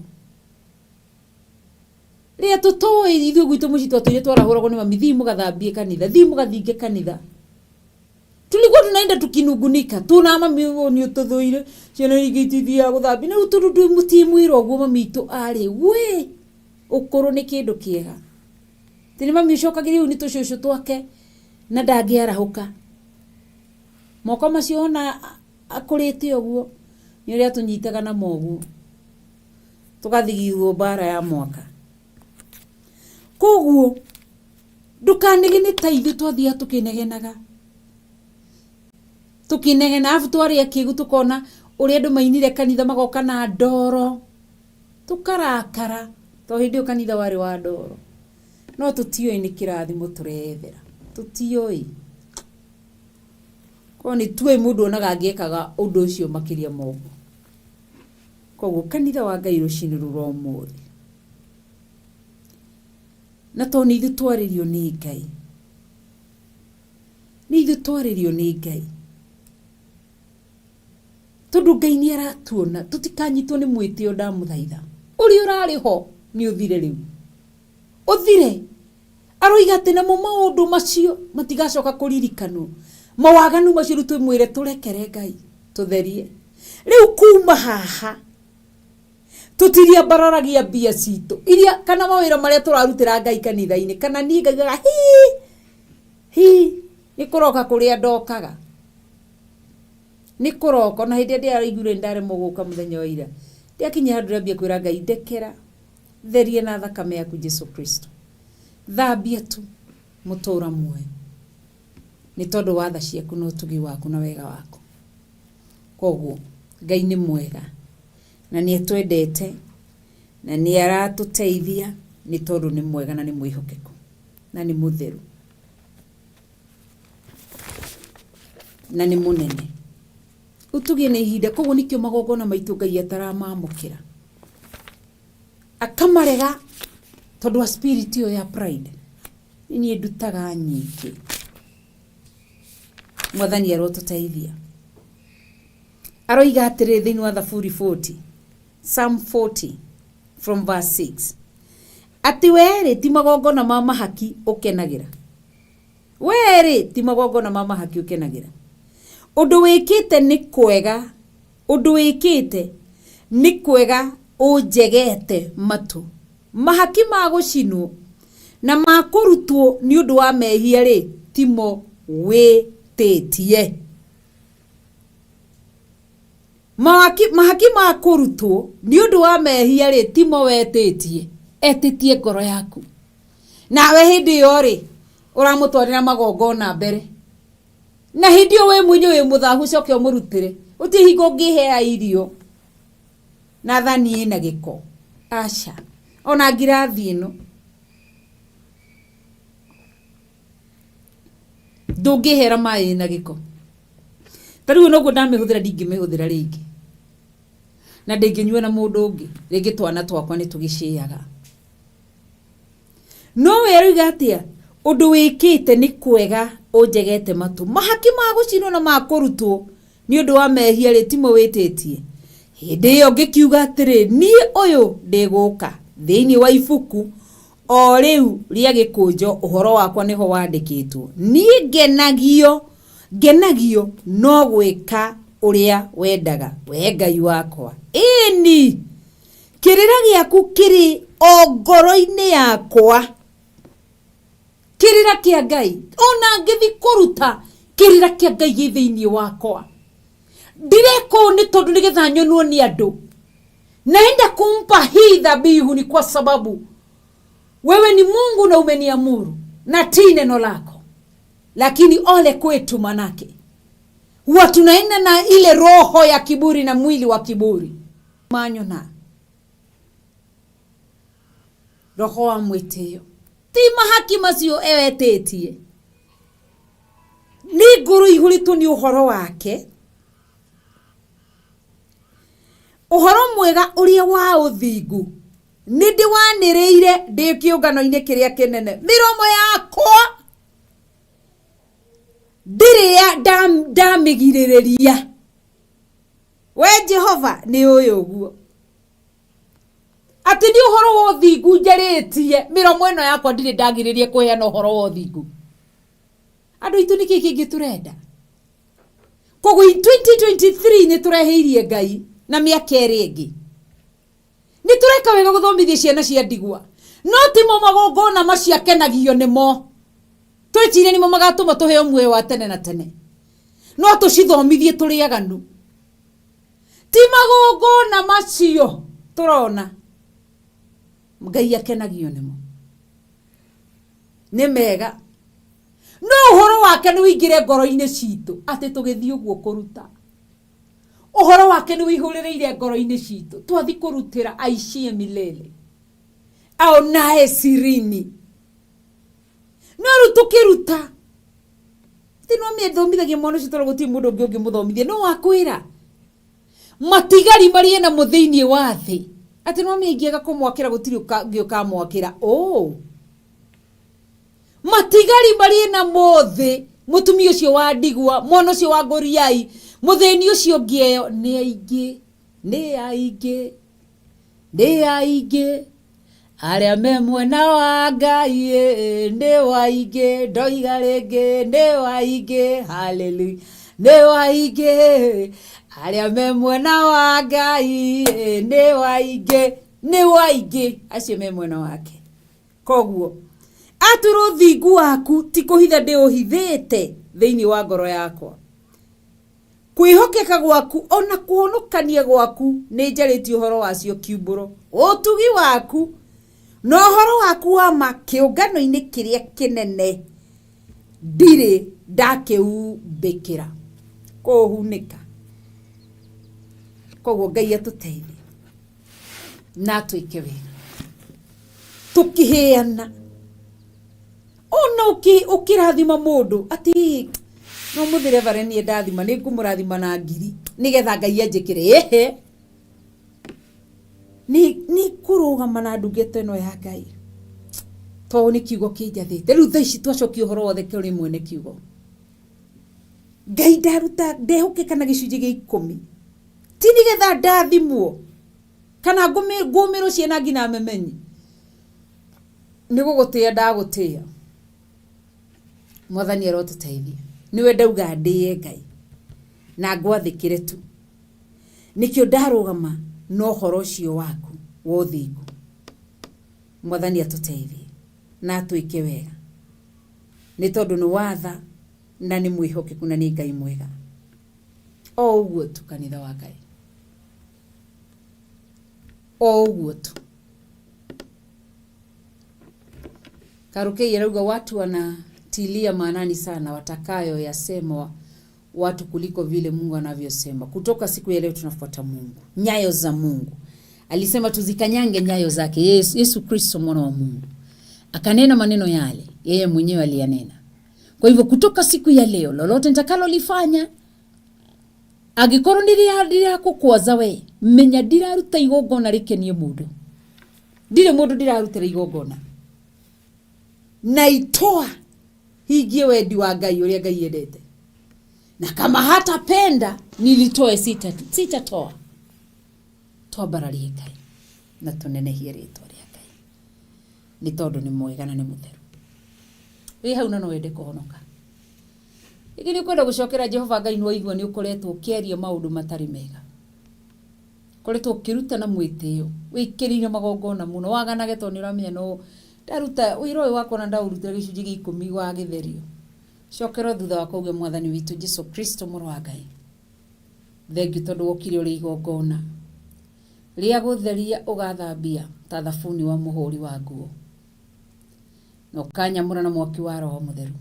rĩrĩa tũtoĩ ithuĩ gwitũ mũciĩ twatũire twarahũragwo nĩ mami, thiĩ mũgathambie kanitha, thiĩ mũgathinge kanitha. Tulikuwa tunaenda tukinungunika, tuna mami ũyũ nĩ ũtũthũire, ciana ingĩ itithiaga gũthambia. Na rĩu tondũ ndwĩ mũtimwĩra ũguo, mami itũ arĩ we ũkũrũ nĩ kĩndũ kĩega. Tĩ nĩ mami ũcokagĩria ũyũ nĩ tũcũcũ twake na ndangĩarahũka moko macio ona akũrĩte ũguo, nĩ ũrĩa atũnyitaga na moguo tũgathigithwo mbara ya mwaka. Koguo ndũkanegene ta ithuĩ twathiaga tũkĩnegenaga, tũkĩnegena, arabu twarĩ akĩgu, tũkona ũrĩa andũ mainire kanitha magoka na ndoro, tũkarakara, tondũ hĩndĩ ĩyo kanitha warĩ wa ndoro. No tũtiũĩ nĩ kĩrathimo tũreyethera, tũtiũĩ. Korwo nĩ tuoĩ, mũndũ onaga angĩekaga ũndũ ũcio makĩria ma ũguo. Koguo kanitha wa Ngai, rũcinĩ rũrũ rwa ũmũthĩ, na tondũ nĩ ithuĩ twarĩrio nĩ Ngai, nĩ ithuĩ twarĩrio nĩ Ngai, tondũ Ngai nĩ aratuona, tũtikanyitwo nĩ mwĩtĩo. Ndamũthaitha, ũrĩa ũrarĩ ho nĩ ũthire rĩu, ũthire. Aroiga atĩ namo maũndũ macio matigacoka kũririkanwo, mawaganu macio. Rĩu twĩmwĩre tũrekere Ngai, tũtherie rĩu kuma haha. Tũtiriambararagia mbia citũ iria kana mawĩra marĩa tũrarutĩra Ngai kanitha-inĩ, kana niĩ ngaigaga hi hi nĩ kũroka kũrĩa ndokaga, nĩ kũroka. Ona hĩndĩ ĩrĩa ndĩraiguire nĩ ndaremwo gũka mũthenya wa ira, ndiakinyia handũ ndĩrambia kwĩra Ngai, ndekera, theria na thakame yaku Jesu Kristo, thambia tu mũtũra muoyo nĩ tondũ wa tha ciaku na ũtugi waku na wega waku. Koguo Ngai nĩ mwega na nĩ atwendete na nĩ aratũteithia, nĩ tondũ nĩ mwega na nĩ mwĩhokeku na nĩ mũtheru na nĩ mũnene. Rĩu tũgĩe na ihinda. Koguo nĩkĩo magongona maitũ Ngai ataramamũkĩra, akamarega, tondũ wa spirit ĩyo ya pride. Nĩ niĩ ndutaga nyingĩ. Mwathani arotũteithia. Aroiga atĩrĩrĩ thĩinĩ wa Thaburi 40, Psalm 40 from verse 6, atĩ werĩ ti magongona ma mahaki ũkenagĩra, werĩ ti magongona ma mahaki ũkenagĩra. Ũndũ wĩkĩte nĩ kwega, ũndũ wĩkĩte nĩ kwega ũnjegete matũ. Mahaki ma gũcinwo na ma kũrutwo nĩ ũndũ wa mehia rĩ, timo wĩtĩtie. Mahaki, mahaki ma kũrutwo nĩ ũndũ wa mehia rĩ, timo wetĩtie. Etĩtie ngoro yaku. Nawe hĩndĩ ĩyo rĩ, ũramũtwarĩra magongona mbere, na hĩndĩ ĩyo wĩ mwenye wĩ mũthahu, ũcoke ũmũrutĩre. Gũtirĩ hingo ũngĩhea irio na thani ĩna gĩko. Aca. Ona ngirathi ĩno. Ndũngĩhera maĩ ĩna gĩko. Ta rĩu noguo ndamĩhũthĩra ndingĩmĩhũthĩra rĩngĩ. Na ndĩngĩnyua na mũndũ ũngĩ. Rĩngĩ twana twakwa nĩ tũgĩcĩaga. No we aroiga atĩa? Ũndũ wĩkĩte nĩ kwega ũnjegete matũ. Mahaki ma gũcinwo na ma kũrutwo nĩ ũndũ wa mehia rĩ, timo wĩtĩtie? Hĩndĩ ĩyo ngĩkiuga atĩrĩ, niĩ ũyũ ndĩ gũka. Thĩinĩ wa ibuku o rĩu rĩa gĩkũnjo ũhoro wakwa nĩho wandĩkĩtwo. Niĩ ngenagio, ngenagio no gwĩka ũrĩa wendaga, wee Ngai wakwa. Ĩni! Kĩrĩra gĩaku kĩrĩ o ngoro-inĩ yakwa. Kĩrĩra kĩa Ngai, ona ngĩthi kũruta, kĩrĩra kĩa Ngai gĩ thĩinĩ wakwa. Ndireka ũũ nĩ tondũ nĩgetha nyonwo nĩ andũ. Naenda kumpa hii dhabihu ni kwa sababu wewe ni Mungu na umeniamuru na tii neno lako. Lakini ole kwetu, manake huwa tunaenda na ile roho ya kiburi na mwili wa kiburi. Manyona roho wa mwĩtĩo ti mahaki macio ewetĩtie nĩ ngoro ihũrĩtwo nĩ ũhoro wake ũhoro mwega ũrĩa wa ũthingu nĩ ndĩwanĩrĩire ndĩ kĩũngano-inĩ kĩrĩa kĩnene mĩromo yakwa ndirĩ ndamĩgirĩrĩria we Jehova nĩ ũĩ ũguo atĩ nĩ ũhoro wa ũthingu njarĩtie mĩromo ĩno yakwa ndirĩ ndagirĩria kũheana ũhoro wa ũthingu. Andũ aitũ nĩkĩ kĩngĩ tũrenda? Koguo in 2023 nĩ tũreheirie Ngai na mĩaka ĩrĩ ĩngĩ. Nĩ tũreka wega gũthomithia ciana cia ndigwa, no timo magongona macio akenagio nĩmo. Twĩcirie nĩmo magatũma tũheo muoyo wa tene na tene. No tũcithomithie tũrĩ aganu. Ti magongona macio tũrona Ngai akenagio nĩmo. Nĩ mega. No ũhoro wake nĩ ũingĩre ngoro-inĩ citũ atĩ tũgĩthiĩ ũguo kũruta. Ũhoro wake nĩ ũihũrĩrĩire ngoro-inĩ citũ. Twathi kũrutĩra aishie milele. Aonae sirini. No rĩu tũkĩruta ti no mĩthomithagia mwana ũcio tondũ gũtirĩ mũndũ ũngĩ ũngĩmũthomithia. No wakwĩra matigari marĩ namo thĩinĩ wa thĩ atĩ no mĩingĩaga kũmwakĩra gũtirĩ ũngĩ ũkamwakĩra. Oh. Matigari marĩ namo thĩ, mũtumia ũcio wa ndigwa, mwana ũcio wa ngũriai, mũthĩni ũcio ũngĩ eyo, nĩ aingĩ, nĩ aingĩ, nĩ aingĩ, arĩa me mwena wa Ngai nĩ waingĩ, ndoiga rĩngĩ nĩ waingĩ, haleluya, nĩ waingĩ, arĩa me mwena wa Ngai nĩ waingĩ, nĩ waingĩ, acio me mwena wake. Koguo, atũra ũthingu waku ti kũhitha ndĩũhithĩte thĩinĩ wa ngoro yakwa. Kwĩhokeka gwaku o na kũhonokania gwaku nĩnjarĩtie ũhoro wacio kiumbũro, ũtugi waku na ũhoro waku wa ma kĩũngano-inĩ kĩrĩa kĩnene ndirĩ ndakĩumbĩkĩra, kũũhunĩka. Koguo Ngai atũteithie na atwĩke wega tũkĩheana ona ũkĩrathima mũndũ atĩ no mũthĩ reverend niĩ ndathima nĩ ngũmũrathima na ngiri nĩgetha Ngai anjĩkĩre ĩhĩ nĩ kũrũgama na ndungata ĩno ya Ngai tondũ nĩ kiugo kĩnjathĩte. Rĩu thaa ici twacokia ũhoro wothe kũrĩ mwene kiugo. Ngai ndaruta ndehokeka na gĩcunjĩ gĩa ikũmi ti nĩgetha ndathimwo kana ngũmĩrwo ciana nginya memenyi nĩ gũgũtĩa ndagũtĩa. Mwathani arotũteithia. Nĩwe ndauga ndĩe Ngai na ngwathĩkĩre tu. Nĩkĩo ndarũgama na ũhoro ũcio waku wa ũthingu. Mwathani atũteithie na atwĩke wega nĩ tondũ nĩ watha na nĩ mwĩhokeku na nĩ Ngai mwega. O ũguo tu kanitha wa Ngai. O ũguo tu. Karũkei arauga watu wanatilia maanani sana watakayo yasemwa watu kuliko vile Mungu anavyosema. Kutoka siku ya leo tunafuata Mungu, nyayo za Mungu. Alisema tuzikanyange nyayo zake Yesu, Yesu Kristo mwana wa Mungu akanena maneno yale, yeye mwenyewe aliyanena. Kwa hivyo kutoka siku ya leo, lolote nitakalolifanya angĩkorwo nĩrĩrakũkwaza we menya ndiraruta igongona rĩkenie mũndũ, ndirĩ mũndũ ndĩrarutĩra igongona, naitoa hingie wendi wa Ngai ũrĩa Ngai endete, na kama hatapenda nilitoe, sitatoa. Twambararie Ngai na tũnenehie rĩtwa rĩa Ngai nĩ tondũ nĩ mwega na nĩ mũtheru. Wĩ hau na no wende kũhonoka, rĩngĩ nĩ ũkwenda gũcokera Jehova Ngai, nĩ waigua nĩ ũkoretwo ũkĩaria maũndũ matarĩ mega, ũkoretwo ũkĩruta na mwĩtĩo, wĩkĩrĩire magongona mũno, waganage tondũ nĩ ũramenya no ndaruta wĩra ũyũ wakwa na ndaũrutĩra gĩcunjĩ gĩa ikũmi wa gĩtherio. Cokera thutha wakwa uge, Mwathani witũ Jesu Kristo mũrũ wa Ngai, thengiũ tondũ wokire ũrĩ igongona rĩa gũtheria, ũgathambia ta thabuni wa mũhũri wa nguo, na ũkanyamũra na mwaki wa Roho Mũtheru.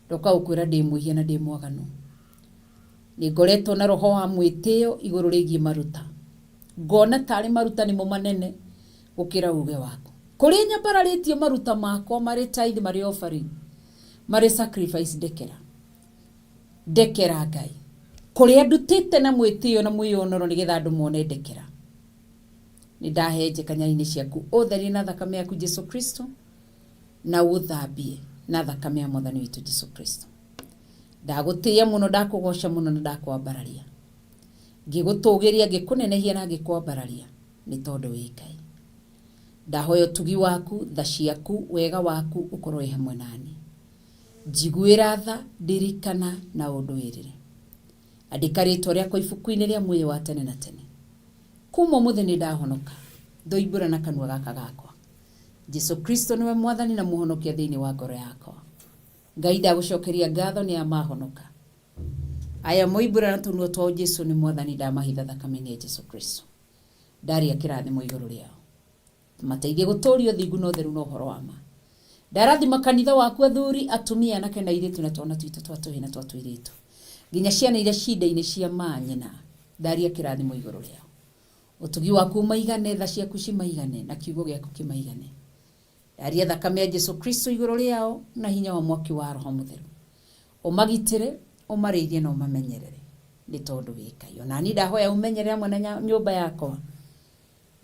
Ndoka gũkwĩra ndĩ mwĩhia na ndĩ mwaganu, nĩ ngoretwo na roho wa mwĩtĩo igũrũ rĩgiĩ maruta, ngona tarĩ maruta nĩmo manene gũkĩra uge waku. Kũrĩa nyambararĩtie maruta makwa marĩ tithe, marĩ offering, marĩ sacrifice, ndekera, ndekera Ngai. Kũrĩa ndutĩte na mwĩtĩo na mwĩyonoro nĩgetha andũ mone, ndekera. Nĩ ndahenje kanya-inĩ ciaku, ũtherie na thakame yaku Jesu Kristo, na ũthambie na thakame ya Mwathani witũ Jesu Kristo. Ndagũtĩĩa mũno, ndakũgoca mũno na ndakwambararia, ngĩgũtũgĩria, ngĩkũnenehia na ngĩkwambararia nĩ tondũ wĩ Ngai. Ndahoya ũtugi waku, tha ciaku, wega waku ũkorwo wĩ hamwe nani. Njiguĩra tha, ndirikana na ũndũĩrĩre. Andĩka rĩtwa rĩakwa ibuku-inĩ rĩa muoyo wa tene na tene. Kuma ũmũthĩ nĩ ndahonoka, ndoimbũra na kanua gaka gakwa Jesu Kristo nĩwe Mwathani na Mũhonokia thĩinĩ wa ngoro yakwa. Ngai, ndagũcokeria ngatho nĩ amahonoka aya moimbũra na tũnua twao Jesu nĩ Mwathani. Ndamahitha thakame-inĩ ya Jesu Kristo, ndaria kĩrathimo igũrũ rĩao, mateithie gũtũũria ũthingu na ũtheru na ũhoro wa ma. Ndarathima kanitha waku, athuri, atumia, anake na airĩtu, na twana twitũ twa tũhĩ na twa tũirĩtu, nginya ciana iria cinda-inĩ cia manyina. Ndaria kĩrathimo igũrũ rĩao, ũtugi waku ũmaigane, tha ciaku cimaigane, na kiugo gĩaku kĩmaigane. Ndaria thakame ya Jesu Kristo igũrũ rĩao na hinya wa mwaki wa Roho Mũtheru, ũmagitĩre, ũmarĩithie na ũmamenyerere nĩ tondũ wĩ Ngai. Ona ni ndahoya ũmenyerere hamwe na nyũmba yakwa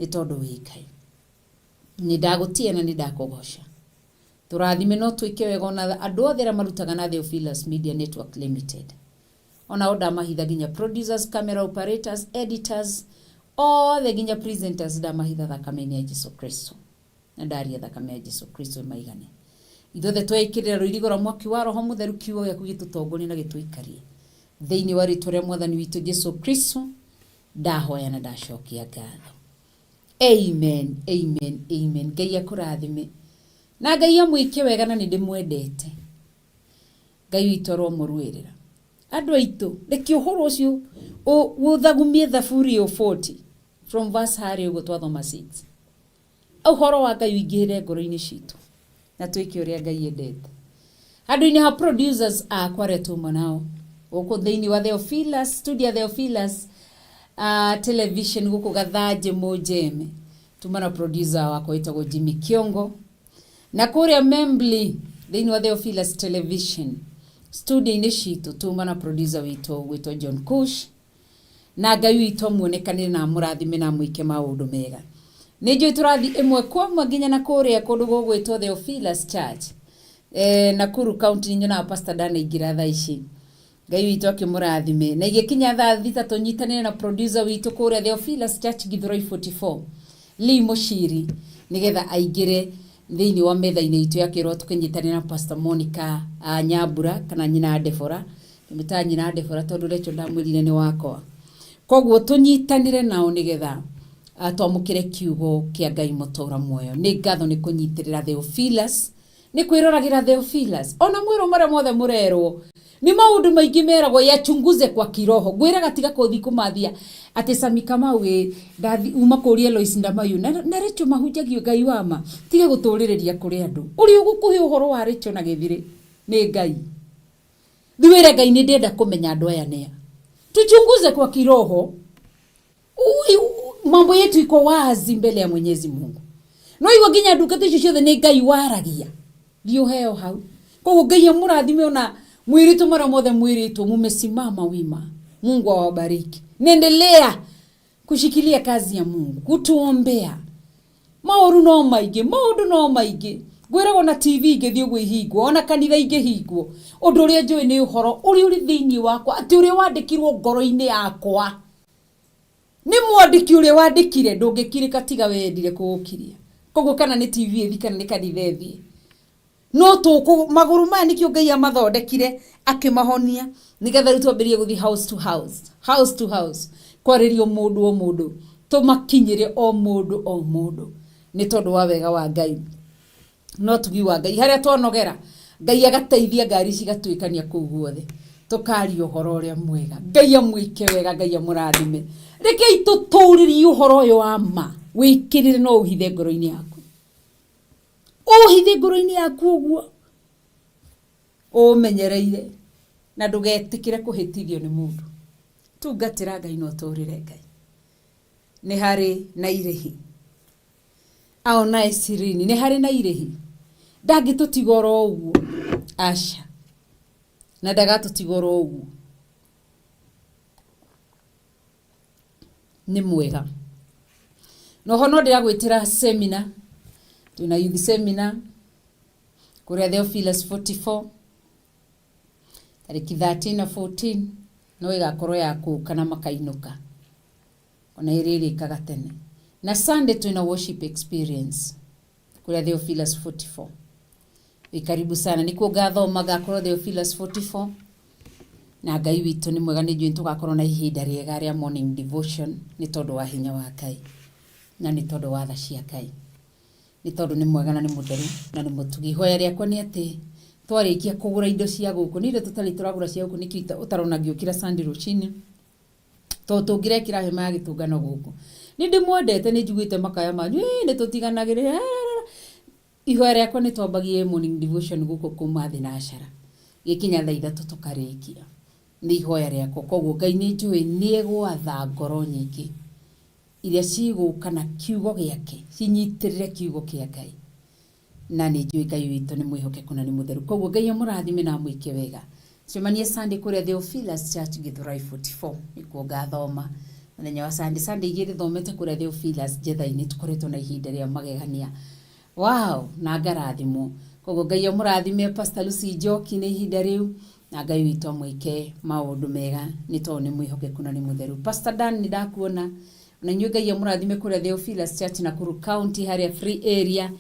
nĩ tondũ wĩ Ngai. Nĩ ndagũtĩa na nĩ ndakũgoca. Tũrathime no twĩke wega, ona andũ othe arĩa marutaga na Theophilus Media Network Limited, onao ndamahitha, nginya producers, camera operators, editors othe, nginya presenters, ndamahitha thakame-inĩ ya Jesu Kristo na ndaria thakame ya Jesu Kristo ĩmaigane. Ithuothe tweĩkĩrĩra rũirigo rwa mwaki wa Roho Mũtheru, kiugo gĩaku gĩtũtongorie na gĩtũikarie thĩinĩ wa rĩtwa rĩa Mwathani witũ Jesu Kristo ndahoya na ndacokia ngatho. Amen, amen, amen. Ngai akũrathime na Ngai amwĩke wega, na nĩ ndĩmwendete. Ngai witũ aromũruĩrĩra. Andũ aitũ, reke ũhoro ũcio ũthagumie. Thaburi ĩyo 40 from verse harĩa ũguo twathoma 6, ũhoro wa Ngai ũingĩhĩre ngoro-inĩ citũ na twĩke ũrĩa Ngai endete. Handũ-inĩ ha producers akwa arĩa tuma nao gũkũ thĩinĩ wa Theophilus studio ya Theophilus television gũkũ Gathanjĩ Mũnjeme, tuma na producer wakwa wĩtagwo Jimmy Kiongo, na kũrĩa Membly thĩinĩ wa Theophilus television studio-inĩ citũ tuma na producer witũ gwĩtwo John Kush. Na Ngai witũ amuonekanĩre na amũrathime na amwĩke maũndũ mega. Nĩ njũĩ tũrathi ĩmwe kwa ĩmwe nginya na kũrĩa kũndũ gũgwĩtwo Theophilus Church, Nakuru County. Nĩ nyonaga Pastor ndanaingĩra thaa ici, Ngai witũ akĩmũrathime. Na igĩkinya thaa 6 tũnyitanĩre na producer witũ kũrĩa Theophilus Church Githurai 44, Lee Mũciri, nĩgetha aingĩre thĩinĩ wa metha-inĩ itũ ya kĩroho, tũkĩnyitanĩra na Pastor Monica Nyambura kana nyina Debora. Ndĩmĩtaga nyina Debora tondũ Rachel ndamwĩrire nĩ wakwa. Koguo tũnyitanĩre nao nĩgetha twamũkĩre kiugo kĩa Ngai mũtũra muoyo. Nĩ ngatho nĩ kũnyitĩrĩra Theophilus, nĩ kwĩroragĩra Theophilus, ona mwĩrwo marĩa mothe mũrerwo nĩ maũndũ maingĩ meragwo yachunguze kwa kiroho. Ngwĩraga tiga kũthi kũmathia atĩ Sami Kamau ĩ ndathi uma kũria Lois Ndamayu na Rachel mahunjagio Ngai wa ma. Tiga gũtũrĩrĩria kũrĩ andũ ũrĩa ũgũkũhe ũhoro wa Rachel na gĩthirĩ nĩ Ngai. Thiwĩre Ngai nĩ ndĩrenda kũmenya andũ aya nĩa. Tuchunguze kwa kiroho. Mambo yetu iko wazi mbele ya Mwenyezi Mungu. No igua nginya ndungata icio ciothe nĩ Ngai waragia. Thiĩ ũheo hau. Koguo Ngai amũrathime ona mwĩrĩtwo marĩa mothe mwĩrĩtwo mumesimama wima. Mungu awabariki. Nendelea kushikilia kazi ya Mungu, kutuombea. Maũru no maingĩ, maũndũ no maingĩ. Ngwĩragwo na TV ingĩthiĩ ũguo ihingwo, ona kanitha ingĩhingwo. Ũndũ ũrĩa njũĩ nĩ ũhoro ũrĩa ũrĩ thĩinĩ wakwa, atĩ ũrĩa wandĩkirwo ngoro-inĩ yakwa. Nĩ mwandĩki ũrĩa wandĩkire, ndũngĩkirĩka tiga wendire kũũkiria. Koguo kana nĩ TV ĩthiĩ kana nĩ kanitha ĩthiĩ. No tũkũ magũrũ maya nĩkĩo Ngai amathondekire akĩmahonia nĩgetha rĩu twambĩrĩrie gũthiĩ house to house, house to house, kwarĩria o mũndũ o mũndũ, tũmakinyĩre o mũndũ o mũndũ nĩ tondũ wa wega wa Ngai no tugi wa Ngai. Harĩa twanogera Ngai agateithia ngari cigatuĩkania kũu guothe, tũkaria ũhoro ũrĩa mwega. Ngai amwĩke wega, Ngai amũrathime. Rekei tũtũrĩrie ũhoro ũyũ wa ma, wĩkĩrĩre no ũhithe ngoro-inĩ yaku, ũhithe ngoro-inĩ yaku ũguo ũmenyereire, na ndũgetĩkĩre kũhĩtithio nĩ mũndũ. Tungatĩra Ngai na ũtũrĩre Ngai. Nĩ harĩ na irĩhi. Aonae sirini, nĩ harĩ na irĩhi. Ndangĩtũtiga oro ũguo, aca, na ndagatũtiga oro ũguo. Nĩ mwega. Noho no ndĩragwĩtĩra seminar, twĩna youth seminar kũrĩa Theophilus 44 tarĩki 13 na 14, no ĩgakorwo ya kũũka na makainũka, ona ĩrĩrĩkaga tene. Na Sunday twĩna worship experience kũrĩa Theophilus 44. Wĩ karibu sana, nĩkuo ngathoma, ngakorwo Theophilus 44. Na Ngai witũ nĩ mwega, nĩ njũĩ tũgakorwo na ihinda rĩega rĩa morning devotion nĩ tondũ wa hinya wa Ngai na nĩ tondũ wa tha cia Ngai, nĩ tondũ nĩ mwega na nĩ mũtheru na nĩ mũtugi. Ihoya rĩakwa nĩ atĩ twarĩkia kũgũra indo cia gũkũ, nĩ indo tũtarĩ tũragũra cia gũkũ, nĩkĩo ũtarona ngĩũkĩra Sunday rũcinĩ, tondũ tũngĩrekĩra hema ya gĩtũngano gũkũ. Nĩ ndĩmwendete, nĩ njiguĩte makaya manyu, ĩĩ nĩ tũtiganagĩrĩra. Ihoya rĩakwa nĩ twambagie morning devotion gũkũ kuma thinacara, gĩkinya thaa 3 tũkarĩkia. Nĩ ihoya rĩakwa. Koguo Ngai nĩ njũĩ nĩ egwatha ngoro nyingĩ iria cigũka na kiugo gĩake, cinyitĩrĩre kiugo kĩa Ngai. Na nĩ njũĩ Ngai witũ nĩ mwĩhokeku na nĩ mũtheru. Koguo Ngai amũrathime na amwĩke wega. Cemanie Sunday kũrĩa Theophilus Church Githurai 44, nĩkuo ngathoma mũthenya wa Sunday. Sunday igĩrĩ thomete kũrĩa Theophilus Njetha-inĩ, tũkoretwo na ihinda rĩa magegania. Wow, na ngarathimwo. Koguo Ngai amũrathime Pastor Lucy Njoki nĩ ihinda rĩu, na Ngai witũ amwĩke maũndũ mega nĩ tondũ nĩ mwĩhokeku na nĩ mũtheru. Pastor Dan nĩ ndakuona, na inyuĩ Ngai amũrathime kũrĩa Theophilus Church Nakuru County harĩa free area,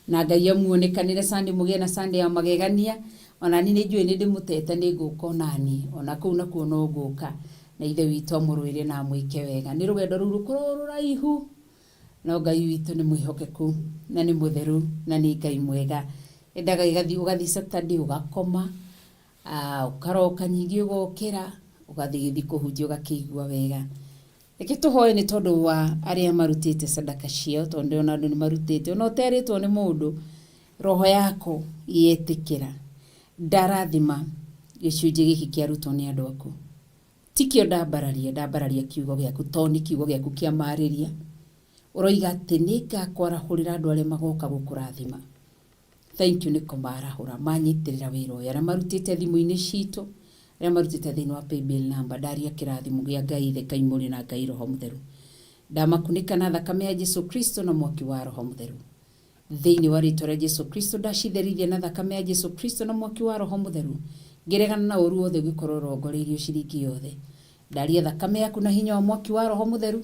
na Ngai amuonekanĩre Sunday, mũgĩe na Sunday ya magegania. Ona niĩ nĩ njũĩ nĩ ndĩmũtete, nĩ ngũka onani, ona kũu nakuo no ngũka, na Ithe witũ amũrũĩre na amwĩke wega. Nĩ rũgendo rũu rũkorwo rũraihu, no Ngai witũ nĩ mwĩhokeku na nĩ mũtheru na nĩ Ngai mwega. Endaga ĩgathiĩ, ũgathiĩ Saturday ũgakoma, ũkaroka nyingĩ ũgokĩra, ũgathiĩ gĩthiĩ kũhunjia ũgakĩigua wega. Reke tũhoe nĩ tondũ wa arĩa marutĩte sadaka ciao, tondũ ndĩrona andũ nĩ marutĩte, ona ũterĩtwo nĩ mũndũ, roho yako yetĩkĩra. Ndarathima gĩcunjĩ gĩkĩ kĩarutwo nĩ andũ aku. Tikĩo ndambararia, ndambararia kiugo gĩaku, tondũ nĩ kiugo gĩaku kĩa marĩria. Ũroiga atĩ nĩ ngakwarahũrĩra andũ arĩa magoka gũkũrathima. Thank you nĩ kũmarahũra, manyitĩrĩra wĩra ũyũ. Arĩa marutĩte thimũ-inĩ citũ, arĩa marutĩte thĩinĩ wa paybill number, ndaria kĩrathimo gĩa Ngai Ithe, Ngai Mũriũ na Ngai Roho Mũtheru. Ndamakunĩka na thakame ya Jesu Kristo na mwaki wa Roho Mũtheru. Thĩinĩ wa rĩtwa rĩa Jesu Kristo ndacitherithia na thakame ya Jesu Kristo na mwaki wa Roho Mũtheru. Ngĩregana na ũru wothe ũngĩkorwo ũrongoreirio ciringi yothe. Ndaria thakame yaku na hinya wa mwaki wa Roho Mũtheru.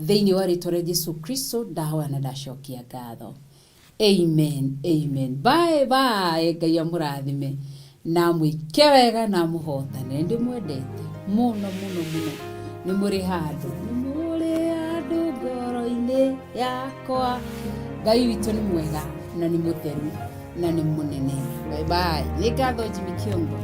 Thĩinĩ wa rĩtwa rĩa Jesu Kristo ndahoya na ndacokia ngatho. Amen, amen. Bye bye. Ngai amũrathime na amwĩke wega na amũhotane. Ndĩmwendete mũno mũno mũno. Nĩ mũrĩ handũ, nĩ mũrĩ handũ ngoro-inĩ yakwa. Ngai witũ nĩ mwega na nĩ mũtheru na nĩ mũnene. Bye bye. Nĩ ngatho Jimmy Kiongo.